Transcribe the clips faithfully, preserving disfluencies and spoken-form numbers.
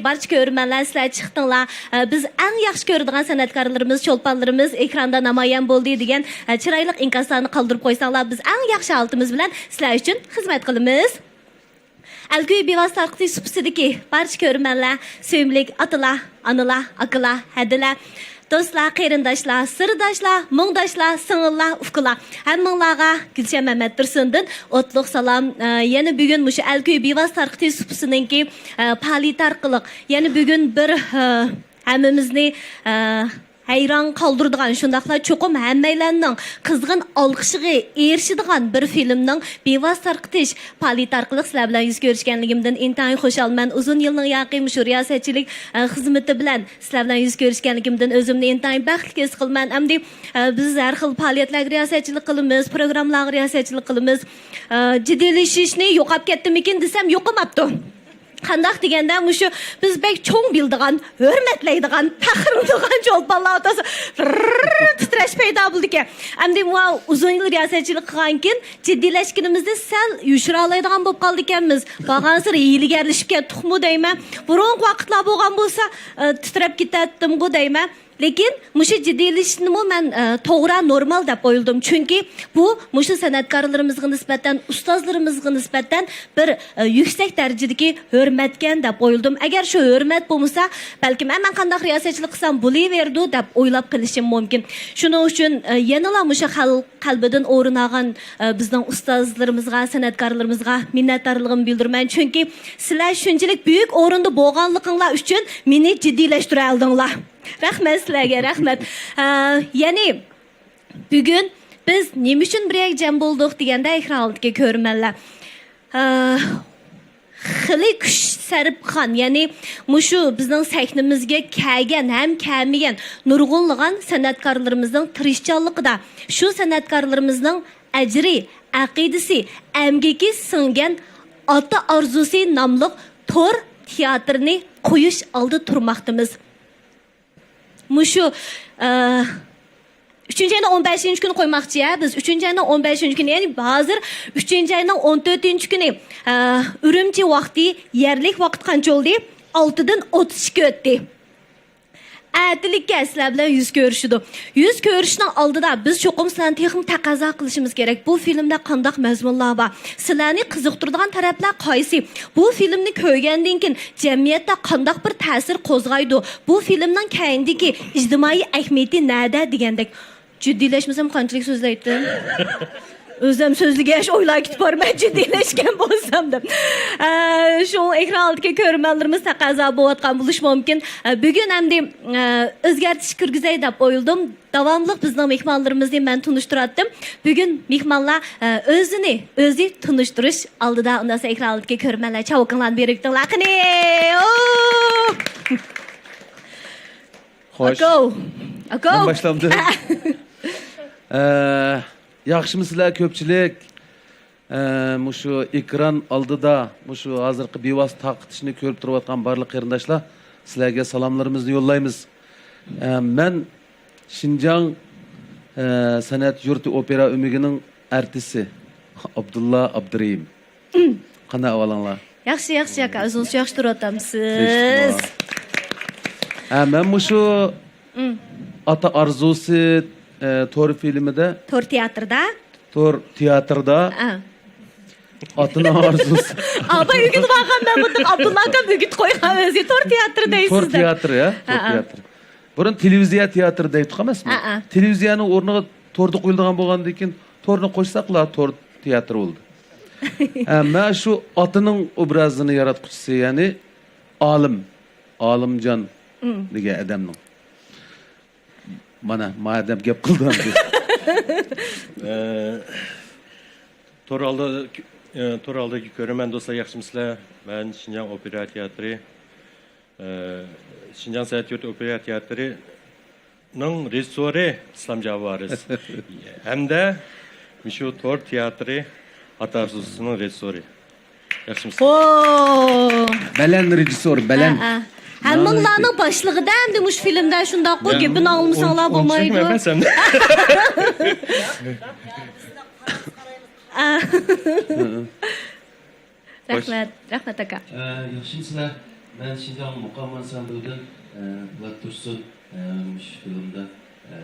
بارچە كۆرۈرمەنلەر، سىلەر چىقتىڭلار. ئە، بىز ئەڭ ياخشى كۆرىدىغان سەنئەتكارلىرىمىز، چولپانلىرىمىز ئېكراندا نامايان بولدى دېگەن، ئە، چىرايلىق ئىنكاسلارنى قالدۇرۇپ قويساڭلار، بىز ئەڭ ياخشى ھالىتىمىز بىلەن سىلەر ئۈچۈن خىزمەت قىلىمىز. ئەلكۈي بىۋاسىتە تارقىتىش سۇپىسىدىكى بارچە كۆرۈرمەنلەر، سۆيۈملۈك ئاتىلار، ئانىلار، ئاكىلار، ھەدىلەر، دوستلار، قېرىنداشلار، سىرداشلار، مۇڭداشلار، سىڭىللار، ئۇكىلار، ھەممىڭلارغا گۈلشەن مەمەتتۇرسۇندىن ئوتلۇق سالام. ئە، يەنە بۈگۈن مۇشۇ ئەلكۈي بىۋاسىتە تارقىتىش سۇپىسىنىڭكى، ئە، پائالىيىتى ئارقىلىق يەنە بۈگۈن بىر، ئە، ھەممىمىزنى، ئە، ھەيران قالدۇرىدىغان، شۇنداقلا چوقۇم ھەممەيلەننىڭ قىزغىن ئالقىشىغا ئېرىشىدىغان بىر فىلىمنىڭ بىۋاسىتە تارقىتىش پائالىيىتى ئارقىلىق سىلەر بىلەن يۈز كۆرۈشكەنلىكىمدىن ئىنتايىن خۇشالمەن. ئۇزۇن يىلنىڭ ياقى مۇشۇ رىياسەتچىلىك، ئە، خىزمىتى بىلەن سىلەر بىلەن يۈز كۆرۈشكەنلىكىمدىن ئۆزۈمنى ئىنتايىن بەختلىك ھېس قىلىمەن. ئەمدى، ئە، بىز ھەر خىل پائالىيەتلەرگە رىياسەتچىلىك قىلىمىز، پروگراممىلارغا رىياسەتچىلىك قىلىمىز. ئە، جىددىيلىشىشنى يوقاپ كەتتىمىكىن دېسەم، يوقىماپتۇ. قانداق دېگەندە، مۇشۇ بىز بەك چوڭ بىلىدىغان، ھۆرمەتلەيدىغان، پەخىرلىنىدىغان چولپانلار ئوتتۇرىسىدا تىترەش پەيدا بولىدىكەن. ئەمدى ماۋۇ ئۇزۇن يىل رىياسەتچىلىك قىلغانكىن، جىددىيلەشكىنىمىزدە سەل يوشۇرالايدىغان بولۇپ قالدىكەنمىز. بارغانسېرى ھىيلىگەرلىشىپ كەتتۇقمۇ دەيمەن. بۇرۇنقى ۋاقىتلار بولغان بولسا، ئە، تىترەپ كېتەتتىمغۇ دەيمەن. لېكىن مۇشۇ جىددىيلىشىشنىمۇ مەن، ئە، توغرا، نورمال دەپ ئويلىدىم. چۈنكى بۇ مۇشۇ سەنئەتكارلىرىمىزغا نىسبەتەن، ئۇستازلىرىمىزغا نىسبەتەن بىر، ئە، يۈكسەك دەرىجىدىكى ھۆرمەتكەن دەپ ئويلىدىم. ئەگەر شۇ ھۆرمەت بولمىسا، بەلكىم، ئە، مەن قانداق رىياسەتچىلىك قىلسام بولۇۋېرىدۇ دەپ ئويلاپ قېلىشىم مۇمكىن. شۇنىڭ ئۈچۈن، ئە، يەنىلا مۇشۇ خەلق قەلبىدىن ئورۇن ئالغان، ئە، بىزنىڭ ئۇستازلىرىمىزغا، سەنئەتكارلىرىمىزغا مىننەتدارلىقىمنى بىلدۈرىمەن. چۈنكى سىلەر شۇنچىلىك بۈيۈك ئورۇندا بولغانلىقىڭلار ئۈچۈن مېنى جىددىيلەشتۈرەلىدىڭلار. رەھمەت سىلەرگە، رەھمەت. ئە، يەنى بۈگۈن بىز نېمە ئۈچۈن بىر يەرگە جەم بولدۇق دېگەندە، ئېكران ئالدىدىكى كۆرۈرمەنلەر، ئە، خېلى كۈچ سەرپ قىلغان، يەنى مۇشۇ بىزنىڭ سەھنىمىزگە كەلگەن ھەم كەلمىگەن نۇرغۇنلىغان سەنئەتكارلىرىمىزنىڭ تىرىشچانلىقىدا، شۇ سەنئەتكارلىرىمىزنىڭ ئەجرى، ئەقىدىسى، ئەمگىكى سىڭگەن ئاتا ئارزۇسى ناملىق تور تىياتىرىنى قويۇش ئالدىدا تۇرماقتىمىز. مۇشۇ، ئە، ئۈچىنچى ئاينىڭ ئون بەشىنچى كۈنى قويماقچى، ھە، بىز ئۈچىنچى ئاينىڭ ئون بەشىنچى كۈنى، يەنى ھازىر ئۈچىنچى ئاينىڭ ئون تۆتىنچى كۈنى، ئە، ئۈرۈمچى ۋاقتى، يەرلىك ۋاقىت قانچە بولدى؟ ئالتىدىن ئوتتۇز ئىككى ئۆتتى. ئەتىلىككە سىلەر بىلەن يۈز كۆرۈشىدۇ. يۈز كۆرۈشۈشنىڭ ئالدىدا بىز چوقۇم سىلەرنى تېخىمۇ تەقەززا قىلىشىمىز كېرەك. بۇ فىلىمدە قانداق مەزمۇنلار بار؟ سىلەرنى قىزىقتۇرىدىغان تەرەپلەر قايسى؟ بۇ فىلىمنى كۆرگەندىن كېيىن جەمئىيەتتە قانداق بىر تەسىر قوزغايدۇ؟ بۇ فىلىمنىڭ كەينىدىكى ئىجتىمائىي ئەھمىيىتى نەدە؟ دېگەندەك. جىددىيلەشمىسەم قانچىلىك سۆزلەيتتىم. ئۆزۈم سۆزلىگەچ ئويلاپ كېتىپ بارىمەن، جىددىيلەشكەن بولسام دەپ. ئە، شۇڭا ئېكران ئالدىدىكى كۆرۈرمەنلىرىمىز تەقەززا بولۇۋاتقان بولۇشى مۇمكىن. ئە، بۈگۈن ئەمدى، ئە، ئۆزگەرتىش كىرگۈزەي دەپ ئويلىدىم. داۋاملىق بىزنىڭ مېھمانلىرىمىزنى مەن تونۇشتۇراتتىم. بۈگۈن مېھمانلار، ئە، ئۆزىنى ئۆزى تونۇشتۇرۇش ئالدىدا. ئۇنداق ئېكران ئالدىدىكى كۆرۈرمەنلەر چاۋىكىڭلارنى بېرىۋېتىڭلار قېنى. ئوو! خوش. ئاكاۋ. ئاكاۋ. مەن باشلامدىم. ئە، ياخشىمۇسىلەر كۆپچىلىك؟ ئە، مۇشۇ ئېكران ئالدىدا مۇشۇ ھازىرقى بىۋاسىتە تارقىتىشنى كۆرۈپ تۇرۇۋاتقان بارلىق قېرىنداشلار، سىلەرگە سالاملىرىمىزنى يوللايمىز. ئە، مەن شىنجاڭ، ئە، سەنئەت يۇرتى ئوپېرا ئۆمىكىنىڭ ئارتىسى ئابدۇللا ئابدۇرېھىم. قانداق ئەھۋالىڭلار؟ ياخشى، ياخشى، ئاكا. ئۆزىڭىزچە ياخشى تۇرۇۋاتامسىز؟ ھە، مەن مۇشۇ ئاتا ئارزۇسى، ئە، تور فىلىمىدە. تور تىياتىردا؟ تور تىياتىردا. ئاتىنىڭ ئارزۇسى. ئاباي ئۆگىتىپ ئالغان مەن بۇنداق. ئابدۇللا ئاكام ئۆگىتىپ قويغان ئۆزى. تور تىياتىرى دەيسىز. تور تىياتىرى، ھە؟ تور تىياتىرى. بۇرۇن تېلېۋىزىيە تىياتىرى دەيتتۇق ئەمەسمۇ؟ تېلېۋىزىيەنىڭ ئورنىغا توردا قويۇلىدىغان بولغاندىن كېيىن، تورنى قوشساقلا تور تىياتىرى بولدى. ھە، مەن شۇ ئاتىنىڭ ئوبرازىنى ياراتقۇچىسى، يەنى ئالىم، ئالىمجان دېگەن ئادەمنىڭ. مانا، ما ئادەم گەپ قىلدى ئەمدى. ئە، تور ئالدى، ئە، تور ئالدىدىكى كۆرۈرمەن دوستلار، ياخشىمۇسىلەر؟ مەن شىنجاڭ ئوپېرا تىياتىرى، ئە، شىنجاڭ سەنئەت يۇرتى ئوپېرا تىياتىرى نىڭ رېژىسسورى ئىسلام جاۋارىس ھەمدە مۇشۇ تور تىياتىرى ئاتا ئارزۇسىنىڭ رېژىسسورى. ياخشىمۇسىز؟ بەلەن رېژىسسور، بەلەن. ھەممىڭلارنىڭ باشلىقىدا ئەمدى مۇشۇ فىلىمدە شۇنداققۇ، گېپىنى ئاڭلىمىساڭلار بولمايدۇ. رەھمەت، رەھمەت ئاكا. ياخشىمۇسىلەر؟ مەن شىنجاڭ مۇقام ئانسامبلىدىن، ئە، پولات تۇرسۇن، ئە، مۇشۇ فىلىمدا، ئە،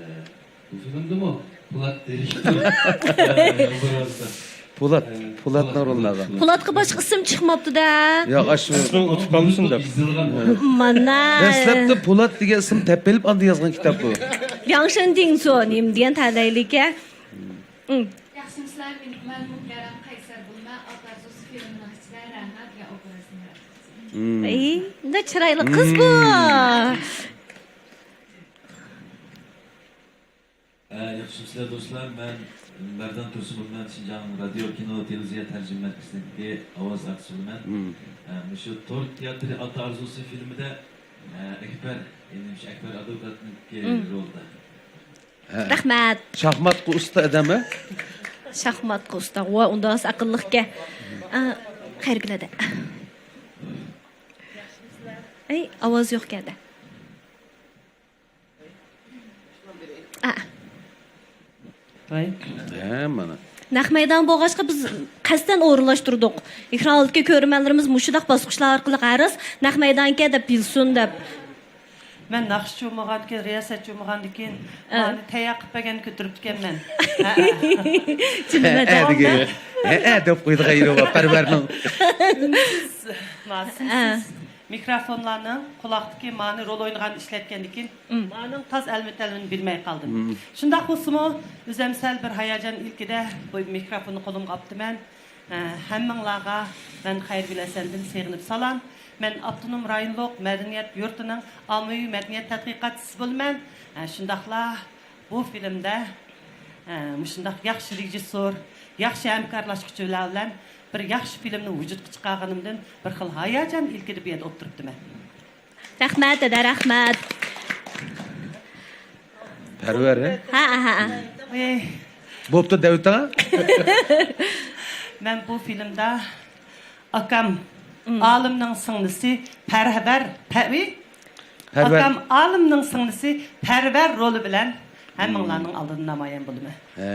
بۇ فىلىمدىمۇ پولات دىرېكتور، ئە، ئوبرازىدا. پولات، ئە، پولاتنىڭ پولات رولىنى ئالغان. پولاتقا باشقا ئىسىم چىقماپتۇ-دە. ياق، ئاشۇ ئىسمىڭ ئۇتۇپ قالمىسۇن دەپ. مانا. دەسلەپتە پولات دېگەن ئىسىم تەپپىلىپ ئاندىن يازغان كىتاب بۇ. لياڭشېن تىڭسۇ نېمە دېگەن تەلەيلىكە. ئىم. ياخشىمۇسىلەر؟ مەن، مەن مۇكەررەم قەيسەر بولىمەن. ئات ئارزۇسى فىلىمىنىڭ ئىچىدە رەنا دېگەن ئوبرازنى ياراتتىم. مم. ئەي، نېمە چىرايلىق قىزغۇ. مم. ئە، ياخشىمۇسىلەر دوستلار؟ مەن مەردان تۇرسۇن بولىمەن، شىنجاڭ رادىيو، كىنو، تېلېۋىزىيە تەرجىمە مەركىزىدىكى ئاۋاز ئارتىسى بولىمەن. مم. ئە، مۇشۇ تور تىياتىرى ئات ئارزۇسى فىلىمىدە، ئە، ئەكبەر، يەنى مۇشۇ ئەكبەر ئادۋوكاتنىڭكى مم. رولىدا. ھە. رەھمەت. شاھماتقا ئۇستا ئادەم، ھە؟ شاھماتقا ئۇستا. ۋا، ئۇنداق ئەقىللىقكەن. ئا، خەيرگۈل ھەدە. ئەي، ئاۋاز يوقكەن-دە. ئا. ھە، مانا. نەق مەيدان بولغاچقا بىز قەستەن ئورۇنلاشتۇردۇق. ئېكران ئالدىدىكى كۆرۈرمەنلىرىمىز مۇشۇنداق باسقۇچلار ئارقىلىق ھەررىس نەق مەيدانكەن دەپ بىلسۇن دەپ. مەن ناخشىچى بولمىغاندىكىن، رىياسەتچى بولمىغاندىكىن، ئە. مانى تەييار قىلىپ بەرگەن كۆتۈرۈپتىكەنمەن. ھەئە. ھەئە دېگەن. ھەئە دەپ قويدى غەيرىي بار پەرۋەرنىڭ. سىز، ما، سىز، ئە. سىز مىكروفونلارنىڭ قۇلاقتىكى مانى رول ئوينىغاننى ئىشلەتكەندىكىن، ئىم. مانىڭ تاز ئەلمىتەلمىنى بىلمەي قالدىم. ئىم. شۇنداق بولسىمۇ، ئۆزەم سەل بىر ھاياجان ئىلكىدە بۇ مىكروفوننى قولۇمغا ئاپتىمەن. ھە، ھەممىڭلارغا مەن خەيرىگۈل ھەسەندىن سېغىنىپ سالام. مەن ئاپتونوم رايونلۇق مەدەنىيەت يۇرتىنىڭ ئاممىۋى مەدەنىيەت تەتقىقاتچىسى بولىمەن. ھە، شۇنداقلا بۇ فىلىمدە، ھە، مۇشۇنداق ياخشى رېژىسسور، ياخشى ھەمكارلاشقۇچىلار بىلەن بىر ياخشى فىلىمنى ۋۇجۇدقا چىقارغىنىمدىن بىر خىل ھاياجان ئىلكىدە بۇ يەردە ئولتۇرۇپتىمەن. رەھمەت، دادا، رەھمەت. پەرۋەر، ھە؟ ھە، ھە، ھە. ئەي. بوپتۇ، دەۋېتىڭ. مەن بۇ فىلىمدا ئاكام، ئالىمنىڭ سىڭلىسى پەرۋەر، پەۋى؟ پەرۋەر. ئاكام ئالىمنىڭ سىڭلىسى پەرۋەر رولى بىلەن ھەممىڭلارنىڭ ئالدىدا نامايان بولىمەن. ھە،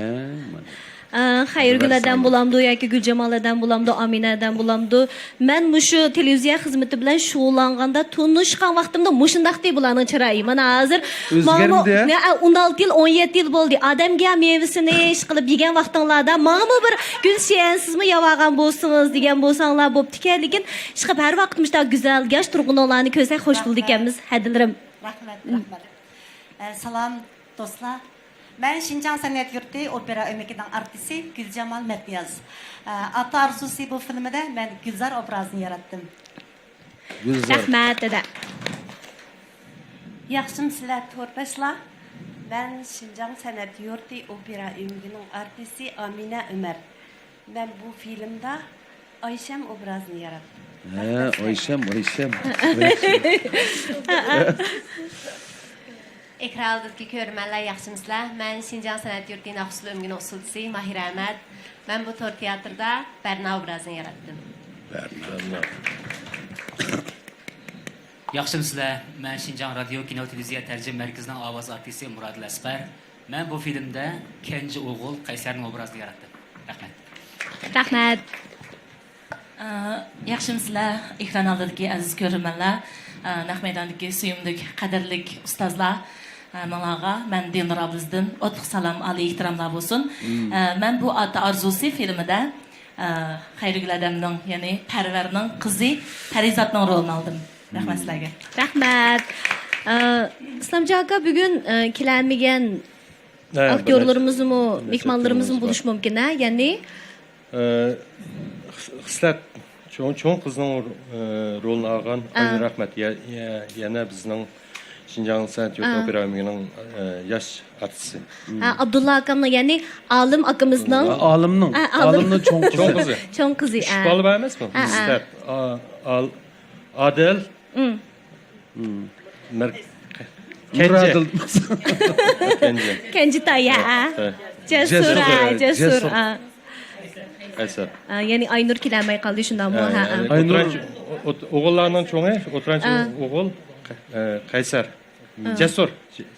مانا. ئە، خەيرىگۈل ھەدەم بولامدۇ ياكى گۈلجامال ھەدەم بولامدۇ، ئامىنە ھەدەم بولامدۇ؟ مەن مۇشۇ تېلېۋىزىيە خىزمىتى بىلەن شۇغۇللانغاندا تونۇشقان ۋاقتىمدا مۇشۇنداقتى بۇلارنىڭ چىرايى. مانا ھازىر ماڭىمۇ، ئۆزگەرمىدى. نە، ئون ئالتە يىل، ئون يەتتە يىل بولدى. ئادەمگە مېۋىسىنى ئىش قىلىپ يېگەن ۋاقتىڭلاردا ماڭىمۇ بىر گۈلشەن، سىزمۇ يەۋالغان بولسىڭىز دېگەن بولساڭلار بوپتىكەن. لېكىن ئىشقىلىپ ھەر ۋاقىت مۇشۇنداق گۈزەل ياش تۇرغۇنۇڭلارنى كۆرسەك خوش بولىدىكەنمىز، ھەدىلىرىم. رەھمەت، رەھمەت. ئە، سالام، دوستلار. مەن شىنجاڭ سەنئەت يۇرتى ئوپېرا ئۆمىكىنىڭ ئارتىسى گۈلجامال مەتنىياز. ئە، ئاتا ئارزۇسى بۇ فىلىمىدە مەن گۈلزار ئوبرازىنى ياراتتىم. گۈلزار. رەھمەت، دەدە. ياخشىمۇسىلەر، تورداشلار؟ مەن شىنجاڭ سەنئەت يۇرتى ئوپېرا ئۆمىكىنىڭ ئارتىسى ئامىنە ئۆمەر. مەن بۇ فىلىمدا ئايشەم ئوبرازىنى ياراتتىم. ھە، ئايشەم، ئايشەم. ئېكران ئالدىدىكى كۆرۈرمەنلەر، ياخشىمۇسىلەر؟ مەن شىنجاڭ سەنئەت يۇرتى ناخشا ئۇسسۇل ئۆمىكىنىڭ ئۇسسۇلچىسى ماھىرە ئەمەت. مەن بۇ تور تىياتىردا بەرنا ئوبرازىنى ياراتتىم. بەرنا. ياخشىمۇسىلەر؟ مەن شىنجاڭ رادىيو، كىنو، تېلېۋىزىيە تەرجىمە مەركىزىنىڭ ئاۋاز ئارتىسى مۇرادىل ئەسقەر. مەن بۇ فىلىمدە كەنجى ئوغۇل قەيسەرنىڭ ئوبرازىنى ياراتتىم. رەھمەت. رەھمەت. ئە، ياخشىمۇسىلەر، ئېكران ئالدىدىكى ئەزىز كۆرۈرمەنلەر، ئە، نەق مەيداندىكى سۆيۈملۈك، قەدىرلىك ئۇستازلار، ئە، ماڭلارغا مەن دىلنۇر ئابلىزدىن ئوتلۇق سالام، ئالىي ئېھتىراملار بولسۇن. مم. ئە، مەن بۇ ئاتا ئارزۇسى فىلىمىدە، ئە، خەيرىگۈل ھەدەمنىڭ، يەنى پەرۋەرنىڭ قىزى پەرىزاتنىڭ رولىنى ئالدىم. رەھمەت سىلەرگە. رەھمەت. ئە، ئىسلامجان ئاكا، بۈگۈن، ئە، كېلەلمىگەن ھە، ئاكتيورلىرىمىزمۇ، بىر نەچچە، مېھمانلىرىمىزمۇ بولۇشى مۇمكىن، ھە؟ يەنى، ئە، خىس-، خىسلەت چوڭ، چوڭ قىزنىڭ، ئە، رولىنى ئالغان ئاينۇر ئەخمەت، يە-، يە-، يەنە بىزنىڭ شىنجاڭ سەنئەت يۇرتى ئوپېرا ئۆمىكىنىڭ، ئە، ياش ئارتىسى. ھە، ئابدۇللا ئاكامنىڭ، يەنى ئالىم ئاكىمىزنىڭ. ئالىمنىڭ، ئە، ئالىم. ئالىمنىڭ چوڭ قىزى. چوڭ قىزى. چوڭ قىزى، ئۈچ بالا بار ئەمەسمۇ؟ ھە، ھە. خىسلەت، ئا-، ئال-، ئادىل. مم. مىر-، مۇرادىل. كەنجى. كەنجى. كەنجىتاي، ھە. ھە. جەسۇر، جەسۇر، ھە، جەسۇر، جەسۇر. ھە. قەيسەر. ھە، يەنى ئاينۇر كېلەلمەي قالدى، شۇنداقمۇ؟ ھە، ھە، ھە. ئاينۇر. ئوتتۇرانچى، ئوت-، ئوغۇللارنىڭ چوڭى، ئوتتۇرانچى ئوغۇل، ئە، قەيسەر. جەسۇر.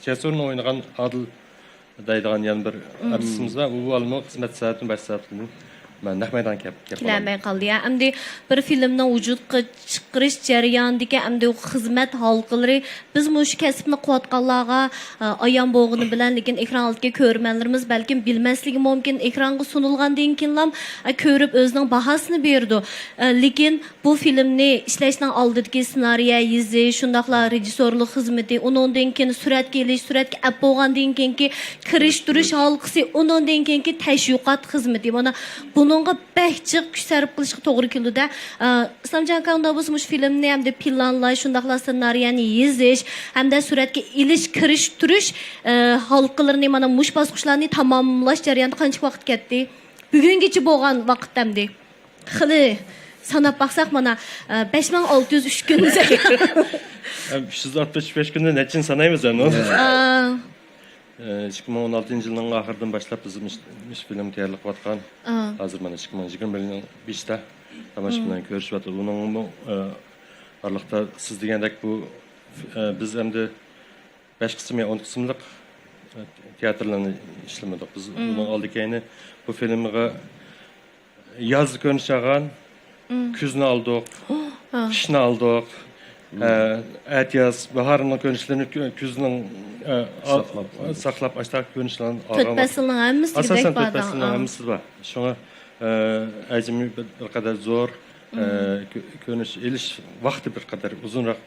جەسۇرنى ئوينىغان ئادىل دەيدىغان يەنە بىر ئارتىسىمىز بار. ئۇ بالىمۇ خىزمەت سائىتىنى بەش سائەتتىن مەن نەق مەيدانغا كەپ، كەپ قالدىم. كېلەلمەي قالدى. يا، ئەمدى بىر فىلىمنىڭ ۋۇجۇدقا چىقىرىش جەريانىدىكى ئەمدى خىزمەت ھالقىلىرى، بىز مۇشۇ كەسىپنى قىلىۋاتقانلارغا، ئە، ئايان بولغىنى بىلەن، لېكىن ئېكران ئالدىدىكى كۆرۈرمەنلىرىمىز بەلكىم بىلمەسلىكى مۇمكىن، ئېكرانغا سۇنۇلغاندىن كېيىنلا، ئە، كۆرۈپ ئۆزىنىڭ باھاسىنى بېرىدۇ. ئە، لېكىن بۇ فىلىمنى ئىشلەشنىڭ ئالدىدىكى سېنارىيە يېزىش، شۇنداقلا رېژىسسورلۇق خىزمىتى، ئۇنىڭدىن كېيىن سۈرەتكە ئېلىش، سۈرەتكە ئەپ بولغاندىن كېيىنكى كىرىشتۈرۈش ھالقىسى، ئۇنىڭدىن كېيىنكى تەشۋىقات خىزمىتى. مانا بۇنىڭغا بەك جىق كۈچ سەرپ قىلىشقا توغرا كېلىدۇ-دە. ئە، ئىسلامجان ئاكا، ئۇنداق بولسا مۇشۇ فىلىمنى ئەمدى پىلانلاش، شۇنداقلا سېنارىيەنى يېزىش ھەمدە سۈرەتكە ئېلىش، كىرىشتۈرۈش، ئە، ھالقىلىرىنى، مانا مۇشۇ باسقۇچلارنى تاماملاش جەريانىدا قانچە ۋاقىت كەتتى؟ بۈگۈنگىچە بولغان ۋاقىت ئەمدى. خېلى ساناپ باقساق، مانا، ئە، بەش مىڭ ئالتە يۈز ئۈچ كۈن. ئۈچ يۈز ئاتمىش بەش كۈندە نەچچىنى سانايمىز ئەمدى؟ ئا. ئە، ئىككى مىڭ ئون ئالتىنچى يىلنىڭ ئاخىرىدىن باشلاپ بىز مۇش-، مۇشۇ فىلىم تەييارلىق قىلىۋاتقان. ئا. ھازىر مانا ئىككى مىڭ يىگىرمە بىرنىڭ بېشىدا تاماشىبىنلار كۆرۈشۈۋاتىدۇ. ئۇنىڭمۇ، ئە، ئارىلىقتا سىز دېگەندەك بۇ، ئە، بىز ئەمدى بەش قىسىم يا ئون قىسىملىق، ئە، تىياتىرلارنى ئىشلىمىدۇق. بىز بۇنىڭ ئالدى كەينى بۇ فىلىمغا يازدا كۆرۈنۈش ئالغان، كۈزنى ئالدۇق، قىشنى ئالدۇق. ئە، ئەتىياز، باھارنىڭ كۆرۈنۈشلىرىنى كۈ-، كۈزنىڭ، ئە، ئال-، ساقلاپ، ساقلاپ، ئاشتاق كۆرۈنۈشلەرنى تۆت ئالغان. پەسىلنىڭ ھەممىسى ئاساسەن دېگۈدەك تۆت بار پەسىلنىڭ ئا. ھەممىسى بار. شۇڭا، ئە، ھەجمى بىر، بىر قەدەر زور، ئە، كۆ-، كۆرۈنۈش ئېلىش ۋاقتى بىر قەدەر ئۇزۇنراق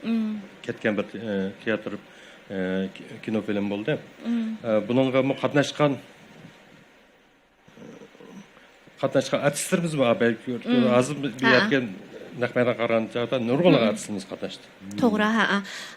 كەتكەن بىر، ئە، تىياتىر، ئە، كىنو فىلىم بولدى. ئە، بۇنىڭغا قاتناشقان قاتناشقان ئارتىسلىرىمىزمۇ بار. ھازىر بۇ يەرگە نەق مەيدانغا قارىغان چاغدا نۇرغۇنلىغان ئارتىسلىرىمىز قاتناشتى. توغرا، ھە.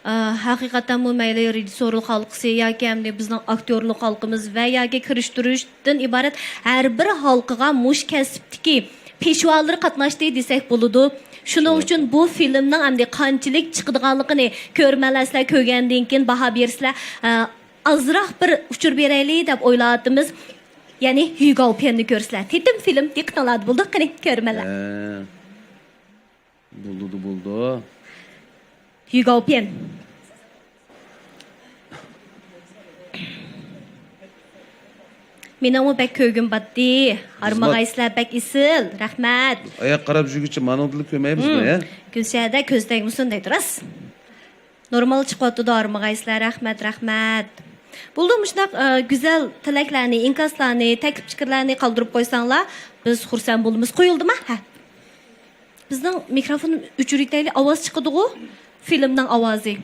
ئا، ھەقىقەتەنمۇ مەيلى رېژىسسورلۇق ھالقىسى ياكى ئەمدى بىزنىڭ ئاكتيورلۇق ھالقىمىز ۋە ياكى كىرىشتۈرۈشتىن ئىبارەت ھەر بىر ھالقىغا مۇشۇ كەسىپتىكى پېشۋالىرى قاتناشتى دېسەك بولىدۇ. شۇنىڭ ئۈچۈن بۇ فىلىمنىڭ ئەمدى قانچىلىك چىقىدىغانلىقىنى كۆرۈرمەنلەر سىلەر كۆرگەندىن كېيىن باھا بېرىسىلەر. ئا، ئازراق بىر ئۇچۇر بېرەيلى دەپ ئويلاۋاتىمىز. يەنى ھۈگاۋپيەننى كۆرسىلەر. تېتىم فىلىم دىققىتىڭلاردا بولىدۇ. قېنى، كۆرۈرمەنلەر. ھە. بولىدۇ، بولىدۇ. ھۈگاۋپيەن. مېنىڭمۇ بەك كۆرگۈم باتتى. ھارمىغايسىلەر، بەك ئېسىل. رەھمەت. ئاياق قاراپ يۈرگۈچە مانۇدىلا كۆرمەيمىزمۇ، ھە؟ گۈلشەھەردە كۆز تەگمىسۇن دەيدۇ، راست. نورمال چىقىۋاتىدۇ، ھارمىغايسىلەر، رەھمەت، رەھمەت. بولدى، مۇشۇنداق، ئە، گۈزەل تىلەكلەرنى، ئىنكاسلارنى، تەكلىپ پىكىرلەرنى قالدۇرۇپ قويساڭلار، بىز خۇرسەن بولىمىز. قويۇلدىما؟ ھە. بىزنىڭ مىكروفون ئۆچۈرۈۋېتەيلى، ئاۋاز چىقىدىغۇ، فىلىمنىڭ ئاۋازى.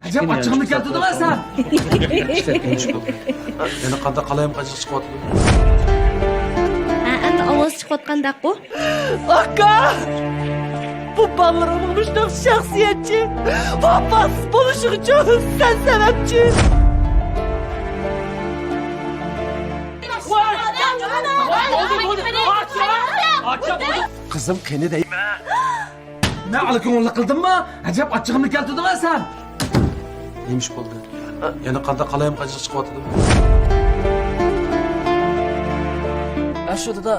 ئەجەب ئاچچىقىمنى كەلتۈردۈڭ سەن. يەنە قانداق قالايمىقانچىلىق چىقىۋاتىدۇ؟ ھە، ئەمدى ئاۋاز چىقىۋاتقانداققۇ؟ ئاكا! بۇ بالىلىرىمنىڭ مۇشۇنداق شەخسىيەتچى، ۋاپاسىز بولۇشىغا ئۈچۈن سەن سەۋەبچى. قىزىم قېنى دەيمەن. مەن ئالا كۆڭۈللۈك قىلدىممۇ؟ ئەجەب ئاچچىقىمنى كەلتۈردۈڭ سەن. نېمە ئىش بولدى؟ يەنە قانداق قالايمىقانچىلىق چىقىۋاتىدۇ؟ ئاشۇ دادا،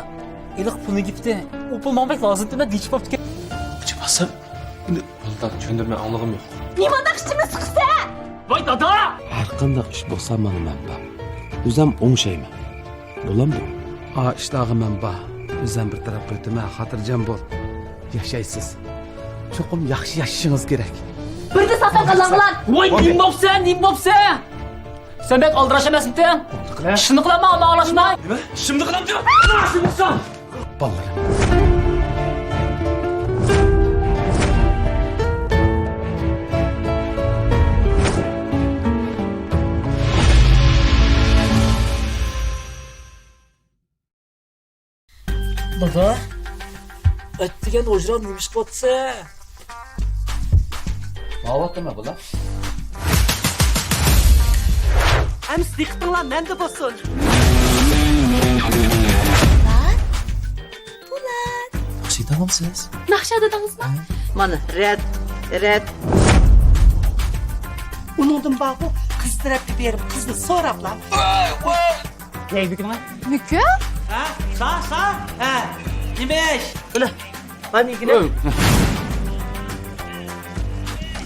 ئېلىق پۇلنى گېپتى. ئۇ پۇل ماڭا بەك لازىمتى، مەن دېچىپ بوپتىكەن. چىقماسام، ئۇنى بالىلار چۈشەندۈرمەي ئاڭلىغۇم يوق. نېمانداق ئىچىمنى سىقىسەن؟ ۋاي دادا! ھەر قانداق ئىش بولسا مانا مەن بار. ئۆزەم ئوڭشايمەن. بولامدۇ؟ ئا ئىشلارغا مەن بار. ئۆزەم بىر تەرەپ قىلىۋېتىمەن، خاتىرجەم بول. ياشايسىز. چوقۇم ياخشى ياشىشىڭىز كېرەك. بىردە ساسان قالغانلار. ۋاي، نېمە بوپسەن، نېمە بوپسەن؟ سەن بەك ئالدىراش ئەمەسمىدىڭ؟ شۇنداق قىلما، ماڭا ئاڭلاشما. نېمە؟ شۇنداق قىلامدىڭ؟ شۇنداق قىلساڭ. بالىلىرىم. دادا، ئەتىگەن ھوجرام نېمە ئىش قىلىۋاتىسەن؟ ماۋۇ ئاتىما بۇلار. ئەمىسە دىققىتىڭلار مەندە بولسۇن. پولات. ناخشا ئېيتالامسىز؟ ناخشا دېدىڭىزمۇ؟ ھە. مانا، رەت، رەت. ئۇنىڭدىن بارغۇ، قىز تەرەپكە بېرىپ، قىزنى سوراپلا. دەيدىكىنى. نېمە؟ ھە؟ سا، سا؟ ھە. نېمە ئىش؟ بىلە. قانى ئىگىلە.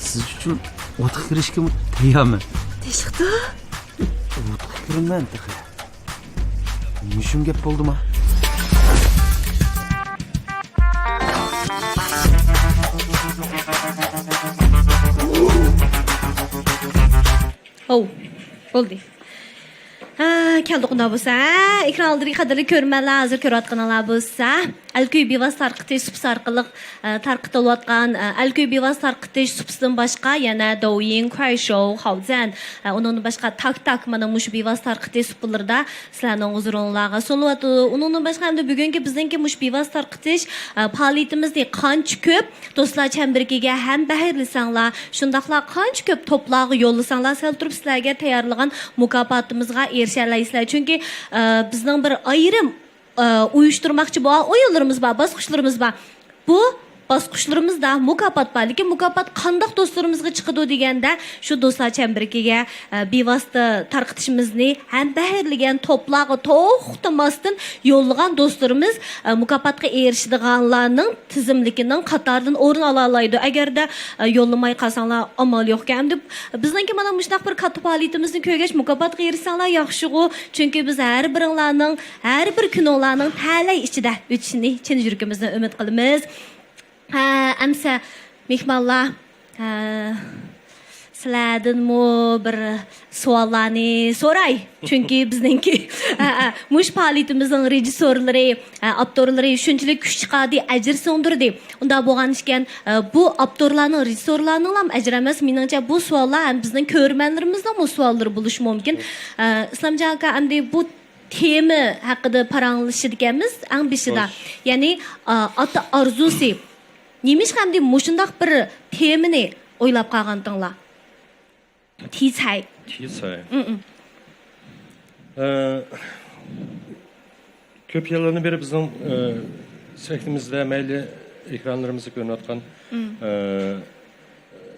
سىز ئۈچۈن ئوتقا كىرىشكە تەييارمەن. تېشىقتا؟ ئوتقا كىرىمەن تېخى. مۇشۇم گەپ بولدىما؟ ھوۋ، بولدى. ھە، كەلدۇق ئۇنداق بولسا، ھە؟ ئېكران ئالدىدىكى قەدىرلىك كۆرۈرمەنلەر، ھازىر كۆرۈۋاتقىنىڭلار بولسا، ئەلكۈي بىۋاسىتە تارقىتىش سۇپىسى ئارقىلىق، ئە، تارقىتىلىۋاتقان، ئە، ئەلكۈي بىۋاسىتە تارقىتىش سۇپىسىدىن باشقا يەنە دوۋيىن، كۇەيشوۋ، خاۋزەن، ئە، ئۇنىڭدىن باشقا تاك تاك، مانا مۇشۇ بىۋاسىتە تارقىتىش سۇپىلىرىدا سىلەرنىڭ ھۇزۇرۇڭلارغا سۇنۇلۇۋاتىدۇ. ئۇنىڭدىن باشقا ئەمدى بۈگۈنكى بىزنىڭكى مۇشۇ بىۋاسىتە تارقىتىش، ئە، پائالىيىتىمىزنى قانچە كۆپ دوستلار چەمبىرىكىگە ھەم بەھرىلىسەڭلار، شۇنداقلا قانچە كۆپ توپلارغا يوللىساڭلار، سەل تۇرۇپ سىلەرگە تەييارلىغان مۇكاپاتىمىزغا ئېرىشەلەيسىلەر. چۈنكى، ئە، بىزنىڭ بىر ئايرىم، ئە، ئۇيۇشتۇرماقچى بولغان ئويۇنلىرىمىز بار، باسقۇچلىرىمىز بار. بۇ باسقۇچلىرىمىزدا مۇكاپات بار، لېكىن مۇكاپات قانداق دوستلىرىمىزغا چىقىدۇ دېگەندە، شۇ دوستلار چەمبىرىكىگە، ئە، بىۋاسىتە تارقىتىشىمىزنى ھەم بەھرىلىگەن توپلارغا توختىماستىن يوللىغان دوستلىرىمىز، ئە، مۇكاپاتقا ئېرىشىدىغانلارنىڭ تىزىملىكىنىڭ قاتارىدىن ئورۇن ئالالايدۇ. ئەگەردە، ئە، يوللىماي قالساڭلار ئامال يوقكەن. ئەمدى بىزنىڭكى مانا مۇشۇنداق بىر كاتتا پائالىيىتىمىزنى كۆرگەچ، مۇكاپاتقا ئېرىشسەڭلار ياخشىغۇ. چۈنكى بىز ھەر بىرىڭلارنىڭ، ھەر بىر كۈنۈڭلارنىڭ تەلەي ئىچىدە ئۆتۈشىنى چىن يۈرىكىمىزدىن ئۈمىد قىلىمىز. ھە، ئەمسە مېھمانلار، ھە، سىلەردىنمۇ بىر سوئاللارنى سوراي. چۈنكى بىزنىڭكى، ھە، ھە، مۇشۇ پائالىيىتىمىزنىڭ رېژىسسورلىرى، ھە، ئاپتورلىرى شۇنچىلىك كۈچ چىقاردى، ئەجىر سىڭدۈردى. ئۇنداق بولغان ئىكەن، ئە، بۇ ئاپتورلارنىڭ، رېژىسسورلارنىڭلام ئەجرى ئەمەس، مېنىڭچە بۇ سوئاللار ھەم بىزنىڭ كۆرۈرمەنلىرىمىزنىڭمۇ سوئاللىرى بولۇشى مۇمكىن. ئە، ئىسلامجان ئاكا، ئەمدى بۇ تېما ھەققىدە پاراڭلىشىدىكەنمىز ئەڭ بېشىدا. خوش. يەنى، ئا، ئاتا ئارزۇسى. نېمىشقا ئەمدى مۇشۇنداق بىر تېمىنى ئويلاپ قالغانتىڭلار؟ تىسەي. تىسەي. ئۇم، ئۇم. ئە، كۆپ يىللاردىن بېرى بىزنىڭ، ئە، سەھنىمىزدە مەيلى ئېكرانلىرىمىزدا كۆرۈنۈۋاتقان، ئۇم. ئە،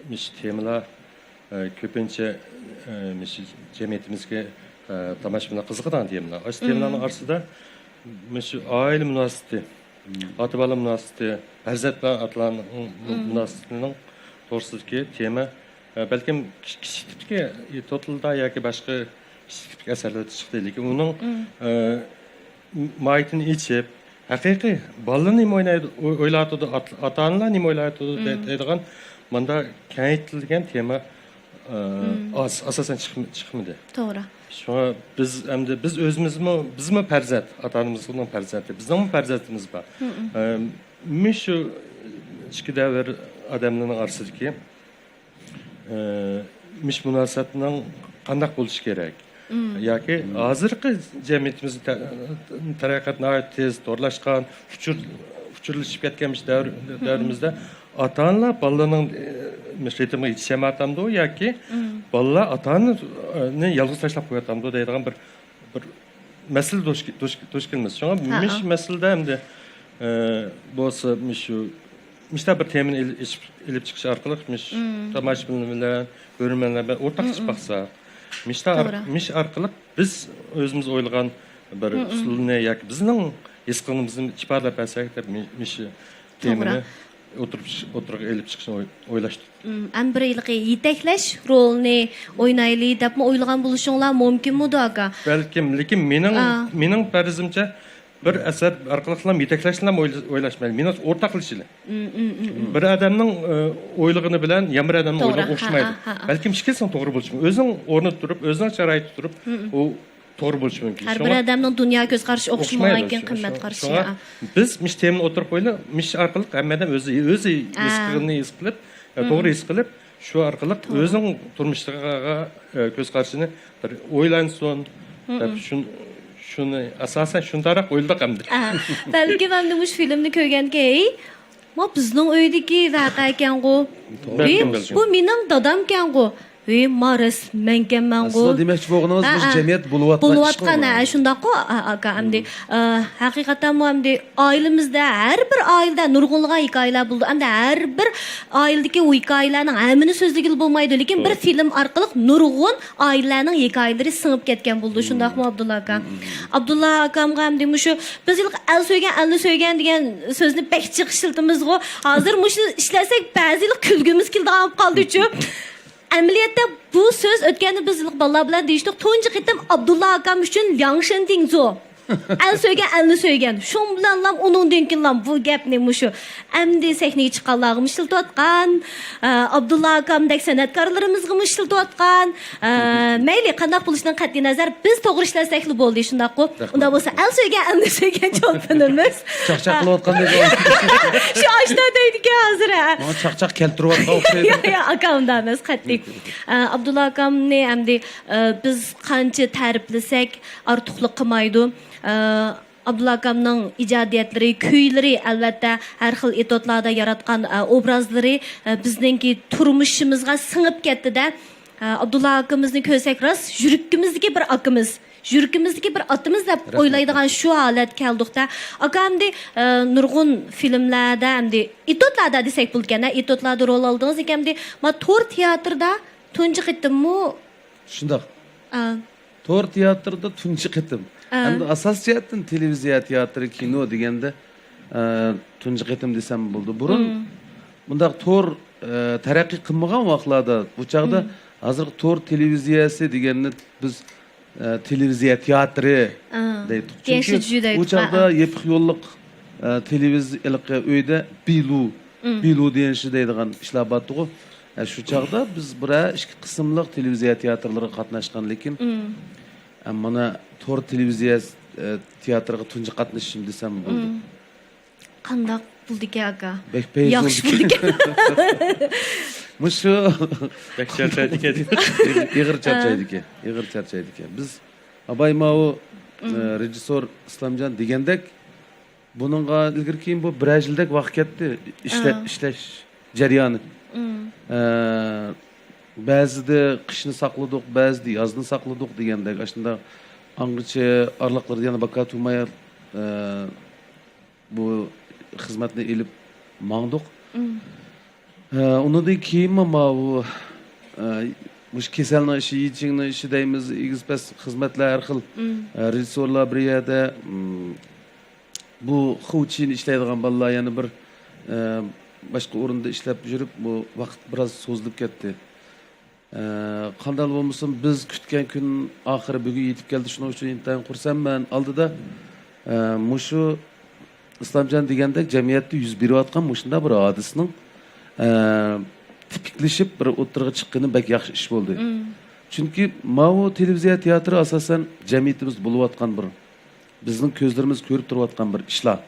مۇشۇ تېمىلار، ئە، كۆپىنچە، ئە، مۇشۇ جەمئىيىتىمىزگە، ئە، تاماشىبىنلار قىزىقىدىغان تېمىلار. ئاشۇ تېمىلارنىڭ ئارىسىدا مۇشۇ ئائىلە مۇناسىۋىتى، ئاتا-بالا مۇناسىۋىتى، پەرزەنت بىلەن ئاتىلارنىڭ مۇ-، مۇناسىۋىتىنىڭ توغرىسىدىكى تېما، ئە، بەلكىم كىچ-، كىچىك تىپتىكى توتىلىدا ياكى باشقا كىچىك تىپتىكى ئەسەرلەردە چىقتى. لېكىن ئۇنىڭ، ئە، م-، ماھىيىتىنى ئېچىپ، ھەقىقىي بالىلار نېمە ئوينايدۇ، ئوي-، ئويلاۋاتىدۇ، ئات-، ئاتا-ئانىلار نېمە ئويلاۋاتىدۇ دەي-، دەيدىغان مۇنداق كېڭەيتىلگەن تېما، ئە، ئاس-، ئاساسەن چىقم-، چىقمىدى. توغرا. شۇڭا بىز ئەمدى، بىز ئۆزىمىزمۇ، بىزمۇ پەرزەنت، ئاتا-ئانىمىزنىڭ پەرزەنتى، بىزنىڭمۇ پەرزەنتىمىز بار. ئە، مۇشۇ ئىككى دەۋر ئادەملىرىنىڭ ئارىسىدىكى، ئە، مۇشۇ مۇناسىۋەتنىڭ قانداق بولۇشى كېرەك؟ ياكى ھازىرقى جەمئىيىتىمىزدە تە-، تەرەققىيات ناھايىتى تېز، تورلاشقان، ئۇچۇر-، ئۇچۇرلىشىپ كەتكەن مۇشۇ دەۋر-، دەۋرىمىزدە ئاتا-ئانىلار بالىلىرىنىڭ، ئە، مۇشۇ رىتىمىغا يېتىشەلمەيۋاتامدۇ ياكى بالىلار ئاتا-ئانىنى يالغۇز تاشلاپ قويۇۋاتامدۇ دەيدىغان بىر بىر مەسىلە دۇچ، دۇچ، دۇچ كېلىمىز. شۇڭا مۇشۇ مەسىلىدە ئەمدى، ئە، بولسا مۇشۇ، مۇشۇنداق بىر تېمىنى ئېلىپ، ئېلىپ چىقىش ئارقىلىق مۇشۇ تاماشىبىنلار بىلەن، كۆرۈرمەنلەر بىلەن ئورتاقلىشىپ باقساق، مۇشۇنداق ئار-، مۇشۇ ئارقىلىق بىز ئۆزىمىز ئويلىغان بىر ئۇسۇلنى ياكى بىزنىڭ ھېس قىلغىنىمىزنى ئىپادىلەپ بەرسەك دەپ مۇ-، مۇشۇ تېمىنى ئوتتۇرىغا ئېلىپ چىقىشنى ئوي-، ئويلاشتۇق. ئەمدى بىر ھېلىقى يېتەكلەش رولىنى ئوينايلى دەپمۇ ئويلىغان بولۇشۇڭلار مۇمكىنمىدۇ، ئاكا؟ بەلكىم، لېكىن مېنىڭ، مېنىڭ پەرىزىمچە، بىر ئەسەر ئارقىلىقلا يېتەكلەشنىلا ئويلا-، ئويلاشمايلى. مېنىڭچە، ئورتاقلىشىلى. بىر ئادەمنىڭ، ئە، ئويلىغىنى بىلەن يەنە بىر ئادەمنىڭ توغرا. ئويلىغىنى ھە، ئوخشىمايدۇ. ھە، ھە، ھە. بەلكىم ئىككىسىنىڭ توغرا بولۇشى مۇمكىن. ئۆزىنىڭ ئورنىدا تۇرۇپ، ئۆزىنىڭ شارائىتىدا تۇرۇپ، ئۇ توغرا بولۇشى مۇمكىن. ھەر بىر ئادەمنىڭ دۇنيا كۆز قارىشى ئوخشىمىغان ئىكەن، قىممەت قارىشى. شۇڭا بىز مۇشۇ تېمىنى ئوتتۇرىغا قويىلى، مۇشۇ ئارقىلىق ھەممە ئادەم ئۆزى، ئۆزى ھېس قىلغىنىنى ھېس قىلىپ، ئە، توغرا ھېس قىلىپ، شۇ ئارقىلىق ئۆزىنىڭ تۇرمۇشىغا، ئە، كۆز قارىشىنى بىر ئويلانسۇن دەپ، شۇن-، شۇنى ئاساسەن شۇنداقراق ئويلىدۇق ئەمدى. ئە، بەلكىم ئەمدى مۇشۇ فىلىمنى كۆرگەندىكىن، ھېي، ما بىزنىڭ ئۆيدىكى ۋەقەكەنغۇ، ھېي، بەلكىم، بەلكىم. بۇ مېنىڭ دادامكەنغۇ، ھېي، ما رەس مەنكەنمەنغۇ. ئەسلىدە دېمەكچى بولغىنىڭىز، مۇشۇ جەمئىيەت بولۇۋاتقان ئىش بولۇۋاتقان، ھە، شۇنداققۇ، ئاكا، ئەمدى، ئە، ھەقىقەتەنمۇ ئەمدى ئائىلىمىزدە ھەر بىر ئائىلىدە نۇرغۇنلىغان ھېكايىلەر بولىدۇ. ئەمدى ھەر بىر ئائىلىدىكى ئۇ ھېكايىلەرنىڭ ھەممىنى سۆزلىگىلى بولمايدۇ، لېكىن بىر فىلىم ئارقىلىق نۇرغۇن ئائىلىلەرنىڭ ھېكايىلىرى سىڭىپ كەتكەن بولىدۇ، شۇنداقمۇ، ئابدۇللا ئاكا؟ ئابدۇللا ئاكامغا ئەمدى مۇشۇ، بىز ھېلىقى ئەل سۆيگەن، ئەلنى سۆيگەن دېگەن سۆزنى بەك جىق ئىشلىتىمىزغۇ. ھازىر مۇشۇنى ئىشلەتسەك، بەزى ھېلىقى كۈلگۈمىز كېلىدىغان بولۇپ قالدىچۇ. ئەمەلىيەتتە بۇ سۆز ئۆتكەندە بىز ھېلىقى بالىلار بىلەن دېيىشتۇق، تۇنجى قېتىم ئابدۇللا ئاكام ئۈچۈن لياڭشېن تىڭزۇ. ئەل سۆيگەن، ئەلنى سۆيگەن. شۇڭ بىلەنلام، ئۇنىڭدىن كېيىنلام بۇ گەپنى مۇشۇ ئەمدى سەھنىگە چىققانلارغىمۇ ئىشلىتىۋاتقان، ئە، ئابدۇللا ئاكامدەك سەنئەتكارلىرىمىزغىمۇ ئىشلىتىۋاتقان. ئە، مەيلى، قانداق بولۇشىدىن قەتئىينەزەر، بىز توغرا ئىشلەتسەكلا بولدى، شۇنداققۇ؟ رەھمەت. ئۇنداق بولسا، ئەل سۆيگەن، ئەلنى سۆيگەن چولپىنىمىز. چاقچاق قىلىۋاتقاندەك. شۇ ئاشنا دەيدىكەن ھازىر، ھە. ماڭا چاقچاق كەلتۈرۈۋاتقان ئوخشايدۇ. ياق، ياق، ئاكا، ئۇنداق ئەمەس، قەتئىي. ئە، ئابدۇللا ئاكامنى ئەمدى، ئە، بىز قانچە تەرىپلىسەك، ئارتۇقلۇق قىلمايدۇ. ئە، ئابدۇللا ئاكامنىڭ ئىجادىيەتلىرى، كۈيلىرى، ئەلۋەتتە، ھەر خىل ئېتوتلاردا ياراتقان، ئە، ئوبرازلىرى، ئە، بىزنىڭكى تۇرمۇشىمىزغا سىڭىپ كەتتى-دە. ئە، ئابدۇللا ئاكىمىزنى كۆرسەك، راست يۈرىكىمىزدىكى بىر ئاكىمىز، يۈرىكىمىزدىكى بىر ئاتىمىز دەپ ئويلايدىغان شۇ ھالەتكە كەلدۇق-دە. ئاكا، ئەمدى، ئە، نۇرغۇن فىلىملەردە، ئەمدى ئېتوتلاردا دېسەك بولىدىكەن، ئېتوتلاردا رول ئالدىڭىز ئىكەن، ئەمدى ما تور تىياتىردا تۇنجى قېتىممۇ؟ شۇنداق. ئا. تور تىياتىردا تۇنجى قېتىم. ئا. ئەمدى ئاساسىي جەھەتتىن تېلېۋىزىيە تىياتىرى، كىنو دېگەندە، ئە، تۇنجى قېتىم دېسەم بولىدۇ. بۇرۇن بۇنداق تور، ئە، تەرەققىي قىلمىغان ۋاقىتلاردا، بۇ چاغدا ھازىرقى تور تېلېۋىزىيەسى دېگەننى بىز، ئە، تېلېۋىزىيە تياتىرى دەيتتۇق. چۈنكى ئۇ چاغدا يېپىق يوللۇق، ئە، تېلېۋىز-، ھېلىقى ئۆيدە بىلۇ، بىلۇ دېيىشى دەيدىغان ئىشلار بارتتىغۇ. ئە، شۇ چاغدا بىز بىرەر ئىككى قىسىملىق تېلېۋىزىيە تىياتىرلىرىغا قاتناشقان، لېكىن، ئە، مانا تور تېلېۋىزىيە، ئە، تىياتىرىغا تۇنجى قاتنىشىشىم دېسەم بولىدۇ. قانداق بولدىكەن، ئاكا؟ بەك پەيز ياخشى بولدىكەن. مۇشۇ بەك چارچايدىكەن. ئېغىر چارچايدىكەن. ئېغىر چارچايدىكەن. بىز ئاباي ماۋۇ، ئە، رېژىسسور ئىسلامجان دېگەندەك، بۇنىڭغا ئىلگىرى كېيىن بۇ بىرەر يىلدەك ۋاقىت كەتتى. ئىشلە-، ئىشلەش جەريانى. ئە، بەزىدە قىشنى ساقلىدۇق، بەزىدە يازنى ساقلىدۇق دېگەندەك. ئاشۇنداق ئاڭغىچە ئارىلىقلىرىدا يەنە باكا تۇمايا، ئە، بۇ خىزمەتنى ئېلىپ ماڭدۇق. ئە، ئۇنىڭدىن كېيىنمۇ ماۋۇ، ئە، مۇشۇ كېسەلنىڭ ئىشى، يىچىڭنىڭ ئىشى دەيمىز، ئېگىز پەس خىزمەتلەر ھەر خىل. ئە، رېژىسسورلار بىر يەردە، م، بۇ خۇچىنى ئىشلەيدىغان بالىلار يەنە بىر، ئە، باشقا ئورۇندا ئىشلەپ يۈرۈپ، بۇ ۋاقىت بىراز سوزۇلۇپ كەتتى. ئە، قانداق بولمىسۇن، بىز كۈتكەن كۈن ئاخىرى بۈگۈن يېتىپ كەلدى، شۇنىڭ ئۈچۈن ئىنتايىن خۇرسەنمەن. ئالدىدا، ئە، مۇشۇ ئىسلامجان دېگەندەك جەمئىيەتتە يۈز بېرىۋاتقان مۇشۇنداق بىر ھادىسىنىڭ، ئە، تىپىكلىشىپ بىر ئوتتۇرىغا چىققىنى بەك ياخشى ئىش بولدى. چۈنكى ماۋۇ تېلېۋىزىيە تىياتىرى ئاساسەن جەمئىيىتىمىزدە بولۇۋاتقان بىر بىزنىڭ كۆزلىرىمىز كۆرۈپ تۇرۇۋاتقان بىر ئىشلار،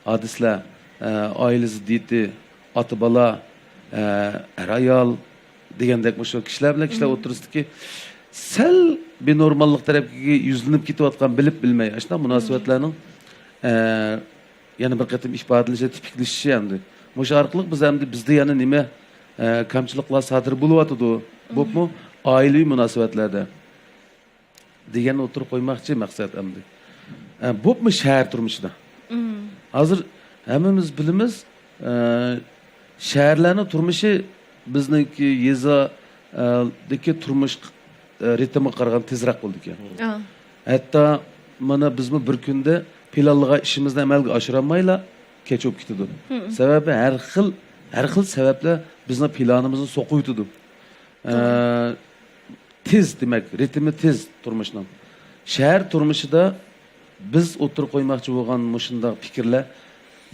ھادىسىلەر، ئە، ئائىلە زىددىيىتى، ئاتا-بالا، ئە، ئەر-ئايال دېگەندەك مۇشۇ كىشىلەر بىلەن كىشىلەر ئوتتۇرىسىدىكى سەل بىنورماللىق تەرەپكە يۈزلىنىپ كېتىۋاتقان، بىلىپ بىلمەي ئاشۇنداق مۇناسىۋەتلەرنىڭ، ئە، يەنە بىر قېتىم ئىپادىلىنىشى، تىپىكلىشىشى ئەمدى. مۇشۇ ئارقىلىق بىز ئەمدى بىزدە يەنە نېمە، ئە، كەمچىلىقلار سادىر بولۇۋاتىدۇ، بولۇپمۇ ئائىلىۋى مۇناسىۋەتلەردە. دېگەننى ئوتتۇرىغا قويماقچى مەقسەت ئەمدى. ئە، بوپمۇ شەھەر تۇرمۇشىدا؟ ھازىر ھەممىمىز بىلىمىز، ئە، شەھەرلەرنىڭ تۇرمۇشى بىزنىڭكى يېزا، ئە، دىكى تۇرمۇش، ئە، رىتىمىغا قارىغاندا تېزرەك بولىدىكەن. ھەتتا مانا بىزمۇ بىر كۈندە پىلانلىغان ئىشىمىزنى ئەمەلگە ئاشۇرالمايلا كەچ بولۇپ كېتىدۇ. سەۋەبى ھەر خىل، ھەر خىل سەۋەبلەر بىزنىڭ پىلانىمىزنى سوقۇۋېتىدۇ. ئە، تېز، دېمەك، رىتىمى تېز تۇرمۇشنىڭ. شەھەر تۇرمۇشىدا بىز ئوتتۇرىغا قويماقچى بولغان مۇشۇنداق پىكىرلەر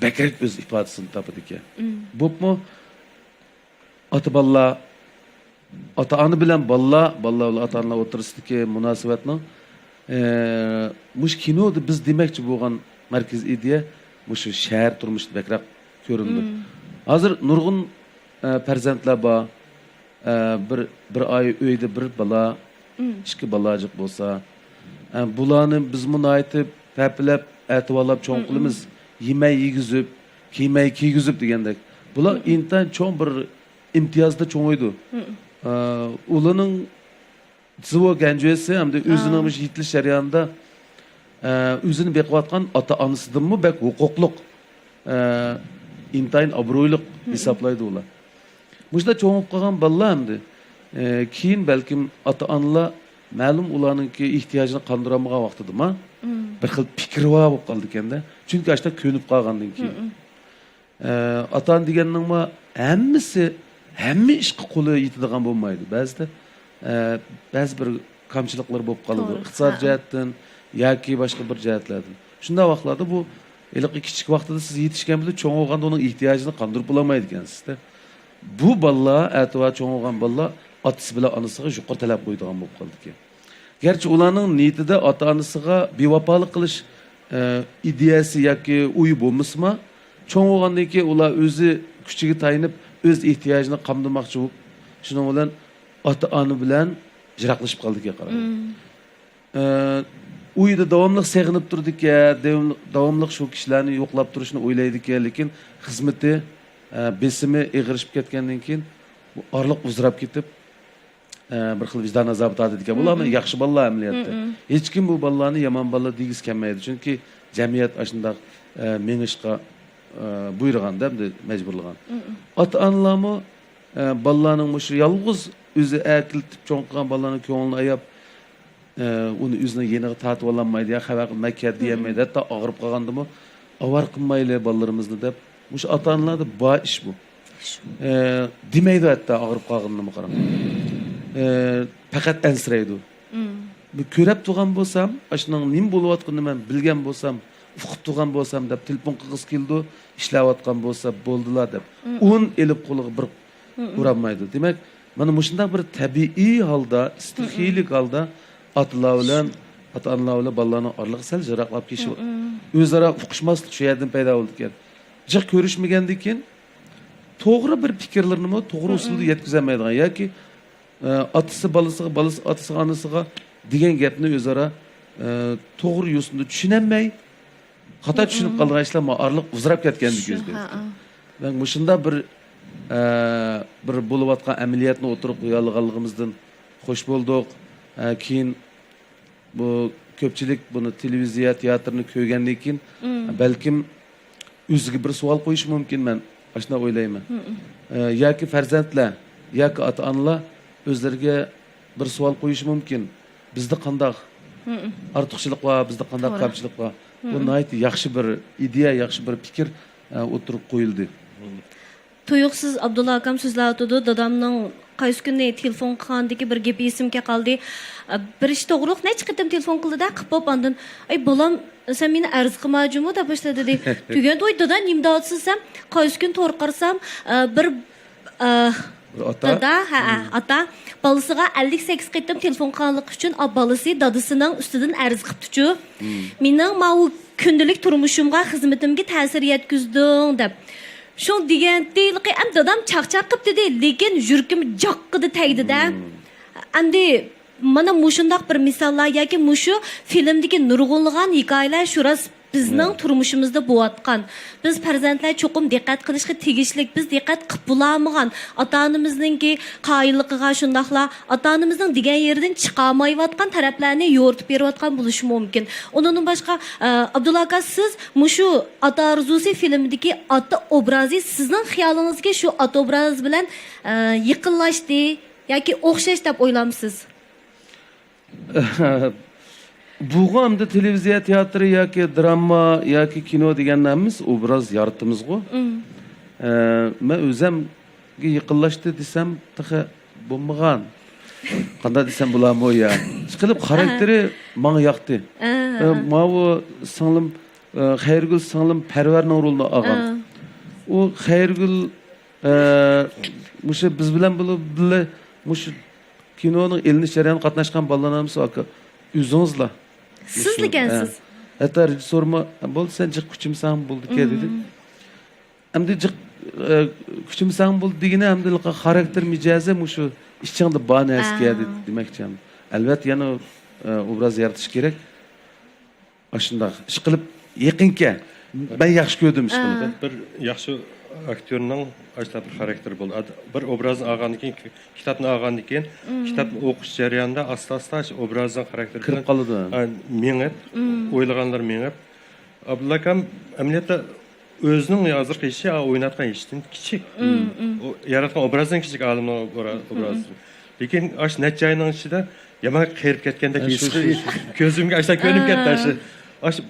بەكرەك ئۆز ئىپادىسىنى تاپىدىكەن. بولۇپمۇ ئاتا-بالىلار، ئاتا-ئانا بىلەن بالىلار، بالىلار بىلەن ئاتا-ئانىلار ئوتتۇرىسىدىكى مۇناسىۋەتنىڭ، ئە، مۇشۇ كىنودا بىز دېمەكچى بولغان مەركىزىي ئىدىيە مۇشۇ شەھەر تۇرمۇشىدا بەكرەك كۆرۈنىدۇ. ھازىر نۇرغۇن، ئە، پەرزەنتلەر بار. ئە، بىر، بىر ئائىلە ئۆيدە بىر بالا، ئىككى بالا جىق بولسا، ئە، بۇلارنى بىزمۇ ناھايىتى پەپىلەپ، ئەتىۋارلاپ چوڭ قىلىمىز. يېمەي يېگۈزۈپ، كىيمەي كىيگۈزۈپ دېگەندەك. بۇلار ئىنتايىن چوڭ بىر ئىمتىيازدا چوڭىيىدۇ. ئە، ئۇلارنىڭ زىۋو گەنجۈەسى ھەمدە ئۆزىنىڭ مۇشۇ يېتىلىش جەريانىدا، ئە، ئۆزىنى بېقىۋاتقان ئاتا-ئانىسىدىنمۇ بەك ھوقۇقلۇق، ئە، ئىنتايىن ئابرۇيلۇق ھېسابلايدۇ ئۇلار. مۇشۇنداق چوڭىيىپ قالغان بالىلار ئەمدى، ئە، كېيىن بەلكىم ئاتا-ئانىلار مەلۇم ئۇلارنىڭكى ئېھتىياجىنى قاندۇرالمىغان ۋاقتىدىما بىر خىل پىكرىۋار بولۇپ قالىدىكەن-دە. چۈنكى ئاشۇنداق كۆنۈپ قالغاندىن كېيىن. ئە، ئاتا-ئانا دېگەننىڭمۇ ھەممىسى، ھەممە ئىشقا قولى يېتىدىغان بولمايدۇ. بەزىدە، ئە، بەزى بىر كامچىلىقلىرى بولۇپ قالىدۇ. ئىقتىساد جەھەتتىن ياكى باشقا بىر جەھەتلەردىن. شۇنداق ۋاقىتلاردا بۇ ھېلىقى كىچىك ۋاقتىدا سىز يېتىشكەن بىلەن چوڭ بولغاندا ئۇنىڭ ئېھتىياجىنى قاندۇرۇپ بولالمايدىكەنسىز-دە. بۇ بالىلار، ئەتىۋار چوڭ بولغان بالىلار ئاتىسى بىلەن ئانىسىغا يۇقىرى تەلەپ قويىدىغان بولۇپ قالىدىكەن. گەرچە ئۇلارنىڭ نىيىتىدە ئاتا-ئانىسىغا بىۋاپالىق قىلىش، ئە، ئىدىيەسى ياكى ئويى بولمىسىمۇ، چوڭ بولغاندىن كېيىن ئۇلار ئۆزى كۈچىگە تايىنىپ، ئۆز ئېھتىياجىنى قامدىماقچى بولۇپ، شۇنىڭ بىلەن ئاتا-ئانا بىلەن يىراقلىشىپ قالىدىكەن، قاراڭ. ئە، ئۆيدە داۋاملىق سېغىنىپ تۇرىدىكەن، داۋاملىق، داۋاملىق شۇ كىشىلەرنى يوقلاپ تۇرۇشنى ئويلايدىكەن، لېكىن خىزمىتى، ئە، بېسىمى ئېغىرلىشىپ كەتكەندىن كېيىن بۇ ئارىلىق ئۇزىراپ كېتىپ، ئە، بىر خىل ۋىجدان ئازابى تارتىدىكەن. بۇلار ياخشى بالىلار ئەمەلىيەتتە. ھېچكىم بۇ بالىلارنى يامان بالىلار دېگۈسى كەلمەيدۇ. چۈنكى جەمئىيەت ئاشۇنداق، ئە، مېڭىشقا، ئە، بۇيرۇغاندا، ئەمدى مەجبۇرلىغان. ئاتا-ئانىلارمۇ، ئە، بالىلارنىڭ مۇشۇ يالغۇز ئۆزى ئەكېلىپ چوڭ قىلغان بالىلارنىڭ كۆڭلىنى ئاياپ، ئە، ئۇنى ئۆزىنىڭ يېنىغا تارتىۋالالمايدۇ، يا خەۋەر قىلىپ مەن كەت دېيەلمەيدۇ. ھەتتا ئاغرىپ قالغاندىمۇ، ئاۋارە قىلمايلى بالىلىرىمىزنى دەپ، مۇشۇ ئاتا-ئانىلاردا بار ئىش بۇ. ئە، دېمەيدۇ ھەتتا ئاغرىپ قالغىنىنىمۇ، قاراڭ. ئە، پەقەت ئەنسىرەيدۇ. بۇ كۆرەپ تۇرغان بولسام، ئاشۇنىڭ نېمە بولۇۋاتقىنىنى مەن بىلگەن بولسام، ئۇقۇپ تۇرغان بولسام دەپ تېلېفون قىلغۇسى كېلىدۇ، ئىشلەۋاتقان بولسا بولدىلا دەپ. ئۇن ئېلىپ قولىغا بىر ئۇرالمايدۇ. دېمەك، مانا مۇشۇنداق بىر تەبىئىي ھالدا، ئىستىخىيلىك ھالدا ئاتىلار بىلەن، ئاتا-ئانىلار بىلەن بالىلارنىڭ ئارىلىقى سەل يىراقلاپ كېلىشى، ئۆزئارا ئۇقۇشماسلىق شۇ يەردىن پەيدا بولىدىكەن. جىق كۆرۈشمىگەندىن كېيىن توغرا بىر پىكىرلىرىنىمۇ توغرا ئۇسۇلدا يەتكۈزەلمەيدىغان ياكى، ئە، ئاتىسى بالىسىغا، بالىسى ئاتىسىغا، ئانىسىغا دېگەن گەپنى ئۆزئارا، ئە، توغرا يوسۇندا چۈشىنەلمەي، خاتا چۈشىنىپ قالىدىغان ئىشلار مانا ئارىلىق ئۇزىراپ كەتكەندىن كۆزدە. دېمەك، مۇشۇنداق بىر، ئە، بىر بولۇۋاتقان ئەمەلىيەتنى ئوتتۇرىغا قويالىغانلىقىمىزدىن خوش بولدۇق. ئە، كېيىن بۇ كۆپچىلىك بۇنى تېلېۋىزىيە تىياتىرىنى كۆرگەندىن كېيىن، بەلكىم ئۆزىگە بىر سوئال قويۇشى مۇمكىن، مەن ئاشۇنداق ئويلايمەن. ئە، ياكى پەرزەنتلەر، ياكى ئاتا-ئانىلار ئۆزلىرىگە بىر سوئال قويۇشى مۇمكىن، بىزدە قانداق ئارتۇقچىلىق بار، بىزدە قانداق كەمچىلىك بار. بۇ ناھايىتى ياخشى بىر ئىدىيە، ياخشى بىر پىكىر، ئە، ئوتتۇرىغا قويۇلدى. تۇيۇقسىز ئابدۇللا ئاكام سۆزلەۋاتىدۇ، دادامنىڭ قايسى كۈنى تېلېفون قىلغاندىكى بىر گېپى ئېسىمگە قالدى. بىر ئىش توغرۇلۇق نەچچە قېتىم تېلېفون قىلدى-دە، قىلىپ بولۇپ ئاندىن، ئەي بالام، سەن مېنى ئەرز قىلمايجۇمۇ دەپ باشلىدى. دېگەندە، ۋاي دادا، نېمە دەۋاتىسەن سەن؟ قايسى كۈنى تور قارىسام، بىر، بىر ئاتا، دادا، ھە، ئاتا بالىسىغا ئەللىك سەككىز قېتىم تېلېفون قىلغانلىقى ئۈچۈن، بالىسى دادىسىنىڭ ئۈستىدىن ئەرز قىپتۇچۇ. مېنىڭ ماۋۇ كۈندىلىك تۇرمۇشۇمغا، خىزمىتىمگە تەسىر يەتكۈزدۈڭ دەپ. شۇ دېگەنتى، ئەم دادام چاقچاق قىپ دېدى، لېكىن يۈرىكىم جاققىدە تەگدىدە. ئەمدى مانا مۇشۇنداق بىر مىساللار ياكى مۇشۇ فىلىمدىكى نۇرغۇنلىغان ھېكايىلەر شۇ راست بىزنىڭ تۇرمۇشىمىزدا بولۇۋاتقان. بىز پەرزەنتلەر چوقۇم دىققەت قىلىشقا تېگىشلىك، بىز دىققەت قىپ بولالمىغان، ئاتا-ئانىمىزنىڭكى قايىللىقىغا، شۇنداقلا ئاتا-ئانىمىزنىڭ دېگەن يېرىدىن چىقالمايۋاتقان تەرەپلەرنى يورۇتۇپ بېرىۋاتقان بولۇشى مۇمكىن. ئۇنىڭدىن باشقا، ئابدۇللا ئاكا، سىز مۇشۇ ئاتا ئارزۇسى فىلىمىدىكى ئاتا ئوبرازى سىزنىڭ خىيالىڭىزدىكى شۇ ئاتا ئوبرازى بىلەن، ئە، يېقىنلاشتى ياكى ئوخشاش دەپ ئويلامسىز؟ بۇغۇ ئەمدى تېلېۋىزىيە تىياتىرى ياكى دراما ياكى كىنو دېگەننى ھەممىسى ئوبراز يارىتىمىزغۇ. ئە، مەن ئۆزەمگە يېقىنلاشتى دېسەم تېخى بولمىغان. قانداق دېسەم بولارمۇ يا؟ ئىشقىلىپ خاراكتېرى ماڭا ياقتى. ئە، ماۋۇ سىڭلىم، ئە، خەيرىگۈل سىڭلىم پەرۋەرنىڭ رولىنى ئالغان. ئۇ خەيرىگۈل، ئە، مۇشۇ بىز بىلەن بولۇپ بىللە مۇشۇ كىنونىڭ ئېلىنىش جەريانىغا قاتناشقان بالىلارنىڭ ھەممىسى ئاكا ئۆزىڭىزلا. سىزلىكەنسىز. ھە. ھەتتا رېژىسسورمۇ، «بولدى، سەن جىق كۈچىمىسەڭ بولدىكەن» دېدى. ئەمدى جىق، ئە، كۈچىمىسەڭ بولدى دېگىنى ئەمدى خاراكتېر مىجەزى مۇشۇ ئىچىڭدە بار نەرسىكەن دېمەكچى. ئەلۋەتتە يەنە، ئە، ئوبراز يارىتىش كېرەك. ئاشۇنداق ئىشقىلىپ يېقىنكەن. مەن ياخشى كۆردۈم ئىشقىلىپ. بىر ياخشى ئاكتيورنىڭ ئاشۇنداق بىر خاراكتېرى بولىدۇ. بىر ئوبرازنى ئالغاندىن كېيىن، كىتابنى ئالغاندىن كېيىن، كىتابنى ئوقۇش جەريانىدا ئاستا-ئاستا شۇ ئوبرازنىڭ خاراكتېرى كىرىپ قالىدۇ. مېڭىپ، ئويلىغانلىرى مېڭىپ. ئابدۇللا ئاكام ئەمەلىيەتتە ئۆزىنىڭ ھازىرقى يېشى، ئويناتقان يېشىدىن كىچىك. ئۇ ياراتقان ئوبرازدىن كىچىك، ئالىمنىڭ ئوبرا-، ئوبرازى. لېكىن ئاشۇ نەچچە ئاينىڭ ئىچىدە يامان قېرىپ كەتكەندەك ھېس قىل-، كۆزۈمگە ئاشۇنداق كۆرۈنۈپ كەتتى. ئاشۇ، ئاشۇ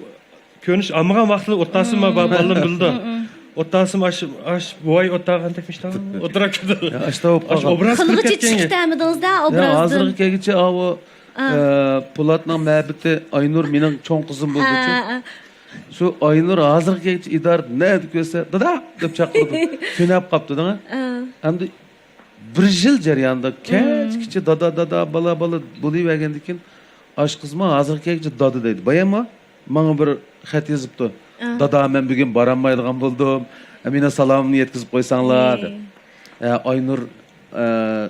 كۆرۈنۈش ئالمىغان ۋاقتىدا ئوتتاسىم بار، بالىلىرىم بىلىدۇ. ئوتتاسىم ئاش، ئاش بوۋاي ئوتتاغاندەك مۇشۇنداق ئولتۇرۇپ كېتىدۇ. ئاشۇنداق بولۇپ قالغان. ئوبراز كىرىپ كەتكەن. چىقىپ كەلمىدىڭىز-دە ئوبرازدىن. ھازىرغا كەلگۈچە ئاۋۇ، ئە، پولاتنىڭ مەبىتى ئاينۇر مېنىڭ چوڭ قىزىم بولدىچۇ. شۇ ئاينۇر ھازىرغا كەلگۈچە ئىدارىدە نەدە كۆرسە، «دادا!» دەپ چاقىرىدۇ. كۆنۈپ قاپتۇ دەڭە. ئەمدى بىر يىل جەريانىدا كەچكىچە «دادا، دادا، بالا، بالا» بولۇۋەرگەندىن كېيىن، ئاشۇ قىزمۇ ھازىرغا كەلگۈچە «دادا» دەيدۇ. باياممۇ ماڭا بىر خەت يېزىپتۇ. «دادا، مەن بۈگۈن بارالمايدىغان بولدۇم. مېنىڭ سالامىمنى يەتكۈزۈپ قويساڭلار» دەپ. ئاينۇر،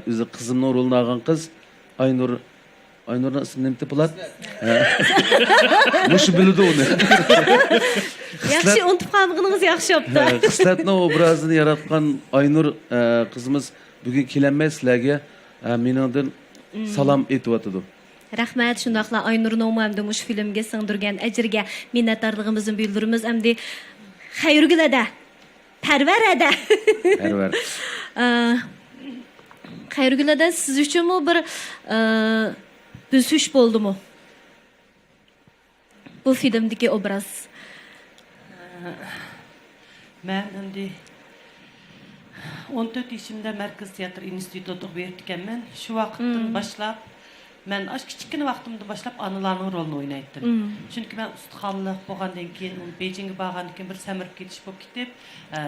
ئۆزى قىزىمنىڭ رولىنى ئالغان قىز ئاينۇر. ئاينۇرنىڭ ئىسمى نېمىتى، پولات؟ ھە. مۇشۇ بىلىدۇ ئۇنى. ياخشى، ئۇنتۇپ قالمىغىنىڭىز ياخشى بوپتۇ. ھە، خىسلەتنىڭ ئوبرازىنى ياراتقان ئاينۇر، ئە، قىزىمىز بۈگۈن كېلەلمەي سىلەرگە، ئە، مېنىڭدىن سالام ئېيتىۋاتىدۇ. رەھمەت، شۇنداقلا ئاينۇرنىڭمۇ ھەمدە مۇشۇ فىلىمگە سىڭدۈرگەن ئەجرىگە مىننەتدارلىقىمىزنى بىلدۈرىمىز. ئەمدى خەيرىگۈل ھەدە. پەرۋەر ھەدە. پەرۋەر. ئە، خەيرىگۈل ھەدە، سىز ئۈچۈنمۇ بىر، ئە، بۆسۈش بولدىمۇ؟ بۇ فىلىمدىكى ئوبراز. مەن ئەمدى ئون تۆت يېشىمدا مەركىزىي تىياتىر ئىنستىتۇتىغا بېرىپتىكەنمەن. شۇ ۋاقىتتىن باشلاپ، مەن ئاشۇ كىچىككىنە ۋاقتىمدىن باشلاپ ئانىلارنىڭ رولىنى ئوينايتتىم. چۈنكى مەن ئۇستىخانلىق بولغاندىن كېيىن، ئۇ بېيجىڭغا بارغاندىن كېيىن بىر سەمرىپ كېتىش بولۇپ كېتىپ، ئە،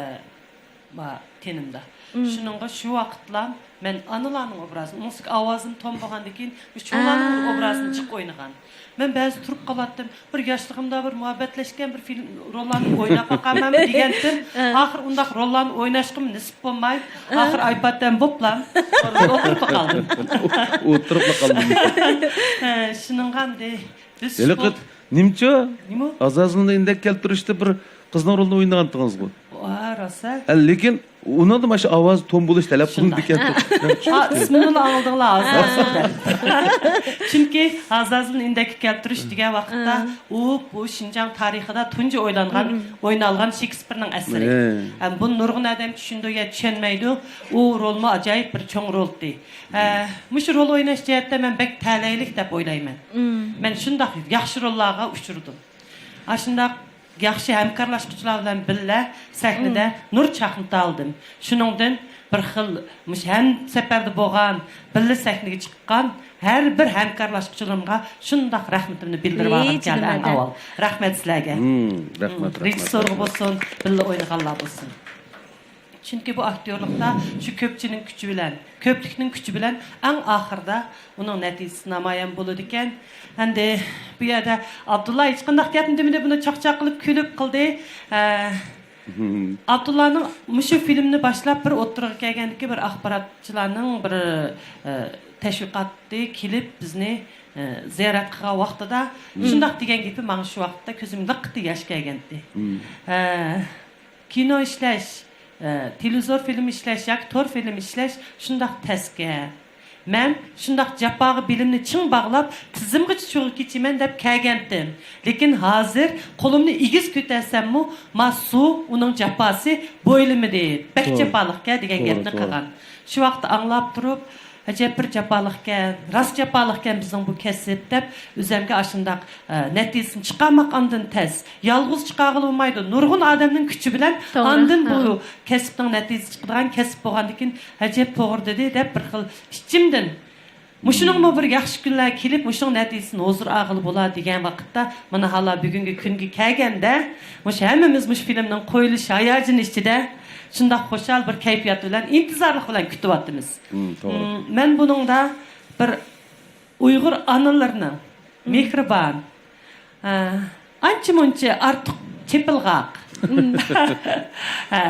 بار تېنىمدا. شۇنىڭغا شۇ ۋاقىتلا مەن ئانىلارنىڭ ئوبرازىنى، ئۇنىڭ ئۈستىگە ئاۋازىم توم بولغاندىن كېيىن، شۇ چوڭلارنىڭ ئوبرازىنى جىق ئوينىغان. مەن بەزىدە تۇرۇپ قالاتتىم، بىر ياشلىقىمدا بىر مۇھەببەتلەشكەن بىر فىلىم روللارنى ئويناپ باقارمەنمۇ دېگەنتىم. ئاخىر ئۇنداق روللارنى ئويناشقىمۇ نېسىپ بولماي، ئاخىر ئايپاتتەن بوپلا ئورنۇمدا ئولتۇرۇپلا قالدىم. ئولتۇرۇپلا قالدىم. شۇنىڭغا ئەمدى بىز ھېلىقى نېمىچۇ؟ نېمە؟ ئازازىلنى ئىندەك كەلتۈرۈشتە بىر قىزنىڭ رولىنى ئوينىغانتىڭىزغۇ؟ ۋا، راست-ھە. ھە، لېكىن ئۇنىڭدا مانا شۇ ئاۋاز توم بولۇش تەلەپ قىلىنىدىكەن. ھە، ئىسمىنىلا ئاڭلىدىڭلار ئازازىل دەپ. چۈنكى ئازازىلنى ئىندەككە كەلتۈرۈش دېگەن ۋاقىتتا ئۇ، بۇ شىنجاڭ تارىخىدا تۇنجى ئويلانغان، ئوينالغان شېكسپىرنىڭ ئەسىرى. ھەم بۇنى نۇرغۇن ئادەم چۈشىنىدۇ يا چۈشەنمەيدۇ. ئۇ رولمۇ ئاجايىپ بىر چوڭ رولتى. ئە، مۇشۇ رول ئويناش جەھەتتە مەن بەك تەلەيلىك دەپ ئويلايمەن. مەن شۇنداق ياخشى روللارغا ئۇچرىدىم. ئاشۇنداق ياخشى ھەمكارلاشقۇچىلار بىلەن بىللە سەھنىدە نۇر چاقنىتالدىم. شۇنىڭدىن بىر خىل مۇشۇ ھەم سەپەردە بولغان، بىللە سەھنىگە چىققان ھەر بىر ھەمكارلاشقۇچىلىرىمغا شۇنداق رەھمىتىمنى بىلدۈرۈپ ئالغۇم كەلدى ئەڭ ئاۋۋال. رەھمەت سىلەرگە. رېژىسسورغا بولسۇن، بىللە ئوينىغانلار بولسۇن. چۈنكى بۇ ئاكتيورلۇقتا شۇ كۆپچىنىڭ كۈچى بىلەن، كۆپلۈكنىڭ كۈچى بىلەن ئەڭ ئاخىرىدا ئۇنىڭ نەتىجىسى نامايان بولىدىكەن. ئەمدى بۇ يەردە ئابدۇللا ھېچقانداق گەپنى دېمىدى، بۇنى چاقچاق قىلىپ كۈلۈپ قىلدى. ئە، ئابدۇللانىڭ مۇشۇ فىلىمنى باشلاپ بىر ئوتتۇرىغا كەلگەندىكى بىر ئاخباراتچىلارنىڭ بىر، ئە، تەشۋىقاتى كېلىپ بىزنى، ئە، زىيارەت قىلغان ۋاقتىدا شۇنداق دېگەن گېپى ماڭا شۇ ۋاقىتتا كۆزۈمدە لىققىدە ياش كەلگەنتى. ئە، كىنو ئىشلەش، ئە، تېلېۋىزور فىلىم ئىشلەش ياكى تور فىلىم ئىشلەش شۇنداق تەسكەن. مەن شۇنداق جاپاغا بېلىمنى چىڭ باغلاپ، تىزىمغىچە چۇغا كېچىمەن دەپ كەلگەنتىم. لېكىن ھازىر قولۇمنى ئېگىز كۆتەرسەممۇ، ما سۇ، ئۇنىڭ جاپاسى بويلىمىدى. بەك جاپالىقكەن دېگەن گەپنى قىلغان. شۇ ۋاقىتتا ئاڭلاپ تۇرۇپ، ئەجەب بىر جاپالىقكەن، راست جاپالىقكەن بىزنىڭ بۇ كەسىپ دەپ، ئۆزەمگە ئاشۇنداق، ئە، نەتىجىسىنى چىقارماق ئاندىن تەس. يالغۇز چىقارغىلى بولمايدۇ. نۇرغۇن ئادەمنىڭ كۈچى بىلەن ئاندىن بۇ كەسىپنىڭ نەتىجىسى چىقىدىغان كەسىپ بولغاندىكىن، ئەجەب توغرا دېدى دەپ بىر خىل ئىچىمدىن مۇشۇنىڭمۇ بىر ياخشى كۈنلەر كېلىپ، مۇشۇنىڭ نەتىجىسىنى ھۇزۇر ئالغىلى بولا دېگەن ۋاقىتتا، مانا ھالا بۈگۈنكى كۈنگە كەلگەندە، مۇشۇ ھەممىمىز مۇشۇ فىلىمنىڭ قويۇلۇش ھاياجىنى ئىچىدە شۇنداق خۇشال بىر كەيپىيات بىلەن، ئىنتىزارلىق بىلەن كۈتۈۋاتىمىز. مم، توغرا. مم، مەن بۇنىڭدا بىر ئۇيغۇر ئانىلىرىنىڭ مم. مېھرىبان، ئە، ئانچە-مۇنچە ئارتۇق چېپىلغاق. ھە،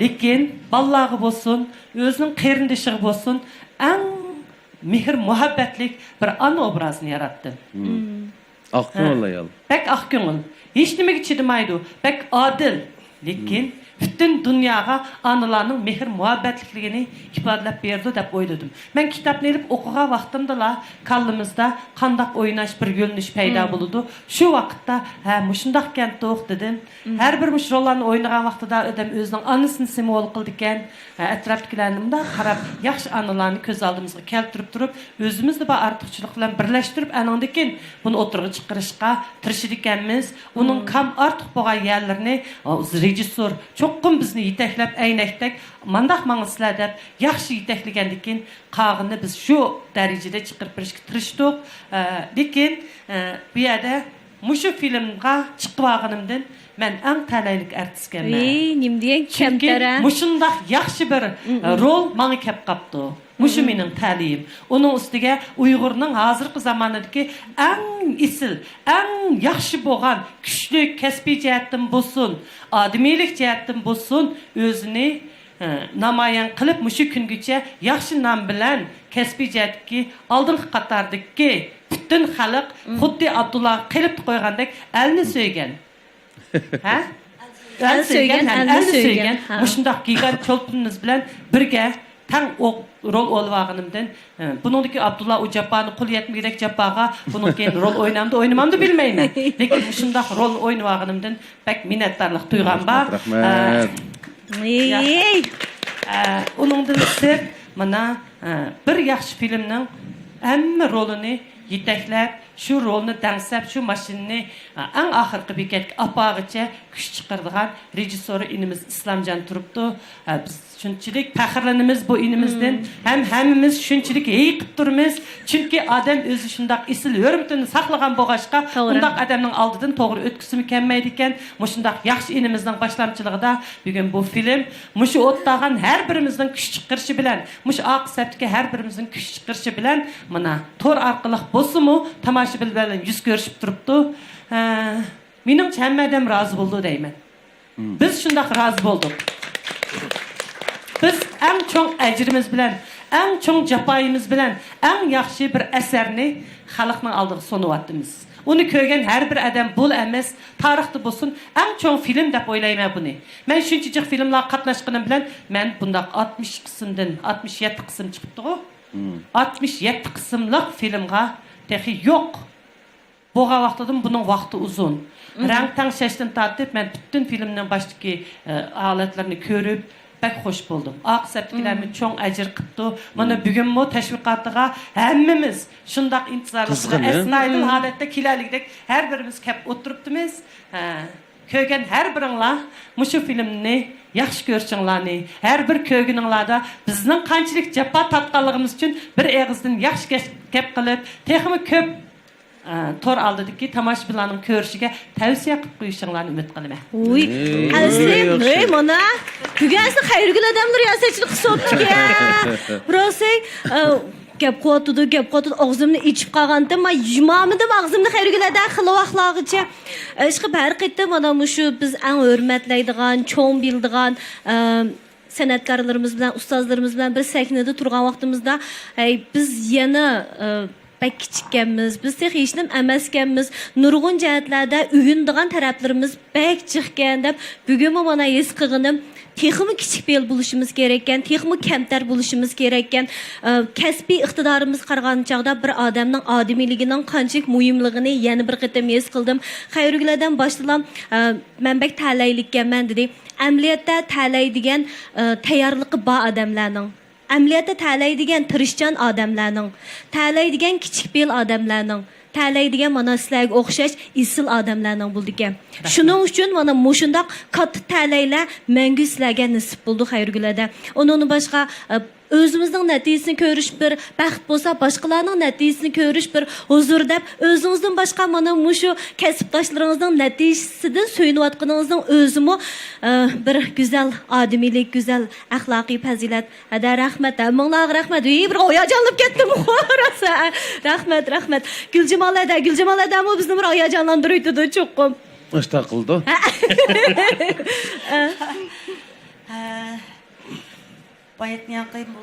لېكىن بالىلارغا بولسۇن، ئۆزىنىڭ قېرىندىشىغا بولسۇن، ئەڭ مېھىر-مۇھەببەتلىك بىر ئانا ئوبرازىنى ياراتتىم. مم. ئاق كۆڭۈل ھە. ئايال. بەك ئاق كۆڭۈل. ھېچنېمىگە چىدىمايدۇ. بەك ئادىل. لېكىن مم. پۈتۈن دۇنياغا ئانىلارنىڭ مېھىر-مۇھەببەتلىكلىكىنى ئىپادىلەپ بېرىدۇ دەپ ئويلىدىم. مەن كىتابنى ئېلىپ ئوقۇغان ۋاقتىمدىلا كاللىمىزدا قانداق ئويناش بىر يۆنىلىش پەيدا مم. بولىدۇ. شۇ ۋاقىتتا، ھە، مۇشۇنداقكەنتۇق دېدىم. مم. ھەر بىر مۇشۇ روللارنى ئوينىغان ۋاقتىدا ئادەم ئۆزىنىڭ ئانىسىنى سىمۋول قىلىدىكەن. ھە، ئەتراپتىكىلەرنى مۇنداق قاراپ، ياخشى ئانىلارنى كۆز ئالدىمىزغا كەلتۈرۈپ تۇرۇپ، ئۆزىمىزدە بار ئارتۇقچىلىق بىلەن بىرلەشتۈرۈپ، ئانىڭدىن كېيىن بۇنى ئوتتۇرىغا چىقىرىشقا تىرىشىدىكەنمىز. ئۇنىڭ مم. كام ئارتۇق بولغان يەرلىرىنى، ئا، رېژىسسور چوقۇم بىزنى يېتەكلەپ، ئەينەكتەك، مانداق ماڭىسىلەر دەپ ياخشى يېتەكلىگەندىن كېيىن، قالغىنىنى بىز شۇ دەرىجىدە چىقىرىپ بېرىشكە تىرىشتۇق. ئە، لېكىن، ئە، بۇ يەردە مۇشۇ فىلىمغا چىقىۋالغىنىمدىن مەن ئەڭ تەلەيلىك ئارتىسكەنمەن. ئېي، نېمە دېگەن چۈنكى كەمتەر، ھە؟ مۇشۇنداق ياخشى بىر، مم، ئە، مم. رول ماڭا كەپ قاپتۇ. مۇشۇ مم. مېنىڭ تەلىيىم. ئۇنىڭ ئۈستىگە ئۇيغۇرنىڭ ھازىرقى زامانىدىكى ئەڭ ئېسىل، ئەڭ ياخشى بولغان، كۈچلۈك، كەسپىي جەھەتتىن بولسۇن، ئادىمىيلىك جەھەتتىن بولسۇن، ئۆزىنى، ئە، نامايان قىلىپ، مۇشۇ كۈنگىچە ياخشى نام بىلەن كەسپىي جەھەتتىكى ئالدىنقى قاتاردىكى پۈتۈن خەلق مم. خۇددى ئابدۇللاغا قېلىپتا قويغاندەك ئەلنى سۆيگەن. ھە؟ ئەل سۆيگەن، ئەلنى سۆيگەن. ھە. مۇشۇنداق گىگانت چولپىنىمىز بىلەن بىرگە تەڭ ئوق-، رول ئولىۋالغىنىمدىن، ھە، بۇنىڭدىكى ئابدۇللا ئۇ جاپانى قولى يەتمىگۈدەك جاپاغا بۇنىڭ كېيىن رول ئوينامدۇ، ئوينىمامدۇ بىلمەيمەن. لېكىن مۇشۇنداق رول ئوينىۋالغىنىمدىن بەك مىننەتدارلىق تۇيغان بار. رەھمەت، رەھمەت. ھە. ئېي. ھە، ئۇنىڭدىن سىرت، مانا، ھە، بىر ياخشى فىلىمنىڭ ھەممە رولىنى يېتەكلەپ، شۇ رولنى دەڭسەپ، شۇ ماشىنىنى، ھە، ئەڭ ئاخىرقى بېكەتكە ئاپارغىچە كۈچ چىقىرىدىغان رېژىسسورى ئىنىمىز ئىسلامجان تۇرۇپتۇ. ھە، بىز شۇنچىلىك پەخىرلىنىمىز بۇ ئىنىمىزدىن. مم. ھەم ھەممىمىز شۇنچىلىك ھېيىقىپ تۇرىمىز. چۈنكى ئادەم ئۆزى شۇنداق ئېسىل ھۆرمىتىنى ساقلىغان بولغاچقا، توغرا. ئۇنداق ئادەمنىڭ ئالدىدىن توغرا ئۆتكۈسىمۇ كەلمەيدىكەن. مۇشۇنداق ياخشى ئىنىمىزنىڭ باشلامچىلىقىدا بۈگۈن بۇ فىلىم، مۇشۇ ئوتتاغان ھەر بىرىمىزنىڭ كۈچ چىقىرىشى بىلەن، مۇشۇ ئارقا سەپتىكى ھەر بىرىمىزنىڭ كۈچ چىقىرىشى بىلەن، مانا، تور ئارقىلىق بولسىمۇ، تاماشىبىن بىلەن يۈز كۆرۈشۈپ تۇرۇپتۇ. ھە، مېنىڭچە، ھەممە ئادەم رازى بولىدۇ دەيمەن. مم. بىز شۇنداق رازى بولدۇق. بىز ئەڭ چوڭ ئەجرىمىز بىلەن، ئەڭ چوڭ جاپايىمىز بىلەن، ئەڭ ياخشى بىر ئەسەرنى خەلقنىڭ ئالدىغا سۇنۇۋاتىمىز. ئۇنى كۆرگەن ھەر بىر ئادەم بۇلا ئەمەس، تارىختا بولسۇن، ئەڭ چوڭ فىلىم دەپ ئويلايمەن بۇنى. مەن شۇنچە جىق فىلىملارغا قاتناشقىنىم بىلەن، مەن بۇنداق ئاتمىش قىسىمدىن، ئاتمىش يەتتە قىسىم چىقىپتىغۇ. مم. ئاتمىش يەتتە قىسىملىق فىلىمغا تېخى يوق. بولغان ۋاقتىدىمۇ بۇنىڭ ۋاقتى ئۇزۇن. مم. رەڭ تەڭشەشتىن تارتىپ، مەن پۈتۈن فىلىمنىڭ باشتىكى، ئە، ھالەتلىرىنى كۆرۈپ، بەك خوش بولدۇم. ئارقا سەپتىكىلەرمۇ مم. چوڭ ئەجىر قىپتۇ. مانا مم. بۈگۈنمۇ تەشۋىقاتىغا ھەممىمىز شۇنداق ئىنتىزارلىق قىزغىن، بىلەن ھە؟ ئەستايىدىل مم. ھالەتتە كېلەلىگۈدەك ھەر بىرىمىز كەپ ئولتۇرۇپتىمىز. ھە. كۆرگەن ھەر بىرىڭلار مۇشۇ فىلىمنى ياخشى كۆرۈشۈڭلارنى، ھەر بىر كۆرگىنىڭلاردا بىزنىڭ قانچىلىك جاپا تارتقانلىقىمىز ئۈچۈن بىر ئېغىزدىن ياخشى گەپ، گەپ قىلىپ، تېخىمۇ كۆپ ئە، تور ئالدىدىكى تاماشىبىنلارنىڭ كۆرۈشىگە تەۋسىيە قىلىپ قويۇشۇڭلارنى ئۈمىد قىلىمەن. ۋۇي، ھەي، ئەسلى، ياخشى. ھەي، مانا، بۈگۈن ئەسلى خەيرىگۈل ئادەم رىياسەتچىلىك قىلسا بوپتىكەن. راست، ھەي، ئە، گەپ قىلىۋاتىدۇ، گەپ قىلىۋاتىدۇ، ئاغزىمنى ئېچىپ قالغانتىم، مانا، يۇمامىدىم ئاغزىمنى خەيرىگۈل ئادەم خېلى ۋاقىتلارغىچە. ئىشقىلىپ، ھەر قېتىم مانا مۇشۇ بىز ئەڭ ھۆرمەتلەيدىغان، چوڭ بىلىدىغان، ئە، سەنئەتكارلىرىمىز بىلەن، ئۇستازلىرىمىز بىلەن بىر سەھنىدە تۇرغان ۋاقتىمىزدا، ھەي، بىز يەنە، ئە، بەك كىچىككەنمىز، بىز تېخى ھېچنېمە ئەمەسكەنمىز، نۇرغۇن جەھەتلەردە ئۆگىنىدىغان تەرەپلىرىمىز بەك جىقكەن دەپ، بۈگۈنمۇ مانا ھېس قىلغىنىم، تېخىمۇ كىچىك پېئىل بولۇشىمىز كېرەككەن، تېخىمۇ كەمتەر بولۇشىمىز كېرەككەن. ئە، كەسپىي ئىقتىدارىمىزغا قارىغان چاغدا بىر ئادەمنىڭ ئادىمىيلىكىنىڭ قانچىلىك مۇھىملىقىنى يەنە بىر قېتىم ھېس قىلدىم. خەيرىگۈل ئادەم باشتىلا، ئە، مەن بەك تەلەيلىككەنمەن دېدى. ئەمەلىيەتتە تەلەيدىگەن، ئە، تەييارلىقى بار ئادەملەرنىڭ، ئەمەلىيەتتە تەلەيدىگەن تىرىشچان ئادەملەرنىڭ، تەلەيدىگەن كىچىك پېئىل ئادەملەرنىڭ، تەلەيدىگەن مانا سىلەرگە ئوخشاش ئېسىل ئادەملەرنىڭ بولىدىكەن. رەھمەت. شۇنىڭ ئۈچۈن مانا مۇشۇنداق كاتتا تەلەيلەر مەڭگۈ سىلەرگە نېسىپ بولىدۇ، خەيرىگۈل ئادەم. ئۇنىڭدىن باشقا، ئە، ئۆزىمىزنىڭ نەتىجىسىنى كۆرۈش بىر بەخت بولسا، باشقىلارنىڭ نەتىجىسىنى كۆرۈش بىر ھۇزۇر دەپ، ئۆزىڭىزدىن باشقا مانا مۇشۇ كەسىپداشلىرىڭىزنىڭ نەتىجىسىدىن سۆيۈنۈۋاتقىنىڭىزنىڭ ئۆزىمۇ، ئە، بىر گۈزەل ئادىمىيلىك، گۈزەل ئەخلاقىي پەزىلەت. ھەدە، رەھمەت، ھەممىڭلارغا رەھمەت. ھېي، بىر ھاياجانلىنىپ كەتتىم، راسا. رەھمەت، رەھمەت. گۈلجامال ھەدە، گۈلجامال ھەدەمۇ بىزنى بىر ھاياجانلاندۇرۇۋېتىدۇ چوقۇم. ئاشتاق قىلىدۇ. ھە. ھە. بايىتنىڭكى بۇ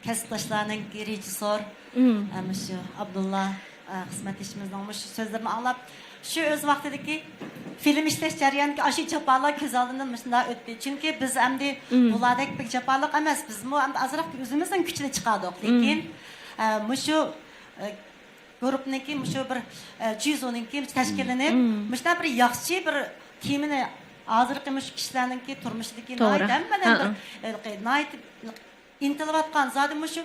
كەسىپداشلارنىڭكى رېژىسسور، مم. ئە، مۇشۇ ئابدۇللا، ئە، خىزمەتدىشىمىزنىڭ مۇشۇ سۆزلىرىنى ئاڭلاپ، شۇ ئۆز ۋاقتىدىكى فىلىم ئىشلەش جەريانىدىكى ئاشۇ جاپالار كۆز ئالدىمدىن مۇشۇنداق ئۆتتى. چۈنكى بىز ئەمدى مم. بۇلاردەك بەك جاپالىق ئەمەس، بىزمۇ ئەمدى ئازراق ئۆزىمىزنىڭ كۈچىنى چىقاردۇق. مم. لېكىن، ئە، مۇشۇ، ئە، گۇرۇپپىنىڭكى مۇشۇ بىر، ئە، جۈزۇنىڭكى تەشكىللىنىپ، مم. مۇشۇنداق بىر ياخشى بىر تېمىنى ھازىرقى مۇشۇ كىشىلەرنىڭكى تۇرمۇشىدىكى توغرا. ناھايىتى ھەممىدىن ھە، بىر، ھە. ھېلىقى ناھايىتى ئىنتىلىۋاتقان، زادى مۇشۇ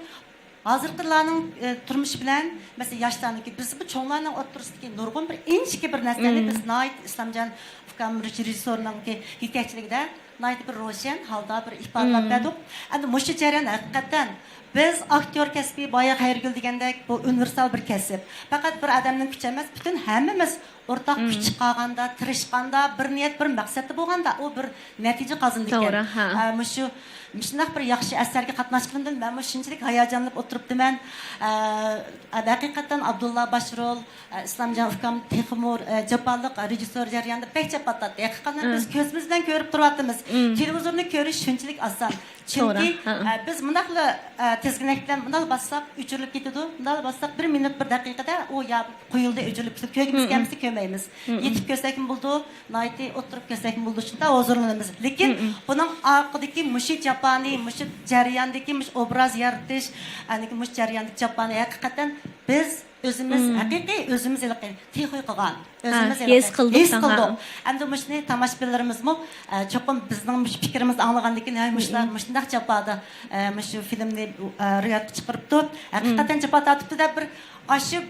ھازىرقىلارنىڭ، ئە، تۇرمۇشى بىلەن، مەسىلەن، ياشلارنىڭكى، بىز بۇ چوڭلارنىڭ ئوتتۇرىسىدىكى نۇرغۇن بىر ئىنچىكە بىر نەرسىلەرنى مم. بىز ناھايىتى ئىسلامجان ئۇكام رېژىسسورنىڭكى يېتەكچىلىكىدە ناھايىتى بىر روشەن ھالدا بىر ئىپادىلەپ مم. بەردۇق. ئەمدى مۇشۇ جەريان ھەقىقەتەن بىز ئاكتيور كەسپى بايا خەيرىگۈل دېگەندەك بۇ ئۇنىۋېرسال بىر كەسىپ. پەقەت بىر ئادەمنىڭ كۈچى ئەمەس، پۈتۈن ھەممىمىز ئورتاق كۈچ مم. چىقارغاندا، تىرىشقاندا، بىر نىيەت، بىر مەقسەتتە بولغاندا ئۇ بىر نەتىجە قازىنىدىكەن. توغرا، ھە. ئە، مۇشۇ، مۇشۇنداق بىر ياخشى ئەسەرگە قاتناشقىنىمدىن مەنمۇ شۇنچىلىك ھاياجانلىنىپ ئولتۇرۇپتىمەن. ئە، ئە، ھەقىقەتەن ئابدۇللا باش رول، ئە، ئىسلامجان ئۇكام تېخىمۇ، ئە، جاپالىق، ئە، رېژىسسور جەريانىدا بەك جاپا تارتتى. ھەقىقەتەن مم. بىز كۆزىمىز بىلەن كۆرۈپ تۇرۇۋاتىمىز. مم. تېلېۋىزورنى كۆرۈش شۇنچىلىك ئاسان. توغرا. چۈنكى، ھە. ئە، بىز مۇنداقلا، ئە، تىزگىنەك بىلەن مۇنداقلا باسساق ئۆچۈرۈلۈپ كېتىدۇ، مۇنداقلا باسساق بىر مىنۇت، بىر دەقىقىدە ئۇ يا قويۇلدى، ئۆچۈرۈلۈپ كېتىدۇ. كۆرگۈمىز مم. كەلمىسە كۆرمەيمىز. مم. يېتىپ كۆرسەكمۇ بولىدۇ، ناھايىتى ئولتۇرۇپ كۆرسەكمۇ بولىدۇ، شۇنداق ھۇزۇرلىنىمىز. لېكىن مم. بۇنىڭ ئارقىدىكى مۇشۇ جاپانى، مۇشۇ جەرياندىكى مۇشۇ ئوبراز يارىتىش، ئاندىن كېيىن مۇشۇ جەرياندىكى جاپانى ھەقىقەتەن بىز ئۆزىمىز، مم. ھەقىقىي ئۆزىمىز ھېلىقى تىخۇي قىلغان. ھە، ئۆزىمىز ھېلىقى ھېس قىلدۇق ھېس قىلدۇق. ھە. ئەمدى مۇشۇنى تاماشىبىنلىرىمىزمۇ، ئە، چوقۇم بىزنىڭ مۇشۇ پىكرىمىزنى ئاڭلىغاندىن كېيىن، ھەي، مۇشۇلار مم. مۇشۇنداق جاپادا، ئە، مۇشۇ فىلىمنى، ئە، روياپقا چىقىرىپتۇ. ھەقىقەتەن مم. جاپا تارتىپتۇ دەپ بىر ئاشۇ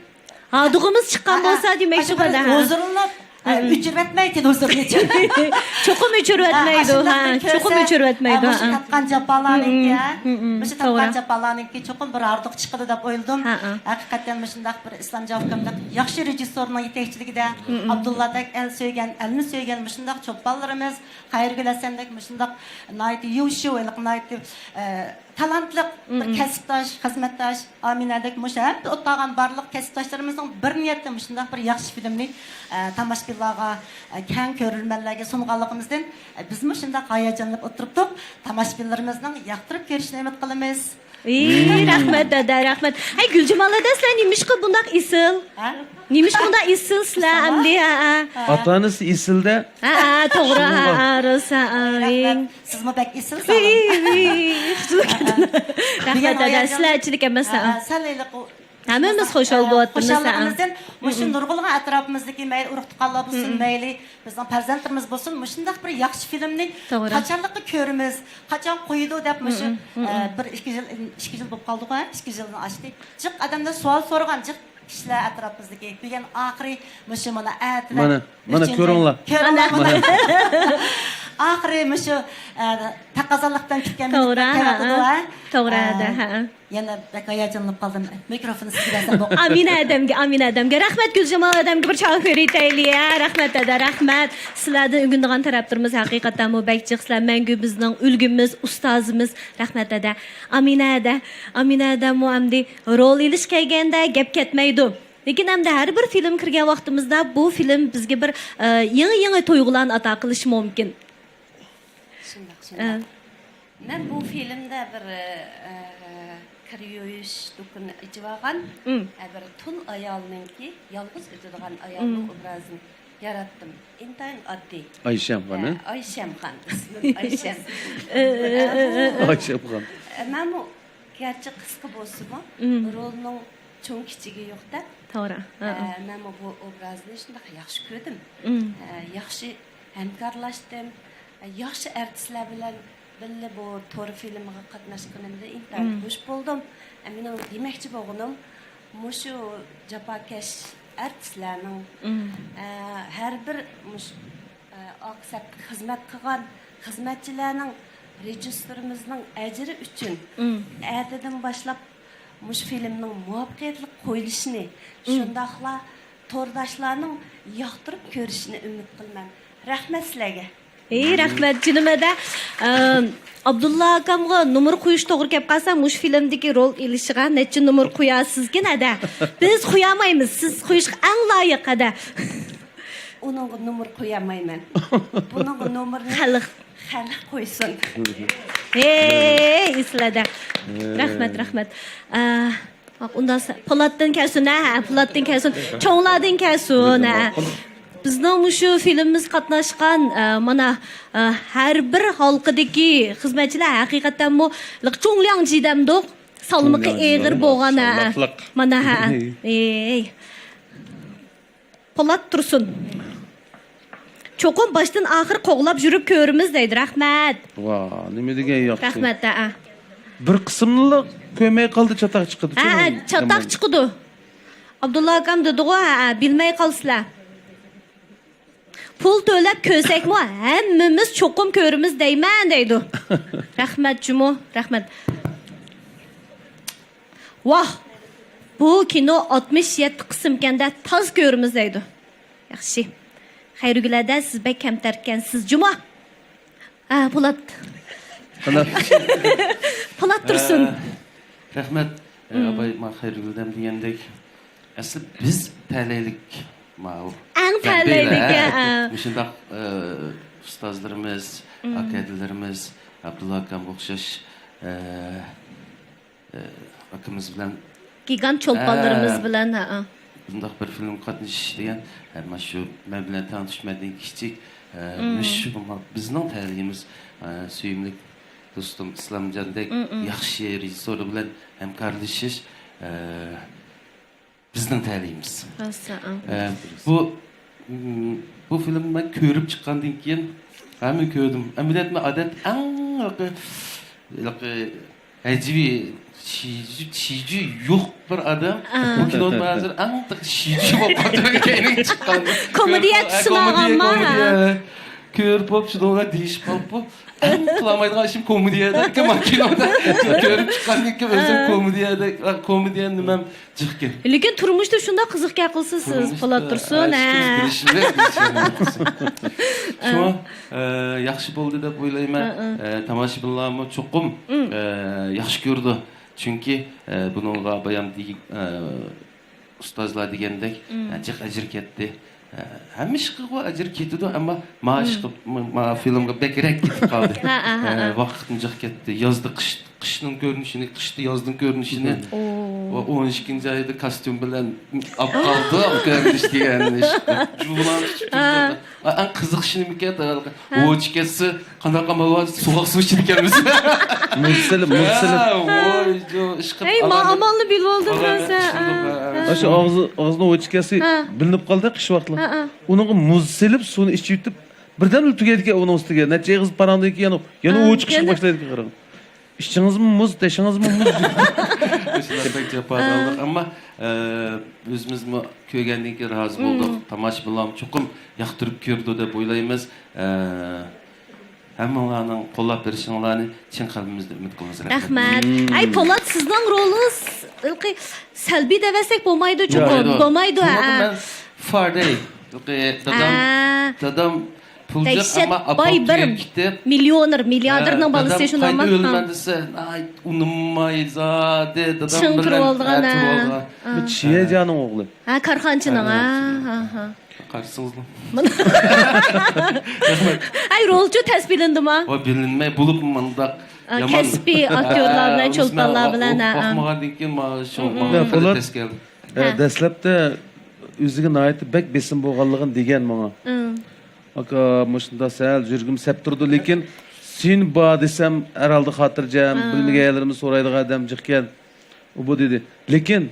ھادۇقىمىز چىققان ھە، بولسا دېمەكچى ئاشۇ بىر بولدى، ھە. ھۇزۇرلىنىپ، ئە، مم. ئۆچۈرۈۋەتمەيتتى ھۇزۇرنى. چوقۇم ئۆچۈرۈۋەتمەيدۇ، ھە، ھە، ئاشۇنداق چوقۇم كۆرسە، ئۆچۈرۈۋەتمەيدۇ، ھە، مۇشۇ ھە. تارتقان جاپالارنىڭكى، مم، ھە، مم، مم. مۇشۇ توغرا. تارتقان جاپالارنىڭكى چوقۇم بىر ھاردۇق چىقىدۇ دەپ ئويلىدىم. ھە، ھە. ھەقىقەتەن مۇشۇنداق بىر ئىسلام جاۋابكارلىق ياخشى رېژىسسورنىڭ يېتەكچىلىكىدە مم، مم. ئابدۇللادەك ئەل سۆيگەن، ئەلنى سۆيگەن مۇشۇنداق چوپانلىرىمىز، خەيرىگۈل ھەسەندەك مۇشۇنداق ناھايىتى يۇشۇ، ھېلىقى ناھايىتى، ئە، تالانتلىق بىر مم. كەسىپداش، خىزمەتداش، ئامىنەدەك مۇشۇ ھەممە ئولتۇرغان بارلىق كەسىپداشلىرىمىزنىڭ بىر نىيەتتە مۇشۇنداق بىر ياخشى فىلىمنى، ئە، تاماشىبىنلارغا، ئە، كەڭ كۆرۈرمەنلەرگە سۇنغانلىقىمىزدىن، ئە، بىزمۇ شۇنداق ھاياجانلىنىپ ئولتۇرۇپتۇق. تاماشىبىنلىرىمىزنىڭ ياقتۇرۇپ كۆرۈشىنى ئۈمىد قىلىمىز. ئى، رەھمەت، دادا، رەھمەت. ھەي، گۈلجامال دادا، سىلەر نېمىشقا بۇنداق ئېسىل؟ ھە؟ نېمىشقا بۇنداق ئېسىل سىلەر ئەمدى، ھە، ھە. ئاتا-ئانىسى ئېسىل-دە. ھە، ھە، توغرا، ھە، ھە، راست، ھە، ھە. رەھمەت. سىزمۇ بەك ئېسىلسىز. ۋىي، ۋىي. رەھمەت، دادا، سىلەرچىلىك ئەمەس، ھە، ھە. ھە، سەل ھېلىقى ھەممىمىز خۇشال بولۇۋاتىمىز، ھە. خۇشاللىقىمىزدىن مۇشۇ نۇرغۇنلىغان ئەتراپىمىزدىكى مەيلى ئۇرۇق-تۇغقانلار بولسۇن، مەيلى بىزنىڭ پەرزەنتلىرىمىز بولسۇن، مۇشۇنداق بىر ياخشى فىلىمنى توغرا. قاچانلىققا كۆرىمىز، قاچان قويىدۇ دەپ مۇشۇ، ئە، بىر ئىككى يىل، ئىككى يىل بولۇپ قالدىغۇ، ھە؟ ئىككى يىلدىن ئاشتى. جىق ئادەملەر سوئال سورىغان، جىق كىشىلەر ئەتراپىمىزدىكى. بۈگۈن ئاخىرى مۇشۇ مانا ئەتىلەر مانا، مانا ئۈچىنچى. كۆرۈڭلار. كۆرۈڭلار مانا. ئاخىرى مۇشۇ، ئە، تەقەززالىقتىن كۈتكەن توغرا، مىنۇتلار كېلىۋاتىدۇ، ھە. توغرا، ئە، ھە. يەنە بەك ھاياجانلىنىپ قالدىم. مىكروفوننى سىزگە بەرسەم بولدى. ئامىنە ئادەمگە، ئامىنە ئادەمگە. رەھمەت، گۈلجامال ئادەمگە بىر چاڭ كۆرۈيتەيلى، ھە. رەھمەت، دادا، رەھمەت. سىلەردىن ئۆگىنىدىغان تەرەپلىرىمىز ھەقىقەتەنمۇ بەك جىق. سىلەر مەڭگۈ بىزنىڭ ئۈلگىمىز، ئۇستازىمىز. رەھمەت، دادا. ئامىنە ئادە، ئامىنە ئادەممۇ ئەمدى رول ئېلىش كەلگەندە گەپ كەتمەيدۇ. لېكىن ئەمدى ھەر بىر فىلىم كىرگەن ۋاقتىمىزدا بۇ فىلىم بىزگە بىر، ئە، يېڭى، يېڭى تۇيغۇلارنى ئاتا قىلىشى مۇمكىن. شۇنداق، ئە. شۇنداق. مەن بۇ فىلىمدە بىر، ئە، كىر يۇيۇش دۇكىنى ئېچىۋالغان، مم. ئە، بىر تۇل ئايالنىڭكى، يالغۇز ئۆتىدىغان ئايالنىڭ مم. ئوبرازىنى ياراتتىم. ئىنتايىن ئاددىي. ئايشەم خانىم. ئە، ئايشەم خان، ئىسمىم ئايشەم. ئايشەم خان. ئە، مەنمۇ گەرچە قىسقا بولسىمۇ، مم. رولنىڭ چوڭ كىچىكى يوق دەپ، توغرا. ئە، مەنمۇ بۇ ئوبرازنى شۇنداق ياخشى كۆردۈم. مم. ئە، ياخشى ھەمكارلاشتىم. ئە، ياخشى ئارتىسلار بىلەن بىللە بۇ تور فىلىمىغا قاتناشقىنىمدىن ئىنتايىن مم. خۇش بولدۇم. ئە، مېنىڭ دېمەكچى بولغىنىم، مۇشۇ جاپاكەش ئارتىسلارنىڭ، مم. ئە، ھەر بىر مۇش-، ئە، ئارقا سەپتە خىزمەت قىلغان خىزمەتچىلەرنىڭ رېژىسسورىمىزنىڭ ئەجرى ئۈچۈن ئەتىدىن باشلاپ مۇشۇ فىلىمنىڭ مۇۋەپپەقىيەتلىك قويۇلۇشىنى، شۇنداقلا تورداشلارنىڭ ياقتۇرۇپ كۆرۈشىنى ئۈمىد قىلىمەن. رەھمەت سىلەرگە. ھېي، رەھمەت، جېنىم ھەدە. ئەم، ئابدۇللا ئاكامغا نومۇر قويۇش توغرا كەپ قالسا، مۇشۇ فىلىمدىكى رول ئېلىشىغا نەچچە نومۇر قويارسىزكىن ھەدە؟ بىز قويالمايمىز، سىز قويۇشقا ئەڭ لايىق ھەدە. ئۇنىڭغا نومۇر قويالمايمەن. بۇنىڭغا نومۇرنى خەلق. خەلق قويسۇن. ھېي، ئېسىل ھەدە. رەھمەت، رەھمەت. ئە، ئۇنداق پولاتتىن كەلسۇن، ھە، پولاتتىن كەلسۇن. چوڭلاردىن كەلسۇن، ھە. بىزنىڭ مۇشۇ فىلىمىمىزگە قاتناشقان، ئە، مانا، ئە، ھەر بىر ھالقىدىكى خىزمەتچىلەر ھەقىقەتەنمۇ چۇڭلياڭ جى دەمدۇق، سالمىقى ئېغىر بولغان، ھە. مانا، ھە. ئېي. پولات تۇرسۇن. چوقۇم باشتىن ئاخىر قوغلاپ يۈرۈپ كۆرىمىز دەيدۇ. رەھمەت. ۋا، نېمە دېگەن ياخشى. رەھمەت، ھە. بىر قىسمىنىلا كۆرمەي قالدى، چاتاق چىقىدۇ. ھە، چاتاق چىقىدۇ. ئابدۇللا ئاكام دېدىغۇ، ھە، بىلمەي قالىسىلەر. پۇل تۆلەپ كۆرسەكمۇ ھەممىمىز چوقۇم كۆرىمىز دەيمەن دەيدۇ. رەھمەت جۇمۇ، رەھمەت. ۋاھ، بۇ كىنو ئاتمىش يەتتە قىسىمكەندە تاز كۆرىمىز دەيدۇ. ياخشى. خەيرىگۈل ھەدە، سىز بەك كەمتەركەنسىز جۇمۇ. ھە، پولات. پولات تۇرسۇن. ئە، رەھمەت. ئە، ئاباي، ما خەيرىگۈل ھەدەم دېگەندەك، ئەسلى بىز تەلەيلىك ماۋۇ. ئەڭ تەلەيلىك، ھە. مۇشۇنداق، ئە، ئۇستازلىرىمىز، ئاكا-ھەدىلىرىمىز، ئابدۇللا ئاكامغا ئوخشاش، ئە، ئاكىمىز بىلەن، گىگانت چولپانلىرىمىز بىلەن، ھە. بۇنداق بىر فىلىمگە قاتنىشىش دېگەن، ھە، مانا شۇ مەن بىلەن تەڭ تۇش، مەندىن كىچىك، ھە، مۇشۇ بىزنىڭ تەلىيىمىز، ھە، سۆيۈملۈك دوستۇم ئىسلامجاندەك ياخشى رېژىسسور بىلەن ھەمكارلىشىش، ھە، بىزنىڭ تەلىيىمىز. راست، ھە. ئە، بۇ، م، بۇ فىلىمنى مەن كۆرۈپ چىققاندىن كېيىن، ھەممە كۆردۈم. ئەمەلىيەتتە مەن ئادەتتە ئەڭ ھېلىقى، ھېلىقى ھەجۋىي، شىجۈ، شىجۈ يوق بىر ئادەم. بۇ كىنودا مەن ھازىر ئەڭ شىجۈ بولۇپ قالدىم، كەينىگە چىققان. كومېدىيە، ھە، تۇسۇن كومېدىيە، ئالغانما، كومېدىيە. ھە. كۆرۈپ بولۇپ شۇنىڭغا دېيىشىپ قالىپپۇ. ئەڭ قىلالمايدىغان ئىشىم كومېدىيەدە، مانا كىنودا كۆرۈپ چىققاندىن كېيىن ئۆزۈم كومېدىيەدە، كومېدىيە نېمەم جىقكەن. لېكىن تۇرمۇشتا شۇنداق قىزىقكەن قىلسىز سىز، پولات تۇرسۇن، ھە. شۇڭا، ئە، ياخشى بولدى دەپ ئويلايمەن. ئە، تاماشىبىنلارمۇ چوقۇم، ئە، ياخشى كۆرىدۇ. چۈنكى، ئە، بۇنىڭغا بايام دېگەن، ئە، ئۇستازلار دېگەندەك، ھە، جىق ئەجىر كەتتى. ھە، ھەممە ئىشقىغۇ ئەجىر كېتىدۇ، ئەمما ما ئىشقا، ما، ما فىلىمغا بەكرەك كېتىپ قالدى. ھە، ھە، ھە، ھە. ۋاقىتمۇ جىق كەتتى. يازدا قىش، قىشنىڭ كۆرۈنۈشىنى، قىشتا يازنىڭ كۆرۈنۈشىنى. ۋە ئون ئىككىنچى ئايدا كاستيۇم بىلەن ئاپ قالدى، كۆرۈنۈش دېگەن ئىش. جۇۋلان تۇتۇپ تۇردى. ئەڭ قىزىقىشى نېمىكەن؟ ھە. ۋوچ كەتسە، قانداق ئامال بار؟ سوغۇق سۇ ئىچىدىكەنمىز. مۇز سېلىپ، مۇز سېلىپ. ھە، ۋوي، جو، ئىشقىلىپ ئەي، ما ئامالنى بىلىۋالدىم، ھە، راسا. ھە، ھە. شۇ ئاغزى، ئاغزىنىڭ ۋوچ كەتسە بىلىنىپ قالدى، قىش ۋاقتىلا. ھە، ھە. ئۇنىڭغا مۇز سېلىپ، سۇنى ئىچىۋېتىپ، بىردەملا تۈگەيدىكەن ئۇنىڭ ئۈستىگە. نەچچە ئېغىز پاراڭدىن كېيىن يەنە، يەنە ھە، ۋوچ چىقىشقا باشلايدىكەن، قاراڭ. ئىچىڭىزمۇ مۇز، تېشىڭىزمۇ مۇز. مۇشۇنداق بەك جاپالىق. ئەمما، ئە، ئۆزىمىزمۇ كۆرگەندىن كېيىن رازى بولدۇق. تاماشىبىنلارمۇ چوقۇم ياقتۇرۇپ كۆرىدۇ دەپ ئويلايمىز. ئە، ھەممىڭلارنىڭ قوللاپ بېرىشىڭلارنى چىن قەلبىمىزدىن ئۈمىد قىلىمىز. رەھمەت. رەھمەت. ئەي، پولات، سىزنىڭ رولىڭىز ھېلىقى سەلبىي دەۋەتسەك بولمايدۇ، چوقۇم. بولمايدۇ. بولمايدۇ، ھە. مەن فارادەي، ھېلىقى دادام، ھە. دادام پۇل جىق، دەھشەت ئەمما باي، بىر مىليونېر، مىلياردېرنىڭ بالىسى، شۇنداقمۇ؟ ئۆلىمەن دېسە، ئاي، ئۇنىماي زادى، دادام چىڭ بىلەن، تۇرۇۋالىدىغان، ھە، ھە. تۇرۇۋالىدىغان. بۇ چيەجيانىڭ ئوغلى. ھە، كارخانىچىنىڭ، ھە، ھە، ھە. قارىسىڭىزلا. ئەي، رولچۇ تەس بىلىندىما؟ ۋاي، بىلىنمەي، بولۇپمۇ مۇنداق يامان. كەسپىي ئاكتيورلار بىلەن، ھە، چولپانلار بىلەن، ھە، ھە. باقمىغاندىن كېيىن، مانا شۇ، مانا بىر تەس كەلدى. ئە، ھە. دەسلەپتە ئۆزىگە ناھايىتى بەك بېسىم بولغانلىقىنى دېگەن ماڭا. ئاكا، مۇشۇنداق سەل يۈرىكىم سەپ تۇرىدۇ، لېكىن سېنى بار دېسەم، ھەر ھالدا خاتىرجەم، بىلمىگەن يەرلىرىمنى سورايدىغان ئادەم جىقكەن. ئۇ بۇ دېدى. لېكىن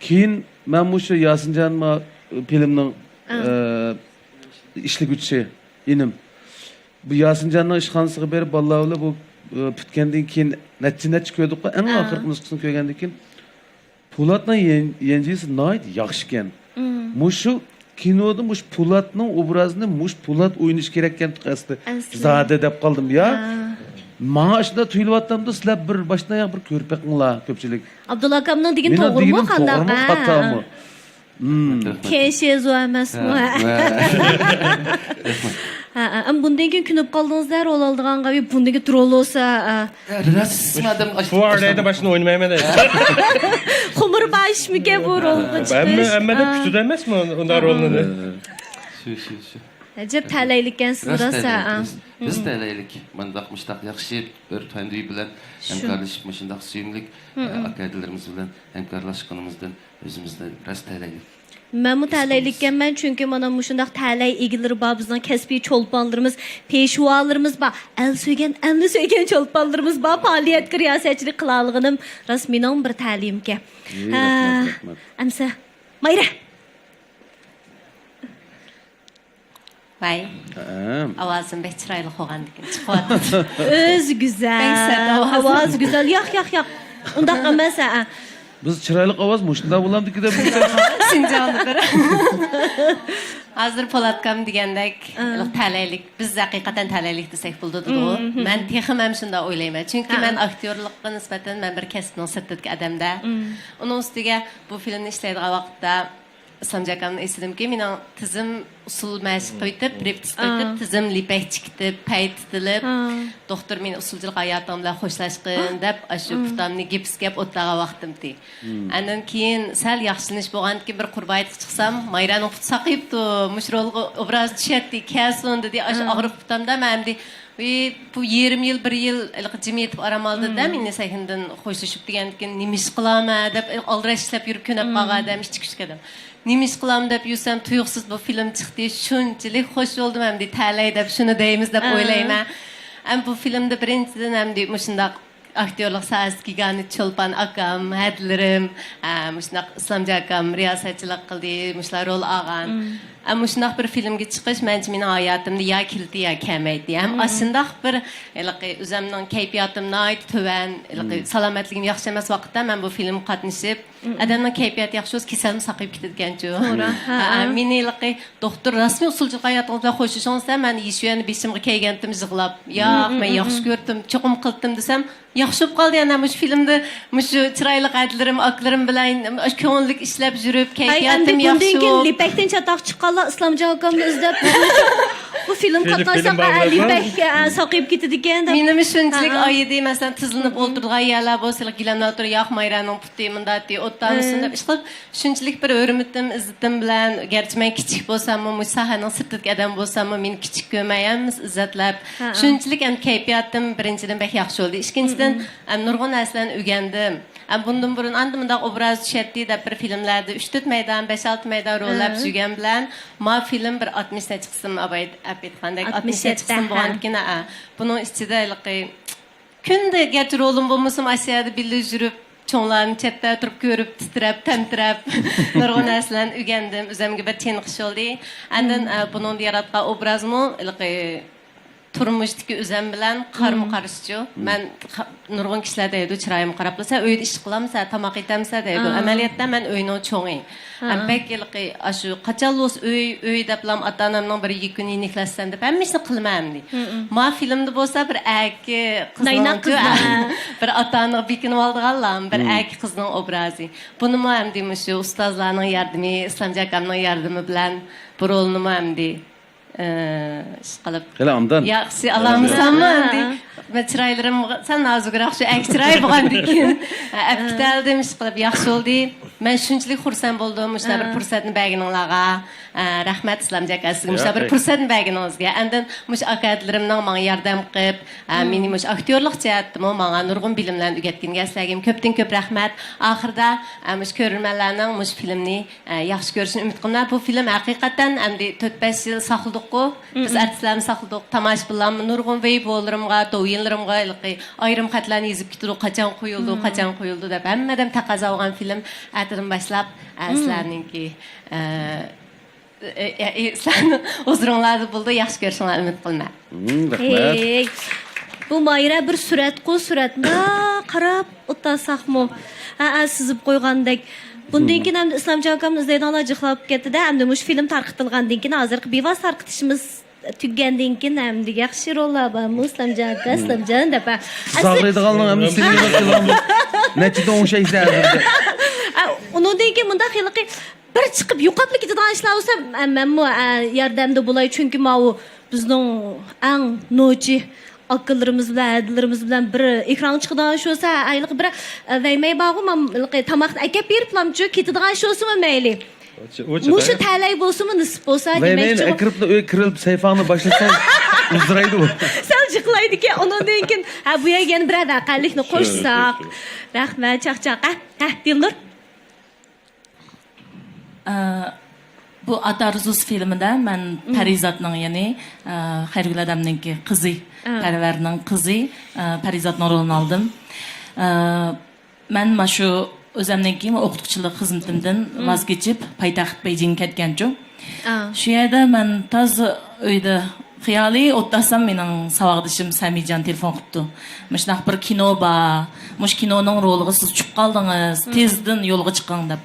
كېيىن مەن مۇشۇ ياسىنجان ما-، فىلىمنىڭ، ئە، ئىشلىگۈچىسى، ئىنىم. بۇ ياسىنجاننىڭ ئىشخانىسىغا بېرىپ، بالىلار بىلەن بۇ، ئە، پۈتكەندىن كېيىن نەچچە، نەچچە كۆردۇققۇ، ئەڭ ئاخىرقى نۇسخىسىنى كۆرگەندىن كېيىن، پولاتنىڭ يەن-، يەنجىسى ناھايىتى ياخشىكەن. مۇشۇ كىنودا مۇشۇ پولاتنىڭ ئوبرازىنى مۇشۇ پولات ئوينىشى كېرەككەن ئەسلى. زادى دەپ قالدىم، يا. ماڭا ئاشۇنداق تۇيۇلۇۋاتامدۇ، سىلەر بىر باشتىن ئاياغ بىر كۆرۈپ بېقىڭلار، كۆپچىلىك. ئابدۇللا ئاكامنىڭ دېگىنى مېنىڭ توغرىمۇ، دېگىنىم قانداق؟ توغرىمۇ، ھە، خاتامۇ؟ ھە. مم. رەھمەت. كېشىزۇ ئەمەسمۇ؟ ھە. ھە. ھە، ھە. ئەم، بۇندىن كېيىن كۆنۈپ قالدىڭىز-دە، رول ئالىدىغانغا، بۇندىن كېيىن رول بولسا، ھە. راست ئادەم ئاش-، بۇ ئاردەيدە باشنى ئوينىمايمەن. خۇمۇر بار ئىشمىكەن بۇ رولغا چىقىش؟ ھەممە، ھەممە دە ھە. كۈتىدۇ ئەمەسمۇ ئۇنداق رولنى؟ شۇ، شۇ، شۇ. ئەجەب تەلەيلىككەنسىز، راست، ھە. بىز، بىز تەلەيلىك. مانداق مۇشتاق ياخشى بىر تەندۈي بىلەن شۇ. ھەمكارلىشىپ، مۇشۇنداق سۆيۈملۈك، ئە، ئاكا-ئەدىلىرىمىز بىلەن ھەمكارلاشقىنىمىزدىن ئۆزىمىزنى راست تەلەيلىك. مەنمۇ تەلەيلىككەنمەن، چۈنكى مانا مۇشۇنداق تەلەي ئىگىلىرى بار، بىزنىڭ كەسپىي چولپانلىرىمىز، پېشۋالىرىمىز بار، ئەل سۆيگەن، ئەلنى سۆيگەن چولپانلىرىمىز بار، پائالىيەتكە رىياسەتچىلىك قىلالىغىنىم راست مېنىڭ بىر تەلىيىمكەن. ھە، رەھمەت، رەھمەت. ئەمسە، مايرا! ۋاي. ھەم. ئاۋازىم بەك چىرايلىق بولغاندىكىن چىقىۋاتىدۇ. ئۆزى گۈزەل. بەك سەت ئاۋازى. ئاۋازى گۈزەل. ياق، ياق، ياق. ئۇنداق ئەمەس، ھە. بىز چىرايلىق ئاۋاز مۇشۇنداق بولامدىكى دەپ. شىنجاڭدا بىر. ھازىر پولاتكام دېگەندەك، ھە. تەلەيلىك. بىز ھەقىقەتەن تەلەيلىك دېسەك بولىدۇ. مم، مم. مەن تېخىمۇ ھەم شۇنداق ئويلايمەن. چۈنكى ھە. مەن ئاكتيورلۇققا نىسبەتەن مەن بىر كەسىپنىڭ سىرتىدىكى ئادەمدە. مم. ئۇنىڭ ئۈستىگە بۇ فىلىمنى ئىشلەيدىغان ۋاقىتتا ئىسلامجان ئاكامنى ئېسىدىمكى، مېنىڭ تىزىم ئۇسسۇل مەشىق قىلىۋېتىپ، رېپېتىتور قىلىۋېتىپ، ئا. تىزىم لىپەك چىقىتىپ، پەي تىتىلىپ، ئا. دوختۇر مېنى ئۇسسۇلچىلىق ھاياتىڭ بىلەن خوشلاشقىن دەپ، ئاشۇ ئا. پۇتامنى گىپسكە ئولتۇرغان ۋاقتىمتى. ئەندىن كېيىن سەل ياخشىلىنىش بولغاندىكىن بىر قۇربايىتقا چىقسام، مايرانىڭ پۇتى ساقىيىپتۇ، مۇشۇ رولغا ئوبراز چۈشەتتى، كەلسۇن دېدى، ئاشۇ ئا. ئاغرىق پۇتامدا مەن ئەمدى ۋى، بۇ يېرىم يىل، بىر يىل ھېلىقى جىم يېتىپ ئارام ئالدى دە، مم. مېنى سەھنىدىن خوشلىشىپ دېگەندىكىن نېمە ئىش قىلامەن دەپ، ئالدىراش ئىشلەپ يۈرۈپ كۆنۈپ مم. قالغان ئادەم، ئىچى كۈچۈك ئادەم. نېمە ئىش قىلامەن دەپ يۈرسەم، تۇيۇقسىز بۇ فىلىم چىقتى. شۇنچىلىك خوش بولدۇم ئەمدى، تەلەي دەپ شۇنى دەيمىز دەپ ئا. ئويلايمەن. ئەم بۇ فىلىمدا بىرىنچىدىن ئەمدى مۇشۇنداق ئاكتيورلۇق ساھەسىدىكى يېگانە چولپان ئاكام، ھەدىلىرىم، ئە، مۇشۇنداق ئىسلامجان ئاكام رىياسەتچىلىك قىلدى، مۇشۇلار رول ئالغان. مم. ئە، مۇشۇنداق بىر فىلىمگە چىقىش، مەنچە مېنىڭ ھاياتىمدا يا كېلىدى، يا كەلمەيتتى. ھەم مم. ئاشۇنداق بىر، ھېلىقى، ئۆزۈمنىڭ كەيپىياتىم ناھايىتى تۆۋەن، ھېلىقى، مم. سالامەتلىكىم ياخشى ئەمەس ۋاقىتتا مەن بۇ فىلىمغا قاتنىشىپ، مم. ئادەمنىڭ كەيپىياتى ياخشى بولسا، كېسەلمۇ ساقىيىپ كېتىدىكەنچۇ. توغرا. ھە، ھە، ھە. مېنى ھېلىقى، دوختۇر، راستمۇ ئۇسسۇلچىلىق ھاياتىڭىز بىلەن خوشلىشىڭىز دېسە، مەن يىشۈەننى بېشىمغا كىيگەنتىم يىغلاپ. ياق، مم، مەن مم، ياخشى مم. كۆرۈپتىم، چوقۇم قىلتىم دېسەم، ياخشى بولۇپ قالدى. يەنە مۇشۇ فىلىمدا مۇشۇ چىرايلىق ھەدىلىرىم، ئاكىلىرىم بىلەن كۆڭۈللۈك ئىشلەپ يۈرۈپ، ھەي، ئەمدى كەيپىياتىم بۇندىن ياخشى كېيىن بولۇپ. لىپەكتىن چاتاق چىققانلار ئىسلامجان ئاكامنى ئىزدەپ، بۇ فىلىم فىلىم، قاتناشساق، فىلىم بار، ئە، بار. لىپەك، ئە، ساقىيىپ كېتىدىكەن دەپ. مېنىمۇ شۇنچىلىك ھە، ھە. ئايىدى، مەسىلەن، تىزلىنىپ مم. ئولتۇرىدىغان يەرلەر بولسا، گىلەملەر ئولتۇرۇپ، ياق، مايرانىڭ پۇتى مۇنداق دېدى، ئوتتا مۇسۇن ئە. دەپ ئىش قىلىپ، شۇنچىلىك بىر ھۆرمىتىم، ئىززىتىم بىلەن، گەرچە مەن كىچىك بولساممۇ، مۇشۇ ساھەنىڭ سىرتىدىكى ئادەم بولساممۇ، مېنى كىچىك كۆرمەي، ھەممىسى ئىززەتلەپ، ھە، ھە. شۇنچىلىك ئەمدى كەيپىياتىم بىرىنچىدىن بەك ياخشى بولدى. ئىككىنچىدىن، مم، مم. ئەم، نۇرغۇن نەرسىلەرنى ئۆگەندىم. ئەم، بۇندىن بۇرۇن ئاندىن مۇنداق ئوبراز چۈشەتتى دەپ بىر فىلىملەردە ئۈچ تۆت مەيدان، بەش ئالتە مەيدان رول ئەپ ھە. يۈرگەن بىلەن، ما فىلىم بىر ئاتمىش نەچچە قىسىم، ئاۋاي ئەپ ئېيتقاندەك، ئاتمىش يەتتە، ئاتمىش نەچچە قىسىم ھە. بولغاندىكىن، ھە، بۇنىڭ ئىچىدە ھېلىقى كۈندە، گەرچە رولۇم بولمىسىمۇ، ئاشۇ يەردە بىللە يۈرۈپ، چوڭلارنى چەتتە تۇرۇپ كۆرۈپ، تىترەپ، تەمتىرەپ، نۇرغۇن نەرسىلەرنى ئۆگەندىم. ئۆزۈمگە بىر چېنىقىش بولدى. ئاندىن، مم. ئە، بۇنىڭدا ياراتقان ئوبرازمۇ ھېلىقى تۇرمۇشتىكى ئۆزۈم بىلەن قارىمۇ مم. قارشىچۇ. مم. مەن قا-، نۇرغۇن كىشىلەر دەيدۇ، چىرايىمغا قاراپلا، «سەن ئۆيدە ئىش قىلامسەن، تاماق ئېتەمسەن؟» دەيدۇ. ئا. ئەمەلىيەتتە مەن ئۆينىڭ چوڭى. ھە. ھەم بەك ھېلىقى ئاشۇ قاچانلا بولسا ئۆي، ئۆي دەپلا ئاتا-ئانامنىڭ بىر يۈكىنى يېنىكلەتسەم دەپ ھەممە ئىشنى قىلىمەن ئەمدى. مم، مم. ما فىلىمدا بولسا بىر ئەركە قىزنىڭ نايناق قىزنىڭ. بىر ئاتا-ئانىغا بېكىنىۋالىدىغانلا بىر مم. ئەركە قىزنىڭ ئوبرازى. بۇنىمۇ ئەمدى مۇشۇ ئۇستازلارنىڭ ياردىمى، ئىسلامجان ئاكامنىڭ ياردىمى بىلەن بۇ رولنىمۇ ئەمدى ئىشقىلىپ. خېلى ئاندىن. ياخشى، ئالامسەنمۇ ھە. ئەمدى؟ مەن چىرايلىرىم سەل نازۇكراق، شۇ ئەك چىراي بولغاندىكىن. ئەپ كېتەلدىم، ئىشقىلىپ ياخشى بولدى. مەن شۇنچىلىك خۇرسەن بولدۇم، مۇشۇنداق بىر ھە. پۇرسەتنى بەرگىنىڭلارغا. ئە، رەھمەت، ئىسلامجان ئاكا، سىزگە مۇشۇنداق بىر ياق، پۇرسەتنى بەرگىنىڭىزگە. ئاندىن مۇشۇ ئاكا ھەدىلىرىمنىڭ ماڭا ياردەم قىلىپ، ئە، مم. مېنى مۇشۇ ئاكتيورلۇق جەھەتتىمۇ ماڭا نۇرغۇن بىلىملەرنى ئۆگەتكىنىگە سىلەرگىمۇ كۆپتىن كۆپ رەھمەت. ئاخىرىدا، ئە، مۇشۇ كۆرۈرمەنلەرنىڭ مۇشۇ فىلىمنى ئە، ياخشى كۆرۈشىنى ئۈمىد قىلىمەن. بۇ فىلىم ھەقىقەتەن ئەمدى تۆت بەش يىل ساقلىدۇققۇ. بىز مم. ئارتىسلارمۇ ساقلىدۇق، تاماشىبىنلارمۇ نۇرغۇن ۋېيبولىرىمغا، دوۋيىنلىرىمغا ھېلىقى ئايرىم خەتلەرنى يېزىپ كېتىدۇ، قاچان قويۇلىدۇ، مم. قاچان قويۇلىدۇ دەپ. ھەممە ئادەم تەقەززا بولغان فىلىم. ئەتىدىن باشلاپ، ئە، مم. سىلەرنىڭكى، ئە، ئە، ئە، سىلەرنىڭ ھۇزۇرۇڭلاردا بولىدۇ، ياخشى كۆرۈشۈڭلارنى ئۈمىد قىلىمەن. مم، رەھمەت. ھېي، بۇ مايرا بىر سۈرەتقۇ، سۈرەتنى قاراپ ئولتۇرساقمۇ، ھە، ھە، سىزىپ قويغاندەك. بۇندىن مم. كېيىن ئەمدى ئىسلامجان ئاكامنى ئىزدەيدىغانلار جىقلاپ كەتتى-دە، ئەمدى مۇشۇ فىلىم تارقىتىلغاندىن كېيىن ھازىرقى بىۋاسىتە تارقىتىشىمىز تۈگىگەندىن كېيىن ھەمدە ياخشى روللار بارمۇ، ئىسلامجان ئاكا، ئىسلامجان دەپ. ھە. ئەسلى ساغلىيدىغانلىرىڭ ھەممىسى نېمە قىلغان بۇ؟ نەچچىدە ئوڭشايسەن ھازىر؟ ھە، ئۇنىڭدىن كېيىن مۇنداق ھېلىقى بىر چىقىپ يوقاپلا كېتىدىغان ئىشلار بولسا، مە-، مەنمۇ، ئە، ياردەمدە بولاي، چۈنكى ماۋۇ بىزنىڭ ئەڭ نوچى ئاكىلىرىمىز بىلەن، ھەدىلىرىمىز بىلەن بىر ئېكرانغا چىقىدىغان ئىش بولسا، ھېلىقى بىر، ئە، ۋەيمەي بارغۇ، مانا ھېلىقى تاماقنى ئەكەپ بېرىپلامچۇ، كېتىدىغان ئىش بولسىمۇ مەيلى. مۇشۇ تەلەي بولسىمۇ، نېسىپ بولسا، ۋەيمەينى دېمەكچىمۇ. ئەكىرىپلا ئۆيگە كىرىپ سەيفاڭنى باشلىساڭ ئۇزىرايدۇ. سەل جىقلايدىكەن، ئۇنىڭدىن كېيىن، ھە، بۇ يەرگە يەنە بىرەر ۋەقەلىكنى قوشساق. رەھمەت، چاقچاق. ھە، ھە، دىلنۇر. ئە، بۇ ئاتا ئارزۇسى فىلىمىدە مەن پەرىزاتنىڭ، يەنى، ئە، خەيرىگۈل ھەدەمنىڭكى قىزى، پەرۋەرنىڭ قىزى، ئە، پەرىزاتنىڭ رولىنى ئالدىم. ئە، مەن ماشۇ ئۆزەمنىڭكى ئوقۇتقۇچىلىق خىزمىتىمدىن ۋاز كېچىپ، پايتەخت بېيجىڭگە كەتكەنچۇ. شۇ يەردە مەن تازا ئۆيدە خىيالىي ئولتۇرسام، مېنىڭ ساۋاقدىشىم سەمىجان تېلېفون قىپتۇ. مۇشۇنداق بىر كىنو بار، مۇشۇ كىنونىڭ رولىغا سىز چۈشۈپ قالدىڭىز، تېزدىن يولغا چىقىڭ دەپ.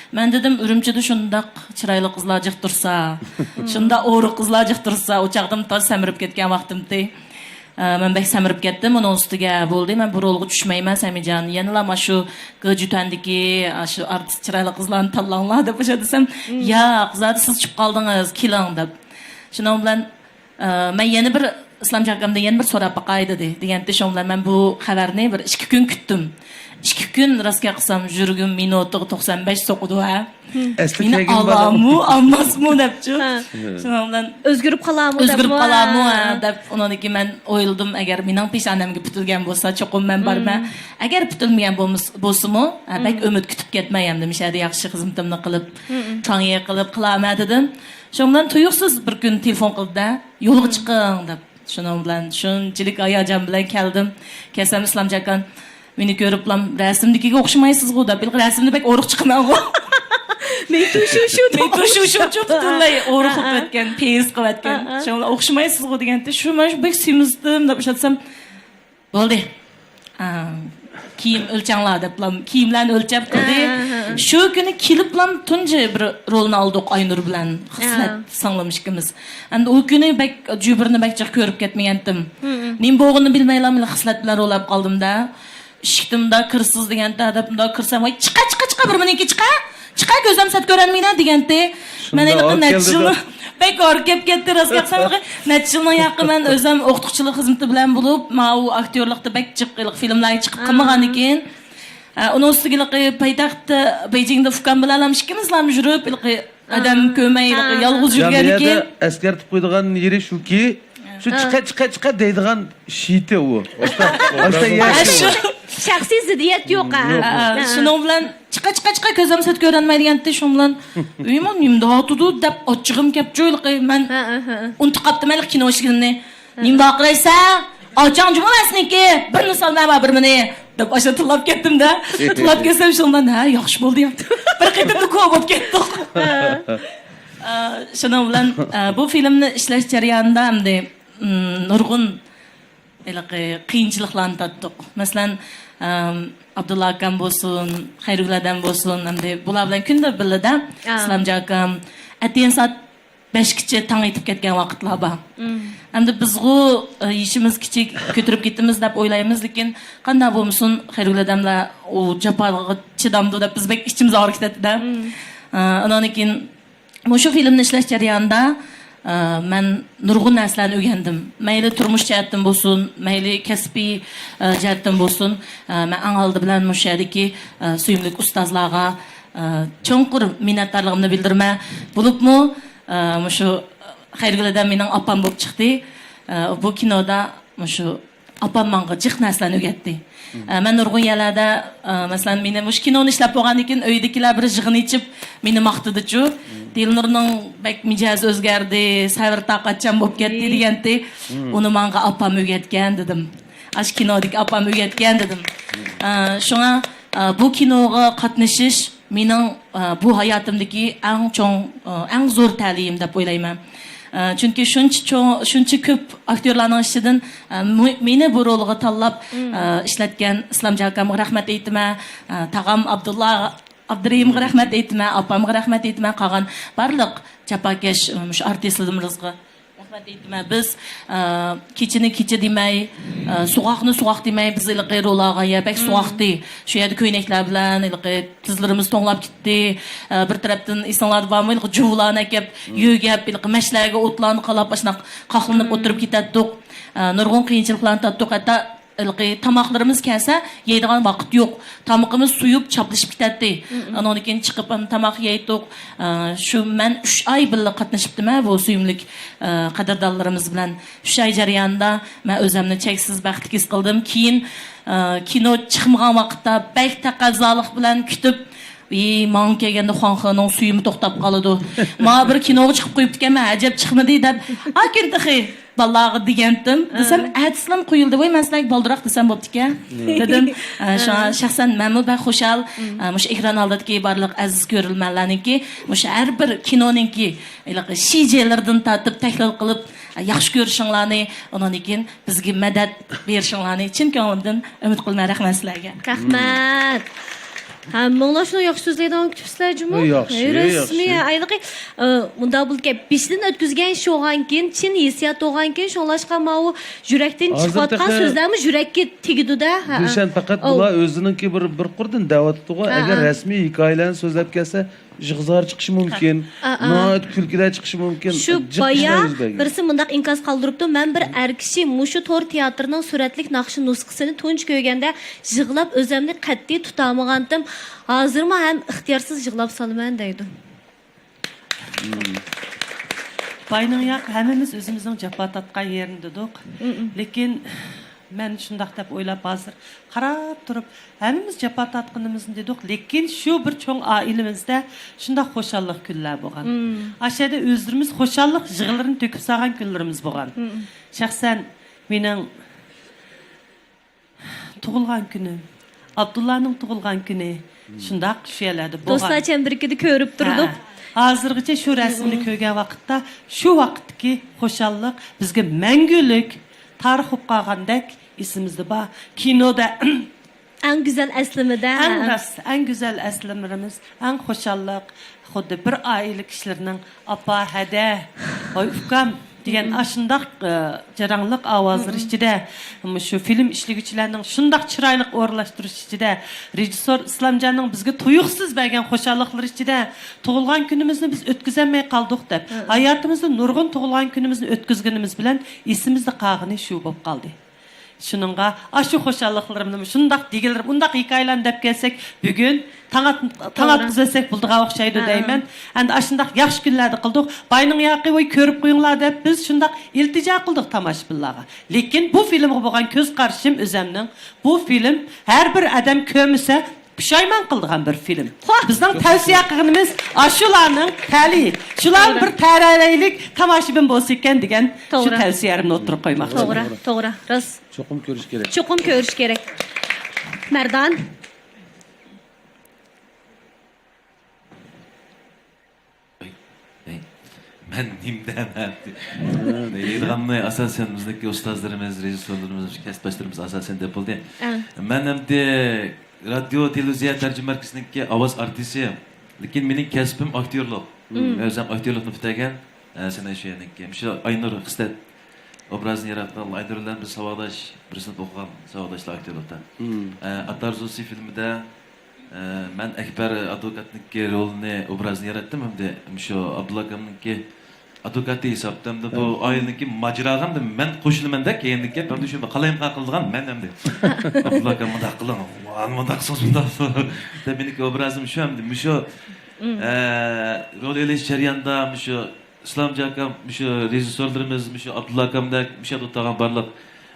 مەن دېدىم، ئۈرۈمچىدە شۇنداق چىرايلىق قىزلار جىق تۇرسا، شۇنداق ئورۇق قىزلار جىق تۇرسا، ئۇ چاغدا تازا سەمرىپ كەتكەن ۋاقتىمتى. ئە، مەن بەك سەمرىپ كەتتىم، ئۇنىڭ ئۈستىگە بولدى، مەن بۇ رولغا چۈشمەيمەن، سەمىجان. يەنىلا مانا شۇ گېجۈتەندىكى، ئاشۇ ئارتىس چىرايلىق قىزلارنى تاللاڭلار دەپ ئاشۇ دېسەم، ياق، زادى سىز چۈشۈپ قالدىڭىز، كېلىڭ دەپ. شۇنىڭ بىلەن، ئە، مەن يەنە بىر ئىسلامجان ئاكامدىن يەنە بىر سوراپ باقاي دېدى. دېگەنتى شۇنىڭ بىلەن مەن بۇ خەۋەرنى بىر ئىككى كۈن كۈتتۈم. ئىككى كۈن راست گەپ قىلسام، يۈرىكىم مىنۇتىغا توقسان بەش سوقىدۇ، ھە. ئەسلى مېنى كەلگەن بالا ئالامۇ، ئالماسمۇ دەپچۇ. ھە. شۇنىڭ بىلەن ئۆزگىرىپ قالامۇ ئۆزگىرىپ دەپمۇ؟ قالامۇ، ھە. ھە، دەپ ئۇنىڭدىن كېيىن مەن ئويلىدىم، ئەگەر مېنىڭ پېشانەمگە پۈتۈلگەن بولسا، چوقۇم مەن بارىمەن. ئەگەر پۈتۈلمىگەن بولمىس-، بولسىمۇ، ھە، بەك ئۈمىد كۈتۈپ كەتمەي، ئەمدى مۇشۇ يەردە ياخشى خىزمىتىمنى قىلىپ، تاڭ يېقىلىپ قىلارمەن دېدىم. شۇنىڭ بىلەن تۇيۇقسىز بىر كۈنى تېلېفون قىلدى-دە، يولغا چىقىڭ دەپ. شۇنىڭ بىلەن شۇنچىلىك ھاياجان بىلەن كەلدىم. كەلسەم ئىسلامجان ئاكام مېنى كۆرۈپلام، رەسىمدىكىگە ئوخشىمايسىزغۇ دەپ، ھېلىقى رەسىمدە بەك ئورۇق چىقىمەنغۇ. مېتۇشۇشۇ، مېتۇشۇشۇچۇ پۈتۈنلەي ئورۇق قىلىپ ئۆتكەن، پېيىز قىلىپ ئۆتكەن. شۇڭا ئوخشىمايسىزغۇ دېگەنتى، شۇ مەن شۇ بەك سېمىزدىم دەپ ئىشلەتسەم، بولدى. ئا، كىيىم ئۆلچەڭلار دەپلام، كىيىملەرنى ئۆلچەپ قىلدى. شۇ كۈنى كېلىپلام تۇنجى بىر رولنى ئالدۇق ئاينۇر بىلەن خىسلەت سىڭلىم ئىككىمىز. ئەمدى ئۇ كۈنى بەك جۈبۈرنى بەك جىق كۆرۈپ كەتمىگەنتىم. نېمە بولغىنىنى بىلمەيلا مېنى خىسلەت بىلەن رول ئاپ قالدىم-دە. ئىشىكتىن مۇنداق كىرسىز دېگەندە، دەپ مۇنداق كىرسەم، ۋاي، چىقە، چىقە، چىقە، بىر مېنىڭكى چىقە، چىقە، كۆزۈم سەت كۆرەلمەيدۇ دېگەنتى. مەن ھېلىقى نەچچە يىلنىڭ بەك ئورۇپ كەتتى، راست گەپ قىلسام، نەچچە يىلنىڭ ياقى مەن ئۆزۈم ئوقۇتقۇچىلىق خىزمىتى بىلەن بولۇپ، ماۋۇ ئاكتيورلۇقتا بەك جىق ھېلىقى فىلىملارغا چىقىپ قالمىغاندىكىن، ئە، ئۇنىڭ ئۈستىگە ھېلىقى پايتەخت بېيجىڭدا ئۇكام بىلەن ئىككىمىزلا يۈرۈپ، ھېلىقى ئادەم كۆرمەي، ھېلىقى يالغۇز يا، يۈرگەن بۇ يەردە ئىكەن. ئەسكەرتىپ قويىدىغان يېرى شۇكى، شۇ چىقە، چىقە، چىقە دەيدىغان شىتى ئۇ. ئاشتا، ئاشتا يەر. شۇ شەخسىي زىددىيەت يوق، ھە. يوق، يوق. ھە، شۇنىڭ بىلەن چىقە، چىقە، چىقە، كۆزۈم سەت كۆرەلمەي دېگەنتى، شۇنىڭ بىلەن ئۆيمۇ نېمە دەۋاتىدۇ دەپ ئاچچىقىم كەپچۇ، مەن ئۇنتۇپ قاپتىمەن كىنو ئىشىكىنى. نېمە دەۋاتقىلى سەن؟ ئاچاڭ جۇمۇ مەسىنىكى، بىرنى سالمايما بىر مېنى دەپ ئاشۇ تىللاپ كەتتىم-دە. تىللاپ كەتسەم شۇنىڭ بىلەن، ھە، ياخشى بولدى يا. بىر قېتىمدا كوڭ بولۇپ كەتتۇق. ئە، شۇنىڭ بىلەن، ئە، بۇ فىلىمنى ئىشلەش جەريانىدا ئەمدى، ئىم، نۇرغۇن ھېلىقى قىيىنچىلىقلارنى تارتتۇق. مەسىلەن، ئەم، ئابدۇللا ئاكام بولسۇن، خەيرىگۈل ھەدەم بولسۇن، ئەمدى بۇلار بىلەن كۈندە بىللىدە. ئىسلامجان ئاكام ئەتىگەن سائەت بەشكىچە تاڭ ئېتىپ كەتكەن ۋاقىتلار بار. ئەمدى بىزغۇ، ئە، يېشىمىز كىچىك، كۆتۈرۈپ كېتىمىز دەپ ئويلايمىز، لېكىن قانداق بولمىسۇن، خەيرىگۈل ھەدەملەر ئۇ جاپاغا چىدامدۇ دەپ بىز بەك ئىچىمىز ئاغرىپ كېتەتتى-دە. ئە، ئانان كېيىن مۇشۇ فىلىمنى ئىشلەش جەريانىدا، ئە، مەن نۇرغۇن نەرسىلەرنى ئۆگەندىم. مەيلى تۇرمۇش جەھەتتىن بولسۇن، مەيلى كەسپىي، ئە، جەھەتتىن بولسۇن، ئە، مەن ئەڭ ئالدى بىلەن مۇشۇ يەردىكى، ئە، سۆيۈملۈك ئۇستازلارغا، ئە، چوڭقۇر مىننەتدارلىقىمنى بىلدۈرىمەن. بولۇپمۇ، ئە، مۇشۇ خەيرىگۈل ھەدەم مېنىڭ ئاپام بولۇپ چىقتى. ئە، بۇ كىنودا مۇشۇ ئاپام ماڭا جىق نەرسىلەرنى ئۆگەتتى. ئە، مەن نۇرغۇن يەرلەردە، ئە، مەسىلەن، مېنى مۇشۇ كىنونى ئىشلەپ بولغاندىن كېيىن ئۆيدىكىلەر بىر يىغىن ئېچىپ مېنى ماختىدىچۇ. دىلنۇرنىڭ بەك مىجەزى ئۆزگەردى، سەۋر تاقەتچان بولۇپ كەتتى دېگەنتى. ئۇنى ماڭا ئاپام ئۆگەتكەن دېدىم. ئاشۇ كىنودىكى ئاپام ئۆگەتكەن دېدىم. ئە، شۇڭا، ئە، بۇ كىنوغا قاتنىشىش مېنىڭ، ئە، بۇ ھاياتىمدىكى ئەڭ چوڭ، ئە، ئەڭ زور تەلىيىم دەپ ئويلايمەن. ئە، چۈنكى شۇنچە چوڭ، شۇنچە كۆپ ئاكتيورلارنىڭ ئىچىدىن، ئە، مۇ-، مېنى بۇ رولغا تاللاپ، ئە، ئىشلەتكەن ئىسلامجان ئاكامغا رەھمەت ئېيتىمەن، ئە، تاغام ئابدۇللا ئابدۇرېھىمغا رەھمەت ئېيتىمەن، ئاپامغا رەھمەت ئېيتىمەن، قالغان بارلىق جاپاكەش، ئە، مۇشۇ ئارتىسلىرىمىزغا. رەھمەت ئېيتىمەن. بىز، ئە، كېچىنى كېچە دېمەي، ئە، سوغۇقنى سوغۇق دېمەي، بىز ھېلىقى رول ئالغان يەر بەك سوغۇقتى. شۇ يەردە كۆينەكلەر بىلەن ھېلىقى تىزلىرىمىز توڭلاپ كەتتى. ئە، بىر تەرەپتىن ئېسىڭلاردا بارمۇ، ھېلىقى جۇۋىلارنى ئەكەپ، يۆگەپ، ھېلىقى مەشلەرگە ئوتلارنى قالاپ، ئاشۇنداق قاقلىنىپ ئولتۇرۇپ كېتەتتۇق. ئە، نۇرغۇن قىيىنچىلىقلارنى تارتتۇق. ھەتتا ھېلىقى تاماقلىرىمىز كەلسە، يەيدىغان ۋاقىت يوق. تامىقىمىز سۇيۇپ، چاپلىشىپ كېتەتتى. ئانىڭدىن كېيىن چىقىپ، ئاندىن تاماق يەيتتۇق. ئە، شۇ مەن ئۈچ ئاي بىللە قاتنىشىپتىمەن بۇ سۆيۈملۈك، ئە، قەدىردانلىرىمىز بىلەن. ئۈچ ئاي جەريانىدا مەن ئۆزۈمنى چەكسىز بەختلىك ھېس قىلدىم. كېيىن، ئە، كىنو چىقمىغان ۋاقىتتا بەك تەقەززالىق بىلەن كۈتۈپ، ئى، ماڭا كەلگەندە خۇاڭخېنىڭ سۈيىمۇ توختاپ قالىدۇ. ماڭا بىر كىنوغا چىقىپ قويۇپتىكەنمەن، ئەجەب چىقمىدى دەپ، ئاكىن تېخى بالىلارغا دېگەنتىم. دېسەم، ئەتىسىلەم قويۇلدى، ۋاي، مەن سىلەرگە بالدۇراق دېسەم بوپتىكەن. دېدىم، ئە، شۇڭا شەخسەن مەنمۇ بەك خۇشال. ئە، مۇشۇ ئېكران ئالدىدىكى بارلىق ئەزىز كۆرۈرمەنلەرنىڭكى، مۇشۇ ھەر بىر كىنونىڭكى ھېلىقى شىجېلىرىدىن تارتىپ تەھلىل قىلىپ، ئە، ياخشى كۆرۈشۈڭلارنى، ئۇنىڭدىن كېيىن بىزگە مەدەت بېرىشىڭلارنى چىن كۆڭلۈمدىن ئۈمىد قىلىمەن. رەھمەت سىلەرگە. رەھمەت. ھەممىڭلار شۇنداق ياخشى سۆزلەيدىغان كۈتۈپسىلەر جۇمۇ. ياخشى، رەسمىي، ياخشى. ئايلىقى، ئە، مۇنداق بولىدىكەن، بېشىدىن ئۆتكۈزگەن ئىش بولغانكىن، چىن ھېسسىيات بولغانكىن، شۇڭلاشقا ماۋۇ يۈرەكتىن چىقىۋاتقان سۆزلەرمۇ يۈرەككە تېگىدۇ-دە. ھە، گۈلشەن، پەقەت بۇلار ئۆزىنىڭكى بىر، بىر قۇردىن دەۋاتىدىغۇ. ئەگەر رەسمىي ھېكايىلەرنى سۆزلەپ كەلسە، ئىغزار چىقىشى مۇمكىن، ناھايىتى كۈلكىلەر چىقىشى مۇمكىن. شۇ بايا بىرسى مۇنداق ئىنكاس قالدۇرۇپتۇ، مەن بىر ئەر كىشى مۇشۇ تور تىياتىرىنىڭ سۈرەتلىك ناخشا نۇسخىسىنى تۇنجى كۆرگەندە يىغلاپ ئۆزۈمنى قەتئىي تۇتالمىغانتىم. ھازىرمۇ ھەم ئىختىيارسىز يىغلاپ سالىمەن دەيدۇ. باينىڭ ياق، ھەممىمىز ئۆزىمىزنىڭ جاپا تارتقان يېرىنى دېدۇق. لېكىن مەن شۇنداق دەپ ئويلاپ ھازىر قاراپ تۇرۇپ، ھەممىمىز جاپا تارتقىنىمىزنى دېدۇق، لېكىن شۇ بىر چوڭ ئائىلىمىزدە شۇنداق خۇشاللىق كۈنلەر بولغان. ئاشۇ يەردە ئۆزلىرىمىز خۇشاللىق يىغلىرىنى تۆكۈپ سالغان كۈنلىرىمىز بولغان. شەخسەن مېنىڭ تۇغۇلغان كۈنۈم، ئابدۇللانىڭ تۇغۇلغان كۈنى شۇنداق شۇ يەرلەردە بولغان. دوستلار چەمبىرىكىدە كۆرۈپ تۇردۇق. ھازىرغىچە شۇ رەسىمنى كۆرگەن ۋاقىتتا، شۇ ۋاقىتتىكى خۇشاللىق بىزگە مەڭگۈلۈك تارىخ بولۇپ قالغاندەك ئېسىمىزدە بار. كىنودا ئەڭ گۈزەل ئەسلىمىدە. ئەڭ راست، ئەڭ گۈزەل ئەسلىمىلىرىمىز، ئەڭ خۇشاللىق، خۇددى بىر ئائىلە كىشىلىرىنىڭ ئاپا، ھەدە، ۋاي ئۇكام دېگەن ئاشۇنداق جاراڭلىق ئاۋازلىرى ئىچىدە، مۇشۇ فىلىم ئىشلىگۈچىلەرنىڭ شۇنداق چىرايلىق ئورۇنلاشتۇرۇش ئىچىدە، رېژىسسور ئىسلامجاننىڭ بىزگە تۇيۇقسىز بەرگەن خۇشاللىقلىرى ئىچىدە تۇغۇلغان كۈنىمىزنى بىز ئۆتكۈزەلمەي قالدۇق دەپ، ھاياتىمىزدا نۇرغۇن تۇغۇلغان كۈنىمىزنى ئۆتكۈزگىنىمىز بىلەن ئېسىمىزدە قالغىنى شۇ بولۇپ قالدى. شۇنىڭغا ئاشۇ خۇشاللىقلىرىمنى شۇنداق دېگۈلىرىم، ئۇنداق ھېكايىلەرنى دەپ كەلسەك، بۈگۈن تاڭ ئاتقۇزۇۋەتسەك بولىدىغان ئوخشايدۇ دەيمەن. ئەمدى ئاشۇنداق ياخشى كۈنلەردە قىلدۇق. باينىڭ ياقى ۋاي كۆرۈپ قويۇڭلار دەپ بىز شۇنداق ئىلتىجا قىلدۇق تاماشىبىنلارغا. لېكىن بۇ فىلىمغا بولغان كۆز قارىشىم ئۆزەمنىڭ، بۇ فىلىم ھەر بىر ئادەم كۆرمىسە، پۇشايمان قىلىدىغان بىر فىلىم. بىزنىڭ تەۋسىيە قىلغىنىمىز ئاشۇلارنىڭ تەلىيى. شۇلار بىر تەلەيلىك تاماشىبىن بولسا ئىكەن دېگەن شۇ تەۋسىيەمنى ئوتتۇرىغا قويماقچى. توغرا، توغرا، راست. چوقۇم كۆرۈش كېرەك. چوقۇم كۆرۈش كېرەك. مەردان. مەن نېمە دەيمەن؟ دەيدىغاننى ئاساسەن بىزنىڭكى ئۇستازلىرىمىز، رېژىسسورلىرىمىز، كەسىپداشلىرىمىز ئاساسەن دەپ بولدى. مەن ئەمدى رادىيو، تېلېۋىزىيە تەرجىمە مەركىزىنىڭكى ئاۋاز ئارتىسى، لېكىن مېنىڭ كەسپىم ئاكتيورلۇق. مەن ئۆزۈم ئاكتيورلۇقنى پۈتتۈرگەن، سەنئەت شۇ يەرنىڭكى. مۇشۇ ئاينۇر خىسلەت ئوبرازىنى ياراتقان، ئاينۇر بىلەن بىز ساۋاقداش، بىر سىنىپتا ئوقۇغان ساۋاقداشلار ئاكتيورلۇقتا. ئاتا ئارزۇسى فىلىمىدا مەن ئەكبەر ئادۋوكاتنىڭكى رولىنى، ئوبرازىنى ياراتتىم ھەمدە مۇشۇ ئابدۇللا ئاكامنىڭكى ئادۋوكاتى ھېسابتا ھەمدە بۇ ئائىلىنىڭكى ماجىراغا ھەمدە مەن قوشۇلىمەندە كېيىندىكى ھەمدە شۇ قالايمىقان قىلىدىغان مەن ھەمدە ئابدۇللا ئاكام مۇنداق قىلىڭ، مۇنداق قىلسىڭىز مۇنداق دەپ مېنىڭكى ئوبرازىم شۇ ھەمدە مۇشۇ رول ئېلىش جەريانىدا مۇشۇ ئىسلامجان ئاكام، مۇشۇ رېژىسسورلىرىمىز، مۇشۇ ئابدۇللا ئاكامدەك مۇشۇ يەردە ئولتۇرغان بارلىق،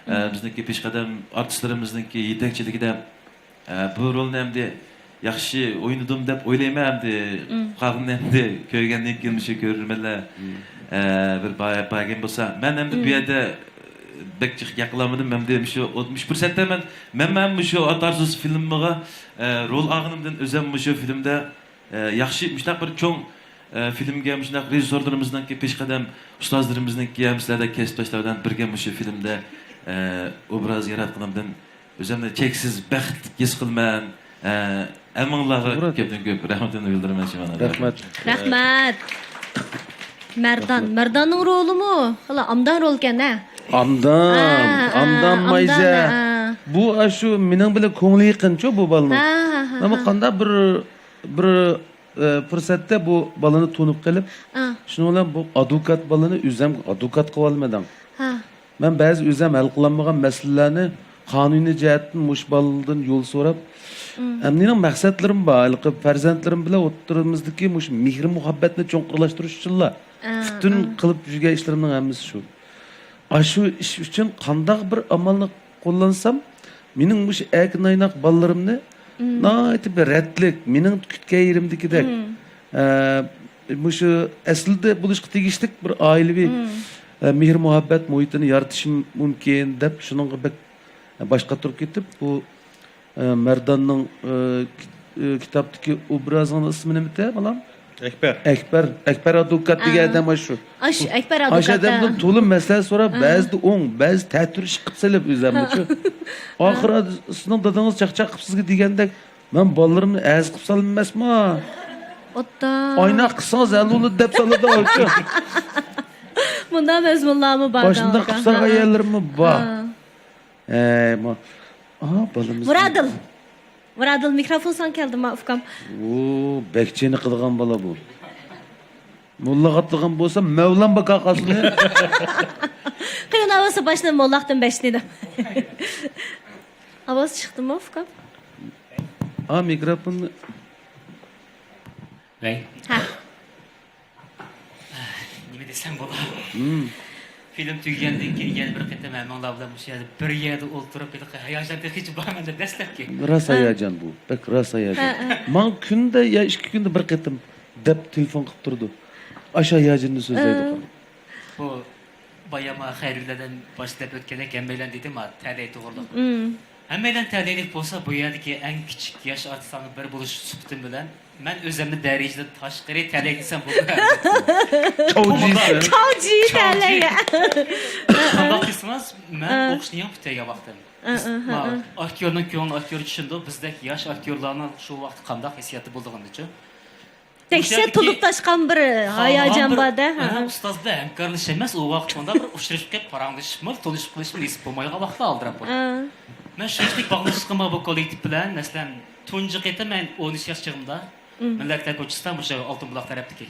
ئە، بىزنىڭكى پېشقەدەم ئارتىسلىرىمىزنىڭكى يېتەكچىلىكىدە، ئە، بۇ رولنى ئەمدى ياخشى ئوينىدىم دەپ ئويلايمەن. ئەمدى قالغىنىنى ئەمدى كۆرگەندىن كېيىن مۇشۇ كۆرۈرمەنلەر، ئە، بىر باھا بەرگەن بولسا. مەن ئەمدى بۇ يەردە بەك جىق گەپ قىلالمىدىم. ئەمدى مۇشۇ، مۇشۇ پۇرسەتتە مەن، مەن، مەن مۇشۇ ئاتا ئارزۇسى فىلىمىغا، ئە، رول ئالغىنىمدىن ئۆزۈم مۇشۇ فىلىمدە ياخشى مۇشۇنداق بىر چوڭ فىلىمگە مۇشۇنداق رېژىسسورلىرىمىزنىڭكى پېشقەدەم ئۇستازلىرىمىزنىڭكى ھەم سىلەردەك كەسىپداشلار بىلەن بىرگە مۇشۇ فىلىمدە ئوبراز ياراتقىنىمدىن ئۆزۈمنى چەكسىز بەختلىك ھېس قىلىمەن. ھەممىڭلارغا كۆپتىن كۆپ رەھمىتىمنى بىلدۈرىمەن شۇ مەنىدە. رەھمەت. رەھمەت. مەردان. رەھمەت. مەرداننىڭ رولىمۇ خېلى ئامدان رولكەن ھە. ئامدان، ھە، ھە، ئامدان ئامدان، مايزە. ھە. بۇ ئاشۇ مېنىڭ بىلەن كۆڭلى يېقىنچۇ بۇ بالىنىڭ. ھە، ھە، ھە، مانا ھە. قانداق بىر، بىر، ئە، پۇرسەتتە بۇ بالىنى تونۇپ قېلىپ، ھە. شۇنىڭ بىلەن بۇ ئادۋوكات بالىنى ئۆزۈم ئادۋوكات قىلىۋالمىدىڭ. ھە. مەن بەزى ئۆزۈم ھەل قىلالمىغان مەسىلىلەرنى قانۇنىي جەھەتتىن مۇشۇ بالىدىن يول سوراپ، مم. ئەمدى مېنىڭ مەقسەتلىرىم بار. ھېلىقى پەرزەنتلىرىم بىلەن ئوتتۇرىمىزدىكى مۇشۇ مېھرى مۇھەببەتنى چوڭقۇرلاشتۇرۇش ئۈچۈنلا. ئا، پۈتۈن ئا. قىلىپ يۈرگەن ئىشلىرىمنىڭ ھەممىسى شۇ. ئاشۇ ئىش ئۈچۈن قانداق بىر ئامالنى قوللانسام، مېنىڭ مۇشۇ ئەركىن ئايناق بالىلىرىمنى مم. ناھايىتى بىر رەتلىك، مېنىڭ كۈتكەن يېرىمدىكىدەك، مم. ئە، مۇشۇ ئەسلىدە بولۇشقا تېگىشلىك بىر ئائىلىۋى، مم. ئە، مېھىر-مۇھەببەت مۇھىتىنى يارىتىشىم مۇمكىن دەپ، شۇنىڭغا بەك باش قاتۇرۇپ كېتىپ، بۇ، ئە، مەرداننىڭ، ئە، كىت-، ئە، كىتابتىكى ئوبرازىڭنىڭ ئىسمى نېمىدى، بالام؟ ئەكبەر. ئەكبەر، ئەكبەر ئادۋوكات دېگەن ئا. ئادەم ئاشۇ. ئاشۇ ئەكبەر ئاشۇ ئادۋوكات، ئادەمدىن ئا. تولا مەسلىھەت سوراپ، ئا. بەزىدە ئوڭ، بەزىدە تەتۈر ئىش قىلىپ سېلىپ ئۆزەمنىچۇ. ئا. ئاخىرى سىزنىڭ دادىڭىز چاقچاق قىلىپ سىزگە دېگەندەك، مەن بالىلىرىمنى ئەزىز قىلىپ سالىمەن ئەمەسمۇ؟ ئوتتا. ئايناق قىلسىڭىز ھەل بولىدۇ دەپ سالىدۇ ئاشۇ. مۇنداق مەزمۇنلارمۇ بار. ئاشۇنداق قىلىپ سالغان يەرلىرىمۇ بار. ھەي، ما-، ئا، بالىمىز. مۇرادىل. مۇرادىل، مىكروفون ساڭا كەلدى، ما، ئۇكام. ئۇ، بەك چېنىقىدىغان بالا بۇ. موللاغا ئاتلىغان بولسا، مەۋلان باكا قالسۇن. قېنى، ئاۋازى باشلىدى، موللاقتىن بەشلىدى. ئاۋاز چىقتىمۇ، ئۇكام؟ ھا، مىكروفون. ۋەي. ھە. نېمە دېسەم بولا؟ مم. فىلىم تۈگىگەندىن كېيىن يەنە بىر قېتىم ھەممىڭلار بىلەن مۇشۇ يەردە بىر يەردە ئولتۇرۇپ، ھېلىقى ھاياجان تېخىچە بارمەن دەپ دەسلەپكى. راست ھە. ھاياجان بۇ. بەك راست ھاياجان. ھە، ھە. ماڭا كۈندە يا ئىككى كۈندە بىر قېتىم دەپ تېلېفون قىلىپ تۇرىدۇ. ئاشۇ ھاياجىننى سۆزلەيدۇ. ھە. بۇ باياما خەيرىللەردىن باشلاپ ئۆتكەندەك ھەممەيلەن دېدىم، ھە، تەلەي توغرىلىق. مم. ھەممەيلەن تەلەيلىك بولسا، بۇ يەردىكى ئەڭ كىچىك ياش ئارتىسلارنىڭ بىرى بولۇش سۈپىتىم بىلەن، مەن ئۆزۈمنى دەرىجىدىن تاشقىرى تەلەي دېسەم بولىدۇ. چاۋجى دېسەم. چاۋجى چاۋجى. تەلەي. قانداق دېسىڭىز، مەن ھە. ئوقۇشنى يېڭى پۈتتۈرگەن ۋاقتىم. ھە، بىز، ھە، ھە، ما، ھە. ئاكتيورنىڭ كۆڭلىنى ئاكتيور چۈشىنىدۇ، بىزدەك ياش ئاكتيورلارنىڭ شۇ ۋاقىتتا قانداق ھېسسىياتتا بولىدىغىنىچۇ. دەھشەت تولۇپ تاشقان بىر ھاياجان بار-دە. ھە، ھە. ئۇستاز بىلەن ھەمكارلىشىش ئەمەس، ئۇ ۋاقىت مۇنداق بىر ئۇچرىشىپ كېلىپ پاراڭلىشىشمۇ، تونۇشۇپ قېلىشمۇ نېسىپ بولمايدىغان ۋاقىتلار ئالدىراپ بولدى. ھە. مەن شۇنچىلىك باغلىنىشقىمۇ بۇ كوللېكتىپ بىلەن، مەسىلەن، تۇنجى قېتىم مەن ئون ئۈچ ياش چېغىمدا مىللەتلەر كوچىسىدا مۇشۇ ئالتۇن بۇلاق تەرەپتىكى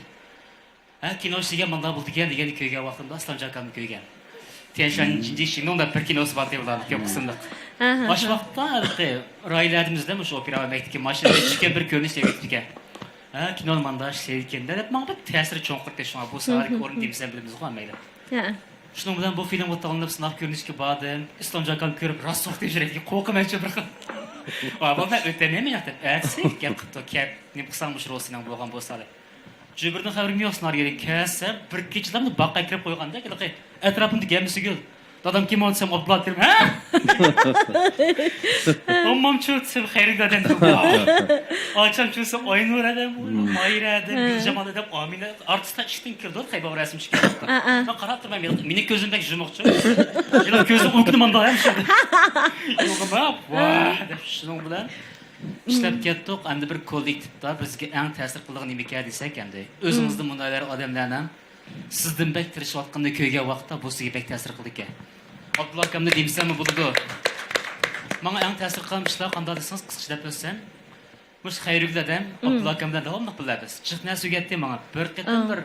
ھە، كىنو ئىشلىگەن مانداق بولىدىكەن دېگەننى كۆرگەن ۋاقتىمدا ئىسلام جاكامنى كۆرگەن. تيەنشەن جىنجى شىنىڭ دەپ بىر كىنوسى بار ئۇلارنىڭ كۆپ قىسىملىق. ھە، ھە، مانا شۇ ھە. ۋاقىتتا ھېلىقى رايلەردىمىزدە مۇشۇ ئوپېرا مەكتىكى ماشىنىدا چۈشكەن بىر كۆرۈنۈش دەپ كېتىپتىكەن. ھە، كىنونى ماندا ئىشلەيدىكەن دەپ ماڭا بىر تەسىرى چوڭقۇردى، شۇڭا بۇ ساھەدىكى ئورۇن دېمىسەم بىلىمىزغۇ ھەممەيلەن. ھە. شۇنىڭ بىلەن بۇ فىلىمغا تاللىنىپ سىناق كۆرۈنۈشكە باردىم. ئىسلام جاكامنى كۆرۈپ راست سوقتى يۈرەككە، قورقىمەنچۇ بىر خىل. ۋا، بۇ مەن ئۆتەلمەيمەن دەپ، ئەتىسى گەپ قىپتۇ، كەپ، نېمە قىلساڭ مۇشۇ رول سېنىڭ بولغان بولسا دەپ. جۈبىرىدىن خەۋىرىم يوق، سېنارىيەدىن كەلسە، بىر كېچىدە باغقا كىرىپ قويغاندەك، ھېلىقى ئەتراپىمدىكى ھەممىسى گۈل. دادام كىم ئۇ دېسەم، ئابدۇللا كىرىم، ھە؟ ئاممامچۇ دېسەم، خەيرىگۈل ھەدەم. ئاچامچۇ دېسەم، ئاينۇر ھەدەم، ماھىرە ھەدەم، گۈلجامال ھەدەم، ئامىنە. ئارتىسلار ئىشىكتىن كىرىدۇ، خەيباب رەسىم چۈشكەن ۋاقىتتا. مەن قاراپ تۇرمەن، مېنىڭ كۆزۈم بەك يۇمۇقچۇ. ھېلىقى كۆزى ئۇ كۈنى مانداق ھەم شۇ. يوغىما، ۋاھ دەپ شۇنىڭ بىلەن ئىشلەپ كەتتۇق. ئەمدى بىر كوللېكتىپتا بىزگە ئەڭ تەسىر قىلىدىغان نېمىكەن دېسەك، ئەمدى ئۆزىڭىزدىن مۇنەۋۋەر ئادەملەرنىڭ سىزدىن بەك تىرىشىۋاتقىنىنى كۆرگەن ۋاقىتتا بۇ سىزگە بەك تەسىر قىلىدىكەن. ئابدۇللا ئاكامنى دېمىسەممۇ بولىدۇ. ماڭا ئەڭ تەسىر قىلغان ئىشلار قانداق دېسىڭىز، قىسقىچە دەپ ئۆتسەم، مۇشۇ خەيرىگۈل ھەدەم ئابدۇللا ئاكام بىلەن داۋاملىق بىللە بىز. جىق نەرسە ئۆگەتتى ماڭا. بىر قېتىم بىر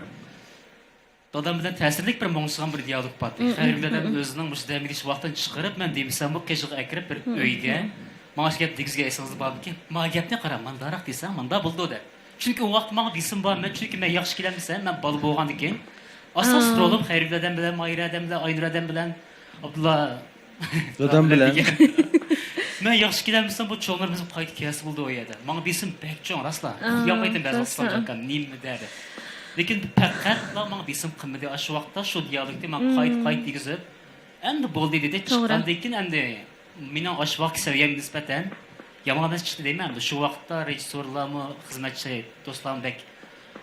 دادام بىلەن تەسىرلىك بىر مۇڭشىغان بىر دىيالوگ بار ئىدى. خەيرىگۈل دادام ئۆزىنىڭ مۇشۇ دەم ئېلىش ۋاقتىنى چىقىرىپ، مەن دېمىسەممۇ قېشىغا ئەكىرىپ بىر ئۆيگە، ماڭا شۇ گەپ دېگۈزگە ئېسىڭىزدە بارمىكىن؟ ما گەپنى قارا، مانداراق دېسەڭ، ماندا بولىدۇ دەپ. چۈنكى ئۇ ۋاقىت ماڭا بېسىم بار، مەن چۈنكى مەن ياخشى كېلەلمىسەم، مەن بالا بولغاندىكىن، ئاساسلىق رولۇم خەيرىگۈل دادام بىلەن، ماھىرە دادام بىلەن، ئاينۇر دادام بىلەن، ئابدۇللا دادام بىلەن. مەن ياخشى كېلەلمىسەم، بۇ چوڭلىرىمىز قايتا كەلسە بولدى ئۇ يەردە. ماڭا بېسىم بەك چوڭ، راسلا. ئۇخلىيالمايتتىم بەزى ۋاقىتتا، ئاكام نېمە دەدى. لېكىن پەقەتلا ماڭا بېسىم قىلمىدى. ئاشۇ ۋاقىتتا شۇ دىيالوگنى ماڭا قايتا، قايتا دېگۈزۈپ، ئەمدى بولدى دېدى. توغرا. چىققاندىن كېيىن ئەمدى مېنىڭ ئاشۇ ۋاقىتقى سەۋىيەمگە نىسبەتەن يامان ئەمەس چىقتى دەيمەن. ئەمدى شۇ ۋاقىتتا رېژىسسورلارمۇ، خىزمەتچى دوستلارمۇ بەك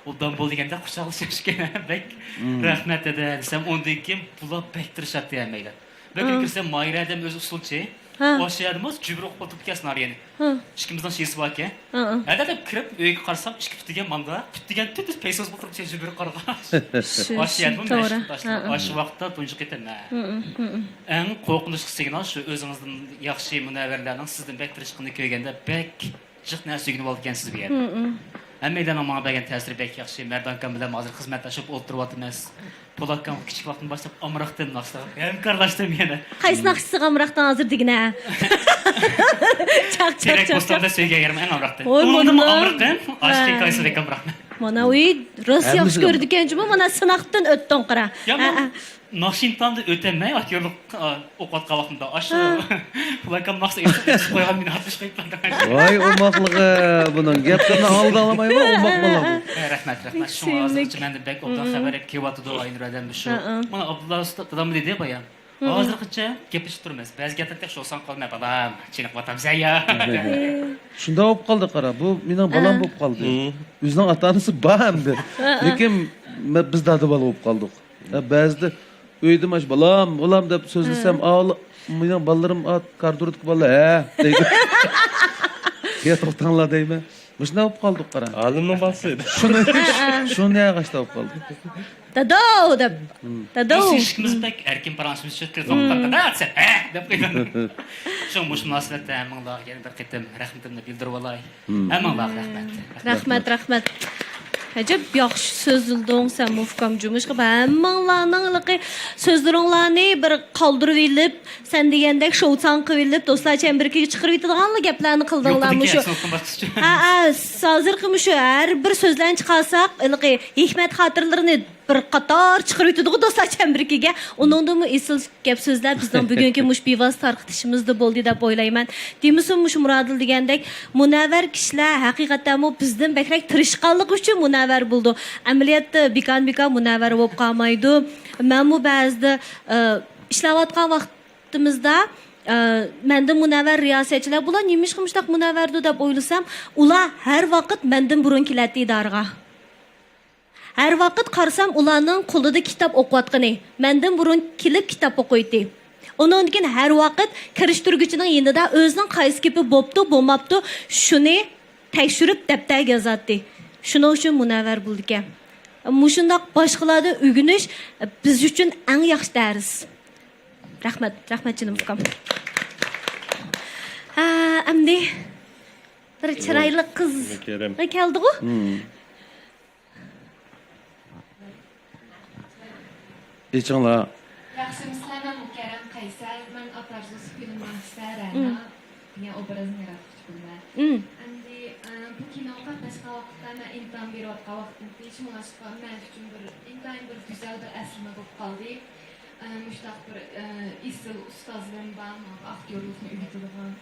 ئوبدان بولدى دېگەندە قۇچاقلىشىپ ئىكەن. بەك رەھمەت دېدى دېسەم، ئۇندىن كېيىن بۇلار بەك تىرىشاتتى ھەممەيلەن. بىر كۈنى كىرسەم، ماھىرە ھەدەم ئۆزى ئۇسسۇلچى. ھە. ئاشۇ يەردىمۇ جۈبرى ئوقۇپ ئولتۇرۇپتىكەن سېنارىيەنى. ھە. ئىككىمىزنىڭ شىۋىسى باركەن. ھە، ھە. ھەدە دەپ كىرىپ ئۆيگە قارىسام، ئىككى پۈتۈگەن ماندا، پۈتۈگەن تۈتۈس پەيسوز ئولتۇرۇپتىكەن جۈبرى قارىغان. شۇ، ئاشۇ شۇ، يەردىمۇ توغرا. مەشىق تاشلىدىم. ھە، ھە. ئاشۇ ۋاقىتتا تۇنجى قېتىم مەن. ھە، ھە. ئەڭ قورقۇنچلۇق سىگنال شۇ، ئۆزىڭىزدىن ياخشى مۇنەۋۋەرلەرنىڭ سىزدىن بەك تىرىشقىنىنى كۆرگەندە بەك جىق نەرسە ئۆگىنىۋالىدىكەنسىز بۇ يەردە. ھە، ھە. ھەممەيلەننىڭ ماڭا بەرگەن تەسىرى بەك ياخشى. مەردان ئاكام بىلەن ھازىر خىزمەتلەشىپ ئولتۇرۇۋاتىمىز. پولات ئاكام كىچىك ۋاقتىدىن باشلاپ ئامراقتىن ناخشىلارغا ھەمكارلاشتىم يەنە. قايسى ناخشىسىغا ئامراقتىڭ ھازىر دېگىنە؟ چاق، چاق، تېرەك چاق، بوستاندا چاق. سۆيگەن يېرىم ئەڭ ئامراقتىن. ۋاي، ئۇنىڭدىنمۇ مۇنداق. ئامراقتىن ئاشۇ ھە. ھېكايىسى بەك ئامراق. مانا ئۇ راست ياخشى ھەممىسى كۆرىدىكەن جۇمۇ، مانا سىناقتىن ئۆتتۈڭ قارا. يا، ھە، مەن ھە. ناخشا ئىمتىھانىدا ئۆتەلمەي، ئاكتيورلۇق، ئا، ئوقۇۋاتقان ۋاقتىمدا ئاشۇ ھە. پولات ئاكام ناخشا ئېيتىپ قويغان مېنى ئاتمىش قويۇپ بەردى. ۋاي، ئوماقلىقى بۇنىڭ، گەپلىرىنى ئالدىڭلىمايمۇ، ئوماق بالا بۇ. ھە، رەھمەت، رەھمەت. شۇڭا سۆيۈملۈك. ھازىرغىچە مەندىن بەك ئوبدان مم. خەۋەر ئېلىپ كېلىۋاتىدۇ، ئاينۇر ئادەم شۇ. ھە، ھە. مانا ئابدۇللا ئۇستا دادام دېدى بايا. مم. ھازىرغىچە گەپلىشىپ تۇرىمىز. بەزى گەپلەر تېخى شۇ سان قالماي، بالام، چېنىقىۋاتامسەن يا. شۇنداق بولۇپ قالدى، قارا. بۇ مېنىڭ بالام ھە. بولۇپ قالدى. مم. ئۆزىنىڭ ئاتا-ئانىسى بار ئەمدى. ھە، ھە. لېكىن مە-، بىز دادا بالا بولۇپ قالدۇق. ھە، بەزىدە ئۆيدە ماش بالام، بالام دەپ سۆزلىسەم، ھە. ئاۋۇ مېنىڭ بالىلىرىم، ئا، كاردۇردىكى بالىلار، ھە، دەيدۇ. يا توختاڭلار دەيمەن. مۇشۇنداق بولۇپ قالدۇق، قارا. ئالىمنىڭ بالىسى. شۇنى، شۇنى ياغاشتا بولۇپ قالدى. داداۋ دەپ. ھىم. داداۋ. بىز ئىككىمىز بەك ئەركىن پاراڭلىشىمىز چۈشۈپ، تېلېفون قىلغاندا، دادا دېسە، ھە دەپ قويىدۇ. شۇڭا مۇشۇ مۇناسىۋەتتە ھەممىڭلارغا يەنە بىر قېتىم رەھمىتىمنى بىلدۈرۈۋالاي. ھىم. ھەممىڭلارغا رەھمەت. رەھمەت، رەھمەت. ئەجەب ياخشى سۆزلىدىڭ سەن، مۇكام جۇمۇ. ئىشقىلىپ ھەممىڭلارنىڭ ھېلىقى سۆزلىرىڭلارنى بىر قالدۇرۇۋېلىپ، سەن دېگەندەك شوۋچاڭ قىلىۋېلىپ، دوستلار چەمبىرىكىگە چىقىرىۋېتىدىغانلا گەپلەرنى قىلدىڭلار مۇشۇ. ھە، ھە، ھازىرقى مۇشۇ ھەر بىر سۆزلەرنى چىقارساق، ھېلىقى ھېكمەت خاتىرىلىرىنى بىر قاتار چىقىرىۋېتىدىغۇ دوستلار چەمبىرىكىگە. ئۇنىڭدىنمۇ ئېسىل گەپ سۆزلەر بىزنىڭ بۈگۈنكى مۇشۇ بىۋاسىتە تارقىتىشىمىزدا بولدى دەپ ئويلايمەن. دېمىسۇن مۇشۇ مۇرادىل دېگەندەك مۇنەۋۋەر كىشىلەر ھەقىقەتەنمۇ بىزدىن بەكرەك تىرىشقانلىقى ئۈچۈن مۇنەۋۋەر بولىدۇ. ئەمەلىيەتتە بىكار-بىكار مۇنەۋۋەر بولۇپ قالمايدۇ. مەنمۇ بەزىدە، ئە، ئىشلەۋاتقان ۋاقتىمىزدا، ئە، مەندىن مۇنەۋۋەر رىياسەتچىلەر، بۇلار نېمىشقا مۇشۇنداق مۇنەۋۋەردۇ دەپ ئويلىسام، ئۇلار ھەر ۋاقىت مەندىن بۇرۇن كېلەتتى ئىدارىگە. ھەر ۋاقىت قارىسام، ئۇلارنىڭ قولىدا كىتاب ئوقۇۋاتقىنى، مەندىن بۇرۇن كېلىپ كىتاب ئوقۇيتتى. ئۇنىڭدىن كېيىن ھەر ۋاقىت كىرىشتۈرگۈچىنىڭ يېنىدا ئۆزىنىڭ قايسى گېپى بوپتۇ، بولماپتۇ، شۇنى تەكشۈرۈپ دەپتەرگە يازاتتى. شۇنىڭ ئۈچۈن مۇنەۋۋەر بولىدىكەن. مۇشۇنداق باشقىلاردىن ئۆگىنىش بىز ئۈچۈن ئەڭ ياخشى دەرس. رەھمەت، رەھمەت جېنىم ئۇكام. ھە، ئەمدى بىر چىرايلىق قىز كېرەم. كەلدىغۇ؟ مم. ئېچىڭلار. ياخشىمۇسىلەر مۇكەررەم قەيسەر، مەن ئاتارزۇ سۈكۈنۈم مەنسە رەنا، مم. دېگەن ئوبرازنى ياراتقۇچى بولىمەن. مم. ئەمدى، ئە، بۇ كىنوغا قاتناشقان ۋاقىتتا مەن ئىمتىھان بېرىۋاتقان ۋاقتىمدىكى، شۇڭلاشقا مەن ئۈچۈن بىر ئىنتايىن بىر گۈزەل بىر ئەسلىمە بولۇپ قالدى. ئە، مۇشۇنداق بىر، ئە، ئېسىل ئۇستازلىرىم بار، ماڭا ئاكتيورلۇقنى ئۆگىتىدىغان.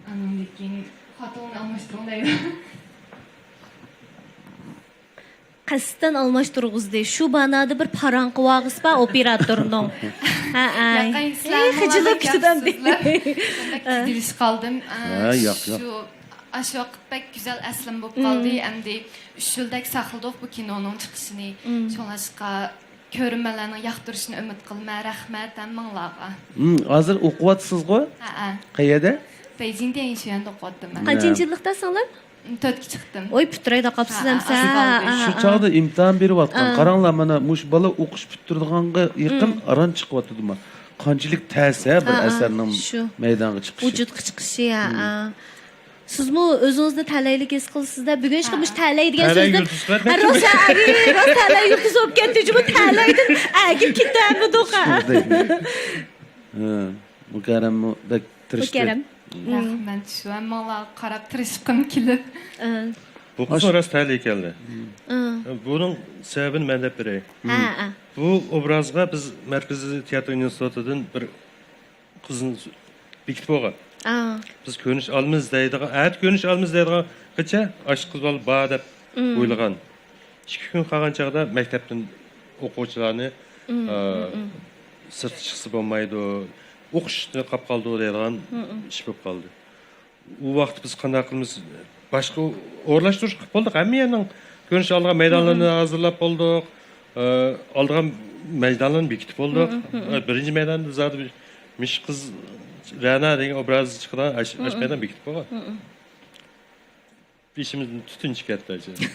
ئانىڭدىن كېيىن خوتۇننى ئالماشتۇرۇڭ دەيدۇ. قەستەن ئالماشتۇرغۇزدى. شۇ بانادا بىر پاراڭ قىلىۋالغۇسى بار ئوپېراتورنىڭ. ھە، ھە. ياقاي، سىلەر ئېي، خىجىللىق كۈتىدۇ ئەمدى. بەك جېدىللىشىپ قالدىم. ھە، ياق، ياق. شۇ، ئاشۇ ۋاقىت بەك گۈزەل ئەسلىمە بولۇپ قالدى. مم. ئەمدى ئۈچ يىلدەك ساقلىدۇق بۇ كىنونىڭ چىقىشىنى. مم. شۇڭلاشقا كۆرۈرمەنلەرنىڭ ياقتۇرۇشىنى ئۈمىد قىلىمەن. رەھمەت ھەممىڭلارغا. مم، ھازىر ئوقۇۋاتىسىزغۇ؟ ھە، ھە. قەيەردە؟ بېيجىڭ تيەنشۈەندە ئوقۇۋاتىمەن. قانچىنچى يىللىقتا سىڭلىم؟ تۆتكە چىقتىم. ۋوي، پۈتتۈرەي دەپ قالىپسىز ھە، ئەمسە. ھە، ئاز قالدى. ھە، ھە، شۇ ھە. چاغدا ئىمتىھان بېرىۋاتقان. ھە. قاراڭلار، مانا مۇشۇ بالا ئوقۇش پۈتتۈرىدىغانغا يېقىن مم. ئاران چىقىۋاتىدۇ. قانچىلىك تەس ھە بىر ھە، ھە، ئەسەرنىڭ شۇ. مەيدانغا چىقىشى. ۋۇجۇدقا چىقىشى، ھە، مم. ھە. سىزمۇ ئۆزىڭىزنى تەلەيلىك ھېس قىلىسىز-دە. بۈگۈن ئىشقىلىپ مۇشۇ ھە. تەلەي دېگەن تەلەي سۆزدىن يۇلتۇز قىلىۋەتمەكچىمۇ؟ ھە، راست، ھە، ئەي، راست تەلەي يۇلتۇز بولۇپ كەتتى جۇمۇ، تەلەيدىن ئەگىپ كېتەلمىدۇق، ھە. ھە، مۇكەررەممۇ بەك تىرىشتى. مۇكەررەم. مم. رەھمەت، شۇ ھەممىڭلارغا قاراپ تىرىشقۇم كېلىپ. ھە. بۇ قىزنىڭ راست تەلىيى كەلدى. مم. ھە. بۇنىڭ سەۋەبىنى مەن دەپ بېرەي. ھە، ھە. بۇ ئوبرازغا بىز مەركىزىي تىياتىر ئىنستىتۇتىدىن بىر قىزنى بېكىتىپ بولغان. ئا. بىز كۆرۈنۈش ئالىمىز دەيدىغان، ئەتە كۆرۈنۈش ئالىمىز دەيدىغانغىچە ئاشۇ قىز بالا بار دەپ مم. ئويلىغان. ئىككى كۈن قالغان چاغدا مەكتەپتىن ئوقۇغۇچىلارنى، مم، ئا، مم، مم. سىرتقا چىقسا بولمايدۇ، ئوقۇشنى قاپ قالىدۇ دەيدىغان مم، مم. ئىش بولۇپ قالدى. ئۇ ۋاقىتتا بىز قانداق قىلىمىز؟ باشقا ئورۇنلاشتۇرۇش قىلىپ بولدۇق. ھەممە يەرنىڭ كۆرۈنۈش ئالىدىغان مەيدانلىرىنى ھازىرلاپ بولدۇق. ئە، ئالىدىغان مەيدانلارنى بېكىتىپ بولدۇق. ئە، بىرىنچى مەيداندا زادى بىر مىش قىز رەنا دېگەن ئوبراز چىقىدىغان ئاش-، ئاشپەيدان بېكىتىپ قويغان. بېشىمىزدىن تۈتۈن چىقىرىپ كەتتى.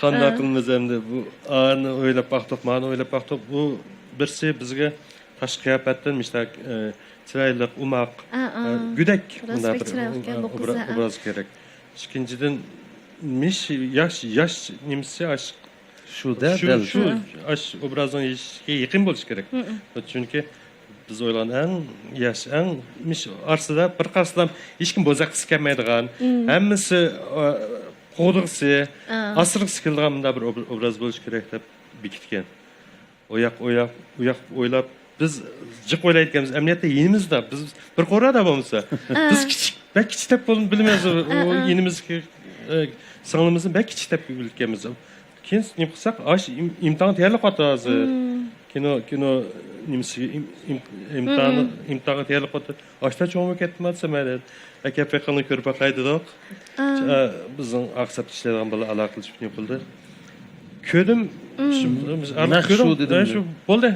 قانداق قىلىمىز ئەمدى؟ بۇ ئانى ئويلاپ باقتۇق، مانى ئويلاپ باقتۇق. بۇ بىرسى بىزگە تاشقى قىياپەتتىن مۇشتاق، ئە، چىرايلىق، ئوماق، ئە، گۆدەك، مۇنداق بىر ئوبرا-، ئوبراز كېرەك. ئىككىنچىدىن، مىش ياش، ياش نېمىسى ئاش-، شۇ دە، شۇ، دەل. شۇ ئاش ئوبرازنىڭ يېشىشىگە يېقىن بولۇشى كېرەك. چۈنكى بىز ئويلىغان ئەڭ ياش، ئەڭ مىش ئارىسىدا بىر قارىسىلا ھېچكىم بوزەك قىلغۇسى كەلمەيدىغان، ھەممىسى، ئا، قوغدىغۇسى، ئاسرىغۇسى كېلىدىغان مۇنداق بىر ئوب-، ئوبراز بولۇشى كېرەك دەپ بېكىتكەن. ئۇ ياق، ئۇ ياق، ئۇ ياق ئويلاپ، بىز جىق ئويلايدىكەنمىز. ئەمەلىيەتتە يېنىمىزدا، بىز بىر قورۇدا بولمىسا، بىز كىچىك، بەك كىچىك دەپ بول-، بىلىمىز، ئۇ يېنىمىزدىكى، ئە، سىڭلىمىزنى بەك كىچىك دەپ بىلىدىكەنمىز. كېيىن نېمە قىلساق، ئاش ئىم-، ئىمتىھانغا تەييارلىق قىلىۋاتىدۇ ھازىر. كىنو، كىنو نېمىسىگە، ئىم-، ئىم-، ئىمتىھانى، ئىمتىھانغا تەييارلىق قىلىۋاتىدۇ. ئاشتا چوڭ بولۇپ كەتتىم دېسەم، مەن ئەكەپ بېقىڭلار كۆرۈپ باقاي دېدۇق. ئا، بىزنىڭ ئاقساپتا ئىشلەيدىغان بالا ئالاقىلىشىپ نېمە قىلدى. كۆردۈم. شۇ، نەق شۇ كۆردۈم. دېدىم شۇ، بولدى.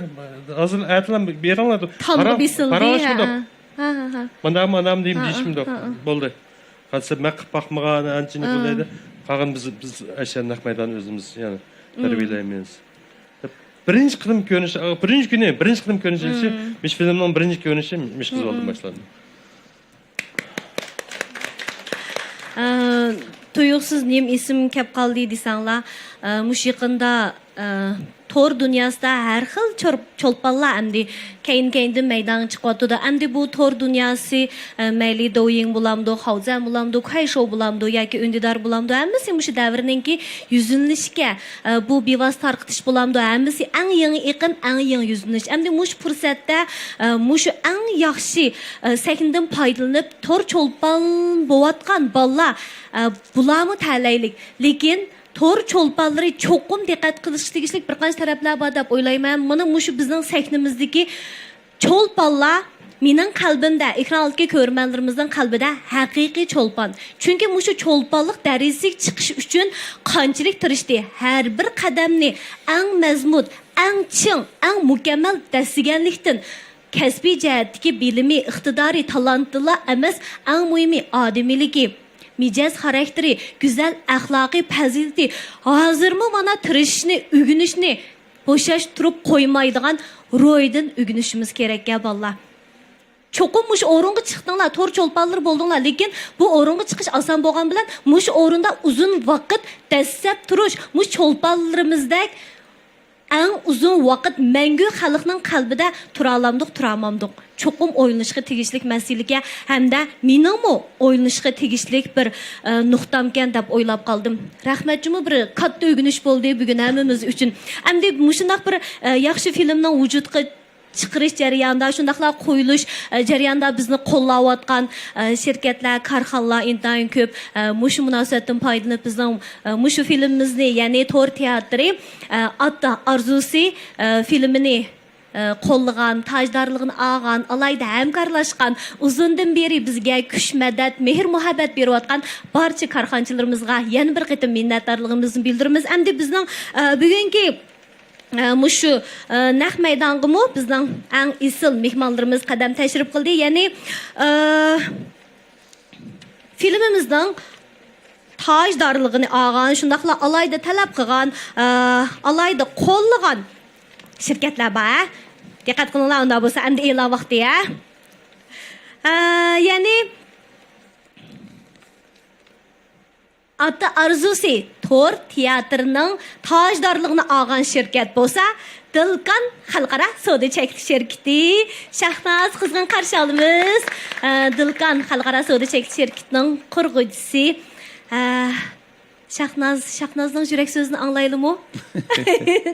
ھازىر ئەتىلا بېرىڭلار دېدىم. تامغا بېسىلدى، پاراڭلاشمىدۇق. ھە، ھە، ھە. مانداقمۇ، ئانام دېيىم دېيىشمىدۇق. بولدى. قارىسا، مەن قىلىپ باقمىغان، ئانچىنى بولدى. قالغان بىز، بىز ئەشە نەق مەيدان ئۆزىمىز، يەنى، تەربىيەلەيمىز. بىرىنچى قېتىم كۆرۈنۈشى، بىرىنچى كۈنى، بىرىنچى قېتىم كۆرۈنۈشى، مۇشۇ فىلىمنىڭ بىرىنچى كۆرۈنۈشى مۇشۇ قىز بالىدىن باشلاندى. ئە، تۇيۇقسىز نېمە ئېسىمگە كەپ قالدى دېسەڭلار، ئە، مۇشۇ يېقىندا، ئە، تور دۇنياسىدا ھەر خىل چور-، چولپانلار ئەمدى كەينى-كەينىدىن مەيدانغا چىقىۋاتىدۇ. ئەمدى بۇ تور دۇنياسى، ئە، مەيلى دوۋيىڭ بولامدۇ، خاۋزەن بولامدۇ، كۇەيشوۋ بولامدۇ ياكى ئۈندىدار بولامدۇ، ھەممىسى مۇشۇ دەۋرنىڭكى يۈزلىنىشكە، ئە، بۇ بىۋاسىتە تارقىتىش بولامدۇ، ھەممىسى ئەڭ يېڭى ئېقىم، ئەڭ يېڭى يۈزلىنىش. ئەمدى مۇشۇ پۇرسەتتە، ئە، مۇشۇ ئەڭ ياخشى، ئە، سەھنىدىن پايدىلىنىپ، تور چولپان بوۋاتقان بالىلار، ئە، بۇلارمۇ تەلەيلىك. لېكىن تور چولپانلىرى چوقۇم دىققەت قىلىشقا تېگىشلىك بىر قانچە تەرەپلەر بار دەپ ئويلايمەن. مانا مۇشۇ بىزنىڭ سەھنىمىزدىكى چولپانلار مېنىڭ قەلبىمدە، ئېكران ئالدىدىكى كۆرۈرمەنلىرىمىزنىڭ قەلبىدە ھەقىقىي چولپان. چۈنكى مۇشۇ چولپانلىق دەرىجىسىگە چىقىش ئۈچۈن قانچىلىك تىرىشتى. ھەر بىر قەدەمنى ئەڭ مەزمۇت، ئەڭ چىڭ، ئەڭ مۇكەممەل دەسسىگەنلىكتىن، كەسپىي جەھەتتىكى بىلىمى، ئىقتىدارى، تالانتىلا ئەمەس، ئەڭ مۇھىمى ئادىمىيلىكى، مىجەز خاراكتېرى، گۈزەل ئەخلاقىي پەزىلىتى، ھازىرمۇ مانا تىرىشىشنى، ئۆگىنىشنى، بوشاش تۇرۇپ قويمايدىغان روھىدىن ئۆگىنىشىمىز كېرەككەن، بالىلار. چوقۇم مۇشۇ ئورۇنغا چىقتىڭلار، تور چولپانلىرى بولدۇڭلار، لېكىن بۇ ئورۇنغا چىقىش ئاسان بولغان بىلەن، مۇشۇ ئورۇندا ئۇزۇن ۋاقىت دەسسەپ تۇرۇش، مۇشۇ چولپانلىرىمىزدەك ئەڭ ئۇزۇن ۋاقىت مەڭگۈ خەلقنىڭ قەلبىدە تۇرالامدۇق، تۇرالمامدۇق؟ چوقۇم ئويلىنىشقا تېگىشلىك مەسىلىكەن ھەمدە مېنىڭمۇ ئويلىنىشقا تېگىشلىك بىر، ئە، نۇقتامكەن دەپ ئويلاپ قالدىم. رەھمەت جۇمۇ، بىر كاتتا ئۆگىنىش بولدى بۈگۈن ھەممىمىز ئۈچۈن. ئەمدى مۇشۇنداق بىر، ئە، ياخشى فىلىمنىڭ ۋۇجۇدقا چىقىرىش جەريانىدا، شۇنداقلا قويۇلۇش، ئە، جەريانىدا بىزنى قوللاۋاتقان، ئە، شىركەتلەر، كارخانىلار ئىنتايىن كۆپ. ئە، مۇشۇ مۇناسىۋەتتىن پايدىلىنىپ بىزنىڭ، ئە، مۇشۇ فىلىمىمىزنى، يەنى تور تىياتىرى، ئە، ئاتا ئارزۇسى، ئە، فىلىمىنى، ئە، قوللىغان، تاجدارلىقىنى ئالغان ئالاھىدە ھەمكارلاشقان، ئۇزۇندىن بېرى بىزگە كۈچ، مەدەت، مېھىر-مۇھەببەت بېرىۋاتقان بارچە كارخانىچىلىرىمىزغا يەنە بىر قېتىم مىننەتدارلىقىمىزنى بىلدۈرىمىز. ئەمدى بىزنىڭ، ئە، بۈگۈنكى ئە، مۇشۇ، ئە، نەق مەيدانغىمۇ بىزنىڭ ئەڭ ئېسىل مېھمانلىرىمىز قەدەم تەشرىپ قىلدى. يەنى، ئە، فىلىمىمىزنىڭ تاجدارلىقىنى ئالغان، شۇنداقلا ئالاھىدە تەلەپ قىلغان، ئە، ئالاھىدە قوللىغان شىركەتلەر بار، ھە؟ دىققەت قىلىڭلار، ئۇنداق بولسا ئەمدى ئېلان ۋاقتى، ھە؟ ئە، يەنى، ئاتا ئارزۇسى تور تىياتىرىنىڭ تاجدارلىقىنى ئالغان شىركەت بولسا، دىلكان خەلقئارا سودا چەكلىك شىركىتى. شاھناز قىزغىن قارشى ئالىمىز. ئە، دىلكان خەلقئارا سودا چەكلىك شىركىتىنىڭ قۇرغۇچىسى. ئە، شاھناز، شاھنازنىڭ يۈرەك سۆزىنى ئاڭلايلىمۇ؟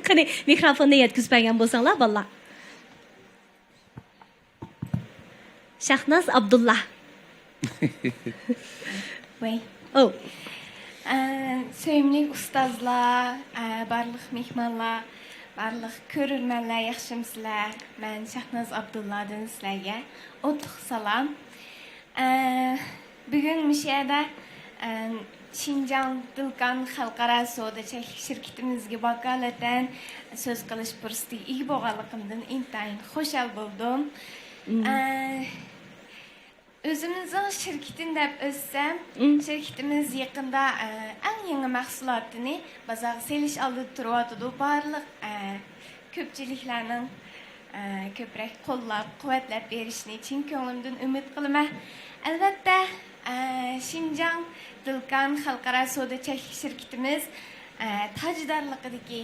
قېنى، مىكروفوننى يەتكۈزۈپ بەرگەن بولساڭلار، بالىلار. شاھناز ئابدۇللا. ۋەي. ئوۋ. ئە، سۆيۈملۈك ئۇستازلار، ئە، بارلىق مېھمانلار، بارلىق كۆرۈرمەنلەر، ياخشىمۇسىلەر؟ مەن شاھناز ئابدۇللادىن سىلەرگە ئوتلۇق سالام. ئە، بۈگۈن مۇشۇ يەردە، ئە، شىنجاڭ دىلكان خەلقئارا سودا چەكلىك شىركىتىمىزگە ۋاكالىتەن سۆز قىلىش پۇرسىتىگە ئىگە بولغانلىقىمدىن ئىنتايىن خۇشال بولدۇم. ئە، ئۆزىمىزنىڭ شىركىتىنى دەپ ئۆتسەم، مم. شىركىتىمىز يېقىندا، ئە، ئەڭ يېڭى مەھسۇلاتىنى بازارغا سېلىش ئالدىدا تۇرۇۋاتىدۇ. بارلىق، ئە، كۆپچىلىكلەرنىڭ، ئە، كۆپرەك قوللاپ، قۇۋۋەتلەپ بېرىشىنى چىن كۆڭلۈمدىن ئۈمىد قىلىمەن. ئەلۋەتتە، ئە، شىنجاڭ دىلكان خەلقئارا سودا چەكلىك شىركىتىمىز، ئە، تاجدارلىقىدىكى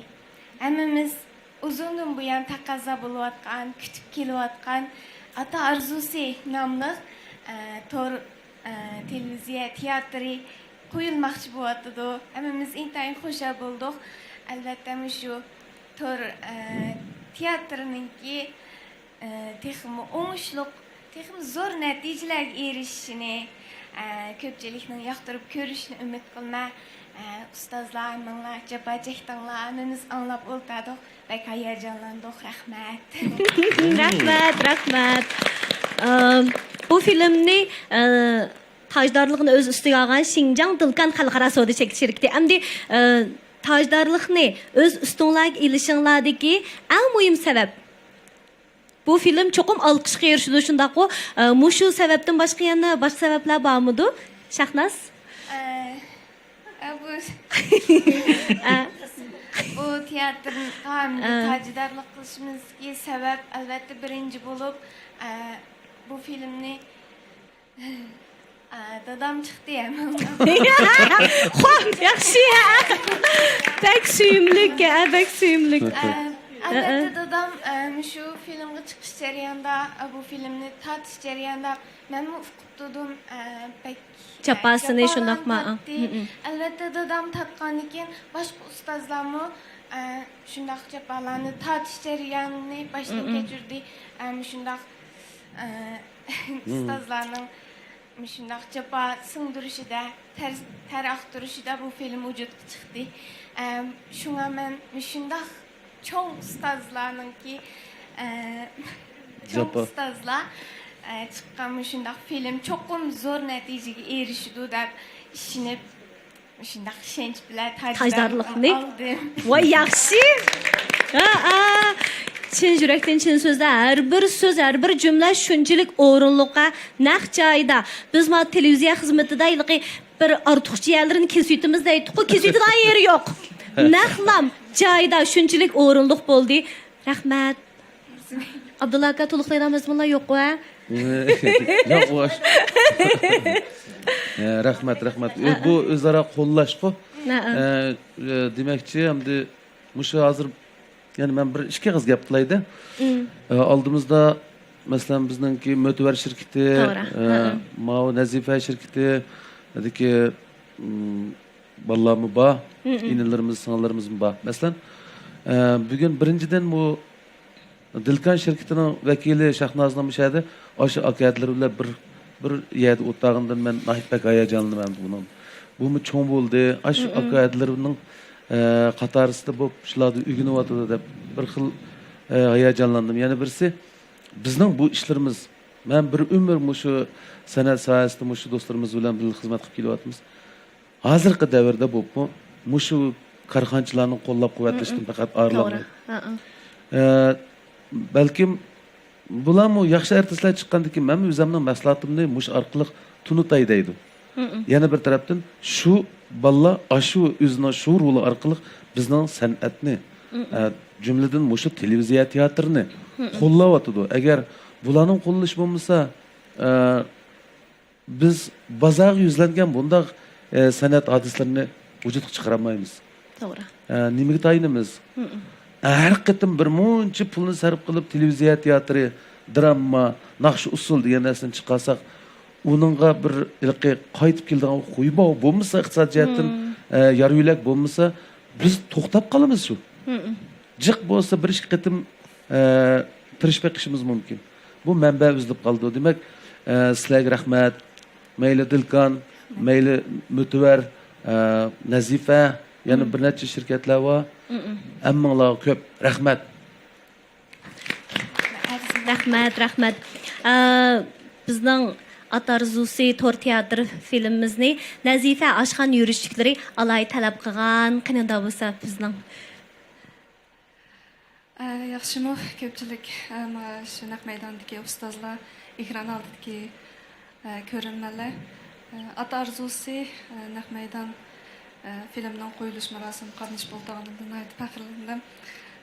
ھەممىمىز ئۇزۇندىن بۇيان تەقەززا بولۇۋاتقان، كۈتۈپ كېلىۋاتقان ئاتا ئارزۇسى ناملىق، ئە، تور، ئە، تېلېۋىزىيە تىياتىرى قويۇلماقچى بولۇۋاتىدۇ. ھەممىمىز ئىنتايىن خۇشال بولدۇق. ئەلۋەتتە، مۇشۇ تور، ئە، تىياتىرىنىڭكى، ئە، تېخىمۇ ئوڭۇشلۇق، تېخىمۇ زور نەتىجىلەرگە ئېرىشىشىنى، ئە، كۆپچىلىكنىڭ ياقتۇرۇپ كۆرۈشىنى ئۈمىد قىلىمەن. ئە، ئۇستازلار، ھەممىڭلار جاپا چەكتىڭلار، ھەممىمىز ئاڭلاپ ئولتۇردۇق. بەك ھاياجانلاندۇق. رەھمەت. رەھمەت، رەھمەت. ئە، بۇ فىلىمنى، ئە، تاجدارلىقىنى ئۆز ئۈستىگە ئالغان شىنجاڭ دىلكان خەلقئارا سودا چەكلىك شىركىتى. ئەمدى، ئە، تاجدارلىقنى ئۆز ئۈستۈڭلارگە ئېلىشىڭلاردىكى ئەڭ مۇھىم سەۋەب؟ بۇ فىلىم چوقۇم ئالقىشقا ئېرىشىدۇ، شۇنداققۇ؟ ئە، مۇشۇ سەۋەبتىن باشقا يەنە باشقا سەۋەبلەر بارمىدۇ، شاھناز؟ ئە، ئە، بۇ، ئە. بۇ تىياتىرغا ھەمدە ئە. تاجدارلىق قىلىشىمىزدىكى سەۋەب، ئەلۋەتتە، بىرىنچى بولۇپ، ئە، بۇ فىلىمنى، ئە، دادام چىقتى ھەم. خوپ، ياخشى، ھە. بەك سۆيۈملۈك، ھە، بەك سۆيۈملۈك. ئە، ئەلۋەتتە، ئە. دادام، ئە، مۇشۇ فىلىمغا چىقىش جەريانىدا، ئە، بۇ فىلىمنى تارتىش جەريانىدا مەنمۇ ئۇقۇپ تۇردۇم، ئە، بەك، ئە، جاپاسىنى شۇنداقما؟ تارتتى. ئەلۋەتتە، دادام تارتقاندىن كېيىن باشقا ئۇستازلارمۇ، ئە، شۇنداق جاپالارنى تارتىش جەريانىنى باشتىن كەچۈردى. ئە، مۇشۇنداق، ئە، ئۇستازلارنىڭ مۇشۇنداق جاپا سىڭدۈرۈشىدە، تەر، تەر ئاقتۇرۇشىدا بۇ فىلىم ۋۇجۇدقا چىقتى. ئە، شۇڭا مەن مۇشۇنداق چوڭ ئۇستازلارنىڭكى، ئە، چوڭ جاپا. ئۇستازلار، ئە، چىققان مۇشۇنداق فىلىم چوقۇم زور نەتىجىگە ئېرىشىدۇ دەپ ئىشىنىپ، مۇشۇنداق ئىشەنچ بىلەن تاجدارلىقنى ئالدىم. ۋاي، ياخشى. ھە، ھە. چىن يۈرەكتىن چىن سۆزلەر. ھەر بىر سۆز، ھەر بىر جۈملە شۇنچىلىك ئورۇنلۇق، ھە، نەق جايىدا. بىز مانا تېلېۋىزىيە خىزمىتىدە ھېلىقى بىر ئارتۇقچە يەرلىرىنى كېسىۋېتىمىز دەيتتۇققۇ، كېسىۋېتىدىغان يېرى يوق. نەقلا جايىدا شۇنچىلىك ئورۇنلۇق بولدى. رەھمەت. ئابدۇللا ئاكا، تولۇقلايدىغان مەزمۇنلار يوققۇ، ھە؟ ياق، ئۇ ئاش-، ھە، رەھمەت، رەھمەت. ئۇ، بۇ ئۆزئارا قوللاشقۇ. ھە، ھە. ئە، ئە، دېمەكچى، ئەمدى مۇشۇ ھازىر، يەنى مەن بىر ئىككى ئېغىز گەپ قىلاي-دە. ئە، ئالدىمىزدا، مەسىلەن، بىزنىڭكى مۆتىۋەر شىركىتى، توغرا. ئە، ھە، ھە. ماۋۇ نەزىپە شىركىتى، دىكى، ئىم، بالىلارمۇ بار، ئىنىلىرىمىز، سىڭىللىرىمىزمۇ بار. مەسىلەن، ئە، بۈگۈن بىرىنچىدىن، بۇ دىلكان شىركىتىنىڭ ۋەكىلى شاھنازنىڭ مۇشۇ يەردە ئاشۇ ئاكا-ھەدىلىرى بىلەن بىر، بىر يەردە ئولتۇرغىنىدىن مەن ناھايىتى بەك ھاياجانلىنىمەن بۇنىڭ. بۇمۇ چوڭ بولدى. ئاشۇ ئاكا-ھەدىلىرىنىڭ، ئە، قاتارىسىدا بولۇپ، شۇلاردا ئۆگىنىۋاتىدۇ دەپ بىر خىل، ئە، ھاياجانلاندىم. يەنە بىرسى، بىزنىڭ بۇ ئىشلىرىمىز، مەن بىر ئۆمۈر مۇشۇ سەنئەت ساھەسىدە مۇشۇ دوستلىرىمىز بىلەن بىللە خىزمەت قىلىپ كېلىۋاتىمىز. ھازىرقى دەۋردە بولۇپمۇ مۇشۇ كارخانىچىلارنىڭ قوللاپ-قۇۋۋەتلىشىدىن پەقەت ئارىلانمايدۇ. توغرا. ھە، ھە. ئە، بەلكىم بۇلارمۇ ياخشى ئارتىسلار چىققاندىن كېيىن مەنمۇ ئۆزۈمنىڭ مەھسۇلاتىمنى مۇشۇ ئارقىلىق تونۇتاي دەيدۇ. يەنە بىر تەرەپتىن شۇ بالىلار ئاشۇ ئۆزىنىڭ شۇ رولى ئارقىلىق بىزنىڭ سەنئەتنى، ئە، جۈملىدىن مۇشۇ تېلېۋىزىيە تىياتىرىنى قوللاۋاتىدۇ. ئەگەر بۇلارنىڭ قوللىشى بولمىسا، ئە، بىز بازارغا يۈزلەنگەن بۇنداق، ئە، سەنئەت ھادىسىلىرىنى ۋۇجۇدقا چىقىرالمايمىز. توغرا. ئە، نېمىگە تايىنىمىز؟ ھەر قېتىم بىر مۇنچە پۇلنى سەرپ قىلىپ، تېلېۋىزىيە تىياتىرى، دراما، ناخشا ئۇسسۇل دېگەن نەرسىنى چىقارساق، ئۇنىڭغا بىر ھېلىقى قايتىپ كېلىدىغان خۇي بولمىسا، ئىقتىساد جەھەتتىن، ئە، يار يۆلەك بولمىسا، بىز توختاپ قالىمىز شۇ. جىق بولسا بىر ئىككى قېتىم، ئە، تىرىشىپ بېقىشىمىز مۇمكىن. بۇ مەنبە ئۈزۈلۈپ قالىدۇ. دېمەك، ئە، سىلەرگە رەھمەت. مەيلى دىلكان، مەيلى مۆتىۋەر، ئە، نەزىپە، يەنە بىر نەچچە شىركەتلەر بار. ھەممىڭلارغا كۆپ رەھمەت. رەھمەت، رەھمەت. ئە، بىزنىڭ ئات ئارزۇسى تور تىياتىر فىلىمىمىزنى نەزىپە ئاشخانا يۈرۈشلۈكلىرى ئالاھىدە تەلەپ قىلغان. قېنى، ئۇنداق بولسا بىزنىڭ. ئە، ياخشىمۇ كۆپچىلىك، ئە، مانا شۇ نەق مەيداندىكى ئۇستازلار، ئېكران ئالدىدىكى، ئە، كۆرۈرمەنلەر، ئە، ئاتا ئارزۇسى، ئە، نەق مەيدان، ئە، فىلىمنىڭ قويۇلۇش مۇراسىمىغا قاتنىشىپ ئولتۇرغىنىمدىن ناھايىتى پەخىرلەندىم.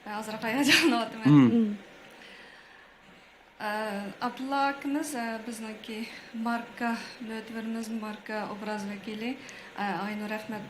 ئە، ئازراق ھاياجانلىنىۋاتىمەن. مم. ئە، ئابدۇللا ئاكىمىز، ئە، بىزنىڭكى ماركا مۆتىۋىرىمىز، ماركا ئوبراز ۋەكىلى، ئە، ئاينۇر ئەخمەت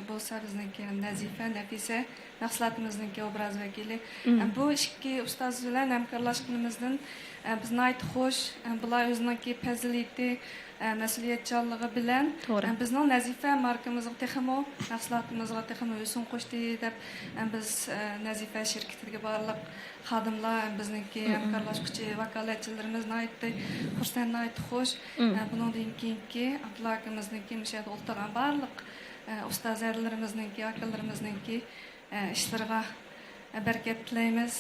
بولسا بىزنىڭكى نەزىپە، نەفىسە مەھسۇلاتىمىزنىڭكى ئوبراز ۋەكىلى. مم. ئە، بۇ ئىككى ئۇستاز بىلەن ھەمكارلاشقىنىمىزدىن، ئە، بىز ناھايىتى خۇش. ئە، بۇلار ئۆزىنىڭكى پەزىلىتى، ئە، مەسئۇلىيەتچانلىقى بىلەن، توغرا. ئە، بىزنىڭ نەزىپە ماركىمىزغا تېخىمۇ، مەھسۇلاتىمىزغا تېخىمۇ ھۆسن قوشتى دەپ، ئە، بىز، ئە، نەزىپە شىركىتىدىكى بارلىق خادىملار، بىزنىڭكى مم، مم. ھەمكارلاشقۇچى ۋاكالەتچىلىرىمىز ناھايىتى خۇرسەن، ناھايىتى خۇش. مم. ئە، بۇنىڭدىن كېيىنكى ئابدۇللا ئاكىمىزنىڭكى مۇشۇ يەردە ئولتۇرغان بارلىق، ئە، ئۇستاز ھەدىلىرىمىزنىڭكى، ئاكىلىرىمىزنىڭكى، ئە، ئىشلىرىغا، ئە، بەرىكەت تىلەيمىز.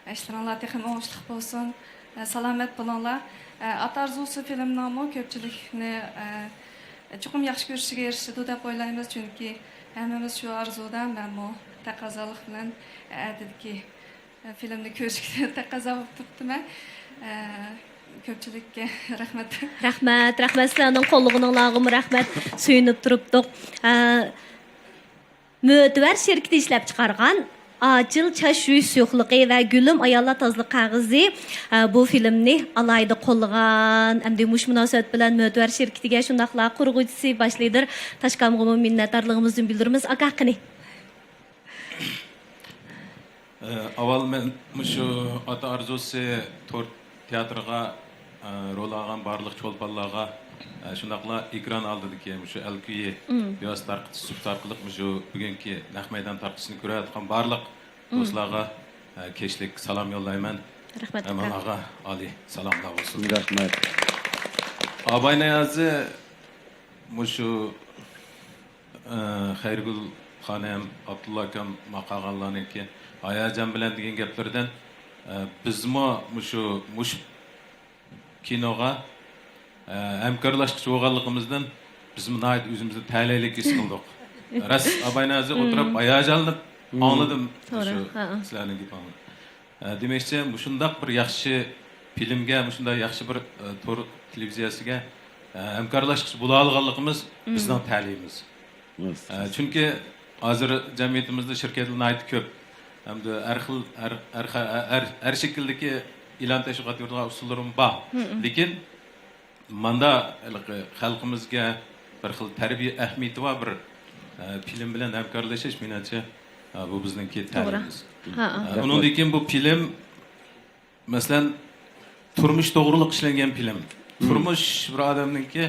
ئە، ئىشلىرىڭلار تېخىمۇ ئوڭۇشلۇق بولسۇن. ئە، سالامەت بولۇڭلار. ئە، ئاتا ئارزۇسى فىلىمنىڭمۇ كۆپچىلىكنى، ئە، چوقۇم ياخشى كۆرۈشىگە ئېرىشىدۇ دەپ ئويلايمىز، چۈنكى ھەممىمىز شۇ ئارزۇدا، مەنمۇ تەقەززالىق بىلەن ئەتىدىكى، ئە، فىلىمنى كۆرۈشكە تەقەززا بولۇپ تۇرۇپتىمەن. ئە، كۆپچىلىككە رەھمەت. رەھمەت، رەھمەت، سىلەرنىڭ قوللىغىنىڭلارغىمۇ رەھمەت، سۆيۈنۈپ تۇرۇپتۇق. ئە، مۆتىۋەر شىركىتى ئىشلەپچىقارغان ئاچىل چاچ يۇيۇش سۇيۇقلۇقى ۋە گۈلۈم ئاياللار تازىلىق قەغىزى، ئە، بۇ فىلىمنى ئالاھىدە قوللىغان. ئەمدى مۇشۇ مۇناسىۋەت بىلەن مۆتىۋەر شىركىتىگە، شۇنداقلا قۇرغۇچىسى، باش لىدىر تاشكامغىمۇ مىننەتدارلىقىمىزنى بىلدۈرىمىز. ئاكا، قېنى. ئە، ئاۋۋال مەن مۇشۇ ئاتا ئارزۇسى تور تىياتىرىغا، ئە، رول ئالغان بارلىق چولپانلارغا، ئە، شۇنداقلا ئېكران ئالدىدىكى مۇشۇ ئەلكۈيى مم. بىۋاسىتە تارقىتىش سۇپىسى ئارقىلىق مۇشۇ بۈگۈنكى نەق مەيدان تارقىتىشنى كۆرۈۋاتقان بارلىق مم. دوستلارغا، ئە، كەچلىك سالام يوللايمەن. رەھمەت، ھەم ئاكا. ئۇلارغا ئالىي سالاملار بولسۇن. رەھمەت. ئاباي نىيازى مۇشۇ ئە، خەيرىگۈل خانىم، ئابدۇللا ئاكام، ماقاغانلارنىڭكى ھاياجان بىلەن دېگەن گەپلىرىدىن، ئە، بىزمۇ مۇشۇ، مۇشۇ كىنوغا، ئە، ھەمكارلاشقۇچى بولغانلىقىمىزدىن بىزمۇ ناھايىتى ئۆزىمىزنى تەلەيلىك ھېس قىلدۇق. راست، ئاباي نازى ئولتۇرۇپ ھاياجانلىنىپ ئاڭلىدىم. توغرا، مۇشۇ ھە، ھە. سىلەرنىڭ گېپىڭلارنى. ئە، دېمەكچى، مۇشۇنداق بىر ياخشى فىلىمگە، مۇشۇنداق ياخشى بىر، ئە، تور تېلېۋىزىيەسىگە، ئە، ھەمكارلاشقۇچى بولاالىغانلىقىمىز بىزنىڭ تەلىيىمىز. ئە، چۈنكى ھازىر جەمئىيىتىمىزدە شىركەتلەر ناھايىتى كۆپ. ھەمدە ھەر خىل، ھەر، ھەر، ھەر، ھەر شەكىلدىكى ئېلان تەشۋىقات يۈرىدىغان ئۇسۇللىرىمۇ بار. لېكىن ماندا ھېلىقى خەلقىمىزگە بىر خىل تەربىيە ئەھمىيىتى بار بىر، ئە، فىلىم بىلەن ھەمكارلىشىش، مېنىڭچە، ئە، بۇ بىزنىڭكى توغرا. تەلىيىمىز. ھە، ھە. ئە، ئۇنىڭدىن كېيىن بۇ فىلىم، مەسىلەن، تۇرمۇش توغرۇلۇق ئىشلەنگەن فىلىم. تۇرمۇش بىر ئادەمنىڭكى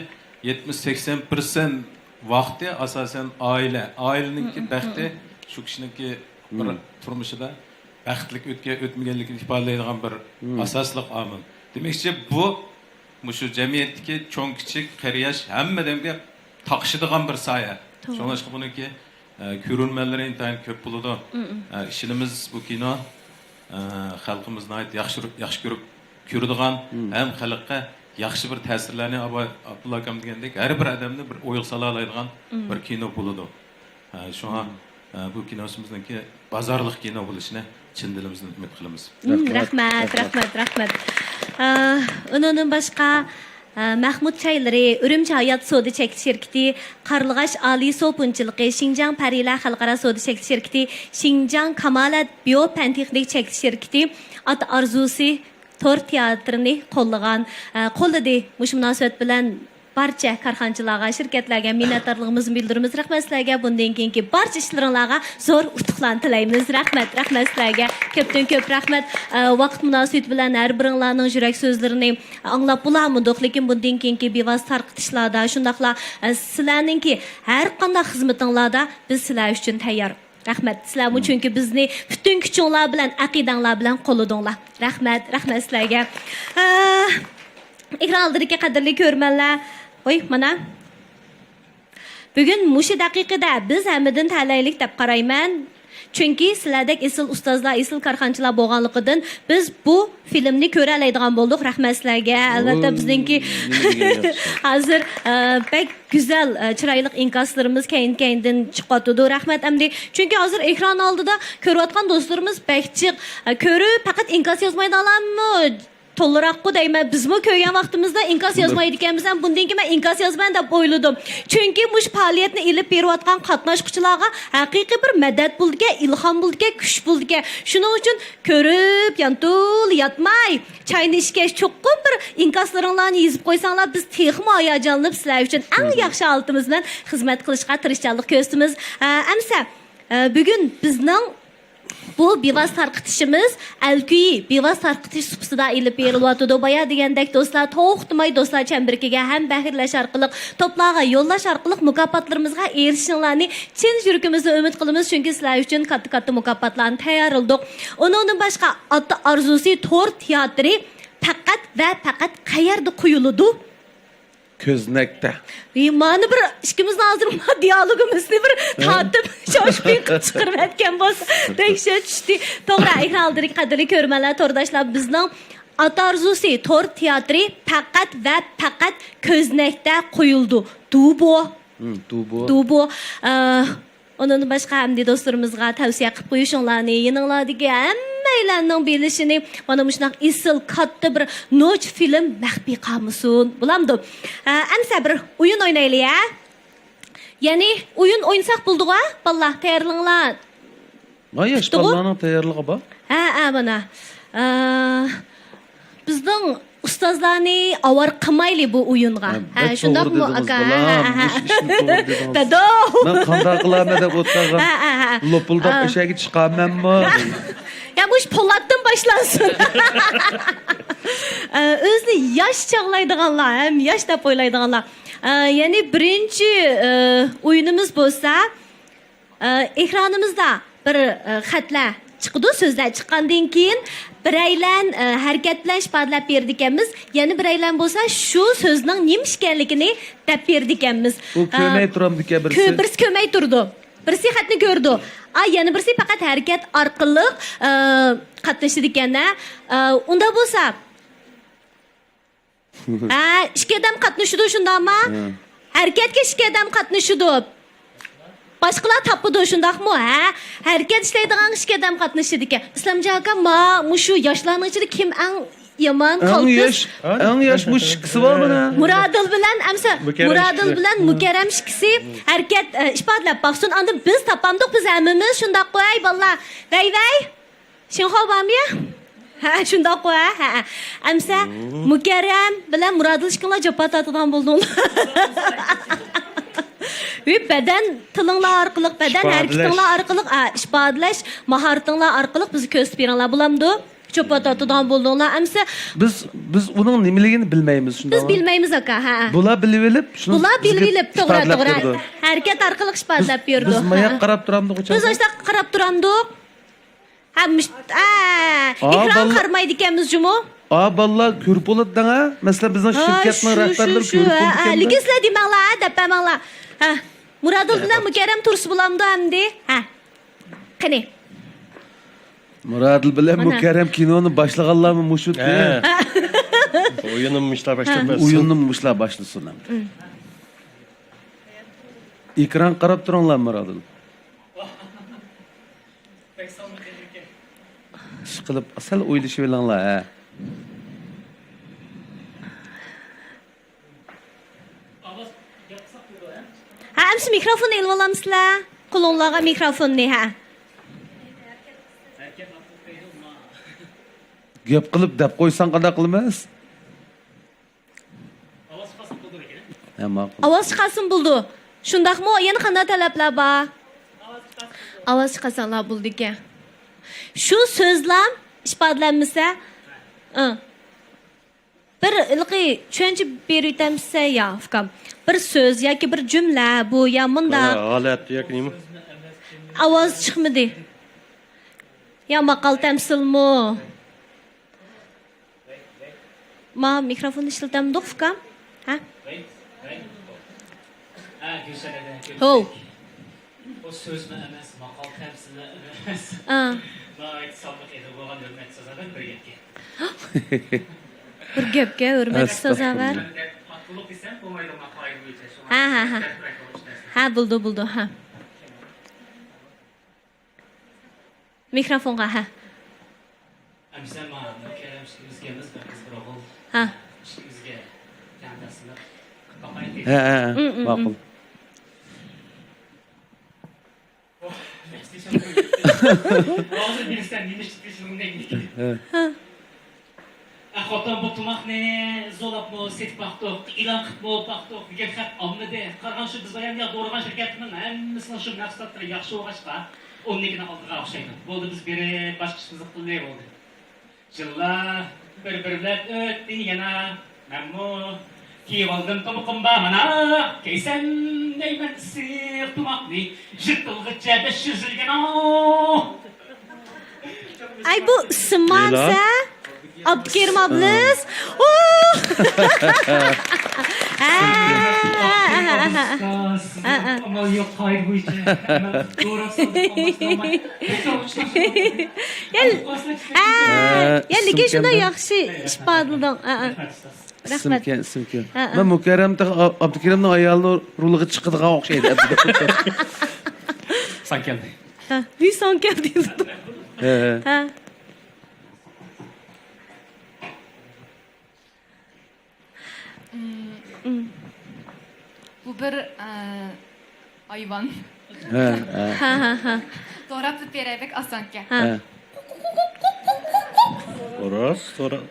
يەتمىش سەكسەن پىرسەنت ۋاقتى ئاساسەن ئائىلە. ئائىلىنىڭكى بەختى شۇ كىشىنىڭكى بىر تۇرمۇشىدا بەختلىك ئۆتكەن، ئۆتمىگەنلىكىنى ئىپادىلەيدىغان بىر ئاساسلىق ئامىل. دېمەكچى، بۇ مۇشۇ جەمئىيەتتىكى چوڭ-كىچىك، قېرى-ياش ھەممە ئادەمگە تاقىشىدىغان بىر سايە. شۇڭلاشقا بۇنىڭكى، ئە، كۆرۈرمەنلىرى ئىنتايىن كۆپ بولىدۇ. ئە، ئىشىنىمىز بۇ كىنو، ئە، خەلقىمىز ناھايىتى ياخشى، ياخشى كۆرۈپ كۆرىدىغان ھەم خەلققە ياخشى بىر تەسىرلەرنى، ئابا-، ئابدۇللا ئاكام دېگەندەك ھەر بىر ئادەمنى بىر ئويغا سالالايدىغان بىر كىنو بولىدۇ. ئە، شۇڭا، ئە، بۇ كىنوسىمىزنىڭكى بازارلىق كىنو بولۇشىنى چىن دىلىمىزدىن ئۈمىد قىلىمىز. مم، رەھمەت، رەھمەت، رەھمەت. ئە، ئۇنىڭدىن باشقا، ئە، مەخمۇت چايلىرى، ئۈرۈمچى ھايات سودا چەكلىك شىركىتى، قارلىغاچ ئالىي سوپۇنچىلىقى، شىنجاڭ پەرىلەر خەلقئارا سودا چەكلىك شىركىتى، شىنجاڭ كامالەت بىيو پەن تېخنىك چەكلىك شىركىتى، ئاتا ئارزۇسى تور تىياتىرىنى قوللىغان، ئە، قوللىدى. مۇشۇ مۇناسىۋەت بىلەن بارچە كارخانىچىلارغا، شىركەتلەرگە مىننەتدارلىقىمىزنى بىلدۈرىمىز. رەھمەت سىلەرگە. بۇندىن كېيىنكى بارچە ئىشلىرىڭلارغا زور ئۇتۇقلارنى تىلەيمىز. رەھمەت، رەھمەت سىلەرگە. كۆپتىن كۆپ رەھمەت. ئە، ۋاقىت مۇناسىۋىتى بىلەن ھەر بىرىڭلارنىڭ يۈرەك سۆزلىرىنى ئاڭلاپ بولالمىدۇق، لېكىن بۇندىن كېيىنكى بىۋاسىتە تارقىتىشلاردا، شۇنداقلا، ئە، سىلەرنىڭكى ھەر قانداق خىزمىتىڭلاردا بىز سىلەر ئۈچۈن تەييار. رەھمەت. سىلەرمۇ چۈنكى بىزنى پۈتۈن كۈچۈڭلار بىلەن، ئەقىدەڭلار بىلەن قوللىدىڭلار. رەھمەت، رەھمەت سىلەرگە. ئە، ئېكران ئالدىدىكى قەدىرلىك كۆرۈرمەنلەر، ۋوي، مانا. بۈگۈن مۇشۇ دەقىقىدە بىز ھەممىدىن تەلەيلىك دەپ قارايمەن. چۈنكى سىلەردەك ئېسىل ئۇستازلار، ئېسىل كارخانىچىلار بولغانلىقىدىن بىز بۇ فىلىمنى كۆرەلەيدىغان بولدۇق. رەھمەت سىلەرگە. ئەلۋەتتە، بىزنىڭكى ھازىر، ئە، بەك گۈزەل، ئە، چىرايلىق ئىنكاسلىرىمىز كەينى-كەينىدىن چىقىۋاتىدۇ. رەھمەت ئەمدى. چۈنكى ھازىر ئېكران ئالدىدا كۆرۈۋاتقان دوستلىرىمىز بەك جىق. ئە، كۆرۈپ پەقەت ئىنكاس يازمايدىغانلارمۇ تولىراققۇ دەيمەن. بىزمۇ كۆرگەن ۋاقتىمىزدا ئىنكاس يازمايدىكەنمىز ھەم بۇندىن كېيىن مەن ئىنكاس يازىمەن دەپ ئويلىدىم. چۈنكى مۇشۇ پائالىيەتنى ئېلىپ بېرىۋاتقان قاتناشقۇچىلارغا ھەقىقىي بىر مەدەت بولىدىكەن، ئىلھام بولىدىكەن، كۈچ بولىدىكەن. شۇنىڭ ئۈچۈن كۆرۈپ يانتۇل ياتماي، چاينى ئىچكەچ چوقۇم بىر ئىنكاسلىرىڭلارنى يېزىپ قويساڭلار، بىز تېخىمۇ ھاياجانلىنىپ سىلەر ئۈچۈن ئەڭ ياخشى ھالىتىمىز بىلەن خىزمەت قىلىشقا تىرىشچانلىق كۆرسىتىمىز. ئە، ئەمسە، ئە، بۈگۈن بىزنىڭ بۇ بىۋاسىتە تارقىتىشىمىز ئەلكۈيى بىۋاسىتە تارقىتىش سۇپىسىدا ئېلىپ بېرىلىۋاتىدۇ. بايا دېگەندەك، دوستلار، توختىماي دوستلار چەمبىرىكىگە ھەم بەھرىلەش ئارقىلىق، توپلارغا يوللاش ئارقىلىق مۇكاپاتلىرىمىزغا ئېرىشىشىڭلارنى چىن يۈرىكىمىزدىن ئۈمىد قىلىمىز، چۈنكى سىلەر ئۈچۈن كاتتا-كاتتا مۇكاپاتلارنى تەييارلىدۇق. ئۇنىڭدىن باشقا، ئاتا ئارزۇسى تور تىياتىرى پەقەت ۋە پەقەت قەيەردە قويۇلىدۇ؟ كۆزنەكتە. ئى، مانا بىر ئىككىمىزنىڭ ھازىر ما دىيالوگىمىزنى بىر تارتىپ، شوشپىن قىلىپ چىقىرىۋەتكەن بولسا، دەھشەت چۈشتى. توغرا، ئېكران ئالدىدىكى قەدىرلىك كۆرۈرمەنلەر، تورداشلار، بىزنىڭ ئاتا ئارزۇسى تور تىياتىرى پەقەت ۋە پەقەت كۆزنەكتە قويۇلىدۇ. دۇبو. ھىم، دۇبو. دۇبو. ئە، ئۇنىڭدىن باشقا ئەمدى دوستلىرىمىزغا تەۋسىيە قىلىپ قويۇشۇڭلارنى، يېنىڭلاردىكى ھەممەيلەننىڭ بىلىشىنى، مانا مۇشۇنداق ئېسىل، كاتتا بىر نوچ فىلىم مەخپىي قالمىسۇن. بولامدۇ؟ ئە، ئەمسە بىر ئويۇن ئوينايلى، ھە؟ يەنى ئويۇن ئوينىساق بولىدىغۇ، ھە؟ بالىلار، تەييارلىنىڭلار. ۋاي، ياش پۈتتىغۇ؟ بالىلارنىڭ تەييارلىقى بار. ھە، ھە، مانا. ئە، بىزنىڭ ئۇستازلارنى ئاۋارە قىلمايلى بۇ ئويۇنغا. ھە، ھە، بەك شۇنداقمۇ، توغرا دېدىڭىز، ئاكا؟ بالام، ھە، ھە، مۇشۇ ھە. ئىشنى توغرا دېدىڭىز. دادو! مەن قانداق قىلارمەن دەپ ئولتۇرغان. ھە، ھە، ھە. لوپۇلداپ ئا. ئەشەگە چىقارمەنمۇ؟ يا، مۇشۇ پولاتتىن باشلانسۇن. ئە، ئۆزىنى ياش چاغلايدىغانلار، ھەم ياش دەپ ئويلايدىغانلار. ئە، يەنى بىرىنچى، ئە، ئويۇنىمىز بولسا، ئە، ئېكرانىمىزدا بىر، ئە، خەتلەر چىقىدۇ، سۆزلەر چىققاندىن كېيىن بىرەيلەن، ئە، ھەرىكەت بىلەن ئىپادىلەپ بېرىدىكەنمىز، يەنە بىرەيلەن بولسا شۇ سۆزنىڭ نېمە ئىكەنلىكىنى دەپ بېرىدىكەنمىز. ئۇ ئە، كۆرمەي تۇرامدىكەن بىرسى. كۆ-، بىرسى كۆرمەي تۇرىدۇ. بىرسى خەتنى كۆرىدۇ. ئا، يەنە بىرسى پەقەت ھەرىكەت ئارقىلىق، ئە، قاتنىشىدىكەن، ھە. ئە، ئۇنداق بولسا، ھە، ئىككى ئادەم قاتنىشىدۇ، شۇنداقمۇ؟ ھە. ھەرىكەتكە ئىككى ئادەم قاتنىشىدۇ. باشقىلار تاپىدۇ، شۇنداقمۇ؟ ھە، ھەرىكەت ئىشلەيدىغان ئىككى ئادەم قاتنىشىدىكەن. ئىسلامجان ئاكا، ما، مۇشۇ ياشلارنىڭ ئىچىدە كىم ئەڭ يامان، ئەڭ قالتىس؟ ياش، ئەڭ ياش مۇشۇ ئىككىسى بار مانا. مۇرادىل بىلەن ئەمسە، مۇكەررەم مۇرادىل ئىككىسى. بىلەن مۇكەررەم ئىككىسى ھەرىكەت، ئە، ئىپادىلەپ باقسۇن. ئاندىن بىز تاپامدۇق، بىز ھەممىمىز شۇنداققۇ، ھەي بالىلار؟ ۋەي، ۋەي! شىنخۇا بارمۇ يا؟ ھە، شۇنداققۇ، ھە، ھە. ئەمسە مۇكەررەم بىلەن مۇرادىل ئىككىڭلار جاپا تارتىدىغان بولدۇڭلار. ۋى بەدەن تىلىڭلار ئارقىلىق، بەدەن ئىپادىلەش. ھەرىكىتىڭلار ئارقىلىق، ئا، ئىپادىلەش ماھارىتىڭلار ئارقىلىق بىزگە كۆرسىتىپ بېرىڭلار، بولامدۇ؟ جاپا تارتىدىغان بولدۇڭلار. ئەمسە بىز، بىز ئۇنىڭ نېمىلىكىنى بىلمەيمىز، بىز شۇنداقمۇ؟ بىلمەيمىز، ئاكا، ھە. بۇلار بىلىۋېلىپ، شۇنى بۇلار بىزگە بىلىۋېلىپ، توغرا، ئىپادىلەپ توغرا. بېرىدۇ. ھەرىكەت ئارقىلىق بىز، ئىپادىلەپ بېرىدۇ. بىز ماياق ھە. قاراپ تۇرامدۇق، بىز ئاشۇنداق قاراپ تۇرامدۇق. ھە، مۇش-، ئە، ئا، ئېكران باللا-، قارىمايدىكەنمىز جۇمۇ. ئا، بالىلار كۆرۈپ بولىدۇ دەڭ، ھە؟ مەسىلەن، بىزنىڭ ھە، شىركەتنىڭ شۇ، رەھبەرلىرى شۇ، شۇ، كۆرۈپ ھە، ھە، بولىدىكەن. لېكىن سىلەر دېمەڭلار، ھە، دەپ بەرمەڭلار. ھە، مۇرادىل بىلەن مۇكەررەم تۇرسا بولامدۇ ئەمدى؟ ھە، قېنى. مۇرادىل بىلەن مانا. مۇكەررەم كىنونى باشلىغانلارمۇ مۇشۇ. ھە. ئويۇننى مۇشۇلار باشلاپ ھە. بەرسۇن. ئويۇننى مۇشۇلار باشلىسۇن ئەمدى. ئېكران قاراپ تۇرۇڭلار، مۇرادىل. ئىشقىلىپ، سەل ئويلىشىۋېلىڭلار، ھە. ھە، ئەمسە مىكروفوننى ئېلىۋالامسىلەر؟ قولۇڭلارغا مىكروفوننى، ھە. گەپ قىلىپ دەپ قويساڭ قانداق قىلىمىز؟ ھە، ماقۇل. ئاۋاز چىقارسىمۇ بولىدۇ. شۇنداقمۇ؟ يەنە قانداق تەلەپلەر بار؟ ئاۋاز چىقارساڭلار بولىدىكەن. شۇ سۆزلەم ئىپادىلەنمىسە، ئى، بىر ھېلىقى چۈشەنچە بېرىۋېتەمسە يا، ئۇكام؟ بىر سۆز ياكى بىر جۈملە بۇ يا مۇنداق. ھالەت ياكى نېمە؟ ئاۋاز چىقمىدى. يا ماقال تەمسىلمۇ؟ ما مىكروفون ئىشلىتەمدۇق، ئۇكام؟ ھە؟ ھو. سۆزمۇ ئەمەس، ماقال تەمسىلمۇ ئەمەس. ئا. ناھايىتى سالمىق ئىدىيە بولغان ھۆرمەتلىك سازاۋەر بىر گەپكە. بىر گەپكە ھۆرمەتلىك سازاۋەر. ئەستەغپۇرۇللا. ھە، ھە، ھە. ھە، بولدى، بولدى، ھە. مىكروفونغا، ھە. ئەمىسە مانا مۇكەررەم ئىككىمىزگە بىر قىز بىر ئوغۇل. ھە. ئىككىمىزگە تەڭ تەقسىم قىلىپ باقايلى. ھە، ھە، ھە. مم، مم، ماقۇل. مم. ھازىر بىلسەم نېمە ئىش تۇتۇشۇمنى. ھە. ھە. ئە، خوتۇن، بۇ تۇماقنى زورلاپمۇ سېتىپ باقتۇق، ئېلان قىلىپمۇ باقتۇق، لېكىن خەت ئالمىدى. قارىغان شۇ، بىز بايام يا دورىغان شىركەتنىڭ ھەممىسىنىڭ شۇ مەھسۇلاتلىرى ياخشى بولغاچقا، ئۇنىڭكىنى ئالىدىغان ئوخشايدۇ. بولدى، بىز بېرىپ باشقا ئىشىمىزنى قىلدى، بولدى. يىللار بىر-بىرلەپ ئۆتتى يەنە، مەنمۇ كىيىۋالدىم تۇمىقىم بار مانا، كىيسەم دەيمەن ئىسسىق تۇماقنى، يىرتىلغىچە بەش يۈز يىل يەنە. ئاي، بۇ ئىسىممۇ ئەمسە؟ ئابدۇكېرىم ئابلىز. ئۇھ! ھە، ھە، ھە، ھە، ھە. ئامال يوق، قائىدە بويىچە. يا، ھە، يا، لېكىن شۇنداق ياخشى ئىپادىلىدىڭ. ھە، ھە. رەھمەت. ئىسىمكەن، ئىسىمكەن. ھە، ھە. مەن مۇكەررەم تېخى ئا-، ئابدۇكېرىمنىڭ ئايالىنىڭ رولىغا چىقىدىغان ئوخشايدۇ. ساڭكەلدى. ھە، ھۈي، ساڭكەلدى. ھە، ھە. ھە. مم. مم. بۇ بىر، ئە، ھايۋان. ھە، ھە. ھە، ھە، ھە. دوراپ بېرەي، بەك ئاسانكەن. ھە. ھە. خوراز، خورا-،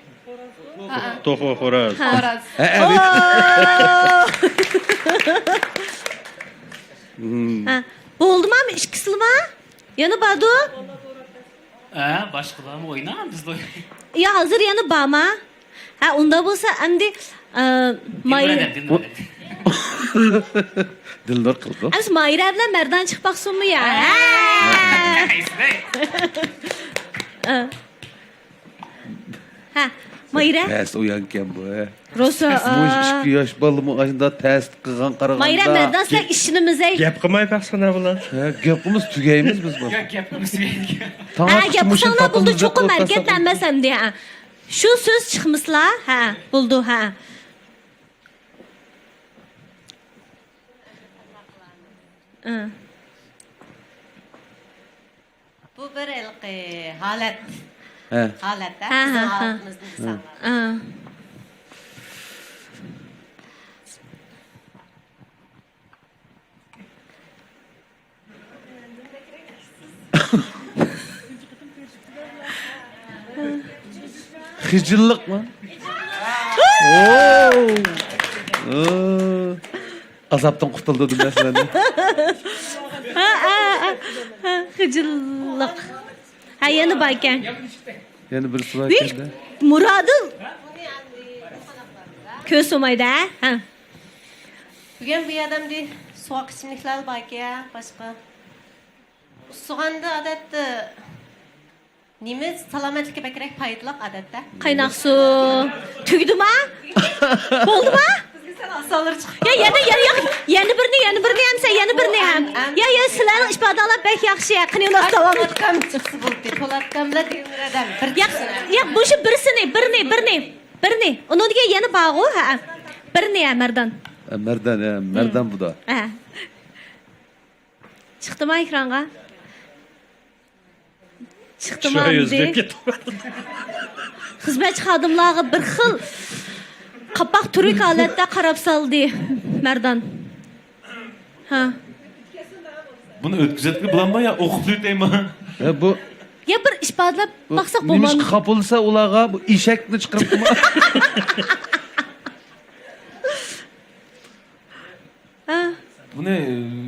ھە، ھە. توخۇ خوراز. ھە. خوراز. ھە، ھە، بىت. ئوو! مم. ھە. بولدىما، ئىككىسىلىما؟ يەنە باردۇ؟ ھە، باشقىلارمۇ ئوينا، بىزلا ئوينايلى. يا، ھازىر يەنە بارما؟ ھە، ئۇنداق بولسا ئەمدى، ئە، مايرا-، دىلبەردەم، دىلبەردەم. دىلنۇر قىلدى. ئەمسە مايرا بىلەن مەردان چىقىپ باقسۇنمۇ يا؟ ھە. ھە. ھە. ھە، مايرا؟ تەس ئويانكەن بۇ، ھە. روسا، مۇشۇ ئىككى ياش بالىمۇ ئاشۇنداق تەس قىلغان قارىغاندا. مايرا، مەردان، سىلەر ئىشىنىمىز، ئەي. گەپ قىلماي باقسانا بۇلار. ھە، گەپ قىلمىسا تۈگەيمىز بىز بۇ. يا، گەپ قىلمىسا تۈگەيدىكەن. ھە، گەپ قىلساڭلار بولدى، چوقۇم ھەرىكەتلەنمەس ئەمدى، ھە. شۇ سۆز چىقمىسىلا، ھە، بولدى، ھە. ئە. بۇ بىر ھېلىقى ھالەت. ھە. ھالەت، ھە؟ ھە، ھە، بىزنىڭ ھە. ھالىتىمىزنى ھە. دېسەڭلار. ئە. خىجىللىقمۇ؟ ئوو. ئوو. ئازابتىن قۇتۇلدى دېمەسلەردى. ھە، ھە، ھە، ھە، خىجىللىق. ھە، يەنە بار ئىكەن. يەنە بىرسى بار ئىكەن-دە. مۇرادىل. كۆز سۇمايدۇ، ھە؟ ھە. بۈگۈن بۇ يەردە ئەمدى سوغۇق ئىچىملىكلەر بار ئىكەن، باشقا. ئۇسسۇغاندا ئادەتتە نېمە سالامەتلىككە بەكرەك پايدىلىق ئادەتتە؟ قايناق سۇ. تۈگىدىما؟ بولدىما؟ يا، يەنە، يەنە، يەنە، يەنە بىرنى، يەنە بىرنى ئەمسە، يەنە بىرنى ھەم. يا، يا، سىلەرنىڭ ئىپادىڭلار بەك ياخشى. قېنى، يۇنۇس، داۋام. پولات ئاكام چىقسا بولدى. پولات ئاكام بىلەن دىلمۇرات ھەم بىر. يا، يا، مۇشۇ بىرسىنى، بىرنى، بىرنى، بىرنى. ئۇنىڭدىن كېيىن يەنە بارغۇ، ھە. بىرنى، ھە، مەردان. ھە، مەردان، ھە، مەردان بۇ دا. ھە. چىقتىما ئېكرانغا؟ چىقتىما ئەمدى؟ خىزمەتچى خادىملارغا بىر خىل قاپاق تۈرۈك ھالەتتە قاراپ سالدى مەردان. ھە. بۇنى ئۆتكۈزەتكىلى بولامدۇ يا ئوقۇپ ئۆتەيمۇ؟ ھە، بۇ يا بىر ئىپادىلەپ بۇ باقساق بولمامدۇ؟ نېمىشقا خاپا بولسا ئۇلارغا بۇ ئېشەكنى چىقىرىپتىما؟ ھە. بۇنى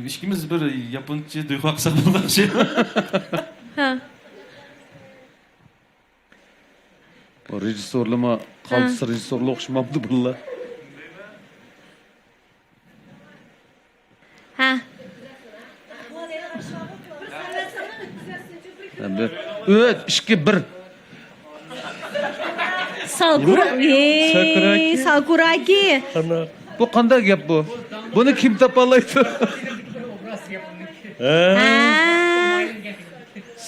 ئىككىمىز بىر ياپونچە دۇيخۇا قىلساق بولىدۇ ئوخشايدۇ. ھە. بۇ رېژىسسورلىما، ھە. قالتىس رېژىسسورلار ئوخشىمامدۇ بۇلار؟ ھە. ئەمدى ئۈچ، ئىككى، بىر. ساكۇرا-، نېمە؟ ھېي، ساكۇراكى. ساكۇراكى. ئانا. بۇ قانداق گەپ بۇ؟ بۇنى كىم تاپالايدۇ؟ ھە. ھە.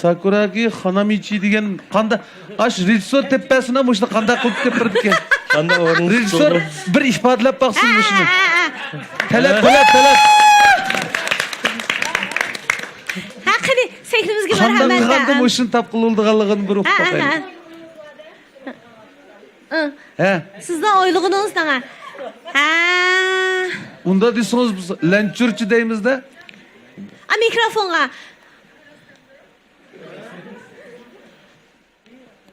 ساكۇراكى خانامىچى دېگەن قاندا-، ئاش رېژىسسور تېپىپ بەرسىنا، مۇشۇنى قانداق قىلىپ تېپىپ بېرىدىكەن؟ قانداق ئورۇن رېژىسسور تۇتۇلدى؟ بىر ئىپادىلەپ باقسۇن مۇشۇنى. ھە، ھە، ھە، ھە. تەلەپ، تەلەپ، تەلەپ. ھە، قېنى، سەھنىمىزگە قانداق مەرھەمەت. قىلغاندا ھە، ھە. مۇشۇنى تاپقىلى بولىدىغانلىقىنى بىر ئۇقۇپ ھە، ھە، باقايلى. ھە. ئىڭ. ھە. سىزنىڭ ئويلىغىنىڭىز دەڭە. ھە. ئۇنداق دېسىڭىز، بىز لەنچۈرچى دەيمىز-دە. ئا، مىكروفونغا.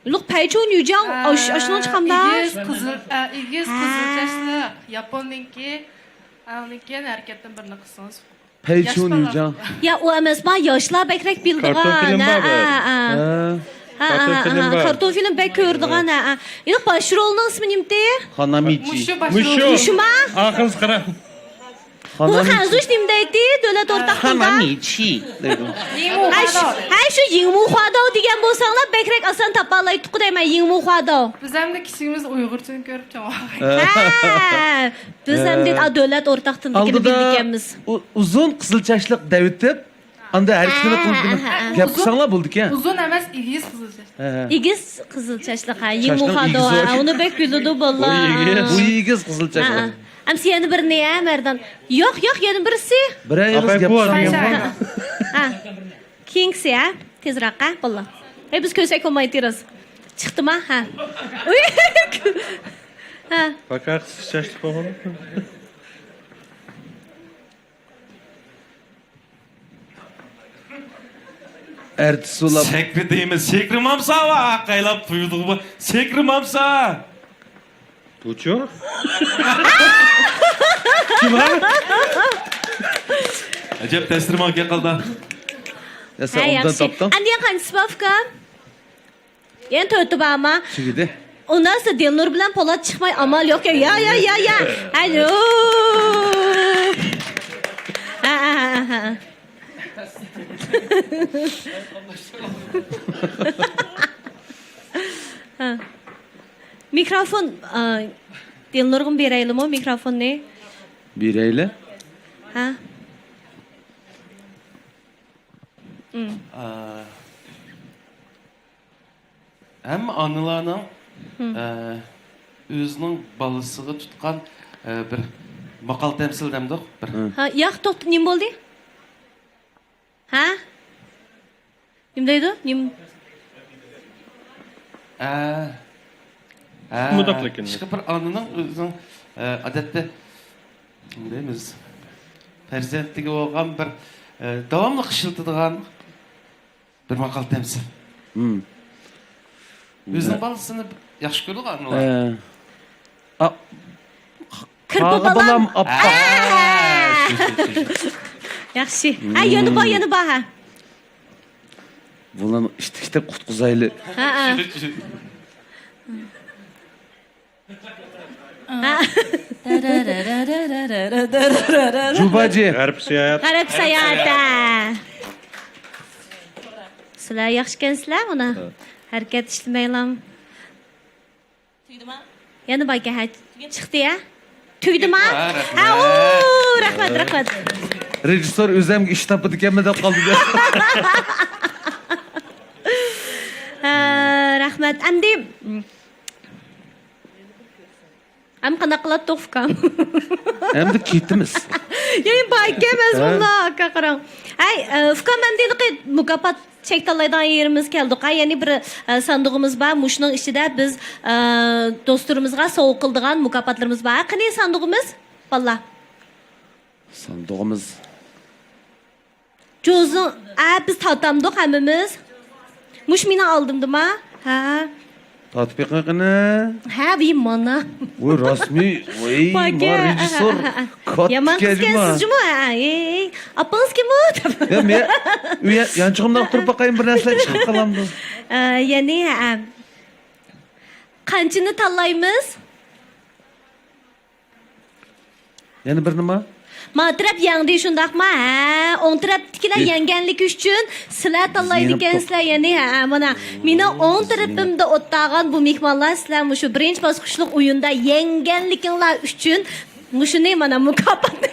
لۇق پەيچۇن يۈجاڭ، ئا، ئاش-، ئاشۇنىڭ چىقامدا. ئېگىز قىزىل، ئا، ئېگىز ھە. قىزىل چاچلىق ياپوننىڭكى، ئانىڭدىن كېيىن ھەرىكەتتىن بىرنى قىلسىڭىز. پەيچۇن يۈجاڭ. يا، ئۇ ئەمەس، ما ياشلار بەكرەك بىلىدىغان. كارتون فىلىم بار بىر. ھە، ھە. ھە. ھە، كارتون ھە، فىلىم ھە، بار. كارتون فىلىم بەك كۆرىدىغان، ھە، ھە. ياق، باش رولنىڭ ئىسمى نېمىتى؟ خانامىچى. مۇشۇ باش مۇشۇ. رول. مۇشۇما؟ ئاخىرسى قارا. بۇ خەنزۇش نېمە دەيتتى؟ دۆلەت ئورتاق تىلدا. خانامىچى دەيدۇ. ھە، شۇ، ھە، شۇ يىڭمۇخۇاداۋ دېگەن بولساڭلار بەكرەك ئاسان تاپالايتتۇققۇ دەيمەن، يىڭمۇخۇاداۋ. بىز ئەمدى كىچىكىمىز ئۇيغۇرچىنى كۆرۈپ چوڭ. ھە. بىز ھە. ئەمدى، ئا، دۆلەت ئورتاق تىلدىكىنى ئالدىدا بىلىدىكەنمىز. ئۇ-، ئۇزۇن قىزىل چاچلىق دەۋېتىپ، ئاندا ھەرىكىتىنى ھە، قىلىپ ھە، ھە. گەپ قىلساڭلار بولىدىكەن. ئۇزۇن ئەمەس، ئېگىز قىزىل چاچلىق. ھە، ھە. ئېگىز قىزىل چاچلىق، ھە، چاچنىڭ يىڭمۇخادو، ئېگىزى ھە، ئۇنى بەك بىلىدۇ بالىلار. بۇ ئېگىز. بۇ ئېگىز قىزىل چاچلىق. ھە، ھە. ئەمسە يەنە بىرنى، ھە، مەردان. ياق، ياق، يەنە بىرسى. بىرەر ئېغىز ئاپاي، گەپ بۇ قىلساڭ ئارىدا. ھە. كېيىنكىسى، ھە؟ تېزراق، ھە؟ بالىلار. ھەي، بىز كۆرسەك بولمايتتى راست. چىقتىما؟ ھە. ئۇي. ھە. پاكا قىسقا چاچلىق بولغان. ئەرتىس بولۇپ. سەكبىدىمىز سېكرىمامسا ۋا قايلاپ قويدۇغۇ سېكرىمامسا. بۇچۇ؟ كىم ھە؟ ئەجەب تەسىرىم ئاكەن قالدا. يا سەن ھە، ئوبدان ياخشى. تاپتىڭ. ئەمدى يەنە قانچىسى بار ئۇكام؟ يەنە تۆتى بارما؟ تۈگىدى. ئۇنداقسا دىلنۇر بىلەن پولات چىقماي ئامال يوق. يا، يا، يا، يا. ئالو. ھە، ھە، ھە، ھە. ھە. مىكروفون، ئا، دىلنۇرغىمۇ بېرەيلىمۇ مىكروفوننى؟ بېرەيلى. ھە. ئىم. ئا، ھەممە ئانىلارنىڭ، ھىم. ئە، ئۆزىنىڭ بالىسىغا تۇتقان، ئە، بىر ماقال تەمسىل دەمدۇق؟ بىر ھىم. ھە، ياق، توختا، نېمە بولدى؟ ھە؟ نېمە دەيدۇ؟ نېمە؟ ئە، ئە، مۇنداق لېكىن. ئىشقىلىپ بىر ئانىنىڭ ئۆزىنىڭ، ئە، ئادەتتە، نېمە دەيمىز؟ پەرزەنتىگە بولغان بىر، ئە، داۋاملىق ئىشلىتىدىغان بىر ماقال تەمسىل. ھىم. ئۆزىنىڭ بالىسىنى ياخشى كۆرىدىغان ئانىلار. ئە، ئا، قىرپا قاغا بالام. بالام، ئاپپا. ئە. شۇ، شۇ، شۇ، شۇ. ياخشى. ھە، يەنە بار، يەنە بار، ھە. بۇلارنى ئىتتىك-ئىتتىك قۇتقۇزايلى. ھە، ھە. ھە. جۇباجى. غەرب ساياھەت. غەرب ساياھەتتە. سىلەر ياخشىكەنسىلەر، مانا. ھە. ھەرىكەت ئىشلىمەيلا. تۈگىدىما؟ يەنە باركەن، ھە. چىقتى، ھە؟ تۈگىدىما؟ ھە، رەھمەت. ھە، ئۇ، رەھمەت، رەھمەت. رېژىسسور ئۆزەمگە ئىش تاپىدىكەنمەن دەپ قالدى. ھە، رەھمەت. ئەمدى ئەمدى قانداق قىلاتتۇق، ئۇكام؟ ئەمدى كېتىمىز. يەنە باركەن، مەزمۇنلار، ھە؟ ئاكا، قاراڭ. ھەي، ئە، ئۇكام، ئەمدى ھېلىقى مۇكاپات چەك تاللايدىغان يېرىمىز كەلدۇق. ھە، يەنە بىر، ئە، ساندۇقىمىز بار. مۇشۇنىڭ ئىچىدە بىز، ئە، دوستلىرىمىزغا سوۋغا قىلىدىغان مۇكاپاتلىرىمىز بار. ھە، قېنى ساندۇقىمىز، بالىلار؟ ساندۇقىمىز. جوزىڭ، ئە، بىز تارتامدۇق ھەممىمىز. مۇشۇ مېنىڭ ئالدىمدىما؟ ھە. تارتىپ بېقىڭ قېنى. ھە، ۋىي، مانا. ۋوي، رەسمىي، ۋوي، ما رېژىسسور. ھە، ھە، ھە. كاتتا يامان قىز ئىكەن جۇمۇ. ئىكەنسىز جۇمۇ، ھە، ھە. ئەي، ئاپىڭىز كىمۇ؟ يا، مەن، ئۇ يا-، يانچۇقۇمنى ئاختۇرۇپ باقايمۇ، بىر نەرسىلەر چىقىپ قالامدۇ؟ ئە، يەنى، ھە. قانچىنى تاللايمىز؟ يەنە بىر نېمە؟ ما تەرەپ يەڭدى، شۇنداقما؟ ھە، ئوڭ تەرەپتىكىلەر يەڭگەنلىكى ئۈچۈن سىلەر تاللايدىكەنسىلەر، يەنى، ھە، مانا، مېنىڭ ئوڭ تەرىپىمدە ئولتۇرغان بۇ مېھمانلار، سىلەر مۇشۇ بىرىنچى باسقۇچلۇق ئويۇندا يەڭگەنلىكىڭلار ئۈچۈن مۇشۇنى، مانا، مۇكاپاتنى.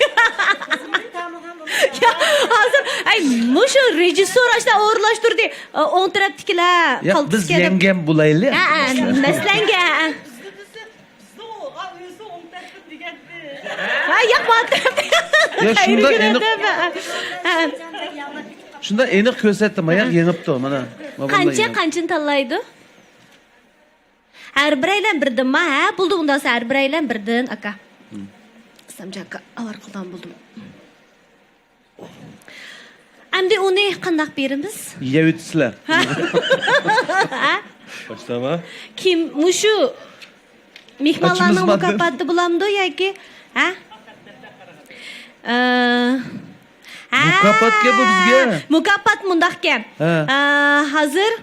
ھازىر، ئەي، مۇشۇ رېژىسسور ئاشۇنداق ئورۇنلاشتۇردى. ئوڭ تەرەپتىكىلەر ياق، قالتىس بىز كەلدى. يەڭگەم بولايلى. ھە، ھە، مەسىلەنگە، ھە، ھە. ھە، ياق، ماڭا تەرەپتە. يا، شۇنداق ئېنىق، ھە. شۇنداق ئېنىق كۆرسەتتى، ماياق يېڭىپتۇ، مانا. قانچە، قانچىنى تاللايدۇ؟ ھەر بىرەيلەن بىردىنما؟ ھە، بولدى، ئۇنداق ھەر بىرەيلەن بىردىن، ئاكا. ئىسلامجان ئاكا، ئاۋارە قىلىدىغان بولدۇم. ئەمدى ئۇنى قانداق بېرىمىز؟ يەۋېتىسىلەر. ھە؟ باشلاما. كىم مۇشۇ مېھمانلارنىڭ ئاچىمىز بار. مۇكاپاتى بولامدۇ ياكى؟ ھە؟ ئە، ھە، مۇكاپاتكەن بۇ بىزگە. مۇكاپات مۇنداقكەن. ھە. ئە، ھازىر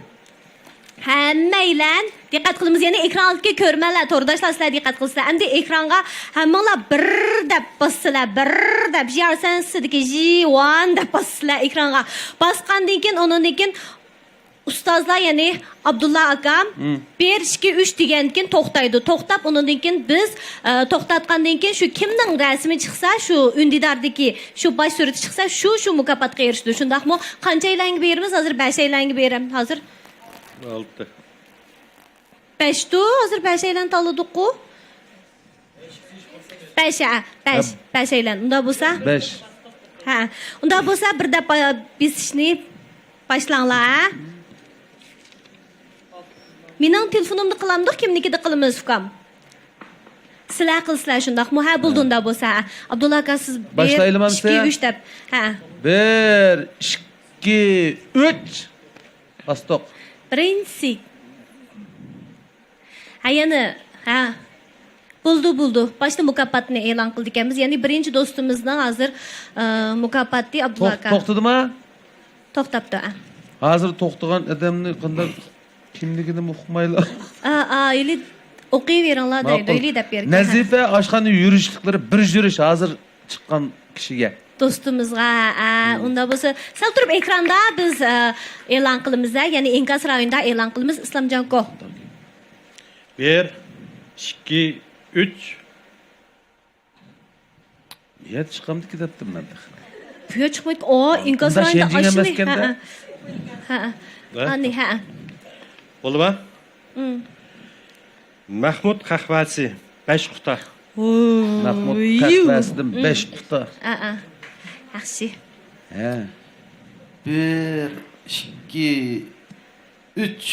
ھەممەيلەن دىققەت قىلىمىز. يەنى ئېكران ئالدىدىكى كۆرۈرمەنلەر، تورداشلار، سىلەر دىققەت قىلىسىلەر. ئەمدى ئېكرانغا ھەممىڭلار بىر دەپ باسسىلەر، بىر دەپ، ژى ئارسەنسىدىكى ژى ۋان دەپ باسسىلەر ئېكرانغا. باسقاندىن كېيىن، ئۇنىڭدىن كېيىن ئۇستازلار، يەنى ئابدۇللا ئاكام، مم. بىر، ئىككى، ئۈچ دېگەندىن كېيىن توختايدۇ. توختاپ، ئۇنىڭدىن كېيىن بىز، ئە، توختاتقاندىن كېيىن شۇ كىمنىڭ رەسىمى چىقسا، شۇ ئۈندىداردىكى شۇ باش سۈرىتى چىقسا، شۇ، شۇ مۇكاپاتقا ئېرىشىدۇ. شۇنداقمۇ؟ قانچەيلەنگە بېرىمىز؟ ھازىر بەشەيلەنگە بېرەم. ھازىر ئالتە. بەشتۇ، ھازىر بەشەيلەن تاللىدۇققۇ. بەش، ھە، بەش، ھە. بەشەيلەن. ئۇنداق بولسا؟ بەش. ھە. ئۇنداق بولسا، بىر دەپ، ئا، بېسىشنى باشلاڭلار، ھە؟ مېنىڭ تېلېفونۇمدا قىلامدۇق، كىمنىكىدە قىلىمىز، ئۇكام؟ سىلەر قىلسىلەر شۇنداقمۇ؟ ھە، بولدى ھە. ئۇنداق بولسا. ھە. ئابدۇللا ئاكا، سىز بىر، باشلايلىمامسىز؟ ئىككى، ئۈچ دەپ. ھە. بىر، ئىككى، ئۈچ. باستۇق. بىرىنچىسى. ھە، يەنە، ھە. بولدى، بولدى. باشتا مۇكاپاتنى ئېلان قىلىدىكەنمىز. يەنى بىرىنچى دوستىمىزنىڭ ھازىر، ئە، مۇكاپاتى ئابدۇللا توق-، ئاكا. توختىدىما؟ توختاپتۇ، ئە. ھازىر توختىغان ئادەمنى قانداق، كىملىكىنىمۇ ئۇقمايلا. ئا، ئا، ھېلى ئوقۇيۋېرىڭلار دەيدۇ، ماقۇل. ھېلى دەپ بېرىكەن. نەزىپە ئاشخانا يۈرۈشلۈكلىرى بىر يۈرۈش ھازىر چىققان كىشىگە. دوستىمىزغا، ئە، مم. ئۇنداق بولسا، سەل تۇرۇپ ئېكراندا بىز، ئە، ئېلان قىلىمىز، ئە، يەنى ئىنكاس رايونىدا ئېلان قىلىمىز، ئىسلامجانكو. بىر، ئىككى، ئۈچ. يەت چىقامدىكى دەپتىم مەن تېخى. بۇ يەر چىقمايدۇ. ئو، ئىنكاس ئۇنداق رايونىدا شەنجىڭ ئاشۇنى. ئەمەسكەندە. ھە، ھە. ھە. ھە. ئانى، ھە. بولدىما؟ مم. مەخمۇت قەھۋەسى، بەش قۇتا. مەخمۇت قەھۋەسىدىن بەش قۇتا. ئا، ئا. ياخشى. ھە. بىر، ئىككى، ئۈچ.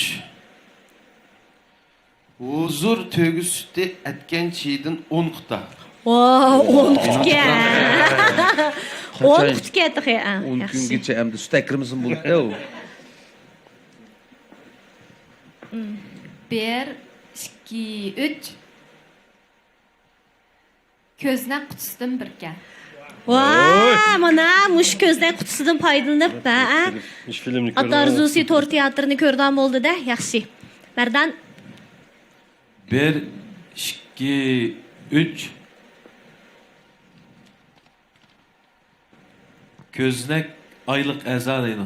ھۇزۇر تۆگە سۈتى ئەتكەن چىيىدىن ئون قۇتا. ۋاۋ، ئون قۇتىكەن. قاچان؟ ئون قۇتىكەن تېخى. ئا، ياخشى. ئون كۈنگىچە ئەمدى سۈت ئەكىرمىسىمۇ بولىدۇ. بىر، ئىككى، ئۈچ. كۆزنەك قۇتىسىدىن بىركەن. ۋاي، مانا مۇشۇ كۆزنەك قۇتىسىدىن پايدىلىنىپ، ھە، مۇشۇ فىلىمنى كۆرۈپ ئات ئارزۇسى تور تىياتىرىنى كۆرىدىغان بولدى-دە، ياخشى. مەردان. بىر، ئىككى، ئۈچ. كۆزنەك ئايلىق ئەزا دەيدۇ.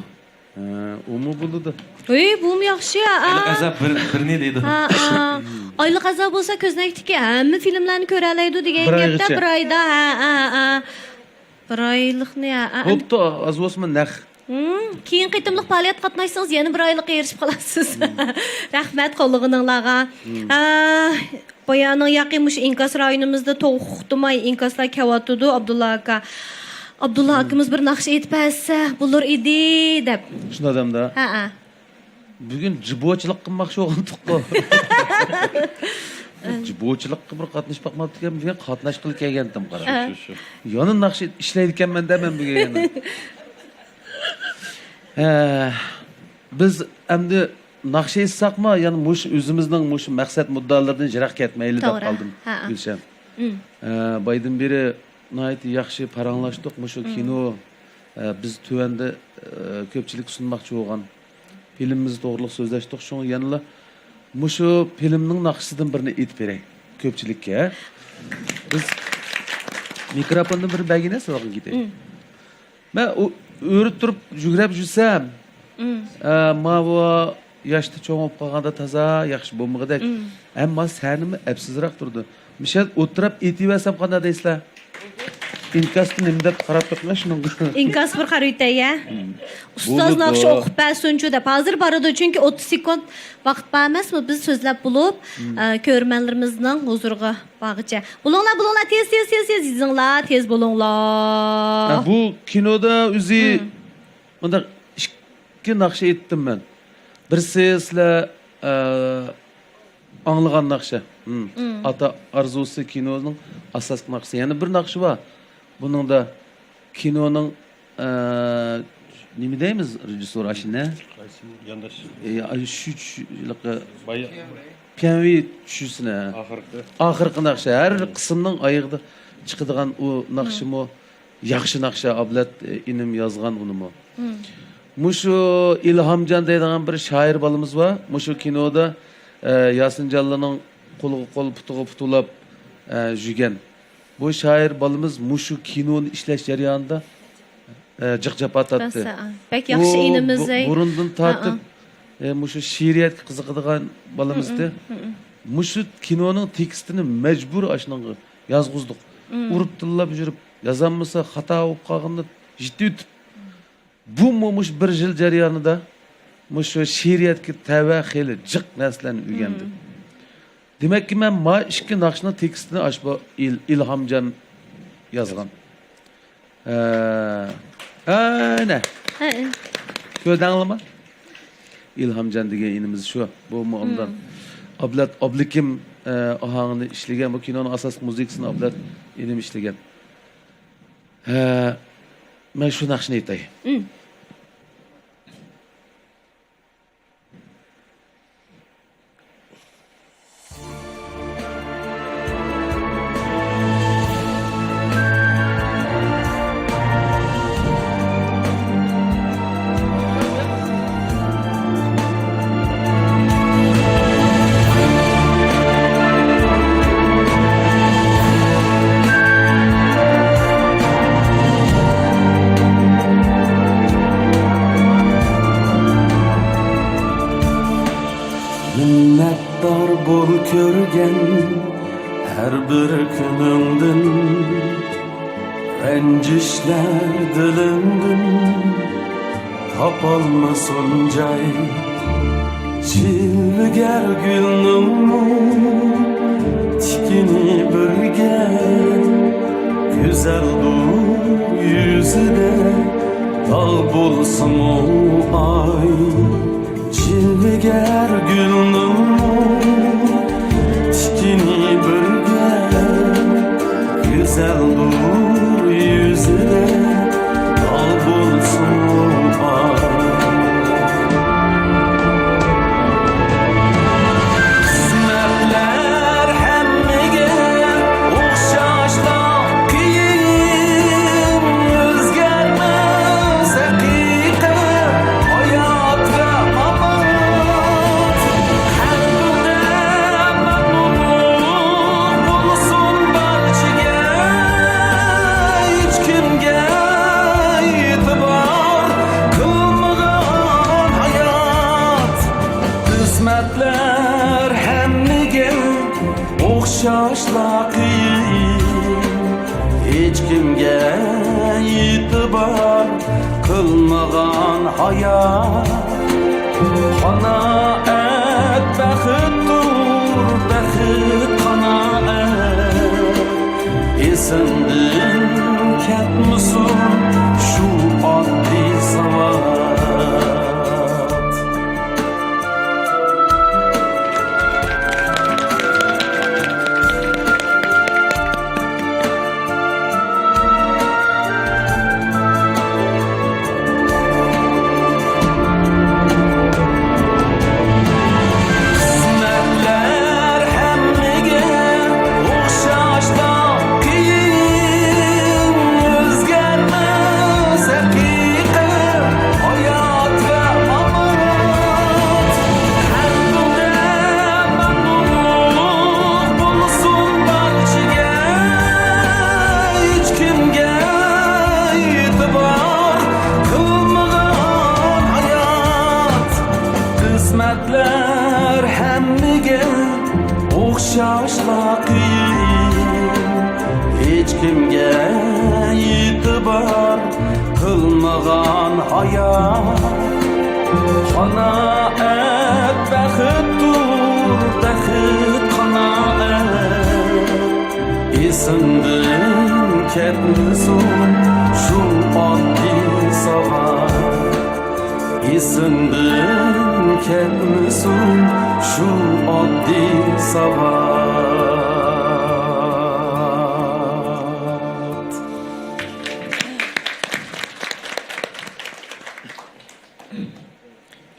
ھە، ئۇمۇ بولىدۇ. ئەي، بۇمۇ ياخشى، ھە. ئايلىق ئەزا بىر، بىرنى دەيدۇ. ھە، ھە. ئايلىق ئەزا بولسا كۆزنەكتىكى ھەممە فىلىملەرنى كۆرەلەيدۇ دېگەن گەپتە، بىر ئايغىچە. بىر ئايدا، ھە، ھە، ھە. بىر ئايلىقنى، ھە، ھە. بوپتۇ، ئاز بولسىمۇ نەق. ھىم، كېيىنكى قېتىملىق پائالىيەتكە قاتناشسىڭىز يەنە بىر ئايلىققا ئېرىشىپ قالارسىز. ھىم. رەھمەت قوللىغىنىڭلارغا. ھىم. ئە، بايانىڭ ياقى مۇشۇ ئىنكاس رايونىمىزدا توختىماي ئىنكاسلار كېلىۋاتىدۇ، ئابدۇللا ئاكا. ئابدۇللا ئاكىمىز بىر ناخشا ئېيتىپ بەرسە بولۇر ئىدى دەپ. شۇنداق دەمدە. ھەئە. بۈگۈن جىبوچىلىق قىلماقچى بولغانتۇققۇ. جىبوچىلىققا بىر قاتنىشىپ باقماپتىكەن، بۈگۈن قاتناشقىلى كەلگەنتىم، قارا. ھە. شۇ، شۇ. يەنە ناخشا ئىشلەيدىكەنمەن دە مەن بۈگۈن يەنە. ھە، بىز ئەمدى ناخشا ئېيتساقمۇ، يەنە مۇشۇ ئۆزىمىزنىڭ مۇشۇ مەقسەت مۇددىئالىرىدىن يىراق كەتمەيلى دەپ توغرا. قالدىم، ھە. گۈلشەن. ئىم. ئە، بايدىن بېرى ناھايىتى ياخشى پاراڭلاشتۇق. مۇشۇ ئىم. كىنو، ئە، بىز تۆۋەندە، ئە، كۆپچىلىككە سۇنماقچى بولغان فىلىمىمىز توغرىلىق سۆزلەشتۇق. شۇڭا يەنىلا مۇشۇ فىلىمنىڭ ناخشىسىدىن بىرنى ئېيتىپ بېرەي كۆپچىلىككە، ھە؟ بىز مىكروفوندىن بىرنى بەرگىنە سىلەرگە كېتەي. ئىم. مەن ئۆ-، ئۆرە تۇرۇپ يۈگرەپ يۈرسەم، ئىم. ئە، ماۋۇ ياشتا چوڭ بولۇپ قالغاندا تازا ياخشى بولمىغۇدەك. ئىم. ئەمما سەھنىمۇ ئەپسىزراق تۇرىدۇ. مىشەل ئولتۇرۇپ ئېيتىۋەرسەم قانداق دەيسىلەر؟ ئىنكاستا نېمە دەپ قاراپ بېقىڭ شۇنىڭغا. ئىنكاس بىر قارىۋېتەي، ھە؟ ئۇستاز بولىدۇ. ناخشا ئوقۇپ بەرسۇنچۇ دەپ. ھازىر بارىدۇ، چۈنكى ئوتتۇز سېكۇنت ۋاقىت بار ئەمەسمۇ؟ بىز سۆزلەپ بولۇپ، ئە، كۆرۈرمەنلىرىمىزنىڭ ھۇزۇرىغا بارغىچە. بولۇڭلار، بولۇڭلار، تېز، تېز، تېز، تېز يېزىڭلار، تېز بولۇڭلار. ھە، بۇ كىنودا ئۆزى مۇنداق ئىككى ناخشا ئېيتتىم مەن. بىرسى سىلەر، ئە، ئاڭلىغان ناخشا. مم. مم. ئاتا ئارزۇسى كىنونىڭ ئاساسلىق ناخشىسى. يەنە بىر ناخشا بار. بۇنىڭدا كىنونىڭ، ئە، نېمە دەيمىز، رېژىسسور ئاشۇ نە؟ قايسى يانداش؟ ئە، ئاشۇ چۈشلۈك، ئە، بايا-، پيەنۋى چۈشىسىنە. ئاخىرقى. ئاخىرقى ناخشا. ھەر قىسىمنىڭ ئايىغىدا چىقىدىغان ئۇ ناخشىمۇ. مم. ياخشى ناخشا، ئابلەت، ئە، ئىنىم يازغان ئۇنىمۇ. مم. مۇشۇ ئىلھامجان دەيدىغان بىر شائىر بالىمىز بار. مۇشۇ كىنودا، ئە، ياسىنجانلىنىڭ قولىغا قول، پۇتىغا پۇت ئۇلاپ، ئە، يۈرگەن. بۇ شائىر بالىمىز مۇشۇ كىنونى ئىشلەش جەريانىدا، ئە، جىق جاپا تارتتى. بەك ياخشى ئىنىمىز، بۇ-، ئەي. بۇرۇندىن تارتىپ، ئە، مۇشۇ شېئىرىيەتكە قىزىقىدىغان بالىمىزدى. مۇشۇ كىنونىڭ تېكىستىنى مەجبۇرىي ئاشۇنىڭغا يازغۇزدۇق. ئۇرۇپ تىللاپ يۈرۈپ، يازالمىسا خاتا بولۇپ قالغىنىنى يېتىۋېتىپ، بۇمۇ مۇشۇ بىر يىل جەريانىدا مۇشۇ شېئىرىيەتكە تەۋە خېلى جىق نەرسىلەرنى ئۆگەندى. دېمەككى، مەن ما ئىككى ناخشىنىڭ تېكىستىنى ئاشۇ بۇ ئىل-، ئىلھامجان يازغان. ھە. ئەنە. ھە. كۆردۈڭلارمۇ؟ ئىلھامجان دېگەن ئىنىمىز شۇ. بۇمۇ ئاندىن ئابلەت ئابلىكىم، ئە، ئاھاڭىنى ئىشلىگەن. بۇ كىنونىڭ ئاساسلىق مۇزىكىسىنى ئابلەت ئىنىم ئىشلىگەن. ھە، مەن شۇ ناخشىنى ئېيتاي. مىننەتدار بول كۆرگەن ھەر بىر كۈنۈڭدىن، رەنجىشلەر دىلىڭدىن تاپالمىسۇن جاي. جىلۋىگەر گۈلنىڭمۇ تىكىنى بىرگە، گۈزەلدۇر يۈزىدە داغ بولسىمۇ ئاي. جىلۋىگەر گۈلنىڭمۇ تىكىنى بىرگە، گۈزەلدۇر يۈزىدە داغ بولسىمۇ ئاي. قىسمەتلەر ھەممىگە ئوخشاشلا قىيىن، ئۆزگەرمەس ھەقىقەت ھايات ۋە مامات. قەلبىڭدە مەمنۇنلۇق بولسۇن بارچىگە، ھېچكىمگە ئېتىبار قىلمىغان ھايات. قىسمەتلەر ھەممىگە ئوخشاشلا قىيىن، ھېچكىمگە ئېتىبار قىلمىغان ھايات. قانائەت بەختتۇر، بەخت قانائەت. ئېسىڭدىن كەتمىسۇن شۇ ئاددىي ساۋات. قىسمەتلەر ھەممىگە ئوخشاشلا قىيىن، ئېسىڭدىن كەتمىسۇن شۇ ئاددىي ساۋات. ئېسىڭدىن كەتمىسۇن شۇ ئاددىي ساۋات.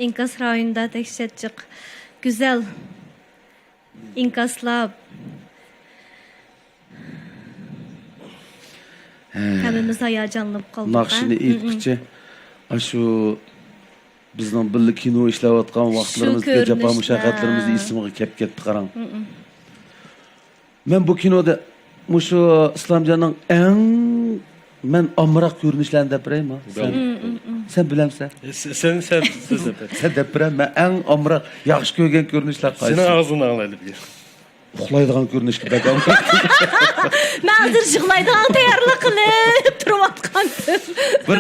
ئىنكاس رايونىدا تەكشى چەت جىق. گۈزەل. ئىنكاسلاپ. ھە. ھەممىمىز ھاياجانلىنىپ قالدۇق، ناخشىنى ھە؟ ئېيتقۇچە، ئاشۇ بىزنىڭ بىللە كىنو ئىشلەۋاتقان ۋاقىتلىرىمىزدىكى جاپا مۇشەققەتلىرىمىز ئېسىمگە كەپ كەتتى، قاراڭ. مەن بۇ كىنودا مۇشۇ ئىسلامجاننىڭ ئەڭ مەن ئامراق كۆرۈنۈشلەرنى دەپ بېرەيمۇ؟ سەن، سەن بىلەمسەن؟ سەن، سەن، سەن دەپ بېرە. سەن دەپ بېرە، مەن ئەڭ ئامراق، ياخشى كۆرگەن كۆرۈنۈشلەر قايسى؟ سېنىڭ ئاغزىڭدىن ئاڭلايلى بىر. ئۇخلايدىغان كۆرۈنۈشكە بەك ئامراق. مەن ھازىر يىغلايدىغان تەييارلىق قىلىپ تۇرۇۋاتقانتىم. بىر،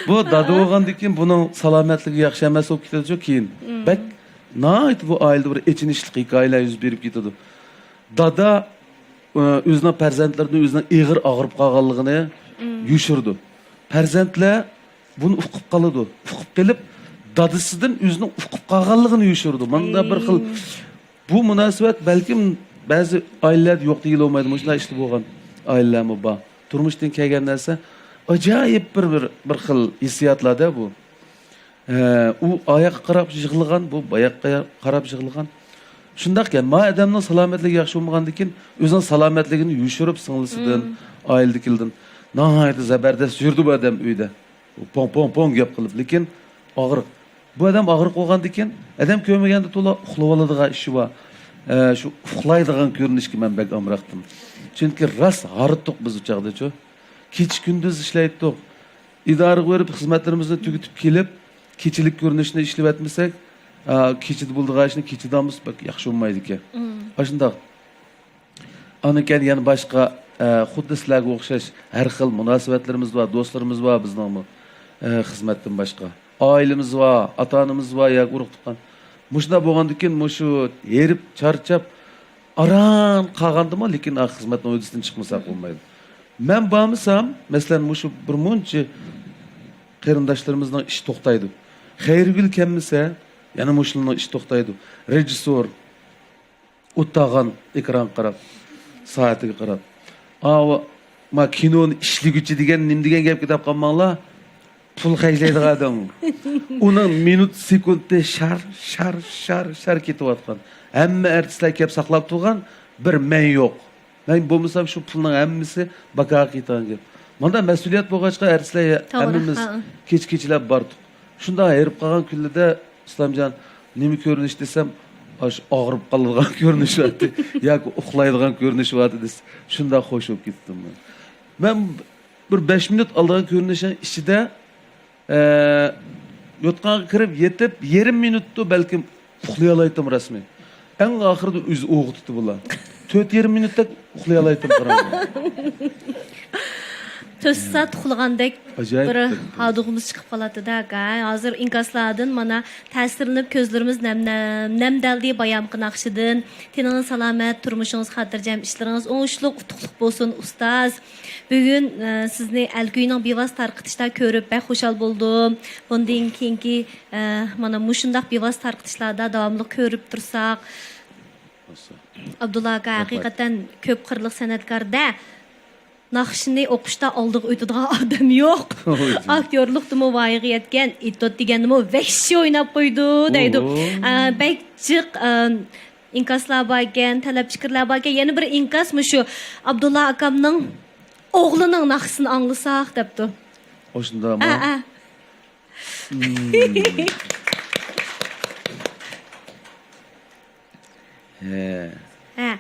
بۇ دادا بولغاندىن كېيىن بۇنىڭ سالامەتلىكى ياخشى ئەمەس بولۇپ كېتىدىچۇ كېيىن. بەك ناھايىتى بۇ ئائىلىدە بىر ئېچىنىشلىق ھېكايىلەر يۈز بېرىپ كېتىدۇ. دادا، ئۆ، ئۆزىنىڭ پەرزەنتلىرىنى ئۆزىنىڭ ئېغىر ئاغرىپ قالغانلىقىنى يوشۇرىدۇ. پەرزەنتلەر بۇنى ئۇقۇپ قالىدۇ. ئۇقۇپ قېلىپ، دادىسىدىن ئۆزىنىڭ ئۇقۇپ قالغانلىقىنى يوشۇرىدۇ. مانداق بىر خىل بۇ مۇناسىۋەت بەلكىم بەزى ئائىلىلەردە يوق دېگىلى بولمايدۇ. مۇشۇنداق ئىشتا بولغان ئائىلىلەرمۇ بار. تۇرمۇشتىن كەلگەن نەرسە ئاجايىپ بىر، بىر، بىر خىل ھېسسىياتلار-دە بۇ. ئە، ئۇ ئاياققا قاراپ يىغلىغان، بۇ باياققا قاراپ يىغلىغان. شۇنداقكەن، ما ئادەمنىڭ سالامەتلىكى ياخشى بولمىغاندىكىن، ئۆزىنىڭ سالامەتلىكىنى يوشۇرۇپ، سىڭلىسىدىن، ئائىلىدىكىلىرىدىن ناھايىتى زەبەردەس يۈرىدۇ بۇ ئادەم ئۆيدە. پوڭ، پوڭ، پوڭ گەپ قىلىپ، لېكىن ئاغرىق. بۇ ئادەم ئاغرىق بولغاندىكىن، ئادەم كۆرمىگەندە تولا ئۇخلىۋالىدىغان ئىشى بار. ئە، شۇ ئۇخلايدىغان كۆرۈنۈشكە مەن بەك ئامراقتىم. چۈنكى راست ھاردۇق بىز ئۇ چاغدىچۇ. كېچە كۈندۈز ئىشلەيتتۇق. ئىدارىگە بېرىپ خىزمەتلىرىمىزنى تۈگىتىپ كېلىپ، كېچىلىك كۆرۈنۈشنى ئىشلىۋەتمىسەك، ئا، كېچىدە بولىدىغان ئىشنى كېچىدە ئالمىسا بەك ياخشى بولمايدىكەن. ئاشۇنداق. ئاندىن كېيىن يەنە باشقا، ئە، خۇددى سىلەرگە ئوخشاش ھەر خىل مۇناسىۋەتلىرىمىز بار، دوستلىرىمىز بار بىزنىڭمۇ، ئە، خىزمەتتىن باشقا. ئائىلىمىز بار، ئاتا-ئانىمىز بار ياكى ئۇرۇق-تۇغقان. مۇشۇنداق بولغاندىكىن مۇشۇ ھېرىپ، چارچاپ، ئاران قالغاندىمۇ، لېكىن ئا خىزمەتنىڭ ھۆددىسىدىن چىقمىساق بولمايدۇ. مەن بارمىسام، مەسىلەن، مۇشۇ بىر مۇنچە قېرىنداشلىرىمىزنىڭ ئىشى توختايدۇ. خەيرىگۈل كەلمىسە، يەنە مۇشۇنىڭ ئىشى توختايدۇ. رېژىسسور ئولتۇرغان ئېكرانغا قاراپ، سائىتىگە قاراپ. ئاۋۇ، ما كىنونى ئىشلىگۈچى دېگەن نېمە دېگەن گەپكە دەپ قالماڭلار. پۇل خەجلەيدىغان ئادەم. ئۇنىڭ مىنۇت، سېكۇنتى شار، شار، شار، شار كېتىۋاتقان. ھەممە ئارتىسلار كەپ ساقلاپ تۇرغان، بىر مەن يوق. مەن بولمىسام شۇ پۇلنىڭ ھەممىسى باكاغا كېتىدىغان گەپ. مانا مەسئۇلىيەت بولغاچقا ئارتىسلار توغرا، ھەممىمىز ھە. كېچە-كېچىلەپ باردۇق. شۇنداق ھېرىپ قالغان كۈنلىرىدە ئىسلامجان نېمە كۆرۈنۈش دېسەم، ئاشۇ ئاغرىپ قالىدىغان كۆرۈنۈش بارتى ياكى ئۇخلايدىغان كۆرۈنۈش بارتى دېسە، شۇنداق خوش بولۇپ كېتىپتىمەن. مەن بىر بەش مىنۇت ئالىدىغان كۆرۈنۈشنىڭ ئىچىدە، ئە، يوتقانغا كىرىپ يېتىپ، يېرىم مىنۇتتۇ بەلكىم ئۇخلىيالايتتىم رەسمىي. ئەڭ ئاخىرىدا ئۆزى ئويغىتىپتۇ بۇلار. تۆت يېرىم مىنۇتتەك ئۇخلىيالايتتىم قاراڭ. تۆت سائەت ئۇخلىغاندەك ئاجايىپ بىر بىر ھادۇغىمىز چىقىپ قالاتتى-دە، ئاكا. ھازىر ئىنكاسلاردىن مانا تەسىرلىنىپ كۆزلىرىمىز نەم-نەم، نەمدەلدى بايامقى ناخشىدىن. تېنىڭىز سالامەت، تۇرمۇشىڭىز خاتىرجەم، ئىشلىرىڭىز ئوڭۇشلۇق، ئۇتۇقلۇق بولسۇن، ئۇستاز. بۈگۈن، ئە، سىزنى ئەلكۈينىڭ بىۋاسىتە تارقىتىشتا كۆرۈپ بەك خۇشال بولدۇم. بۇندىن كېيىنكى، ئە، مانا مۇشۇنداق بىۋاسىتە تارقىتىشلاردا داۋاملىق كۆرۈپ تۇرساق. ئابدۇللا ئاكا رەھمەت. ھەقىقەتەن كۆپ قىرلىق سەنئەتكار-دە. ناخشىنى ئوقۇشتا ئالدىغا ئۆتىدىغان ئادەم يوق. ئاكتيورلۇقتىمۇ ۋايىغا يەتكەن، ئېتوت دېگەننىمۇ ۋەھشىي ئويناپ قويىدۇ دەيدۇ. ئوھو. ئە، بەك جىق، ئە، ئىنكاسلار باركەن، تەلەپ پىكىرلەر باركەن. يەنە بىر ئىنكاس مۇشۇ ئابدۇللا ئاكامنىڭ ئوغلىنىڭ ناخشىسىنى ئاڭلىساق دەپتۇ. ئو، شۇنداقمۇ؟ ئە، ئە. ھە. ھە.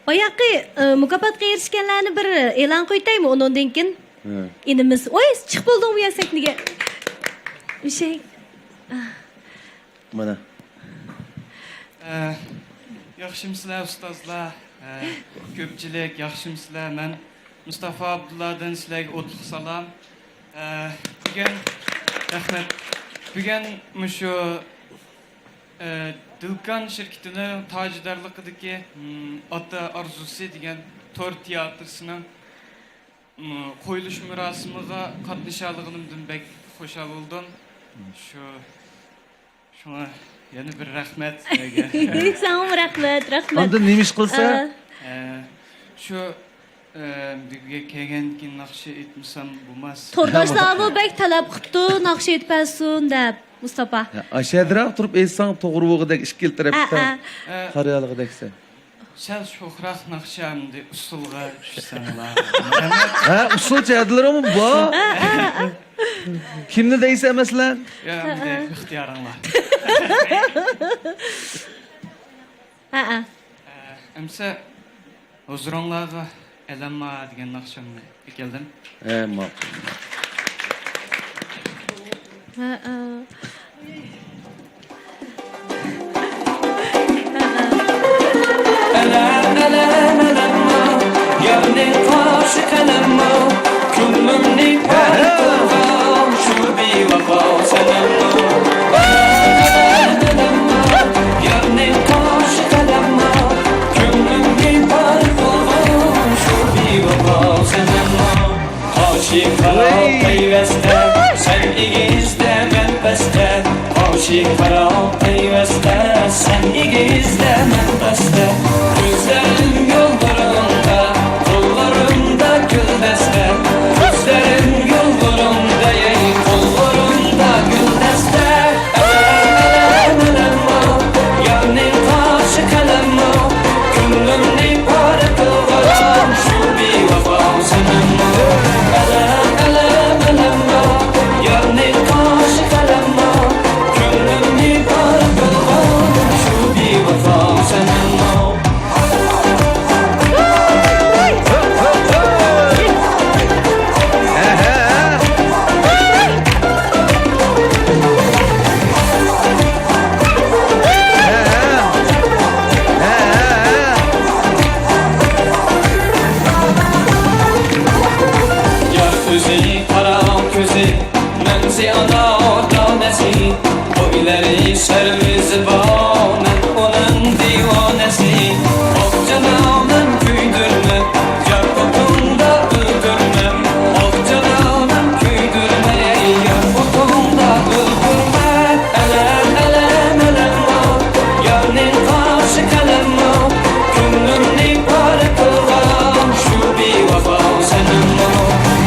باياقى، ئى، مۇكاپاتقا ئېرىشكەنلەرنى بىر ئېلان قويتايمۇ ئۇنىڭدىن كېيىن؟ ھە. ئىنىمىز. ۋاي، چىقىپ بولدۇڭمۇ يا سەھنىگە؟ ئېشەك. مانا. ئە، ياخشىمۇسىلەر ئۇستازلار؟ ئە، كۆپچىلىك، ياخشىمۇسىلەر؟ مەن مۇستافا ئابدۇللادىن سىلەرگە ئوتلۇق سالام. ئە، بۈگۈن، رەھمەت. بۈگۈن مۇشۇ، ئە، دىلكان شىركىتىنىڭ تاجىدارلىقىدىكى، م، ئاتا ئارزۇسى دېگەن تور تىياتىرىسىنىڭ، م، قويۇلۇش مۇراسىمىغا قاتنىشالىغىنىمدىن بەك خۇشال بولدۇم. شۇ، شۇڭا يەنە بىر رەھمەت سىلەرگە. ساڭىمۇ رەھمەت، رەھمەت. ئاندىن نېمە ئىش قىلسا؟ ئە، ئە، شۇ، ئە، بۈگۈن كەلگەندىن كېيىن ناخشا ئېيتمىسام بولماس. تورداشلارمۇ بەك تەلەپ قىپتۇ، ناخشا ئېيتىپ بەرسۇن دەپ، مۇستاپا. ئاشەدىراق تۇرۇپ ئېيتساڭ توغرا بولغۇدەك، ئىككىلى تەرەپتە ئە، ئە. قارىيالىغۇدەكسەن. سەل شوخراق ناخشا ئەمدى ئۇسسۇلغا چۈشسەڭلار. ھە، ئۇسسۇلچە ھەدىلىرىمۇ بار. كىمنى دەيسەن، مەسىلەن؟ يا، ئەمدى ئىختىيارىڭلار. ھە، ھە. ئە، ئەمسە ھۇزۇرۇڭلارغا ئەلەمما دېگەن ناخشامنى ئەكەلدىم. ھە، ماقۇل. ھە، ھە. ئەلەم، ئەلەم، ئەلەمما، يارنى قارشى قەلەمما، كۆڭلۈمنى پارە قىلغان شۇ بىۋاپا سەنەمما. ئەلەم، ئەلەم، ئەلەمما، يارنى قارشى قەلەمما، كۆڭلۈمنى پارە قىلغان شۇ بىۋاپا سەنەمما. قارشى قارا پەيۋەستە، سەن ئېگىزدە، مەن پەستە. قارشى قارا پەيۋەستە، سەن ئېگىزدە، مەن پەستە. كۆزلىرىم يوللىرىڭدا، قوللىرىمدا گۈلدەستە. كۆزلىرىم يوللىرىڭدا، ئەي، قوللىرىمدا گۈلدەستە. ئەلەم، ئەلەم، ئەلەمما، يارنى قارشى قەلەمما، كۆڭلۈمنى پارە قىلغان شۇ بىۋاپا سەنەمما. ئەلەم، ئەلەم، ئەلەمما، يارنى قارشى قەلەمما، كۆڭلۈمنى پارە قىلغان شۇ بىۋاپا سەنەمما. يار كۆزى، قارا كۆزى، مەنزى ئانار دانىسى، بويلىرى سەرۋى زىبا، مەن ئۇنىڭ دىۋانىسى. ئاق جانانىم كۆيدۈرمە، يار ئوتۇڭدا ئۆلتۈرمە. ئاق جانانىم كۆيدۈرمە، يار ئوتۇڭدا ئۆلتۈرمە. ئەلەم، ئەلەم، ئەلەمما، يارنى قارشى قەلەمما، كۆڭلۈمنى پارە قىلغان شۇ بىۋاپا سەنەمما.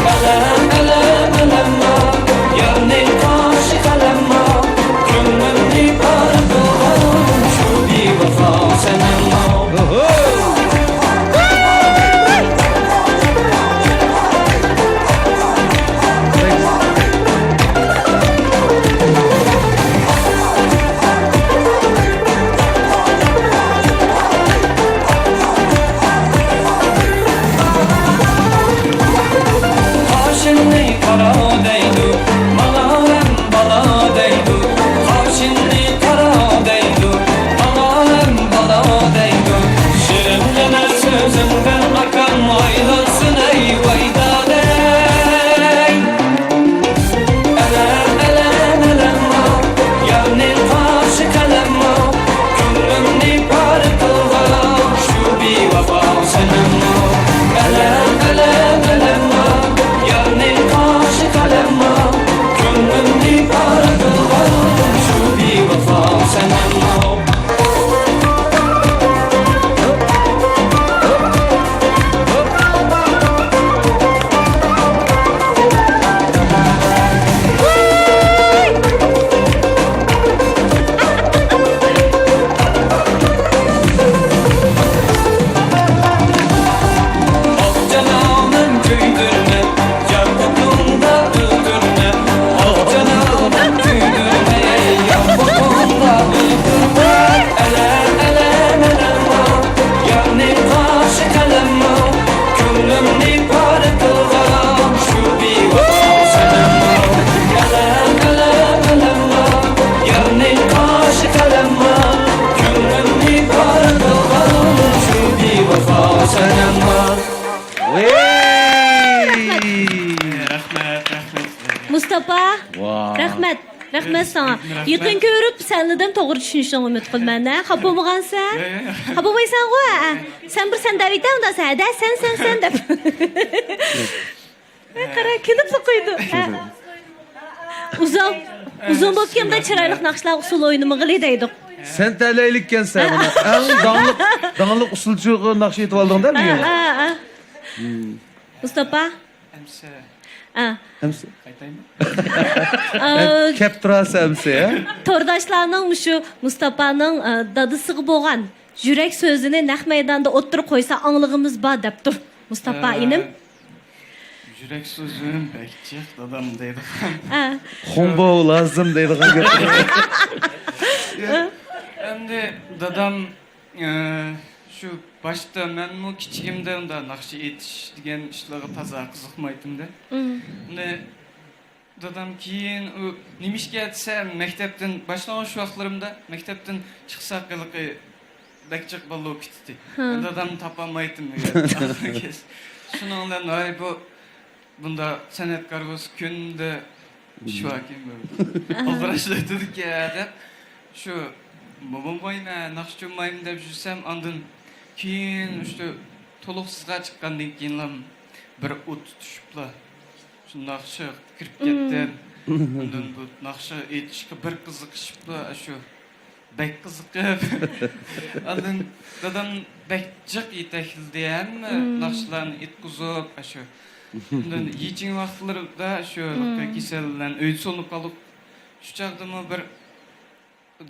ئەلەم، ئەلەم، ئەلەمما، يارنى قارشى قەلەمما، كۆڭلۈمنى پارە قىلغان شۇ بىۋاپا سەنەمما. قاشىڭنى قارا دەيدۇ، ماڭا ھەم بالا دەيدۇ. قاشىڭنى قارا دەيدۇ، ماڭا ھەم بالا دەيدۇ. شېرىنغىنە سۆزۈڭدىن ئاكام ئايرىلسۇن ئەي ۋاي دادەي. ئەلەم، ئەلەم، ئەلەمما، يارنى قارشى قەلەمما، كۆڭلۈمنى پارە قىلغان شۇ بىۋاپا سەنەمما. ئەلەم، ئەلەم، ئەلەمما، يارنى قارشى قەلەمما، كۆڭلۈمنى پارە قىلغان شۇ بىۋاپا سەنەمما. يارنى قارشى قەلەمما، كۆڭلۈمنى پارە قىلغان شۇ بىۋاپا سەنەمما. ئەلەم، ئەلەم، ئەلەمما، يارنى قارشى قەلەمما، كۆڭلۈمنى پارە قىلغان شۇ بىۋاپا سەنەمما. ۋەي! رەھمەت، رەھمەت سىلەرگە. مۇستاپا، ۋاي. رەھمەت. رەھمەت ساڭا. رەھمەت. يېقىن كۆرۈپ سەنلىدىن توغرا چۈشىنىشىڭنى ئۈمىد قىلىمەن، ھە؟ خاپا بولمىغانسەن؟ ياق، ياق، ياق. خاپا بولمايسەنغۇ، ھە؟ سەن بىر سەن دەۋېتەڭ، ھەدە، سەن، سەن، سەن دەپ. قارا، كۈلۈپلا قويىدۇ. ھە. ئۇزۇن، ئۇزۇن بولۇپ كەلگەندە چىرايلىق ناخشىلار ئۇسسۇل ئوينىمىغىلى دەيدۇ. سەن تەلەيلىككەنسەن، مانا ئەڭ داڭلىق، داڭلىق ئۇسسۇلچىغا ناخشا ئېيتىۋالدىڭ-دە بۈگۈن. ھە، ھە، ھە. مۇستاپا. ئەمسە. ئا. ئەمسە. قايتايمۇ؟ ئا. كەپ تۇراسەن ئەمسە، ھە؟ تورداشلارنىڭ مۇشۇ مۇستاپانىڭ، ئا، دادىسىغا بولغان يۈرەك سۆزىنى نەق مەيداندا ئوتتۇرىغا قويسا ئاڭلىغۇمىز بار دەپتۇ. مۇستاپا ئىنىم. يۈرەك سۆزۈم بەك جىق دادام دەيدىغان. ئا. خۇڭباۋ لازىم دەيدىغان گەپ. ئەمدى دادام، ئە، شۇ باشتا مەنمۇ كىچىكىمدە ئۇنداق ناخشا ئېيتىش دېگەن ئىشلارغا تازا قىزىقمايتتىم-دە. مم. ئەمدى دادام كېيىن ئۇ نېمىشقا دېسە، مەكتەپتىن، باشلانغۇچ ۋاقىتلىرىمدا مەكتەپتىن چىقساق ھېلىقى بەك جىق بالا بولۇپ كېتەتتى. ھە. دادامنى تاپالمايتتىم. شۇنىڭ بىلەن، ۋاي، بۇ بۇنداق سەنئەتكار بولسا كۈندە ئىش باركەن، بۇ ئالدىراشلا ئۆتىدىكەن دەپ، شۇ مومايمەن، ناخشىچى بولمايمەن دەپ يۈرسەم، ئاندىن كېيىن شۇ تولۇقسىزغا چىققاندىن كېيىنلا بىر ئوت تۇتۇشۇپلا شۇ ناخشا كىرىپ كەتتىم. ئاندىن بۇ ناخشا ئېيتىشقا بىر قىزىقىشىپلا، شۇ بەك قىزىقىپ. ئاندىن دادام بەك جىق يېتەكلىدى، ھەممە ناخشىلارنى ئېيتقۇزۇپ، شۇ. ئاندىن يېچىن ۋاقىتلىرىدا شۇ كېسەل بىلەن ئۆيدە سولىنىپ قالدۇق. شۇ چاغدىمۇ بىر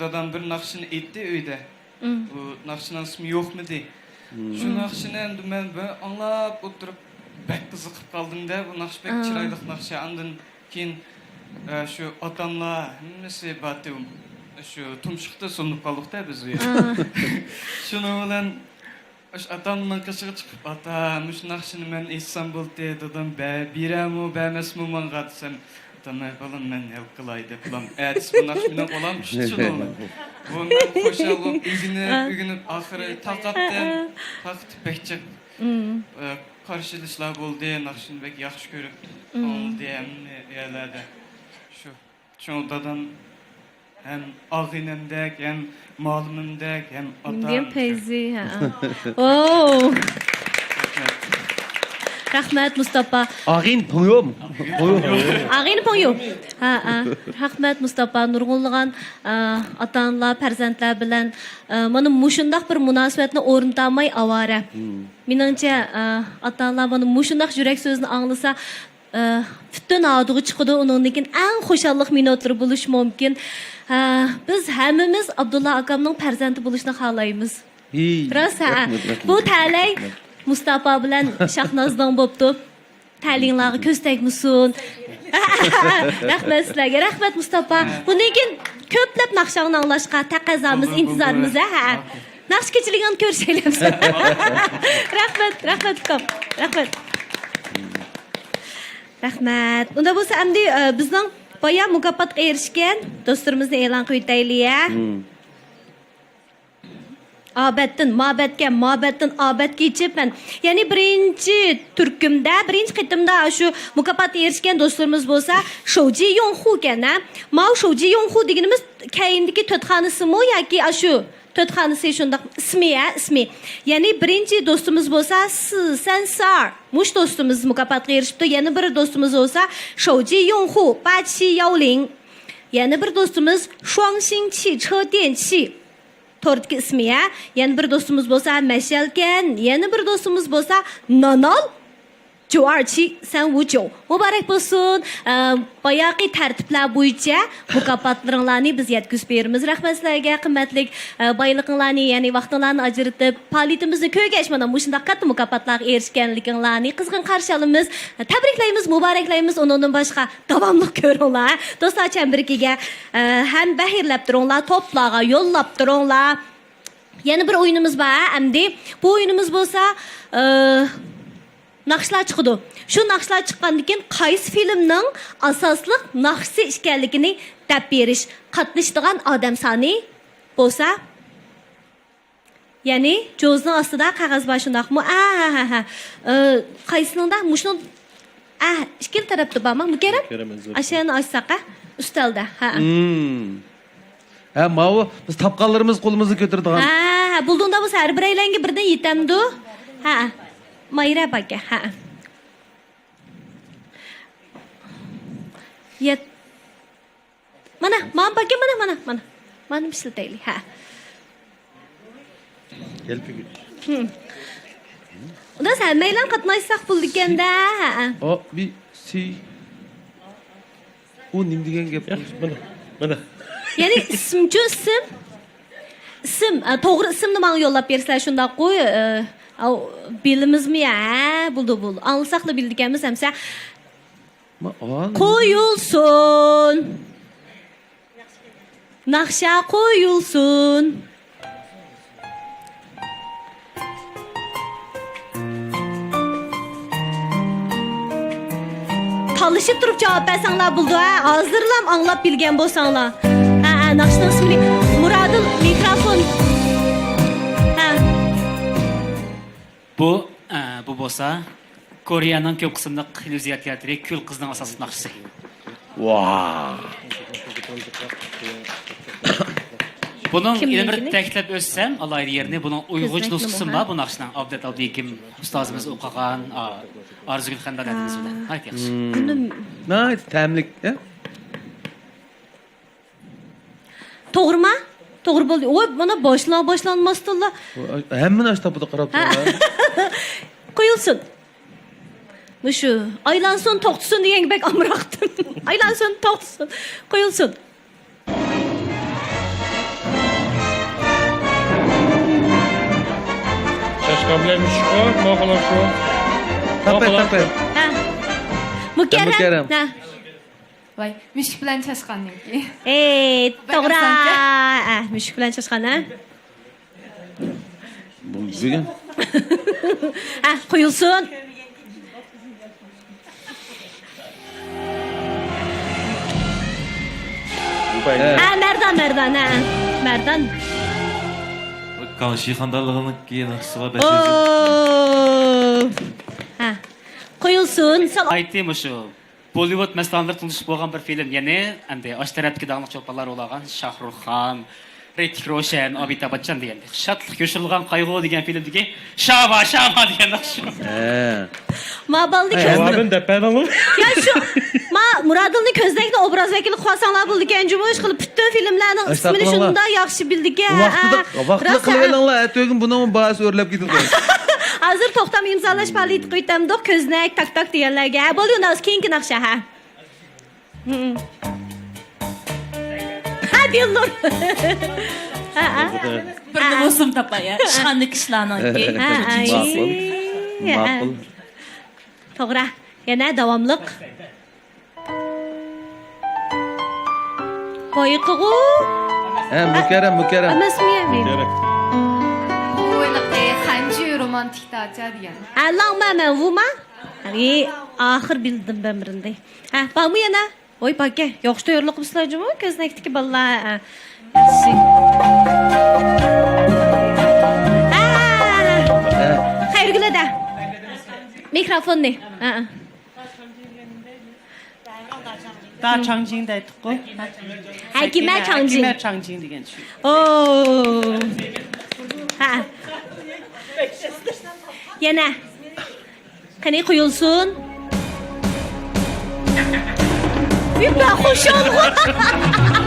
دادام بىر ناخشىنى ئېيتتى ئۆيدە. بۇ ناخشىنىڭ ئىسمى يوقمىدى؟ شۇ ناخشىنى ئەمدى مەن بىر ئاڭلاپ ئولتۇرۇپ بەك قىزىقىپ قالدىم-دە، بۇ ناخشا بەك چىرايلىق ناخشا. ئاندىن كېيىن، ئە، شۇ ئاتاملار ھەممىسى بارتى، شۇ تۇمشۇقتا سولىنىپ قالدۇق-دە بىز ئۇ يەردە. شۇنىڭ بىلەن ئاشۇ ئاتامنىڭ قېشىغا چىقىپ، «ئاتا، مۇشۇ ناخشىنى مەن ئېيتسام بولدى، دادام بە-، بېرەرمۇ، بەرمەسمۇ ماڭا؟» دېسەم، ئاتام، «ئەي بالام، مەن ھەل قىلاي» دەپ، بالام، ئەتىسى بۇ ناخشا مېنىڭ قولۇمغا چۈشتى شۇنىڭ بىلەن. بۇ مەن خۇشال بولۇپ ئۆگىنىپ، ئۆگىنىپ، ئاخىرى تارقاتتىم. تارقىتىپ بەك جىق، ئە، قارشىلىشلار بولدى، ناخشىنى بەك ياخشى كۆرۈپ ئاڭلىدى ھەممە يەرلەردە. شۇ. شۇڭا دادام ھەم ئاغىنەمدەك، ھەم مالىمىمدەك، ھەم ئاتام. دېگەن پەيزى، ھە. ئوو. رەھمەت، مۇستاپا. ئاغىن پوڭيوم. پوڭيوم. ئاغىن پوڭيوم. ھە، ھە. رەھمەت، مۇستاپا. نۇرغۇنلىغان، ئە، ئاتا-ئانىلار، پەرزەنتلەر بىلەن، ئە، مانا مۇشۇنداق بىر مۇناسىۋەتنى ئورنىتالماي ئاۋارە. مېنىڭچە، ئە، ئاتا-ئانىلار مانا مۇشۇنداق يۈرەك سۆزىنى ئاڭلىسا، ئە، پۈتۈن ھادۇغا چىقىدۇ، ئۇنىڭدىن كېيىن ئەڭ خۇشاللىق مىنۇتلىرى بولۇشى مۇمكىن. ئە، بىز ھەممىمىز ئابدۇللا ئاكامنىڭ پەرزەنتى بولۇشىنى خالايمىز. ھېي، راست، ھە. رەھمەت، رەھمەت، بۇ تەلەي رەھمەت. مۇستاپا بىلەن شاھنازنىڭ بوپتۇ. تەلىيىڭلارغا كۆز تەگمىسۇن. رەھمەت سىلەرگە. رەھمەت، مۇستاپا. بۇندىن كېيىن كۆپلەپ ناخشاڭنى ئاڭلاشقا تەقەززامىز، ئىنتىزارىمىز، ھە، ھە. ناخشا كېچىلىكىڭدە كۆرۈشەيلى. رەھمەت، رەھمەت، ئۇكام. رەھمەت. رەھمەت. ئۇنداق بولسا، ئەمدى، ئە، بىزنىڭ بايا مۇكاپاتقا ئېرىشكەن دوستلىرىمىزنى ئېلان قىلىۋېتەيلى، ھە؟ ئابەتتىن مابەتكە، مابەتتىن ئابەتكە يېتىشىپ مەن. يەنى بىرىنچى تۈركۈمدە، بىرىنچى قېتىمدا ئاشۇ مۇكاپاتقا ئېرىشكەن دوستلىرىمىز بولسا شوجى يوڭخۇكەن، ھە؟ ماۋۇ شوجى يوڭخۇ دېگىنىمىز كەينىدىكى تۆتخانىسىمۇ ياكى ئاشۇ تۆتخانىسى شۇنداق ئىسمى، ھە، ئىسمى. يەنى بىرىنچى دوستىمىز بولسا سى سەن سار. مۇشۇ دوستىمىز مۇكاپاتقا ئېرىشىپتۇ. يەنە بىر دوستىمىز بولسا شوجى يوڭخۇ، پاچى ياۋلىڭ. يەنە بىر دوستىمىز شۇاڭشىڭ چى چې ديەن چى. توردىكى ئىسمى، ھە. يەنە بىر دوستىمىز بولسا مەشەلكەن، يەنە بىر دوستىمىز بولسا نانال جۇئارچى سەن ۋۇچيو. مۇبارەك بولسۇن. ئە، باياقى تەرتىپلەر بويىچە مۇكاپاتلىرىڭلارنى بىز يەتكۈزۈپ بېرىمىز. رەھمەت سىلەرگە، قىممەتلىك، ئە، بايلىقىڭلارنى، يەنى ۋاقتىڭلارنى ئاجرىتىپ، پائالىيىتىمىزنى كۆرگەچ، مانا مۇشۇنداق كاتتا مۇكاپاتلارغا ئېرىشكەنلىكىڭلارنى قىزغىن قارشى ئالىمىز. تەبرىكلەيمىز، مۇبارەكلەيمىز. ئۇنىڭدىن باشقا داۋاملىق كۆرۈڭلار، ھە. دوستلار چەمبىرىكىگە، ئە، ھەم بەھىرلەپ تۇرۇڭلار، توپلارغا يوللاپ تۇرۇڭلار. يەنە بىر ئويۇنىمىز بار، ھە، ئەمدى. بۇ ئويۇنىمىز بولسا، ئە، ناخشىلار چىقىدۇ. شۇ ناخشىلار چىققاندىن كېيىن قايسى فىلىمنىڭ ئاساسلىق ناخشىسى ئىكەنلىكىنى دەپ بېرىش. قاتنىشىدىغان ئادەم سانى بولسا، يەنى جوزنىڭ ئاستىدا قەغەز بار، شۇنداقمۇ؟ ئا، ھە، ھە، ھە. ئە، قايسىنىڭدا؟ مۇشۇنىڭ ئە، ئىككىلا تەرەپتە بارما؟ مۇكەررەم؟ مۇكەررەم ئەزىز. ئاشۇ يەرنى ئاچساق، ھە؟ ئۈستەلدە، ھە. مم. ھە، ماۋۇ بىز تاپقانلىرىمىز قولىمىزنى كۆتۈرىدىغان. ھە، ھە، بولدۇڭدا بولسا ھەر بىرەيلەنگە بىردىن يېتەمدۇ؟ ھە. مايرا باكە، ھە. يەت. مانا، مانا باكە، مانا، مانا، مانا. مانا ئىشلىتەيلى، ھە. يەلپۈگۈچ. ھىم. ئۇنداق ھەممەيلەن قاتناشساق بولىدىكەن-دە، ھە. ئا، بى، سى. ئۇ نېمە دېگەن گەپ؟ ياخشى، مانا، مانا. يەنى ئىسىمچۇ، ئىسىم؟ ئىسىم، ئە، توغرا ئىسىمنى ماڭا يوللاپ بەرسىلەر، شۇنداققۇ؟ ئە، ئاۋ، بىلىمىزمۇ يا؟ ھە، بولدى، بولدى. ئاڭلىساقلا بىلىدىكەنمىز ئەمسە. ما، ئان- قويۇلسۇن. ناخشا قويۇلسۇن. تالىشىپ تۇرۇپ جاۋاب بەرسەڭلار بولىدۇ، ھە؟ ھازىرلام ئاڭلاپ بىلگەن بولساڭلار. ھە، ھە، ناخشىنىڭ ئىسمىنى. مۇرادىل، مىكروفون. ھە. بۇ، ئە، بۇ بولسا كورېيەنىڭ كۆپ قىسىملىق تېلېۋىزىيە تىياتىرى كۈل قىزنىڭ ئاساسلىق ناخشىسى. ۋاھ. بۇنىڭ يەنە بىر تەكىتلەپ ئۆتسەم، ئالاھىدە يېرىنى، بۇنىڭ ئۇيغۇرچە نۇسخىسىمۇ بار بۇ ناخشىنىڭ. ئابدەت ئابدۇكىم ئۇستازىمىز ئوقۇغان، ئا، ئارزۇگۈل خەندان ھەدىمىز بىلەن. ناھايىتى ياخشى. ناھايىتى تەملىك، ئە؟ توغرىما؟ توغرا بولدى. ۋوي، مانا باشلار باشلانماستىنلا. ھەممىنى ئاشۇ تاپىدا قاراپ تۇرۇڭلار. قويۇلسۇن. مۇشۇ ئايلانسۇن، توختىسۇن دېگەنگە بەك ئامراقتىم. ئايلانسۇن، توختىسۇن. قويۇلسۇن. چاشقان بىلەن مۈشۈكقۇ، ماقۇل شۇ. تاپاي، تاپاي. ھە. مۇكەررەم. مۇكەررەم. ھە. ۋاي، مۈشۈك بىلەن چاشقاننىڭكى. ئېي، توغرا. ئە، مۈشۈك بىلەن چاشقان، ھە؟ بۇ بۈگۈن. ھە، قويۇلسۇن. ھە، مەردان، مەردان، ھە. مەردان. كاڭشى خاندانلىقىنىڭكى ناخشىسىغا بەش يۈز. ئوو. ھە. قويۇلسۇن. سال- ئايتتى مۇشۇ. بوللىۋۇد مەستانىلىرى تونۇشۇپ بولغان بىر فىلىم، يەنى ئەمدى ئاشۇ تەرەپتىكى داڭلىق چولپانلار ئۇلارغان شاھرۇخ خان، رىتىك روشەن، ئابىتاب بەچچان دېگەندەك. شادلىق يوشۇرۇلغان قايغۇ دېگەن فىلىمدىكى شاما، شاما دېگەن ناخشا. ھە. ما بالىنى كۆز- جاۋابىنى دەپ بەردىڭمۇ؟ يا شۇ، ما مۇرادىلنى كۆزنەكنى ئوبراز ۋەكىلى قىلىۋالساڭلار بولىدىكەن جۇمۇ، ئىشقىلىپ پۈتۈن فىلىملەرنىڭ ئىسمىنى شۇنداق ياخشى بىلىدىكەن. ۋاقتىدا، ھە، ھە. ۋاقتىدا قىلىۋېلىڭلار، ئەتىگۈن بۇنىڭ باھاسى ئۆرلەپ كېتىدۇ. ھازىر توختام ئىمزالاش پائالىيىتى قويۇۋېتەمدۇق، كۆزنەك، تاك تاك دېگەنلەرگە. ھە، بولدى، ئۇنداق كېيىنكى ناخشا، ھە. ھە، دىلنۇر. ھە، ھە. بىرنى بولسىمۇ تاپاي، ھە. ئىشخانىدا كىشىلەرنىڭكى. ھە، ئاي. ماقۇل. ھە. ماقۇل. توغرا. يەنە داۋاملىق. بايىقىغۇ. ھە، مۇكەررەم، مۇكەررەم. ئەمەسمۇ يەنى؟ مۇكەررەم. بۇ ھېلىقى خەنجۈ رومانتىك داچا دېگەن. ھە، لاڭ مەمەن ۋۇما؟ ھەي، ئاخىر بىلدىم بەمرىندى. ھە، بارمۇ يەنە؟ ۋاي، باكە، ياخشى تەييارلىق قىلىپسىلەر جۇمۇ، كۆزنەكتىكى بالىلار. ھە، ياخشى. ھە. ھە. خەيرىگۈل ھەدە. مىكروفوننى. ھە، ھە. داچاڭجىڭ دەيتتۇققۇ. ھە، ھەكىمە چاڭجىڭ. ھەكىمە چاڭجىڭ دېگەن چۈشۈ. ئوو. ھە. يەنە. قېنى، قويۇلسۇن. يۈپە خۇشالغۇ.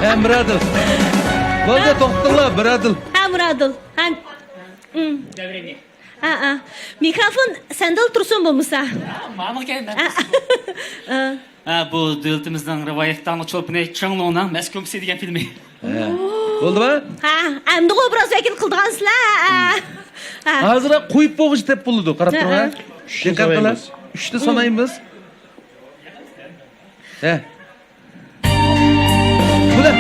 ھە، مۇرادىل. بولدى، توختىتىڭلار، مۇرادىل. ھە، مۇرادىل. ھە. ئىم. ھە، ھە. مىكروفون سەندىلا تۇرسۇن بولمىسا. ماڭا كەل، مەن ھە. ھە. ھە، بۇ دۆلىتىمىزنىڭ رىۋايەتلىك داڭلىق چولپىنى چېڭلۇڭنىڭ مەسكۇمىسى دېگەن فىلىمى. ھە. بولدىما؟ ھە، ئەمدىغۇ ئوبراز ۋەكىل قىلىدىغانسىلەر. ھە. ھە. ھازىر قويۇپ بولغۇچە دەپ بولىدۇ، قاراپ ھە، تۇرۇڭ، ھە. ھە. دىققەت قىلىڭ. ئۈچتە سانايمىز. ھە. بۇدا.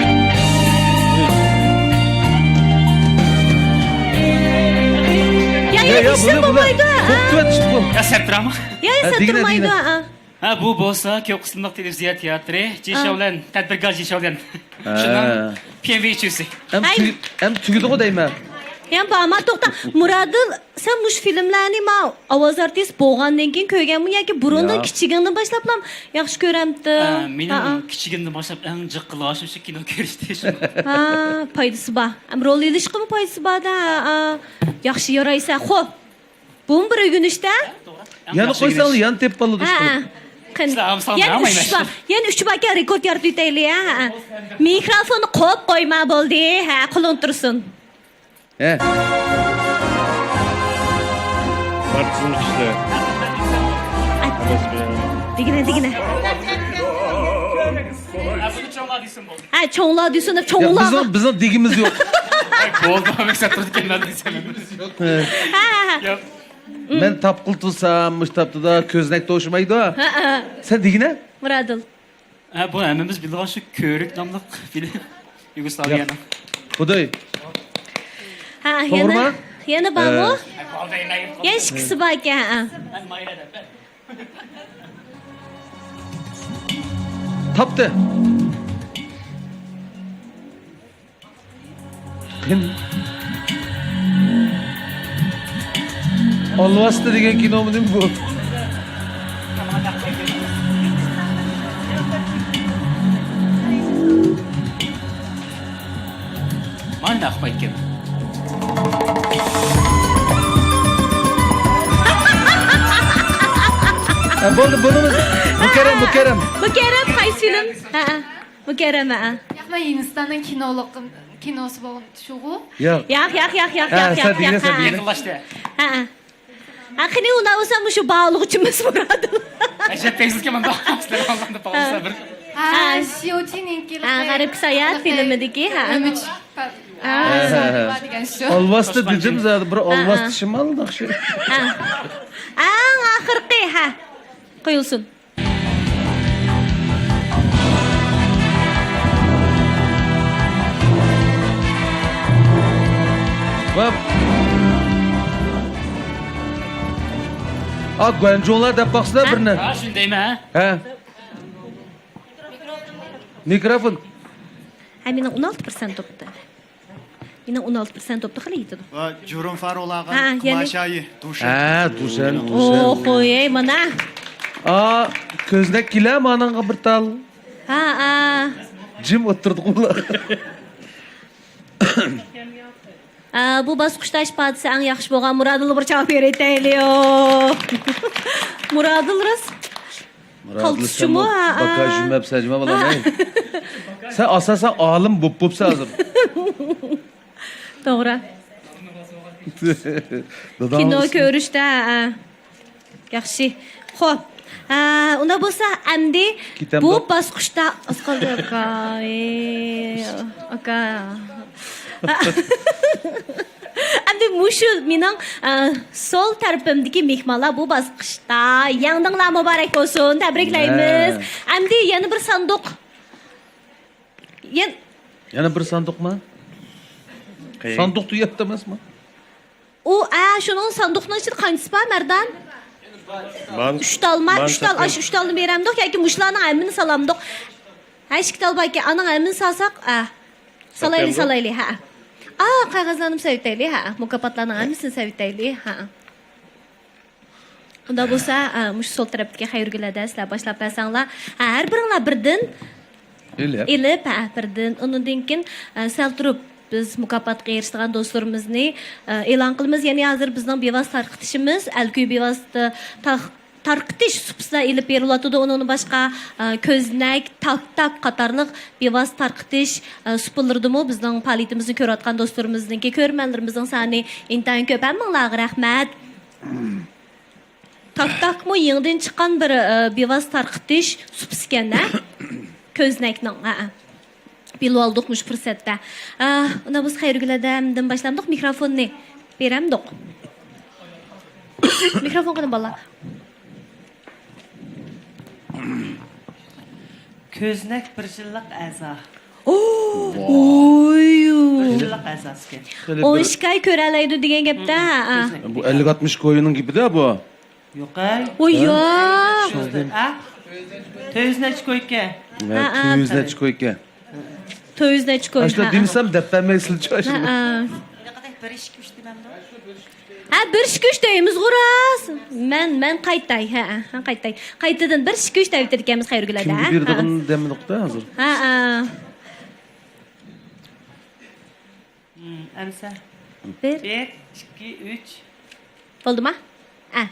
يا، يا، يا، ئىشلەپ بۇنى، بۇنى. بولمايدۇ. قوپتۇۋەت، ئىشتە بۇ. يا، سەپتىراما؟ يا، يا، ھە، سەپتۇرمايدۇ. دېگىنە، دېگىنە. ھە، بۇ بولسا كۆپ قىسىملىق تېلېۋىزىيە تىياتىرى، جىشاۋلەن، تەدبىركار جىشاۋلەن. ھە. شۇنىڭ پيېنۋېيچۈسى. ئەم تۈگ-، ئەم تۈگىدىغۇ دەيمەن. يا بارما، توختا. مۇرادىل، سەن مۇشۇ فىلىملەرنى ما ئاۋاز ئارتىسى بولغاندىن كېيىن كۆرگەنمۇ ياكى بۇرۇندىن ياق. كىچىكىڭدىن باشلاپلا ياخشى كۆرەمتىڭ؟ ئە، مېنىڭ ھەئە. كىچىكىمدىن باشلاپ ئەڭ جىق قىلىۋالغان شۇ كىنو كۆرۈشتى شۇ. ھا، پايدىسى بار. ئەم، رول ئېلىشقىمۇ پايدىسى بار-دە. ھا، ھا. ياخشى يارايسەن. خو. بۇمۇ بىر ئۆگىنىش-تە. يەنە قويساڭلار، يەنە تېپىپ ئالىدۇ. ھە، ھە. قېنى. سىلەر ئالمىساڭلار يەنە ئۈچ بار. يەنە ئۈچ باركەن، رېكورت يارىتىۋېتەيلى، ھە، ھە. مىكروفوننى قويۇپ قويما، بولدى. ھە، قولۇڭ تۇرسۇن. ھە. ئارتىزمۇ كىشىلەر. دېگىنە، دېگىنە. ھە، چوڭلار دېسۇن دەپ، ياق، چوڭلارغا. بىزنىڭ، بىزنىڭ دېگىمىز يوق. بولدى، مەقسەت تۇرىدىكەن، مەن دېسەم. ھە. ھە، ھە، ھە. ياق. مەن تاپقىلى تۇرسام، مۇشۇ تاپتىدا كۆزنەك توشىمايدۇ. ھە، ھە. سەن دېگىنە؟ مۇرادىل. ھە، بۇ ھەممىمىز بىلىدىغان شۇ كۆۋرۈك ناملىق فىلىم. يۇگوسلاۋىيەنىڭ. خۇداي. ھە، توغرىما؟ يەنە، يەنە بارمۇ؟ ھە. يەنە ئىككىسى باركەن، ھە. تاپتى. قېنى. ئالۋاستى دېگەن كىنومۇ نېمە بۇ؟ مانا ئۇقمايدىكەن. ھە، بولدى، بۇنىمىز مۇكەررەم، مۇكەررەم. مۇكەررەم قايسى فىلىم؟ ھە، ھە. مۇكەررەم، ھە. ياق، مەن ھىندىستاننىڭ كىنولۇق، كىنوسى بولغان شۇغۇ. ياق. ياق، ياق، ياق، ياق، ھە، ياق، سەن ياق، دېگىنە، ياق، سەن ھە. دېگىنە. يېقىنلاشتى. ھە، ھە. ھە، قېنى، ئۇنداق بولسا مۇشۇ باغلىغۇچىمىز مۇرادىل. ئەجەب تەگسىزكەن مۇنداق. سىلەر ئالغاندا باغلىسا بىر. ھە، ھە. شيۇتىنىڭكى ھە، غەربكە ساياھەت فىلىمىدىكى، ھە. ئۈمىد ھە، ھە، ھە. دېگەن شۇ. ئالۋاستى دېدىم زادى، بىر ھە، ئالۋاستى ھە. شىمال ناخشا. ھە. ئەڭ ئاخىرقى، ھە. قويۇلسۇن. ۋاپ. ئا، گۇەنجۇڭلار دەپ باقسىلا بىرنى. ھە، شۇنى دەيمەن، ھە؟ ھە. مىكروفون. ھە، مېنىڭ ئون ئالتە پىرسەنت توپتا. مېنىڭ ئون ئالتە پىرسەنت توپتا خېلى يېتىدۇ. ۋە جۇرۇم فارولارغا ھە، يەنى؟ كۇماشايى، دۇشەن. ھە، دۇشەن، دۇشەن. ئوخۇي، مانا. ئا، كۆزنەك كېلە مانىڭغا بىر تال. ھە، ئا. جىم ئولتۇردۇق ئۇلار. ئا، بۇ باسقۇچتا ئىپادىسى ئەڭ ياخشى بولغان مۇرادىلغا بىر چاۋاك بېرىۋېتەيلى. مۇرادىل راست. مۇرادىل قالتىسچىمۇ، سەنمۇ ھە، باكا ھە. جۈمەپ سەجمە بالام، ھە. ھەي. سەن ئاساسەن ئالىم بوپ بوپسەن ھازىر. توغرا. داداڭ كىنو ئىسمى؟ كۆرۈشتە، ھە. ياخشى. خوپ. ھە، ئۇنداق بولسا ئەمدى كېتەمدۇ؟ بۇ باسقۇچتا ئاز قالدى، ئاكا. ئاكا. ئەمدى مۇشۇ مېنىڭ، ئە، سول تەرىپىمدىكى مېھمانلار بۇ باسقۇچتا يەڭدىڭلار، مۇبارەك بولسۇن، تەبرىكلەيمىز. ھە. ئەمدى يەنە بىر ساندۇق. يەن- يەنە بىر ساندۇقمۇ؟ قېنى. ساندۇق تۈگەپتۇ ئەمەسمۇ؟ ئۇ، ئە، شۇنىڭ ساندۇقنىڭ ئىچىدە قانچىسى بار، مەردان؟ مان-، ئۈچ تال ما، مان ئۈچ تال، سەككىز. ئاشۇ ئۈچ تالنى بېرەمدۇق ياكى مۇشۇلارنىڭ ھەممىنى سالامدۇق؟ ھە، ئىككى تال باركەن، ئانىڭ ھەممىنى سالساق، ئە. سالايلى، سالايلى، ھە. ئا، قەغەزلەرنىمۇ سېلىۋېتەيلى، ھە. مۇكاپاتلارنىڭ ھەممىسىنى سېلىۋېتەيلى، ھە. ئۇنداق بولسا، ئە، مۇشۇ سول تەرەپتىكى خەيرىگۈلەردە سىلەر باشلاپ بەرسەڭلار. ھە، ھەر بىرىڭلار بىردىن ئېلىپ. ئېلىپ، ھە، بىردىن. ئۇنىڭدىن كېيىن، ئە، سەل تۇرۇپ، بىز مۇكاپاتقا ئېرىشىدىغان دوستلىرىمىزنى، ئە، ئېلان قىلىمىز. يەنى ھازىر بىزنىڭ بىۋاسىتە تارقىتىشىمىز، ئەلكۈي بىۋاسىتە تار-، تارقىتىش سۇپىسىدا ئېلىپ بېرىلىۋاتىدۇ. ئۇنىڭدىن باشقا، ئە، كۆزنەك، تاك-تاك قاتارلىق بىۋاسىتە تارقىتىش، ئە، سۇپىلىرىدىمۇ بىزنىڭ پائالىيىتىمىزنى كۆرۈۋاتقان دوستلىرىمىزنىڭكى، كۆرۈرمەنلىرىمىزنىڭ سانى ئىنتايىن كۆپ. ھەممىڭلارغا رەھمەت. تاك-تاكمۇ يېڭىدىن چىققان بىر، ئە، بىۋاسىتە تارقىتىش سۇپىسىكەن، ھە؟ كۆزنەكنىڭ، ھە. بىلىۋالدۇق مۇشۇ پۇرسەتتە. ئە، ئۇنداق بولسا خەيرىگۈل ھەدەمدىن باشلامدۇق؟ مىكروفوننى بېرەمدۇق؟ مىكروفون قېنى، بالىلار؟ كۆزنەك بىر يىللىق ئەزا. ئوي. بىر يىللىق ئەزاسىكەن. ئون ئىككى ئاي كۆرەلەيدۇ دېگەن گەپتە، ھە. كۆزنەك. بۇ ئەللىك ئاتمىش كوينىڭ گېپىدە بۇ. يوقەي. ئوي، ھە؟ ياق. ھە؟ تۆت يۈز نەچچە كويكەن. ھە، ھە، تۆت يۈز نەچچە كويكەن. تۆت يۈز نەچچە كوي، ئاشۇنداق ھە، ھە. دېمىسەم دەپ بەرمەيسىلەر، ھە، ئاشۇنى. ھە. بىر، ئىككى، ئۈچ دېمەمدۇ؟ ھە، بىر، ئىككى، ئۈچ دەيمىزغۇ راست. مەن، مەن قايتاي، ھە، ھە، قايتاي. قايتىدىن بىر، ئىككى، ئۈچ دەۋېتىدىكەنمىز قەيەرگىلەردە، كىمگە ھە؟ بېرىدىغىنى دەملىقتا ھازىر. ھە، ھە. ئەمسە. بىر. بىر، ئىككى، ئۈچ. بولدىما؟ ھە.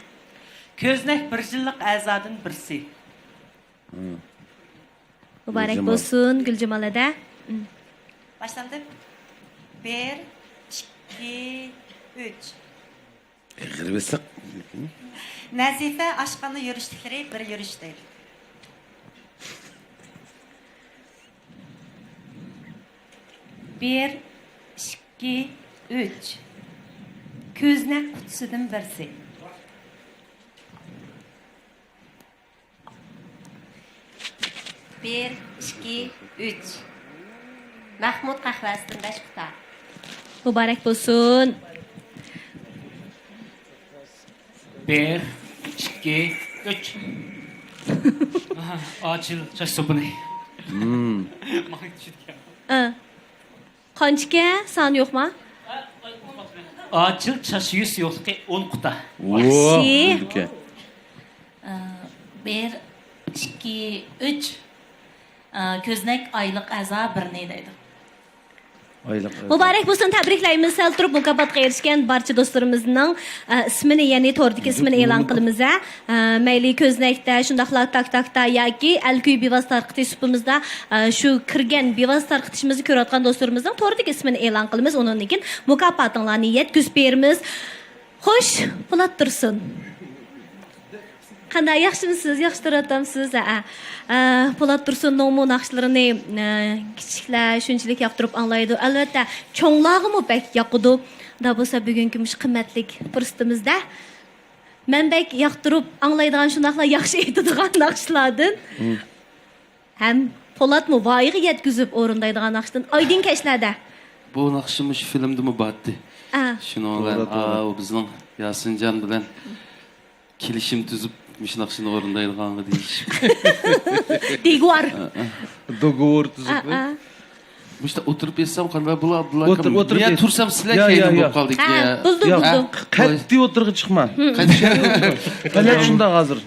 كۆزنەك بىر يىللىق ئەزادىن بىرسى. مۇبارەك بولسۇن، گۈلجامال ھەدە. باشلاندى. بىر، ئىككى، ئۈچ. ئېغىر بېسىق. نەزىپە ئاشخانا يۈرۈشلۈكلىرى بىر يۈرۈش دەيدۇ. بىر، ئىككى، ئۈچ. كۆزنەك قۇتىسىدىن بىرسى. بىر، ئىككى، ئۈچ. مەخمۇت قەھۋەسىدىن بەش قۇتا. مۇبارەك بولسۇن. بىر، ئىككى، ئۈچ. ئاچىل چاچ سوپۇنى. ماڭا چۈشىدىكەن. ئا. قانچىكەن؟ سانى يوقما؟ ئاچىل چاچ يۈز يوقلۇقى ئون قۇتا. ۋاھشىي. ئە، بىر، ئىككى، ئۈچ. ئە، كۆزنەك ئايلىق ئەزا بىرنى دەيدۇ. ئايلىق ئەزا. مۇبارەك بولسۇن، تەبرىكلەيمىز. سەل تۇرۇپ مۇكاپاتقا ئېرىشكەن بارچە دوستلىرىمىزنىڭ، ئە، ئىسمىنى، يەنى توردىكى ئىسمىنى ئېلان قىلىمىز، ھە. ئە، مەيلى كۆزنەكتە، شۇنداقلا تاك تاكتا ياكى ئەلكۈي بىۋاسىتە تارقىتىش سۇپىمىزدا، ئە، شۇ كىرگەن بىۋاسىتە تارقىتىشىمىزنى كۆرۈۋاتقان دوستلىرىمىزنىڭ توردىكى ئىسمىنى ئېلان قىلىمىز، ئۇنىڭدىن كېيىن مۇكاپاتىڭلارنى يەتكۈزۈپ بېرىمىز. خوش، پولات تۇرسۇن. قانداق، ياخشىمۇسىز؟ ياخشى تۇرۇۋاتامسىز؟ ھە. ئە، پولات تۇرسۇننىڭمۇ ناخشىلىرىنى، ئە، كىچىكلەر شۇنچىلىك ياقتۇرۇپ ئاڭلايدۇ. ئەلۋەتتە، چوڭلارغىمۇ بەك ياقىدۇ. دا بولسا بۈگۈنكى مۇشۇ قىممەتلىك پۇرسىتىمىزدە مەن بەك ياقتۇرۇپ ئاڭلايدىغان، شۇنداقلا ياخشى ئېيتىدىغان ناخشىلاردىن. ھەم پولاتمۇ ۋايىغا يەتكۈزۈپ ئورۇندايدىغان ناخشىدىن ئايدىڭ كەچلەردە. بۇ ناخشا مۇشۇ فىلىمدىمۇ بارتتى. ئا. شۇنىڭ بىلەن، توغرا، توغرا. ئاۋۇ بىزنىڭ ياسىنجان بىلەن كېلىشىم تۈزۈپ، مۇشۇ ناخشىنى ئورۇندايدىغانغا دېيىشىپ. دېگۇۋار. ئا، ئا. دوگوۋور تۈزۈپ. ئا، ئا. مۇشۇنداق ئولتۇرۇپ يەتسەم قانداق بولا-، بولا-، ئولتۇرۇپ، ئولتۇرۇپ يەت. تۇرسام سىلەر يا، كەينىم يا، بولۇپ يا. قالدى. ھە، بولدى، يا. بولدى. قەتئىي ئولتۇرغا چىقما. قەتئىي. پەلەك شۇنداق ھازىر.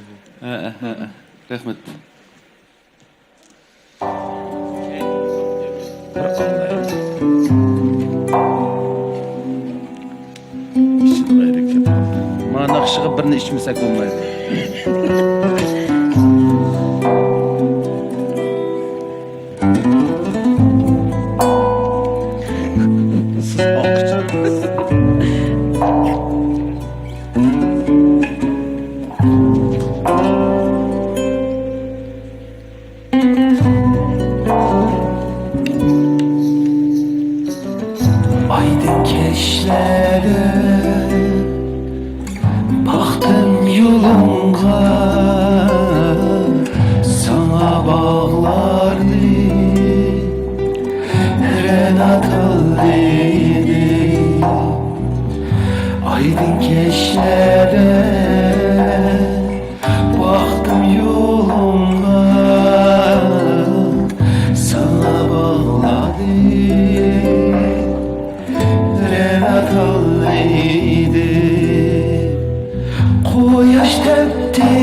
ھە، ھە، ھە، ھە. رەھمەت. ما ناخشىغا بىرنى ئىچمىسەك بولمايدۇ. سىز ئاققۇچى. ئايدىڭ كەچلەردە باقتىم يولۇڭغا، ساڭا باغلاردىم رەنا تال دېدى. ئايدىڭ كەچلەردە باقتىم يولۇڭغا، ساڭا باغلادىم رەنا تال دېدى. قۇياش تەپتى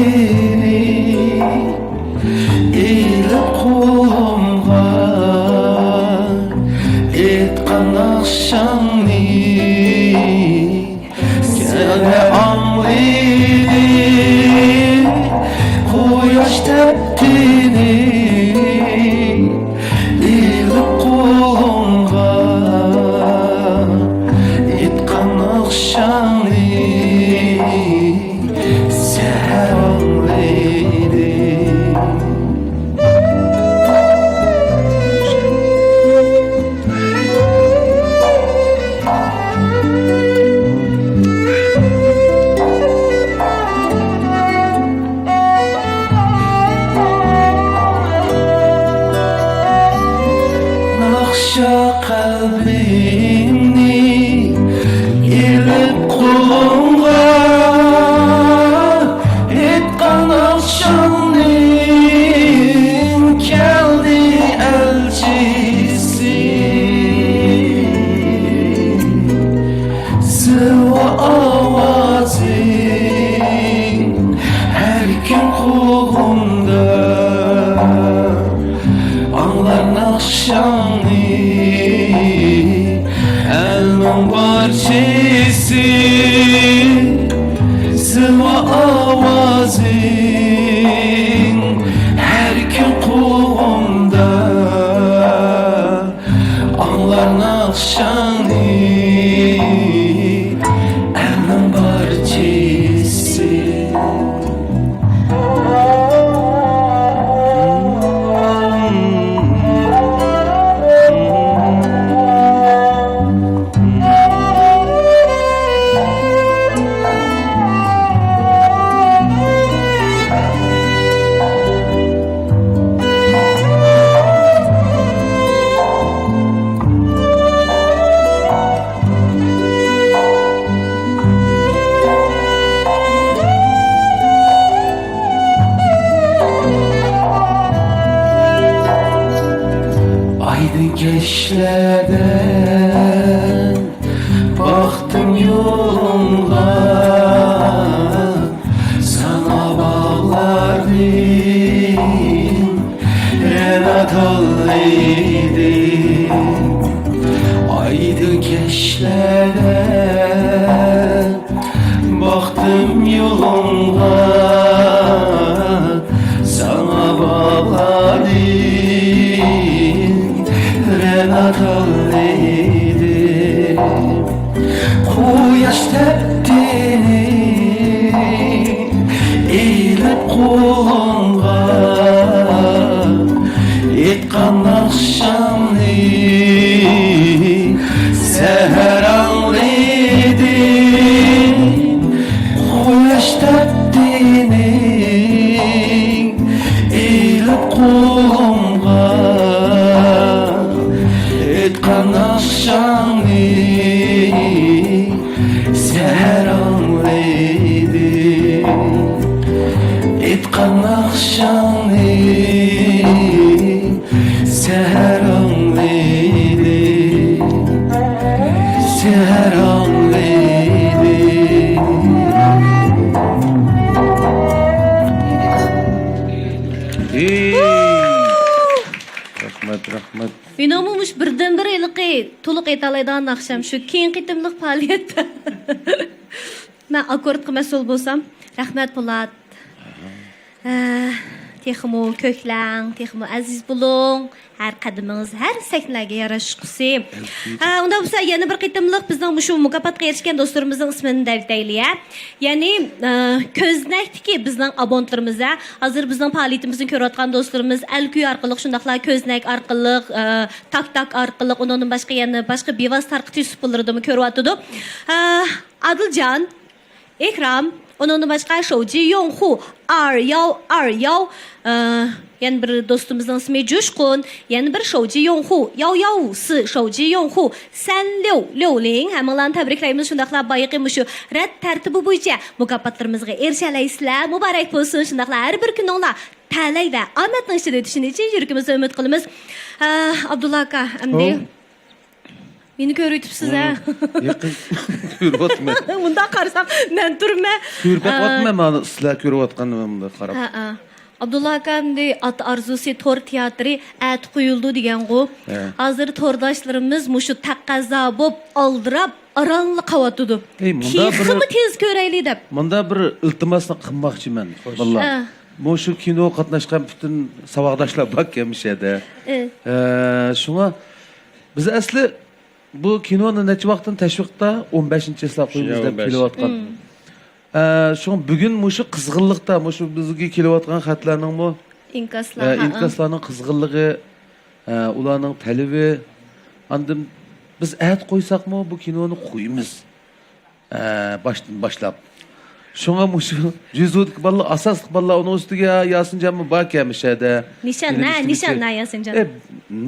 كەچلەردە باقتىم يولۇڭغا، ساڭا باغلاردىن رەنات ئالىدىم. ئايدىڭ كەچلەردە باقتىم يولۇڭغا، ساڭا باغلاردىن رەنات ئالىدىم. قۇياش تەپتىنى ئېلىپ قولۇڭغا، ئېيتقان ناخشاڭنى سەھەر ئاڭلىدىم. قۇياش تەپتىنى ئېلىپ قولۇمغا، ئېيتقان ناخشاڭنى سەھەر ئاڭلىدىم. ئېيتقان ناخشاڭنى سەھەر ئاڭلىدىم، سەھەر ئاڭلىدىم. ئېي! رەھمەت، رەھمەت. مېنىڭمۇ مۇشۇ بىردىنبىر ھېلىقى تولۇق ئېيتالايدىغان ناخشام شۇ، كېيىنكى قېتىملىق پائالىيەتتە مەن ئاككوردقا مەسئۇل بولسام. رەھمەت، پولات. ھە، تېخىمۇ كۆكلەڭ، تېخىمۇ ئەزىز بولۇڭ. ھەر قەدىمىڭىز ھەر سەھنىلەرگە ياراشقۇسى. ھە، ئۇنداق بولسا يەنە بىر قېتىملىق بىزنىڭ مۇشۇ مۇكاپاتقا ئېرىشكەن دوستلىرىمىزنىڭ ئىسمىنى دەۋېتەيلى، ھە. يەنى، ئە، كۆزنەكتىكى بىزنىڭ ئابونتلىرىمىز، ھە. ھازىر بىزنىڭ پائالىيىتىمىزنى كۆرۈۋاتقان دوستلىرىمىز ئەلكۈي ئارقىلىق، شۇنداقلا كۆزنەك ئارقىلىق، ئە، تاك تاك ئارقىلىق، ئۇنىڭدىن باشقا يەنە باشقا بىۋاسىتە تارقىتىش ئۇسۇللىرىدىمۇ كۆرۈۋاتىدۇ. ئە، ئادىلجان، ئىكرام، ئۇنىڭدىن باشقا شوۋجى يوڭخۇ، ئار ياۋ، ئار ياۋ، ئە، يەنە بىر دوستىمىزنىڭ ئىسمى جۇشقۇن، يەنە بىر شوۋجى يوڭخۇ، ياۋ ياۋ سى شوۋجى يوڭخۇ، سەن ليۇ، ليۇ لىڭ، ھەممىڭلارنى تەبرىكلەيمىز. شۇنداقلا بايىقى مۇشۇ رەت تەرتىپى بويىچە مۇكاپاتلىرىمىزغا ئېرىشەلەيسىلەر، مۇبارەك بولسۇن. شۇنداقلا ھەر بىر كۈنۈڭلار تەلەي ۋە ئامەتنىڭ ئىچىدە ئۆتۈشىنى چىن يۈرىكىمىزدىن ئۈمىد قىلىمىز. ئە، ئابدۇللا ئاكا، ئەمدى ھو. مېنى كۆرۈۋېتىپسىز، ھە؟ ھىم، يېقىن كۆرۈۋاتىمەن. مۇنداق قارىسام، مەن تۇرمەن. كۆرۈپ باقىۋاتىمەن، ئە، مانا سىلەر كۆرۈۋاتقاننى مەن مۇنداق قاراپ. ھە، ھە. ئابدۇللا ئاكا، ئەمدى ئاتا ئارزۇسى تور تىياتىرى ئەتە قويۇلىدۇ دېگەنغۇ. ھە. ھازىر تورداشلىرىمىز مۇشۇ تەقەززا بوپ، ئالدىراپ، ئارانلا قاۋاتىدۇ. ئەي، مۇندا بىر، تېخىمۇ تېز كۆرەيلى دەپ. مۇندا بىر ئىلتىماسنى قىلماقچىمەن، خوش. باللا. ھە. مۇشۇ كىنوغا قاتناشقان پۈتۈن ساۋاقداشلار باركەن مۇشۇ يەردە. ھە. ئە، شۇڭا بىز ئەسلى بۇ كىنونى نەچچە ۋاقىتتىن تەشۋىقتا، ئون بەشىنچى چىسلا قويىمىز دەپ كېلىۋاتقان. مم. ئە، شۇڭا بۈگۈن مۇشۇ قىزغىنلىقتا، مۇشۇ بىزگە كېلىۋاتقان خەتلەرنىڭمۇ، ئىنكاسلار، ئە، ھە، ئىنكاسلارنىڭ قىزغىنلىقى، ئە، ئۇلارنىڭ تەلىپى، ئاندىن بىز ئەتە قويساقمۇ بۇ كىنونى قويىمىز. ئە، باشتىن باشلاپ. شۇڭا مۇشۇ جۇزۇدىكى بالىلار، ئاساسلىق بالىلار، ئۇنىڭ ئۈستىگە ياسىنجانمۇ باركەن مۇشۇ يەردە. نىشان، نە، نىشان، نە، ياسىنجان. ئە،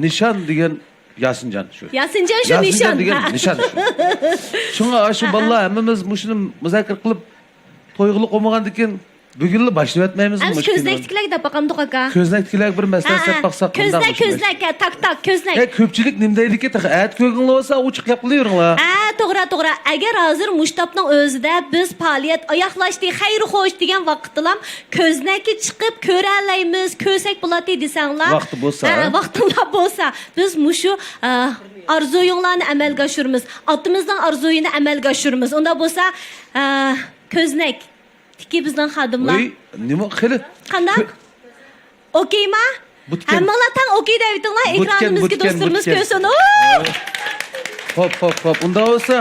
نىشان دېگەن ياسىنجان شۇ. ياسىنجان شۇ، ياسىنجان نىشان دېگەن نىشان شۇ. شۇڭا شۇ بالىلار ھەممىمىز مۇشۇنى مۇزاكىرە قىلىپ، تويغىلى قويمىغاندىكىن، بۈگۈنلا باشلىۋەتمەيمىز مۇشۇ كىنونى. كۆزنەكتىكىلەرگە دەپ باقامدۇق، ئاكا؟ كۆزنەكتىكىلەرگە بىر مەسلىھەت دەپ باقساق قانداق؟ كۆزنەك، كۆزنەك، ھە، تاك، تاك، كۆزنەك. ئە، كۆپچىلىك نېمە دەيدىكى، تېخى ئەتە كۆرگۈڭلار بولسا، ئۇ چىقىپ قېلىۋېرىڭلار. ھە، توغرا، توغرا. ئەگەر ھازىر مۇشۇ تاپنىڭ ئۆزىدە بىز پائالىيەت ئاياغلاشتى، خەير خوش دېگەن ۋاقىتتىلا كۆزنەككە چىقىپ كۆرەلەيمىز، كۆرسەك بولاتتى دېسەڭلار. ۋاقتى بولسا، ھە، ھە؟ ۋاقتىڭلار بولسا، بىز مۇشۇ، ئە، ئارزۇيۇڭلارنى ئەمەلگە ئاشۇرىمىز. ئاتىمىزنىڭ ئارزۇيىنى ئەمەلگە ئاشۇرىمىز. ئۇنداق بولسا، ئە، كۆزنەك. تىكى بىزنىڭ خادىملار. ۋەي، نېمە قىلى؟ قانداق؟ كۆ- ئوكېيما؟ بۇتكەن. ھەممىڭلار تەڭ ئوكېي دەۋېتىڭلار، بۇتكەن، ئېكرانىمىزدىكى بۇتكەن، دوستلىرىمىز بۇتكەن. كۆرسۇن. ئۇ! خوپ، خوپ، خوپ. ئۇنداق بولسا،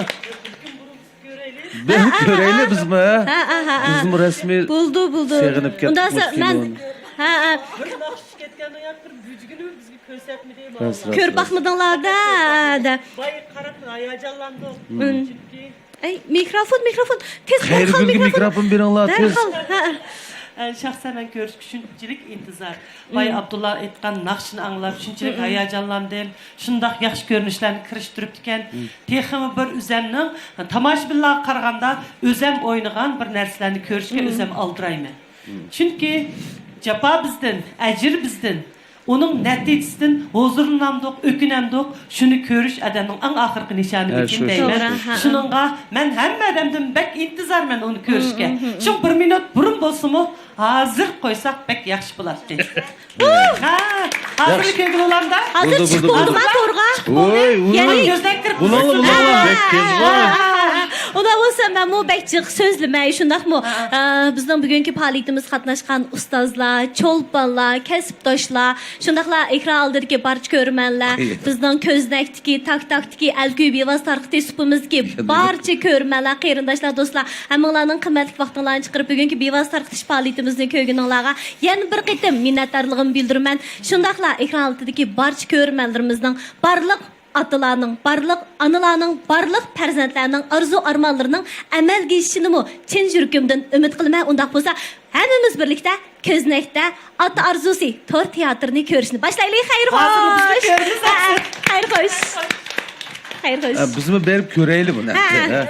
بىر ھە، ھە، كۆرەيلى ھە. بىزمۇ، ھە؟ ھە، ھە، ھە، ھە. بىزمۇ رەسمىي بولدى، بولدى. سېغىنىپ كەتتۇق ئۇنداق بولسا مۇشۇ مەن، كىنونى. ھە، ھە. راست، راست. كۆرۈپ باقمىدىڭلار-دە، دە. بايا قاراپ ھاياجانلاندۇق. مم. ئەي، مىكروفون، مىكروفون. تېز، دەرھال خەيرىگۈلگە مىكروفون. مىكروفون بېرىڭلار، تېز. دەرھال، ھە. ئە، شەخسەن مەن كۆرۈشكە شۇنچىلىك ئىنتىزار. بايا ئابدۇللا ئېيتقان ناخشىنى ئاڭلاپ شۇنچىلىك ھاياجانلاندىم. شۇنداق ياخشى كۆرۈنۈشلەرنى كىرىشتۈرۈپتىكەن. تېخىمۇ بىر ئۆزەمنىڭ تاماشىبىنلارغا قارىغاندا ئۆزەم ئوينىغان بىر نەرسىلەرنى كۆرۈشكە ئۆزەم ئالدىرايمەن. چۈنكى جاپا بىزدىن، ئەجىر بىزدىن. ئۇنىڭ نەتىجىسىدىن ھۇزۇرلىنامدۇق، ئۆكۈنەمدۇق، شۇنى كۆرۈش ئادەمنىڭ ئەڭ ئاخىرقى نىشانىمىكىن دەيمەن. توغرا، ھە، ھە. شۇنىڭغا مەن ھەممە ئادەمدىن بەك ئىنتىزارمەن ئۇنى كۆرۈشكە. شۇڭا بىر مىنۇت بۇرۇن بولسىمۇ ھازىر قويساق بەك ياخشى بولاتتى. ھە، ھازىر كۆرگىلى بولامدا؟ ھازىر چىقىپ بولدىما تورغا؟ ۋوي، ۋوي. يەنى كۆزدەك كىرىپ بۇلاڭلا، بۇلاڭلا. ھە، ھە، ھە. ئۇنداق بولسا مەنمۇ بەك جىق سۆزلىمەي، شۇنداقمۇ؟ ھە، ھە. ئە، بىزنىڭ بۈگۈنكى پائالىيىتىمىزگە قاتناشقان ئۇستازلار، چولپانلار، كەسىپداشلار، شۇنداقلا ئېكران ئالدىدىكى بارچە كۆرۈرمەنلەر، بىزنىڭ كۆزنەكتىكى، تاك-تاكتىكى، ئەلكۈي بىۋاسىتە تارقىتىش سۇپىمىزدىكى بارچە كۆرۈرمەنلەر، قېرىنداشلار، دوستلار، ھەممىڭلارنىڭ قىممەتلىك ۋاقتىڭلارنى چىقىرىپ، بۈگۈنكى بىۋاسىتە تارقىتىش پائالىيىتىمىزنى كۆرگىنىڭلارغا يەنە بىر قېتىم مىننەتدارلىقىمنى بىلدۈرىمەن. شۇنداقلا ئېكران ئالدىدىكى بارچە كۆرۈرمەنلىرىمىزنىڭ، بارلىق ئاتىلارنىڭ، بارلىق ئانىلارنىڭ، بارلىق پەرزەنتلەرنىڭ ئارزۇ-ئارمانلىرىنىڭ ئەمەلگە ئېشىشىنىمۇ چىن يۈرىكىمدىن ئۈمىد قىلىمەن. ئۇنداق بولسا، ھەممىمىز بىرلىكتە كۆزنەكتە ئاتا ئارزۇسى تور تىياتىرىنى كۆرۈشنى باشلايلى. خەير خوش. ھازىر بىز كۆرىمىز. ھە، خەير خوش. خەير خوش. ھە، بىزمۇ بېرىپ كۆرەيلى بۇنى. ھە. ھە.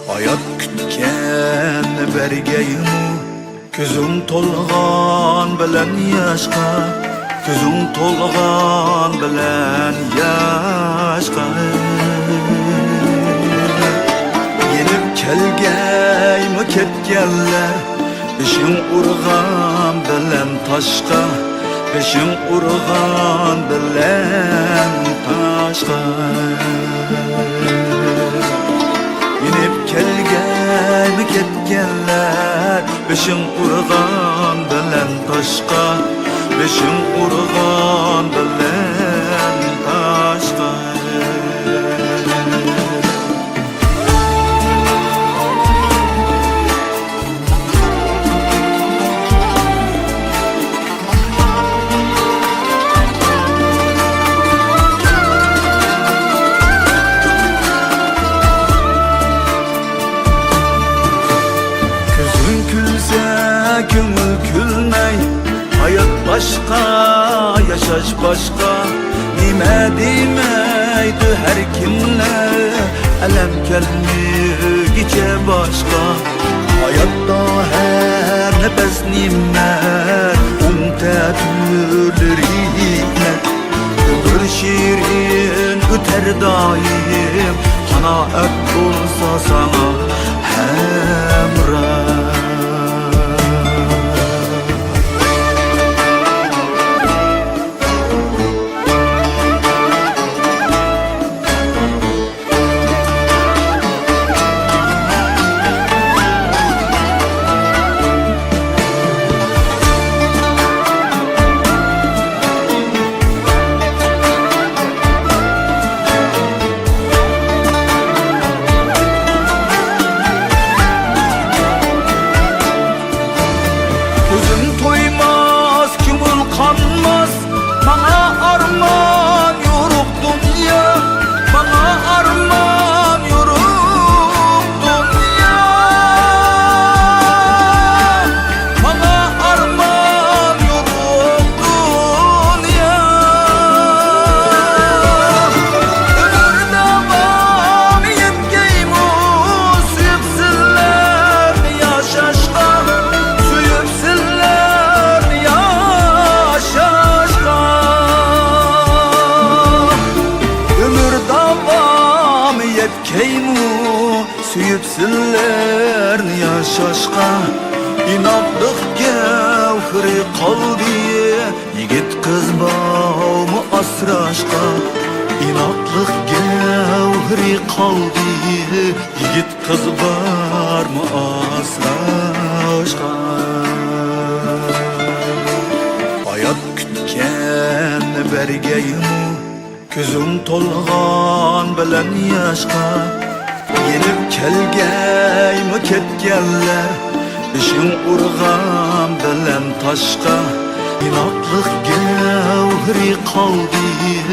ھايات كۈتكەننى بەرگەيمۇ، كۆزۈڭ تولغان بىلەن ياشقا، كۆزۈڭ تولغان بىلەن ياشقا. يېنىپ كەلگەيمۇ كەتكەنلەر، بېشىڭ ئۇرغان بىلەن تاشقا، بېشىڭ ئۇرغان بىلەن تاشقا. يېنىپ كەلگەيمۇ كەتكەنلەر، بېشىڭ ئۇرغان بىلەن تاشقا، بېشىڭ ئۇرغان بىلەن تاشقا. كۆزۈڭ كۈلسە، كۆڭۈل كۈلمەي، ھايات باشقا، ياشاش باشقا. نېمە دېمەيدۇ ھەر كىملەر، ئەلەم كەلمىگۈچە باشقا. ھاياتتا ھەر نەپەس نېمە، ئوڭ تەتۈرلىرى ھېكمەت. ئۆمۈر شېرىن ئۆتەر دائىم، قانائەت بولسا ساڭا ھەمراھ. كۆزۈم تويماس، كۆڭۈل قانماس، ماڭا ئارمان يورۇق دۇنيا، ماڭا ئارمان يورۇق دۇنيا، ماڭا ئارمان يورۇق دۇنيا. ئۆمۈر داۋامى يەتكەيمۇ سۆيۈپ سىلەرنى ياشاشقا، سۆيۈپ سىلەرنى ياشاشقا. ئۆمۈر داۋامى يەتكەيمۇ سۆيۈپ سىلەرنى ياشاشقا. ئىناقلىق گەۋھىرى قالدى يىگىت قىز بارمۇ ئاسراشقا؟ ئىناقلىق گەۋھىرى قالدى، يىگىت قىز بارمۇ ئاسراشقا؟ ھايات كۈتكەننى بەرگەيمۇ، كۆزۈڭ تولغان بىلەن ياشقا، يېنىپ كەلگەيمۇ كەتكەنلەر؟ بېشىڭ ئۇرغان بىلەن تاشقا، ئىناقلىق گەۋھىرى قالدى.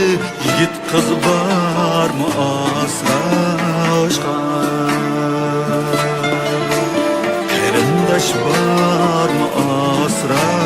يىگىت قىز بارمۇ ئاسراشقا؟ قېرىنداش بارمۇ ئاسراشقا؟